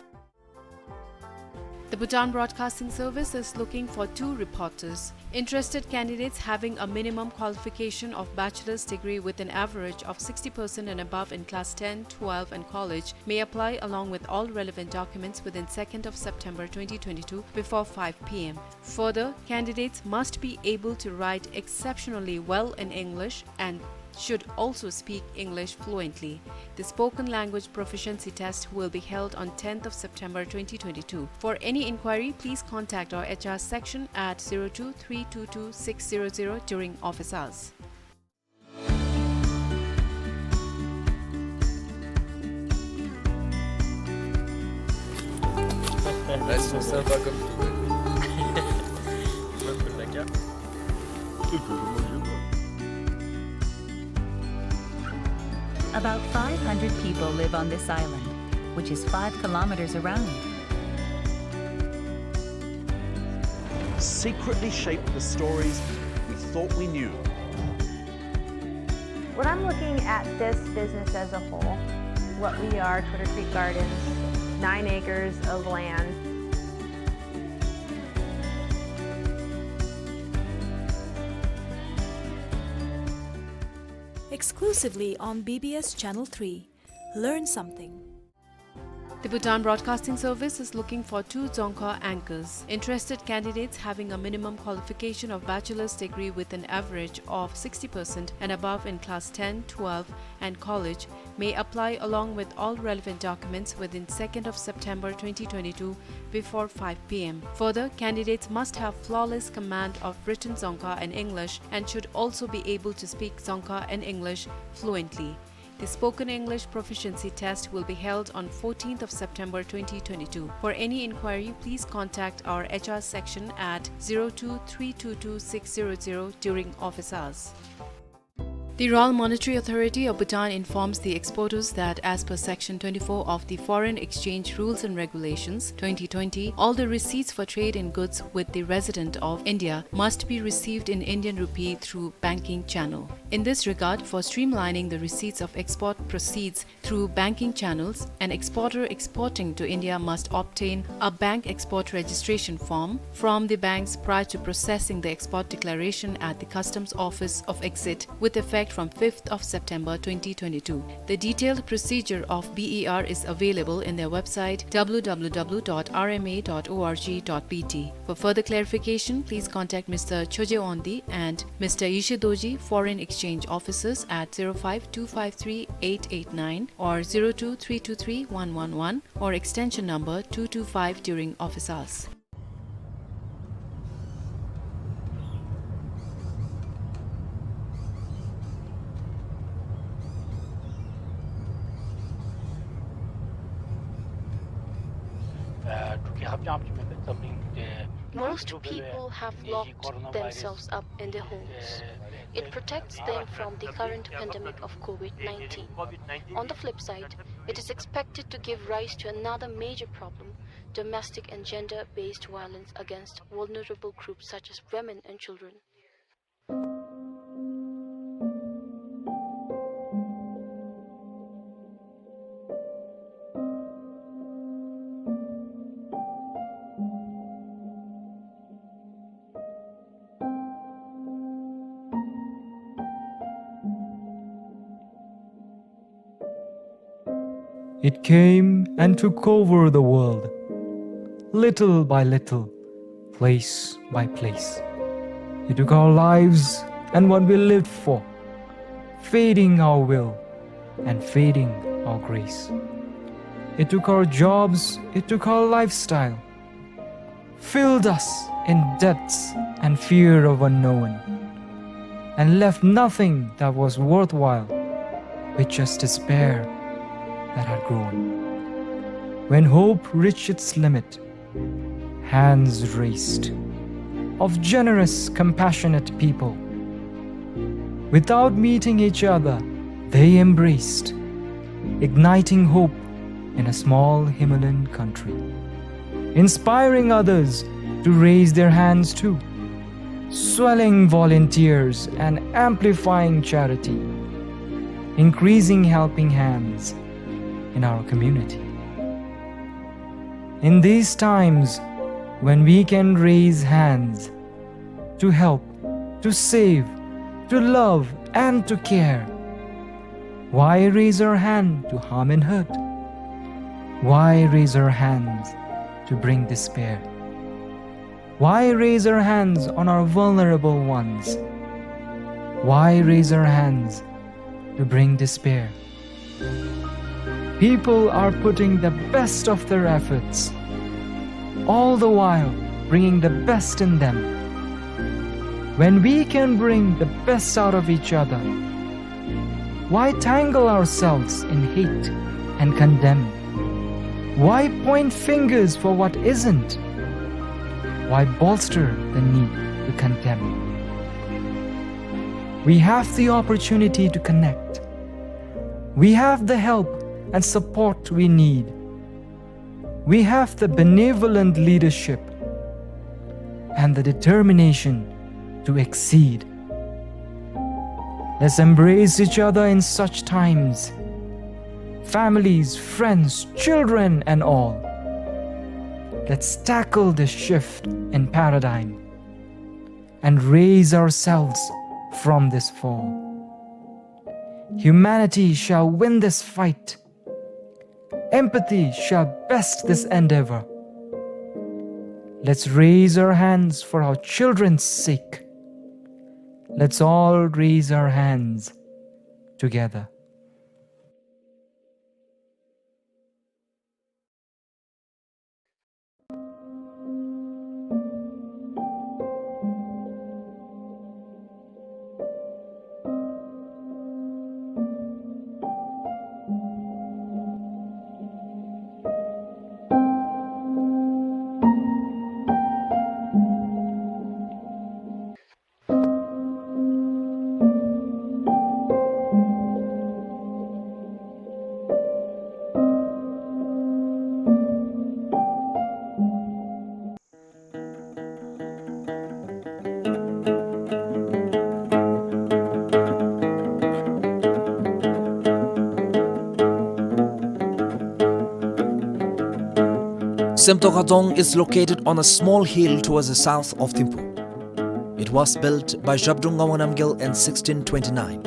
The Bhutan Broadcasting Service is looking for two reporters. Interested candidates having a minimum qualification of bachelor's degree with an average of sixty percent and above in class ten, twelve and college may apply along with all relevant documents within second of September twenty twenty-two before five P M. Further, candidates must be able to write exceptionally well in English and should also speak English fluently. The spoken language proficiency test will be held on tenth of September twenty twenty-two. For any inquiry, please contact our H R section at zero two three two two six zero zero during office hours. About five hundred people live on this island, which is five kilometers around. Secretly shaped the stories we thought we knew. When I'm looking at this business as a whole, what we are, Twitter Creek Gardens, nine acres of land. Exclusively on B B S Channel three. Learn something. The Bhutan Broadcasting Service is looking for two Dzongkha anchors. Interested candidates having a minimum qualification of bachelor's degree with an average of sixty percent and above in class ten, twelve, and college may apply along with all relevant documents within second of September twenty twenty-two before five P M. Further, candidates must have flawless command of written Dzongkha and English and should also be able to speak Dzongkha and English fluently. The spoken English proficiency test will be held on fourteenth of September twenty twenty-two. For any inquiry, please contact our H R section at zero two three two two six zero zero during office hours. The Royal Monetary Authority of Bhutan informs the exporters that as per Section twenty-four of the Foreign Exchange Rules and Regulations twenty twenty, all the receipts for trade in goods with the resident of India must be received in Indian rupee through banking channel. In this regard, for streamlining the receipts of export proceeds through banking channels, an exporter exporting to India must obtain a bank export registration form from the banks prior to processing the export declaration at the customs office of exit with effect from fifth of September twenty twenty-two. The detailed procedure of B E R is available in their website w w w dot r m a dot o r g dot b t. For further clarification, please contact Mister Choje Ondi and Mister Yeshe Dorji, foreign exchange officers, at zero five two five three eight eight nine or zero two three two three one one one or extension number two two five during office hours. Most people have locked themselves up in their homes. It protects them from the current pandemic of COVID nineteen. On the flip side, it is expected to give rise to another major problem: domestic and gender-based violence against vulnerable groups such as women and children. It came and took over the world, little by little, place by place. It took our lives and what we lived for, fading our will and fading our grace. It took our jobs, it took our lifestyle, filled us in debts and fear of unknown, and left nothing that was worthwhile, with just despair that had grown. When hope reached its limit, hands raised of generous, compassionate people. Without meeting each other, they embraced, igniting hope in a small Himalayan country, inspiring others to raise their hands too, swelling volunteers and amplifying charity, increasing helping hands in our community. In these times when we can raise hands to help, to save, to love, and to care, why raise our hand to harm and hurt? Why raise our hands to bring despair? Why raise our hands on our vulnerable ones? Why raise our hands to bring despair? People are putting the best of their efforts, all the while bringing the best in them. When we can bring the best out of each other, why tangle ourselves in hate and condemn? Why point fingers for what isn't? Why bolster the need to condemn? We have the opportunity to connect. We have the help and support we need. We have the benevolent leadership and the determination to exceed. Let's embrace each other in such times. Families, friends, children, and all. Let's tackle this shift in paradigm and raise ourselves from this fall. Humanity shall win this fight. Empathy shall best this endeavor. Let's raise our hands for our children's sake. Let's all raise our hands together. Semtokha Dzong is located on a small hill towards the south of Thimphu. It was built by Zhabdrung Ngawang Namgyal in sixteen twenty-nine.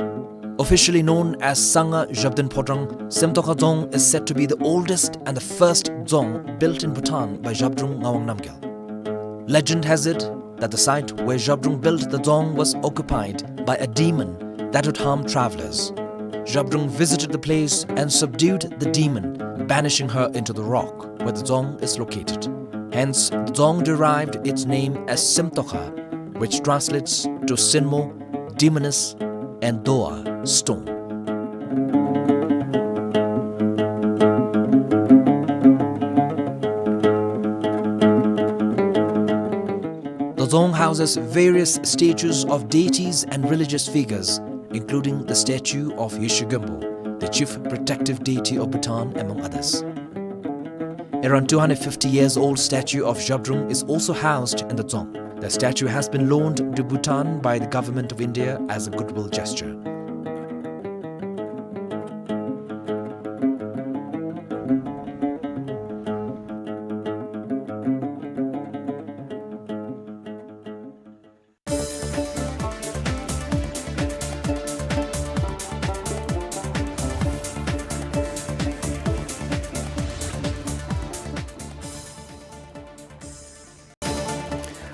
Officially known as Sangha Zhabdrung Phodrang, Semtokha Dzong is said to be the oldest and the first dzong built in Bhutan by Zhabdrung Ngawang Namgyal. Legend has it that the site where Zhabdrung built the dzong was occupied by a demon that would harm travelers. Zhabdrung visited the place and subdued the demon, banishing her into the rock where the dzong is located. Hence, the dzong derived its name as Semtokha, which translates to Sinmo, demoness, and Doa, stone. The dzong houses various statues of deities and religious figures, including the statue of Yeshe Gönpo, the chief protective deity of Bhutan, among others. Around two hundred fifty years old statue of Zhabdrung is also housed in the dzong. The statue has been loaned to Bhutan by the government of India as a goodwill gesture.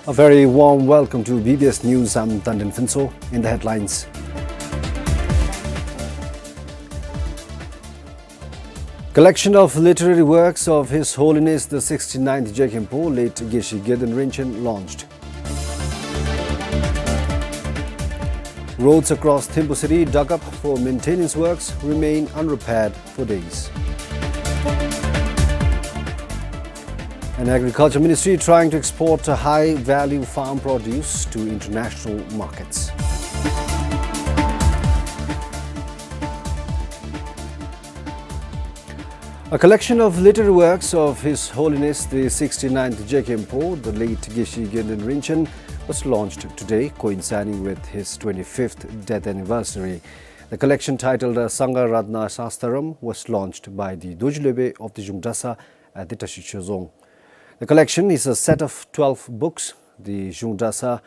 A very warm welcome to B B S News. I'm Tandin Phuntsho. In the headlines, collection of literary works of His Holiness the sixty-ninth Jegkhenpo, late Geshe Gyaltsen Rinchen, launched. Roads across Thimphu city dug up for maintenance works remain unrepaired for days. And Agriculture Ministry trying to export high-value farm produce to international markets. A collection of literary works of His Holiness the sixty-ninth Jegkhenpo, the late Geshe Gyaltsen Rinchen, was launched today, coinciding with his twenty-fifth death anniversary. The collection, titled, uh, Sangha Ratna Sastaram, was launched by the Dorji Lopen of the Zhungdasa at the Tashitsho Dzong. The collection is a set of twelve books. The Zhungdasa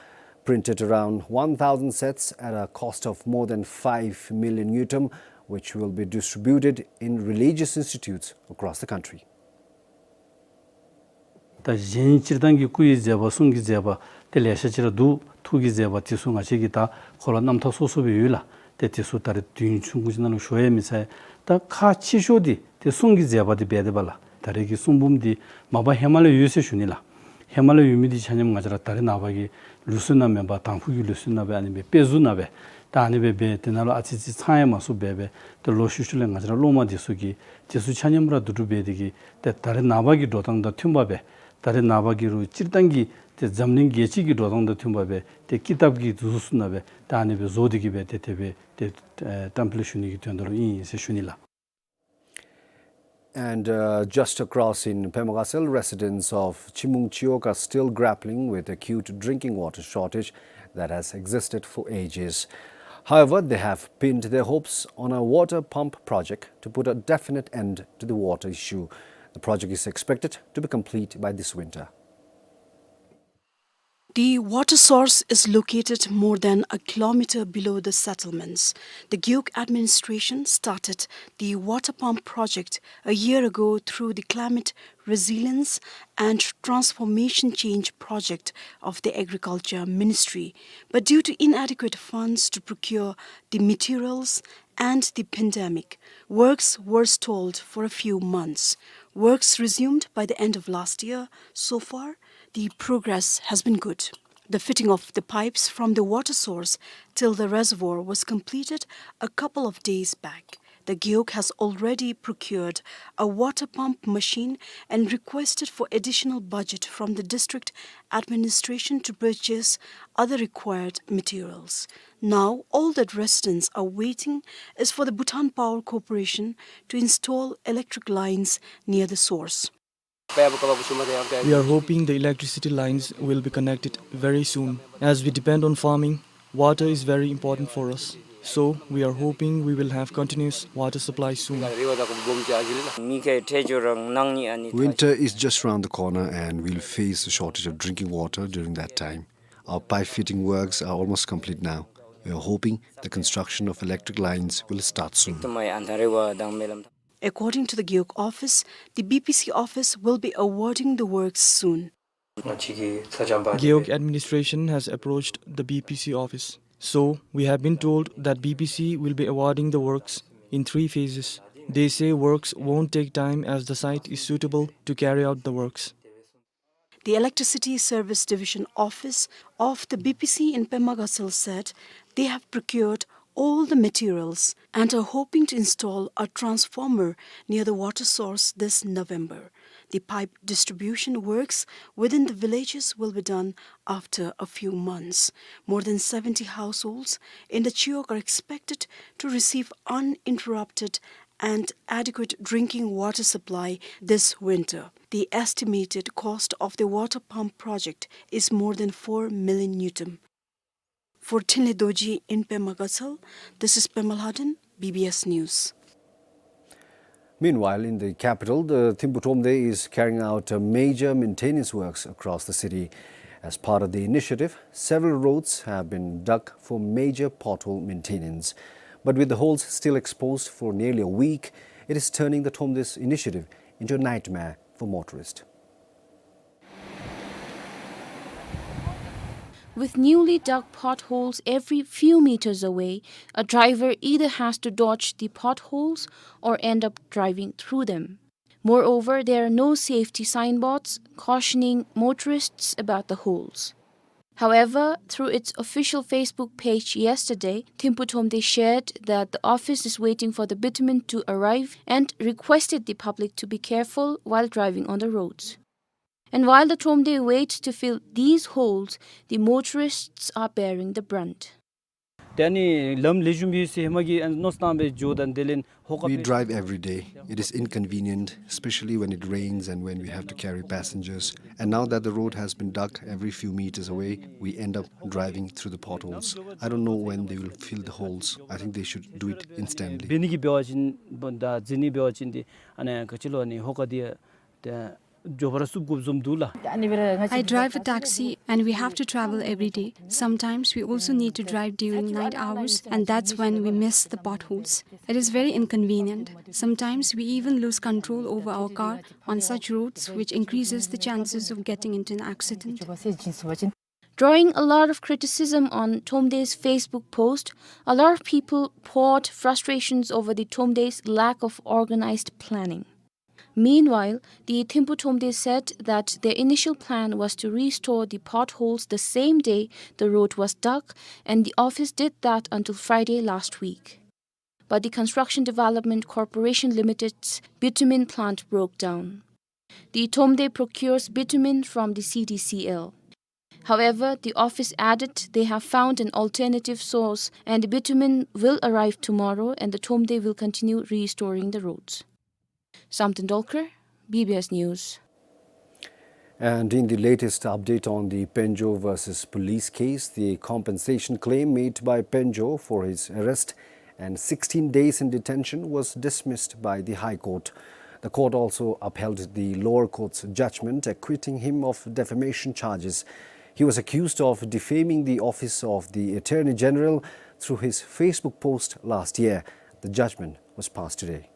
printed around one thousand sets at a cost of more than five million ngultrum, which will be distributed in religious institutes across the country. ད་གཞན་སྤྱིར་བཏང་གི་སྐུ་ཡི་མཛད་པ་གསུང་གི་མཛད་པ་དེ་ལེ་ཤ་ཅིག་ར་འདུག། ཐུགས་ཀྱི་མཛད་པ་དེ་ཚུ་ང་བཅས་ཀྱིས་ད་ཁོ་ལ་རྣམ་ཐར་སོ་སོ་སྦེ་ཡོད་ལགས། ཏེ་དེ་ཚུ་ད་རེས་དུས་ཡུན་ཆུང་ཀུ་ཅིག་ནང་ལུ་ཞུ་ཡང་མི་ཚར། ད་ཁག་ཆེ་ཤོས་འདི་ཏེ་གསུང་གི་མཛད་པ་འདི་འབད་དེ་འབད་ལགས། ད་རེས་ཀྱི་གསུང་འབུམ་འདི་མ་པ་ཧེ་མ་ལས་ཡོད་ཟེར་ཞུ་ནི་ལགས། ཧེ་མ་ལས་ཡོད་མི་འདི་ཆ་མཉམ་ང་བཅས་ར་ད་རེས་ནངས་པ་གི་ལུགས་སྲོལ་ནང་མེན་པར་དང་ཕུ་གི་ལུགས་སྲོལ་ནང་སྦེ་ཨ་ནི་སྦེ་དཔེ་གཟུགས་ནང་སྦེ་ད་ཨ་ནི་སྦེ་འབད་དེ་ནང་ལུ་ཨ་ཙི་ཙི་ཚང་ཡང་མ་ཚུགས་པར་སྦེ་ཏེ་ལོག་ཤུལ་ཤུལ་ལས་ང་བཅས་ར་སློབ་མ་འདི་ཚུ་གིས་དེ་ཚུ་ཆ་མཉམ་ར་བསྡུ་སྒྲུབ་འབད་དེ་གིས་ཏེ་ད་རེས་ནངས་པ་གི་འགྲོ་སྟངས་དང་མཐུན་པ་སྦེ་ད་རེས་ནངས་པ་གི་རུང་སྤྱིར་བཏང་གི་ཏེ་འཛམ་གླིང་རྒྱལ་སྤྱི་གི་འགྲོ་སྟངས་དང་མཐུན་པ་སྦེ་ཏེ་ཀི་ཏབ་ཀྱི་གཟུགས་སུ་ནང་སྦེ་ད་ཨ་ནི་སྦེ་བཟོ་སྟེ་གིས་སྦེ་ཏེ་དེ་སྦེ་ཏེ་ཨེ་བཀྲམ་སྤེལ་ཞུ་ནི་གི་དོན་དག་ལུ་ཨིན་ཟེར་ཞུ་ནི་ལགས། And, uh, just across in Pema Gatshel, residents of Chimung Chiok are still grappling with acute drinking water shortage that has existed for ages. However, they have pinned their hopes on a water pump project to put a definite end to the water issue. The project is expected to be complete by this winter. The water source is located more than a kilometer below the settlements. The Gewog administration started the water pump project a year ago through the Climate Resilience and Transformation Change Project of the Agriculture Ministry. But due to inadequate funds to procure the materials and the pandemic, works were stalled for a few months. Works resumed by the end of last year. So far, the progress has been good. The fitting of the pipes from the water source till the reservoir was completed a couple of days back. The Gewog has already procured a water pump machine and requested for additional budget from the district administration to purchase other required materials. Now, all that residents are waiting is for the Bhutan Power Corporation to install electric lines near the source. We are hoping the electricity lines will be connected very soon. As we depend on farming, water is very important for us. So, we are hoping we will have continuous water supply soon. Winter is just around the corner and we'll face a shortage of drinking water during that time. Our pipe fitting works are almost complete now. We are hoping the construction of electric lines will start soon. According to the Gewog office, the B P C office will be awarding the works soon. Gewog administration has approached the B P C office. So, we have been told that B P C will be awarding the works in three phases. They say works won't take time as the site is suitable to carry out the works. The Electricity Service Division office of the B P C in Pema Gatshel said they have procured all the materials and are hoping to install a transformer near the water source this November. The pipe distribution works within the villages will be done after a few months. More than seventy households in the Chiyok are expected to receive uninterrupted and adequate drinking water supply this winter. The estimated cost of the water pump project is more than four million ngultrum. For Thinley Dorji in Pema Gatshel, this is Pema Lhaden, B B S News. Meanwhile, in the capital, the Thimphu Thromde is carrying out, uh, major maintenance works across the city. As part of the initiative, several roads have been dug for major pothole maintenance. But with the holes still exposed for nearly a week, it is turning the Thromde's initiative into a nightmare for motorists. With newly dug potholes every few meters away, a driver either has to dodge the potholes or end up driving through them. Moreover, there are no safety signboards cautioning motorists about the holes. However, through its official Facebook page yesterday, Thimphu Thromde shared that the office is waiting for the bitumen to arrive and requested the public to be careful while driving on the roads. And while the Thromde waits to fill these holes, the motorists are bearing the brunt. We drive every day. It is inconvenient, especially when it rains and when we have to carry passengers. And now that the road has been dug every few meters away, we end up driving through the potholes. I don't know when they will fill the holes. I think they should do it instantly. I drive a taxi and we have to travel every day. Sometimes we also need to drive during night hours, and that's when we miss the potholes. It is very inconvenient. Sometimes we even lose control over our car on such roads, which increases the chances of getting into an accident. Drawing a lot of criticism on Thromde's Facebook post, a lot of people poured frustrations over the Thromde's lack of organized planning. Meanwhile, the Thimphu Thromde said that their initial plan was to restore the potholes the same day the road was dug, and the office did that until Friday last week. But the Construction Development Corporation Limited's bitumen plant broke down. The Thromde procures bitumen from the C D C L. However, the office added they have found an alternative source and the bitumen will arrive tomorrow and the Thromde will continue restoring the roads. Samten Dolkar, B B S News. And in the latest update on the Penjo versus police case, the compensation claim made by Penjo for his arrest and sixteen days in detention was dismissed by the High Court. The court also upheld the lower court's judgment acquitting him of defamation charges. He was accused of defaming the office of the Attorney General through his Facebook post last year. The judgment was passed today.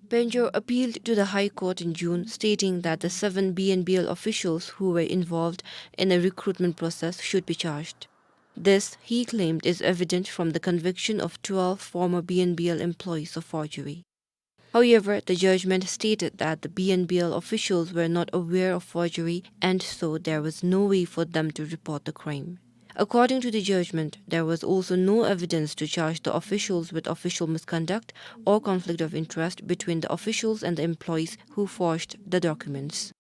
Penjo appealed to the High Court in June, stating that the seven B N B L officials who were involved in a recruitment process should be charged. This, he claimed, is evident from the conviction of twelve former B N B L employees of forgery. However, the judgment stated that the B N B L officials were not aware of forgery, and so there was no way for them to report the crime. According to the judgment, there was also no evidence to charge the officials with official misconduct or conflict of interest between the officials and the employees who forged the documents.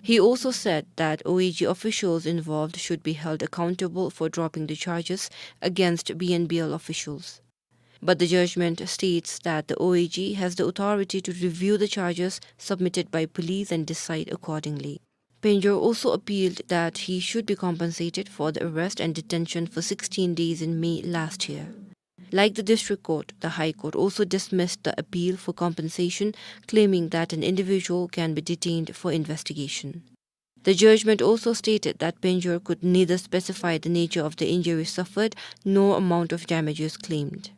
He also said that O A G officials involved should be held accountable for dropping the charges against B N B L officials. But the judgment states that the O A G has the authority to review the charges submitted by police and decide accordingly. Penjo also appealed that he should be compensated for the arrest and detention for sixteen days in May last year. Like the district court, the High Court also dismissed the appeal for compensation, claiming that an individual can be detained for investigation. The judgment also stated that Penjo could neither specify the nature of the injury suffered nor amount of damages claimed.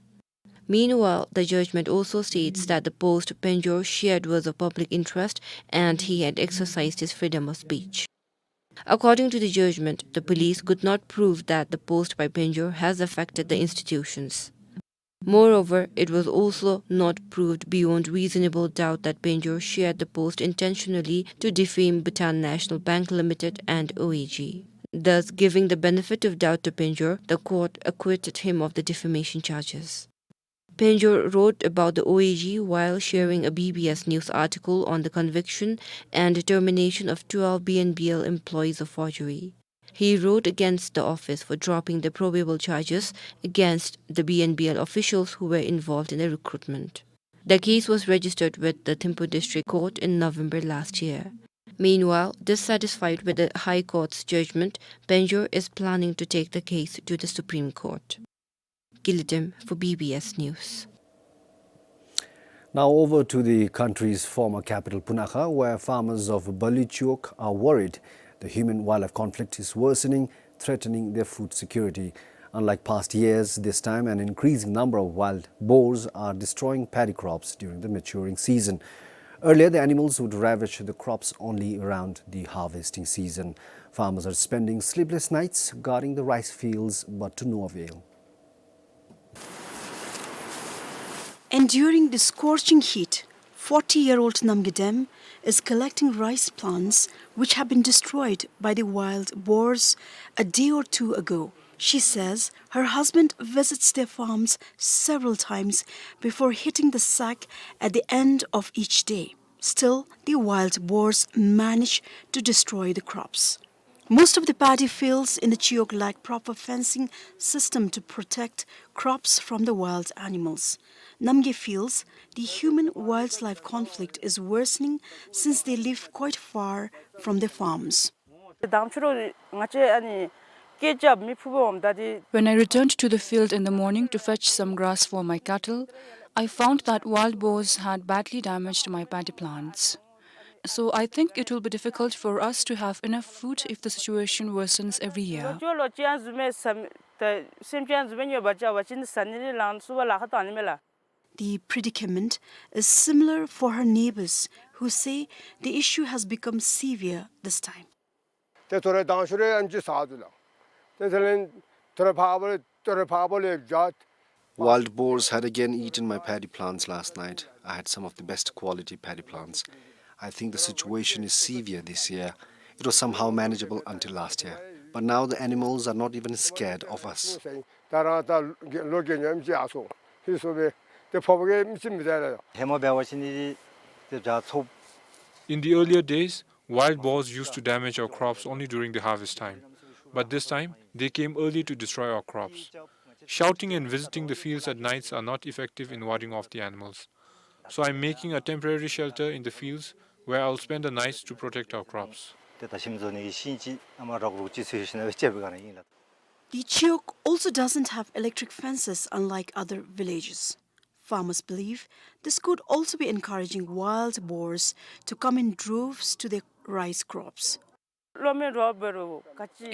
Meanwhile, the judgment also states that the post Penjo shared was of public interest and he had exercised his freedom of speech. According to the judgment, the police could not prove that the post by Penjo has affected the institutions. Moreover, it was also not proved beyond reasonable doubt that Penjo shared the post intentionally to defame Bhutan National Bank Limited and O A G. Thus, giving the benefit of doubt to Penjo, the court acquitted him of the defamation charges. Penjo wrote about the O A G while sharing a B B S News article on the conviction and termination of twelve B N B L employees of forgery. He wrote against the office for dropping the probable charges against the B N B L officials who were involved in the recruitment. The case was registered with the Thimphu District Court in November last year. Meanwhile, dissatisfied with the High Court's judgment, Penjo is planning to take the case to the Supreme Court. Gilidem for B B S News. Now over to the country's former capital, Punakha, where farmers of Bali Chiwog are worried the human-wildlife conflict is worsening, threatening their food security. Unlike past years, this time an increasing number of wild boars are destroying paddy crops during the maturing season. Earlier, the animals would ravage the crops only around the harvesting season. Farmers are spending sleepless nights guarding the rice fields, but to no avail. Enduring the scorching heat, forty-year-old Namgay Dem is collecting rice plants which have been destroyed by the wild boars a day or two ago. She says her husband visits their farms several times before hitting the sack at the end of each day. Still, the wild boars manage to destroy the crops. Most of the paddy fields in the Chiwog lack proper fencing system to protect crops from the wild animals. Namgay feels the human-wildlife conflict is worsening since they live quite far from their farms. དང་ཕྱི་རུ་ང་བཅས་ཨ་ནི་སྐད་རྒྱབ་མི་ཕུ་བོ་འོང་ད་དེ། When I returned to the field in the morning to fetch some grass for my cattle, I found that wild boars had badly damaged my paddy plants. So I think it will be difficult for us to have enough food if the situation worsens every year. ལོ་ཅོ་ལོ་ཅན་བཟུམ་མའི་སམ་ད་སེམས་ཅན་བཟུམ་མའི་ཉོ་བ་ཅ་བ་ཅིན་ས་ནི་རི་ལང་སུ་བ་ལ་ཁ་ཏང་ནི་མེ་ལ། The predicament is similar for her neighbors, who say the issue has become severe this time. ཏེ་ཐོ་རེ་དང་ཤུ་རེ་ཨན་ཅི་ས་དུ་ལ། ཏེ་ཐེ་ལེན་ཐོ་རེ་ཕ་བ་ལེ་ཐོ་རེ་ཕ་བ་ལེ་ཇཱད། Wild boars had again eaten my paddy plants last night. I had some of the best quality paddy plants. I think the situation is severe this year. It was somehow manageable until last year. But now the animals are not even scared of us. ད་རང་ད་ལོ་རྒན་ཉམས་ཅི་ཨ་སོ་ཧི་སོ་བེ་ཏེ་ཕོ་བ་གེ་མི་ཅི་མི་ད་ལ། ཧེ་མ་བེ་བ་ཅི་ནི་ཏེ་ཇཱད་ཚོབ། In the earlier days, wild boars used to damage our crops only during the harvest time. But this time, they came early to destroy our crops. Shouting and visiting the fields at nights are not effective in warding off the animals. So I'm making a temporary shelter in the fields where I'll spend the nights to protect our crops. ཏེ་ད་ཞིམ་བཟོ་ནི་གི་ཤིང་ཅིག་ཨ་མ་རོག་རོག་ཅིག་ཚུ་ཡོད་ཞིན་ན་སྦེ་བཅད་པའི་སྒང་ཨིན་ལགས། The Chiuk also doesn't have electric fences unlike other villages. Farmers believe this could also be encouraging wild boars to come in droves to their rice crops.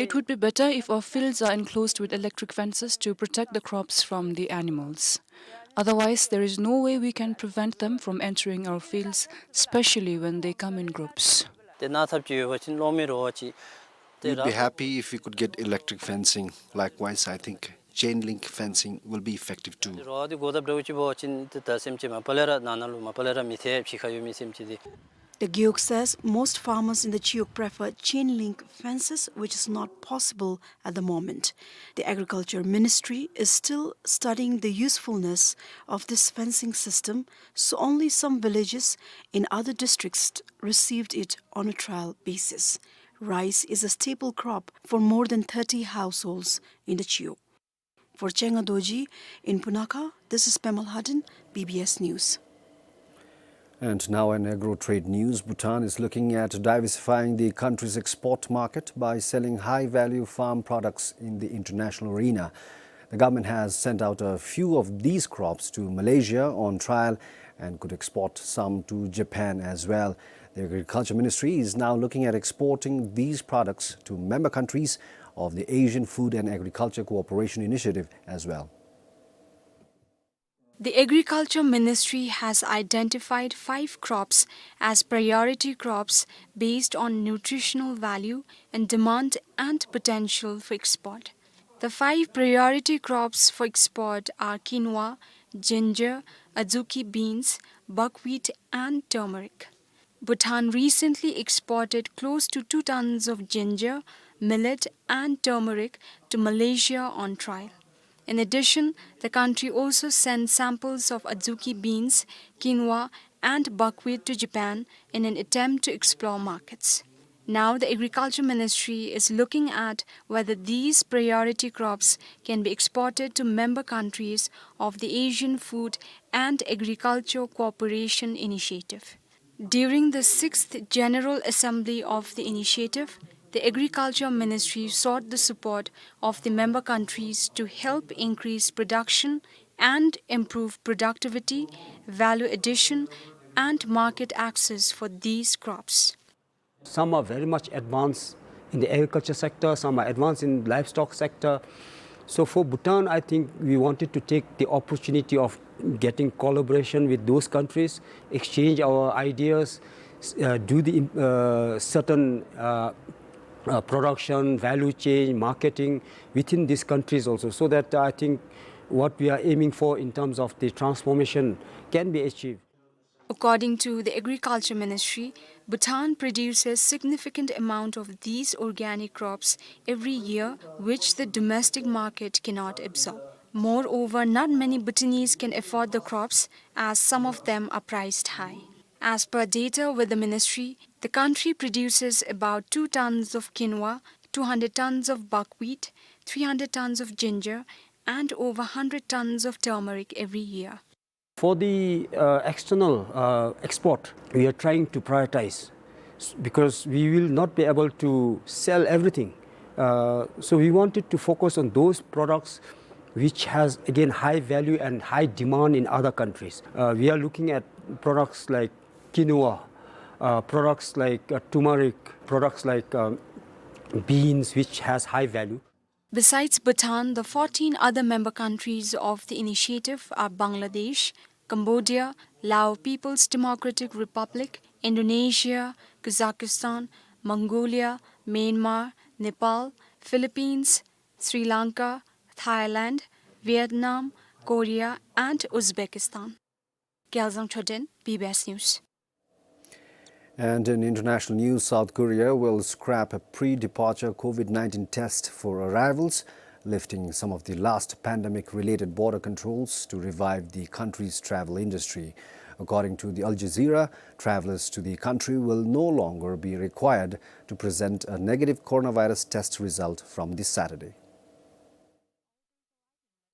It would be better if our fields are enclosed with electric fences to protect the crops from the animals. Otherwise, there is no way we can prevent them from entering our fields, especially when they come in groups. ཏེ་ནཱ་ཐབས་ཅིག་ཡོད་པ་ཅིན་གློག་མེ་རོ་བ་ཅིག་ཏེ་We'd be ར- happy if we could get electric fencing. Likewise, I think chain link fencing will be effective too. རོ་འདི་སྒོ་བརྡབ་འདྲཝ་ཅིག་འབད་བ་ཅིན་ཏེ་ད་སེམས་ཅན་མ་པ་ལས་ར་ནང་ན་ལུ་མ་པ་ལས་ར་མི་ཐལ། ཕྱི་ཁར་ཡོད་མི་སེམས་ཅན་འདི། The Giyuk says most farmers in the Chiuk prefer chain link fences, which is not possible at the moment. The Agriculture Ministry is still studying the usefulness of this fencing system, so only some villages in other districts received it on a trial basis. Rice is a staple crop for more than thirty households in the Chiuk. For Chenga Dorji in Punakha, this is Pema Lhaden, B B S News. And now in agro-trade news, Bhutan is looking at diversifying the country's export market by selling high-value farm products in the international arena. The government has sent out a few of these crops to Malaysia on trial and could export some to Japan as well. The Agriculture Ministry is now looking at exporting these products to member countries of the Asian Food and Agriculture Cooperation Initiative as well. The Agriculture Ministry has identified five crops as priority crops based on nutritional value and demand and potential for export. The five priority crops for export are quinoa, ginger, azuki beans, buckwheat, and turmeric. Bhutan recently exported close to two tons of ginger, millet, and turmeric to Malaysia on trial. In addition, the country also sent samples of azuki beans, quinoa, and buckwheat to Japan in an attempt to explore markets. Now, the Agriculture Ministry is looking at whether these priority crops can be exported to member countries of the Asian Food and Agriculture Cooperation Initiative. During the sixth General Assembly of the initiative, the Agriculture Ministry sought the support of the member countries to help increase production and improve productivity, value addition, and market access for these crops. Some are very much advanced in the agriculture sector, some are advanced in livestock sector. So for Bhutan, I think we wanted to take the opportunity of getting collaboration with those countries, exchange our ideas, s- uh, do the, uh, certain, uh, uh, production, value chain, marketing within these countries also, so that I think what we are aiming for in terms of the transformation can be achieved. According to the Agriculture Ministry, Bhutan produces significant amount of these organic crops every year, which the domestic market cannot absorb. Moreover, not many Bhutanese can afford the crops, as some of them are priced high. As per data with the ministry, the country produces about two tons of quinoa, two hundred tons of buckwheat, three hundred tons of ginger, and over hundred tons of turmeric every year. For the, uh, external, uh, export, we are trying to prioritize s- because we will not be able to sell everything. Uh, so we wanted to focus on those products which has, again, high value and high demand in other countries. Uh, we are looking at products like quinoa, uh, products like, uh, turmeric, products like, um, beans, which has high value. Besides Bhutan, the fourteen other member countries of the initiative are Bangladesh, Cambodia, Lao People's Democratic Republic, Indonesia, Kazakhstan, Mongolia, Myanmar, Nepal, Philippines, Sri Lanka, Thailand, Vietnam, Korea, and Uzbekistan. Gyalzang Choden, B B S News. And in international news, South Korea will scrap a pre-departure COVID nineteen test for arrivals, lifting some of the last pandemic-related border controls to revive the country's travel industry. According to the Al Jazeera, travelers to the country will no longer be required to present a negative coronavirus test result from this Saturday.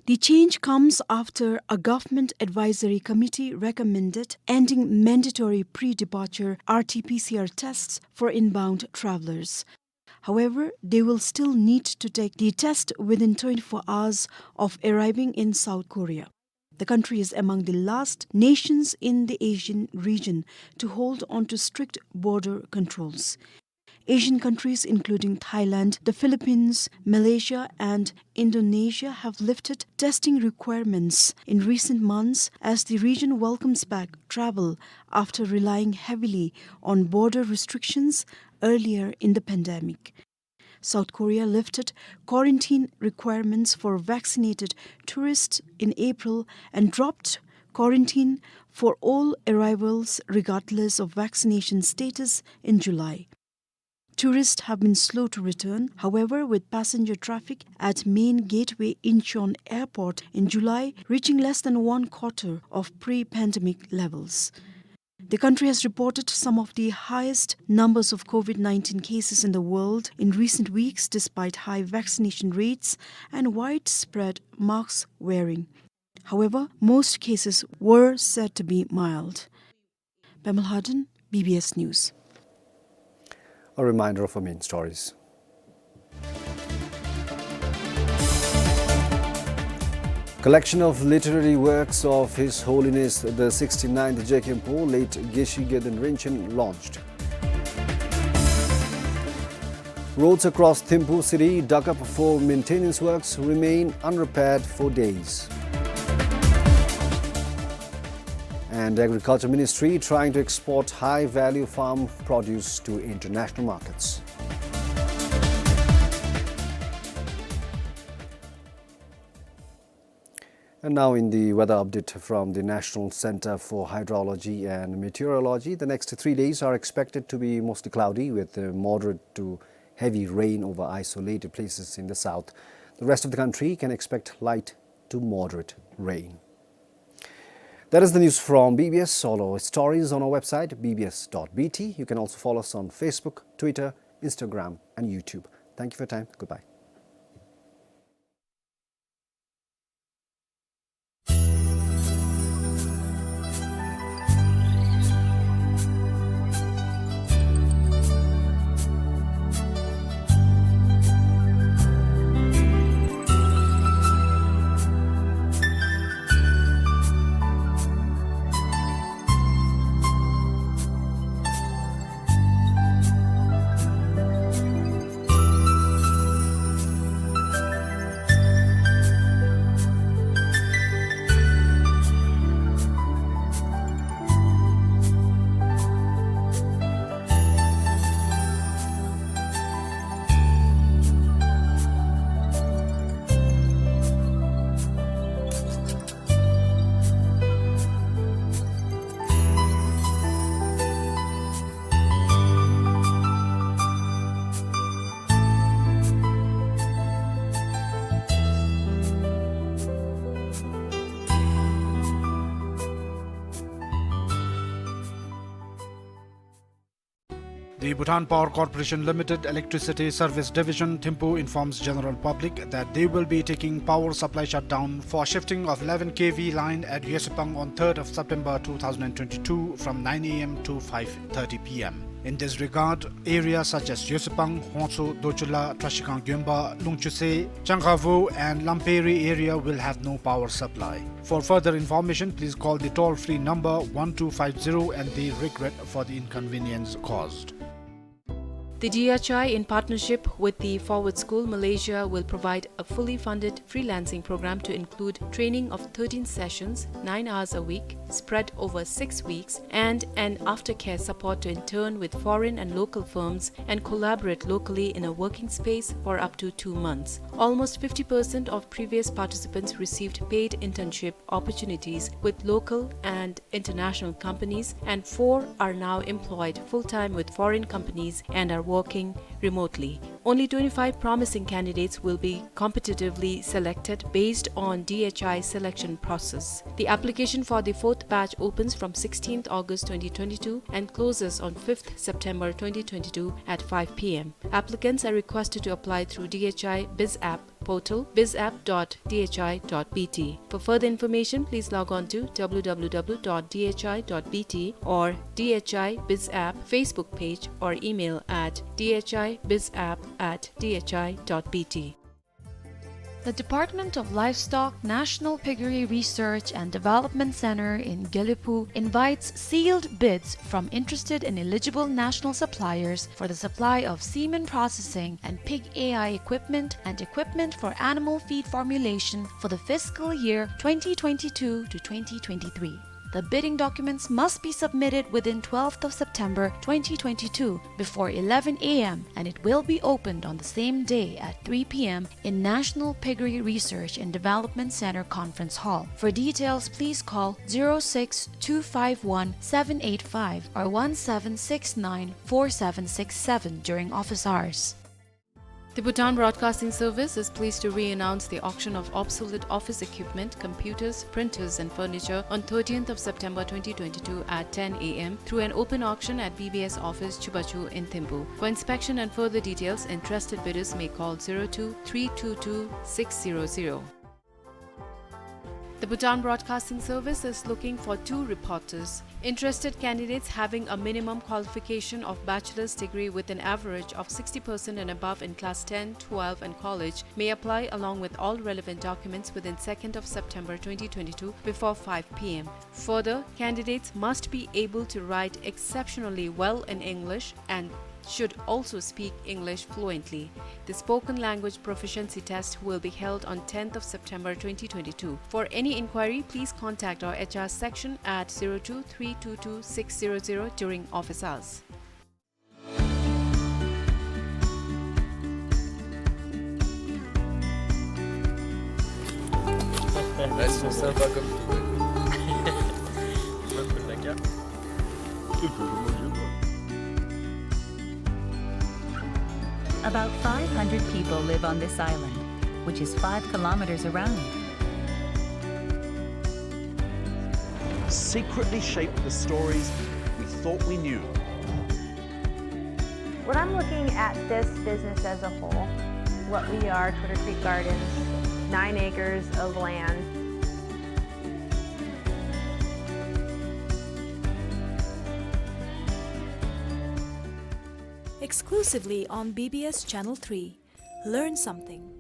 The change comes after a government advisory committee recommended ending mandatory pre-departure R T P C R tests for inbound travelers. However, they will still need to take the test within twenty-four hours of arriving in South Korea. The country is among the last nations in the Asian region to hold on to strict border controls. Asian countries including Thailand, the Philippines, Malaysia, and Indonesia have lifted testing requirements in recent months as the region welcomes back travel after relying heavily on border restrictions earlier in the pandemic. South Korea lifted quarantine requirements for vaccinated tourists in April and dropped quarantine for all arrivals regardless of vaccination status in July. Tourists have been slow to return, however, with passenger traffic at main gateway Incheon Airport in July reaching less than one quarter of pre-pandemic levels. The country has reported some of the highest numbers of COVID nineteen cases in the world in recent weeks, despite high vaccination rates and widespread mask wearing. However, most cases were said to be mild. Pema Lhaden, B B S News. A reminder of our main stories. Collection of literary works of His Holiness the sixty-ninth Jekhenpo, late Geshe Gyaltsen Rinchen, launched. Roads across Thimphu city dug up for maintenance works remain unrepaired for days. And Agriculture Ministry trying to export high-value farm produce to international markets. And now in the weather update from the National Center for Hydrology and Meteorology, the next three days are expected to be mostly cloudy with, uh, moderate to heavy rain over isolated places in the south. The rest of the country can expect light to moderate rain. That is the news from B B S. All our stories on our website, B B S dot B T. You can also follow us on Facebook, Twitter, Instagram, and YouTube. Thank you for your time. Goodbye. The Bhutan Power Corporation Limited Electricity Service Division, Thimphu, informs general public that they will be taking power supply shutdown for shifting of eleven K V line at Yesupang on third of September two thousand twenty-two from nine A M to five thirty P M. In this regard, areas such as Yesupang, Hongtso, Dochula, Trashikang Gyonba, Lungchuse, Changkhavo, and Lamperi area will have no power supply. For further information, please call the toll-free number one two five zero and they regret for the inconvenience caused. The D H I, in partnership with the Forward School Malaysia, will provide a fully funded freelancing program to include training of thirteen sessions, nine hours a week, spread over six weeks, and an aftercare support to intern with foreign and local firms and collaborate locally in a working space for up to two months. Almost fifty percent of previous participants received paid internship opportunities with local and international companies, and four are now employed full-time with foreign companies and are working remotely. Only twenty-five promising candidates will be competitively selected based on D H I selection process. The application for the fourth batch opens from sixteenth August twenty twenty-two and closes on fifth September twenty twenty-two at five P M. Applicants are requested to apply through D H I Biz App portal, bizapp dot D H I dot B T. For further information, please log on to W W W dot D H I dot B T or D H I BizApp Facebook page or email at D H I BizApp at D H I dot B T. The Department of Livestock National Piggery Research and Development Center in Gelephu invites sealed bids from interested and eligible national suppliers for the supply of semen processing and pig A I equipment and equipment for animal feed formulation for the fiscal year twenty twenty-two to twenty twenty-three. The bidding documents must be submitted within twelfth of September twenty twenty-two before eleven A M, and it will be opened on the same day at three P M in National Piggery Research and Development Center Conference Hall. For details, please call zero six two five one seven eight five or one seven six nine four seven six seven during office hours. The Bhutan Broadcasting Service is pleased to re-announce the auction of obsolete office equipment, computers, printers, and furniture on thirteenth of September twenty twenty-two at ten A M through an open auction at B B S office, Chubachu in Thimphu. For inspection and further details, interested bidders may call zero two three two two six zero zero. The Bhutan Broadcasting Service is looking for two reporters. Interested candidates having a minimum qualification of bachelor's degree with an average of sixty percent and above in class ten, twelve and college may apply along with all relevant documents within second of September twenty twenty-two before five P M. Further, candidates must be able to write exceptionally well in English and should also speak English fluently. The spoken language proficiency test will be held on tenth of September twenty twenty-two. For any inquiry, please contact our H R section at zero two three two two six zero zero during office hours. About five hundred people live on this island, which is five kilometers around. Secretly shaped the stories we thought we knew. When I'm looking at this business as a whole, what we are, Twitter Creek Gardens, nine acres of land. Exclusively on B B S Channel three. Learn something.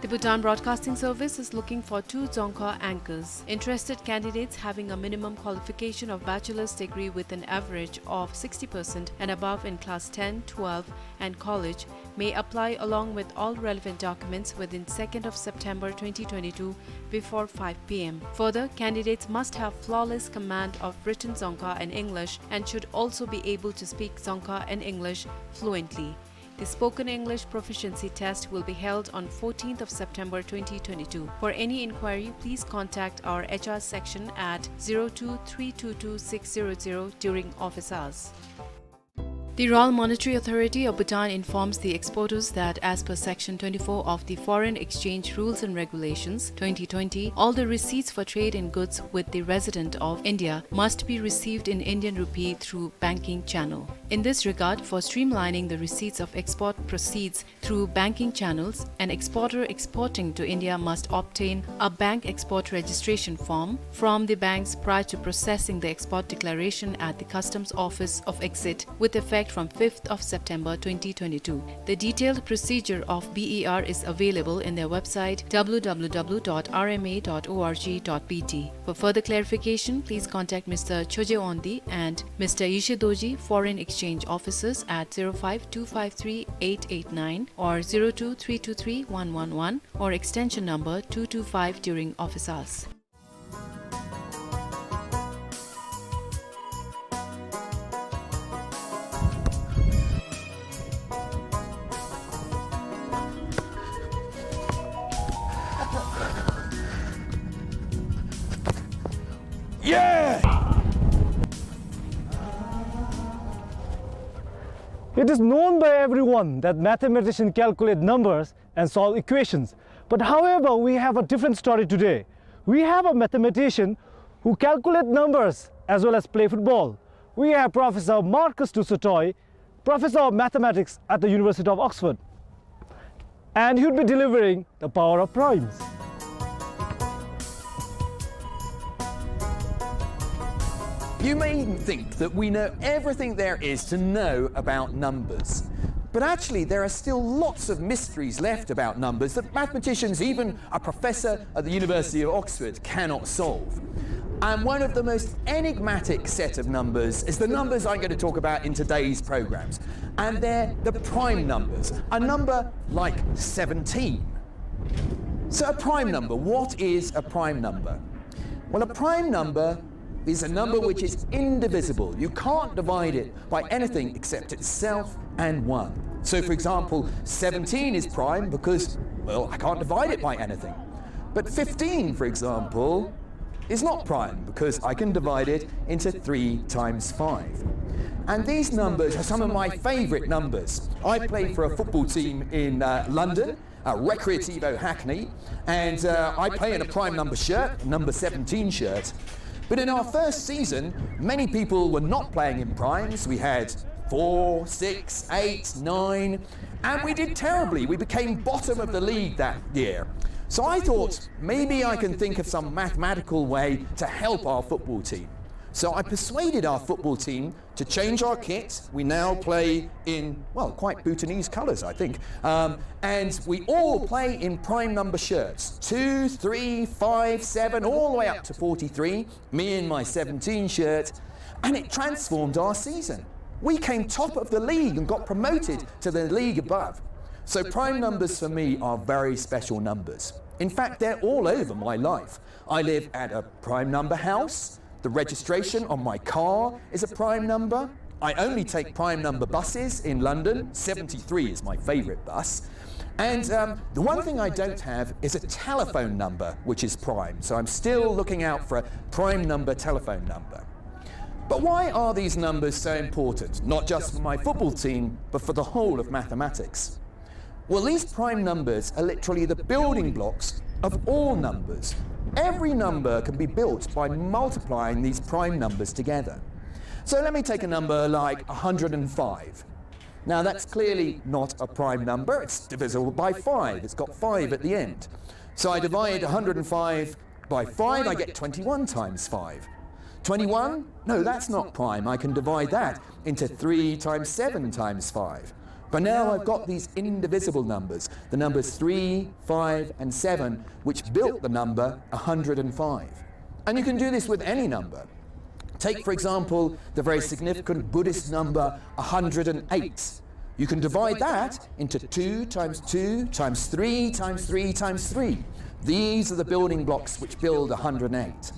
The Bhutan Broadcasting Service is looking for two Dzongkha anchors. Interested candidates having a minimum qualification of bachelor's degree with an average of sixty percent and above in class ten, twelve and college may apply along with all relevant documents within second of September twenty twenty-two before five P M. Further, candidates must have flawless command of written Dzongkha and English and should also be able to speak Dzongkha and English fluently. The spoken English proficiency test will be held on fourteenth of September twenty twenty-two. For any inquiry, please contact our H R section at zero two three two two six zero zero during office hours. The Royal Monetary Authority of Bhutan informs the exporters that as per Section twenty-four of the Foreign Exchange Rules and Regulations twenty twenty, all the receipts for trade in goods with the resident of India must be received in Indian rupee through banking channel. In this regard, for streamlining the receipts of export proceeds through banking channels, an exporter exporting to India must obtain a bank export registration form from the banks prior to processing the export declaration at the Customs Office of Exit with effect from fifth of September twenty twenty-two. The detailed procedure of B E R is available in their website W W W dot R M A dot org dot B T. For further clarification, please contact Mister Choje Ondi and Mister Yishe Doji, Foreign Exchange Officers, at zero five two five three eight eight nine or zero two three two three one one one or extension number two two five during office hours. Yeah! It is known by everyone that mathematicians calculate numbers and solve equations. But however, we have a different story today. We have a mathematician who calculates numbers as well as play football. We have Professor Marcus du Sautoy, Professor of Mathematics at the University of Oxford. And he would be delivering the power of primes. You may think that we know everything there is to know about numbers, but actually there are still lots of mysteries left about numbers that mathematicians, even a professor at the University of Oxford, cannot solve. And one of the most enigmatic set of numbers is the numbers I'm going to talk about in today's programs. And they're the prime numbers, a number like seventeen. So a prime number, what is a prime number? Well, a prime number is a number which is indivisible. You can't divide it by anything except itself and one. So, for example, seventeen is prime because, well, I can't divide it by anything. But fifteen, for example, is not prime because I can divide it into three times five. And these numbers are some of my favorite numbers. I play for a football team in, uh, London, uh, Recreativo Hackney, and, uh, I play in a prime number shirt, number seventeen shirt. But in our first season, many people were not playing in primes. We had four, six, eight, nine, and we did terribly. We became bottom of the league that year. So I thought, maybe I can think of some mathematical way to help our football team. So I persuaded our football team to change our kit. We now play in, well, quite Bhutanese colours, I think. Um, and we all play in prime number shirts, two, three, five, seven, all the way up to forty-three, me in my seventeen shirt. And it transformed our season. We came top of the league and got promoted to the league above. So prime numbers for me are very special numbers. In fact, they're all over my life. I live at a prime number house. The registration on my car is a prime number. I only take prime number buses in London. Seventy-three is my favourite bus. And, um, the one thing I don't have is a telephone number which is prime. So I'm still looking out for a prime number telephone number. But why are these numbers so important, not just for my football team, but for the whole of mathematics? Well, these prime numbers are literally the building blocks of all numbers. Every number can be built by multiplying these prime numbers together. So let me take a number like a hundred and five. Now, that's clearly not a prime number. It's divisible by five. It's got five at the end. So I divide a hundred and five by five, I get twenty-one times five. Twenty-one? No, that's not prime. I can divide that into three times seven times five. But now I've got these indivisible numbers, the numbers three, five, and seven, which built the number a hundred and five. And you can do this with any number. Take, for example, the very significant Buddhist number a hundred and eight. You can divide that into two times two times three times three times three. These are the building blocks which build a hundred and eight.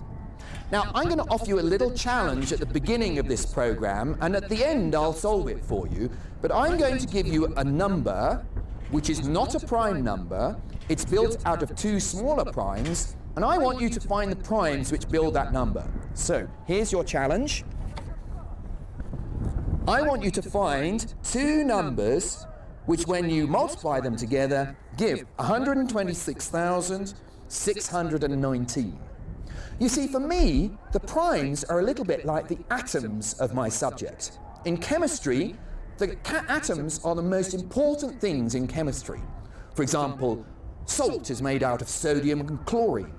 Now, I'm gonna offer you a little challenge at the beginning of this program, and at the end I'll solve it for you. But I'm going to give you a number which is not a prime number. It's built out of two smaller primes, and I want you to find the primes which build that number. So, here's your challenge. I want you to find two numbers which, when you multiply them together, give a hundred and twenty-six thousand six hundred and nineteen. You see, for me, the primes are a little bit like the atoms of my subject. In chemistry, the ca-, atoms are the most important things in chemistry. For example, salt is made out of sodium and chlorine.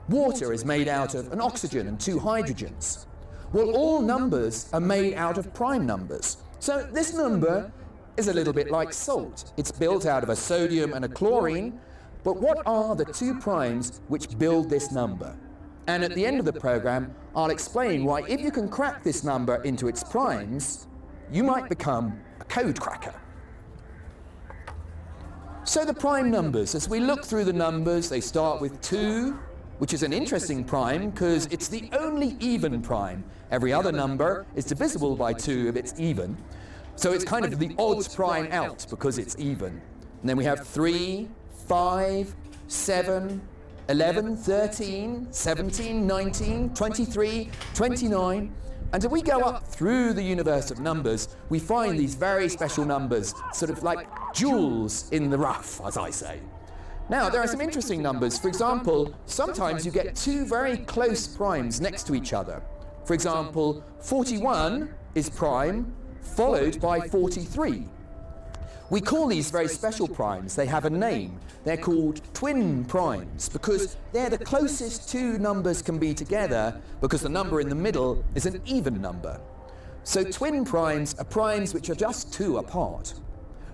Water is made out of an oxygen and two hydrogens. Well, all numbers are made out of prime numbers. So this number is a little bit like salt. It's built out of a sodium and a chlorine, but what are the two primes which build this number? And at the end of the program, I'll explain why, if you can crack this number into its primes, you might become a code cracker. So the prime numbers, as we look through the numbers, they start with two, which is an interesting prime 'cause it's the only even prime. Every other number is divisible by two if it's even. So it's kind of the odd prime out because it's even. And then we have three, five, seven, eleven, thirteen, seventeen, nineteen, twenty-three, twenty-nine. And if we go up through the universe of numbers, we find these very special numbers, sort of like jewels in the rough, as I say. Now, there are some interesting numbers. For example, sometimes you get two very close primes next to each other. For example, forty-one is prime, followed by forty-three. We call these very special primes. They have a name. They're called twin primes because they're the closest two numbers can be together, because the number in the middle is an even number. So twin primes are primes which are just two apart.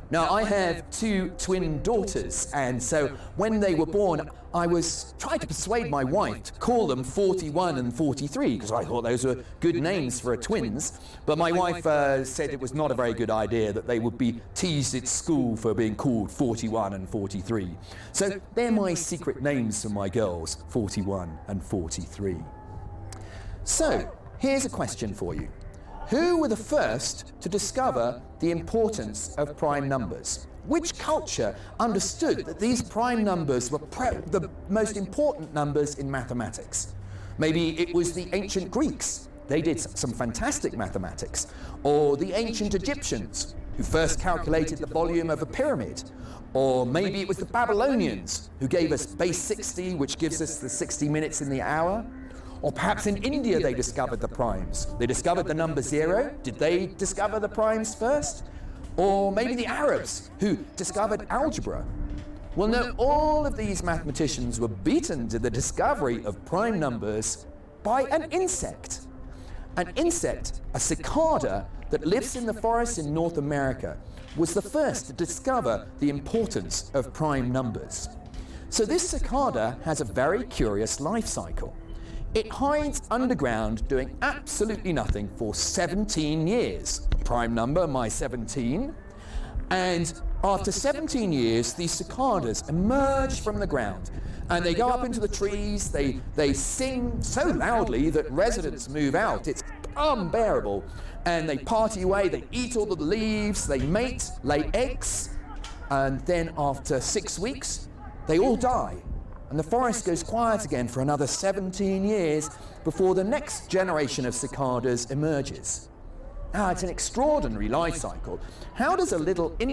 Now, I have two twin daughters, and so when they were born, I was trying to persuade my wife to call them forty-one and forty-three, 'cause I thought those were good names for a twins. But my wife, uh, said it was not a very good idea, that they would be teased at school for being called forty-one and forty-three. So they're my secret names for my girls, forty-one and forty-three. So, here's a question for you. Who were the first to discover the importance of prime numbers? Which culture understood that these prime numbers were pre-, the most important numbers in mathematics? Maybe it was the ancient Greeks. They did s-, some fantastic mathematics. Or the ancient Egyptians, who first calculated the volume of a pyramid. Or maybe it was the Babylonians, who gave us base sixty, which gives us the sixty minutes in the hour. Or perhaps in India they discovered the primes. They discovered the number zero. Did they discover the primes first? Or maybe the Arabs, who discovered algebra. Well, no, all of these mathematicians were beaten to the discovery of prime numbers by an insect. An insect, a cicada that lives in the forests in North America, was the first to discover the importance of prime numbers. So this cicada has a very curious life cycle. It hides underground doing absolutely nothing for seventeen years. Prime number, my seventeen. And after seventeen years, these cicadas emerge from the ground, and they go up into the trees. They, they sing so loudly that residents move out. It's unbearable. And they party away, they eat all the leaves, they mate, lay eggs, and then after six weeks, they all die. And the forest goes quiet again for another seventeen years before the next generation of cicadas emerges. Ah, it's an extraordinary life cycle. How does a little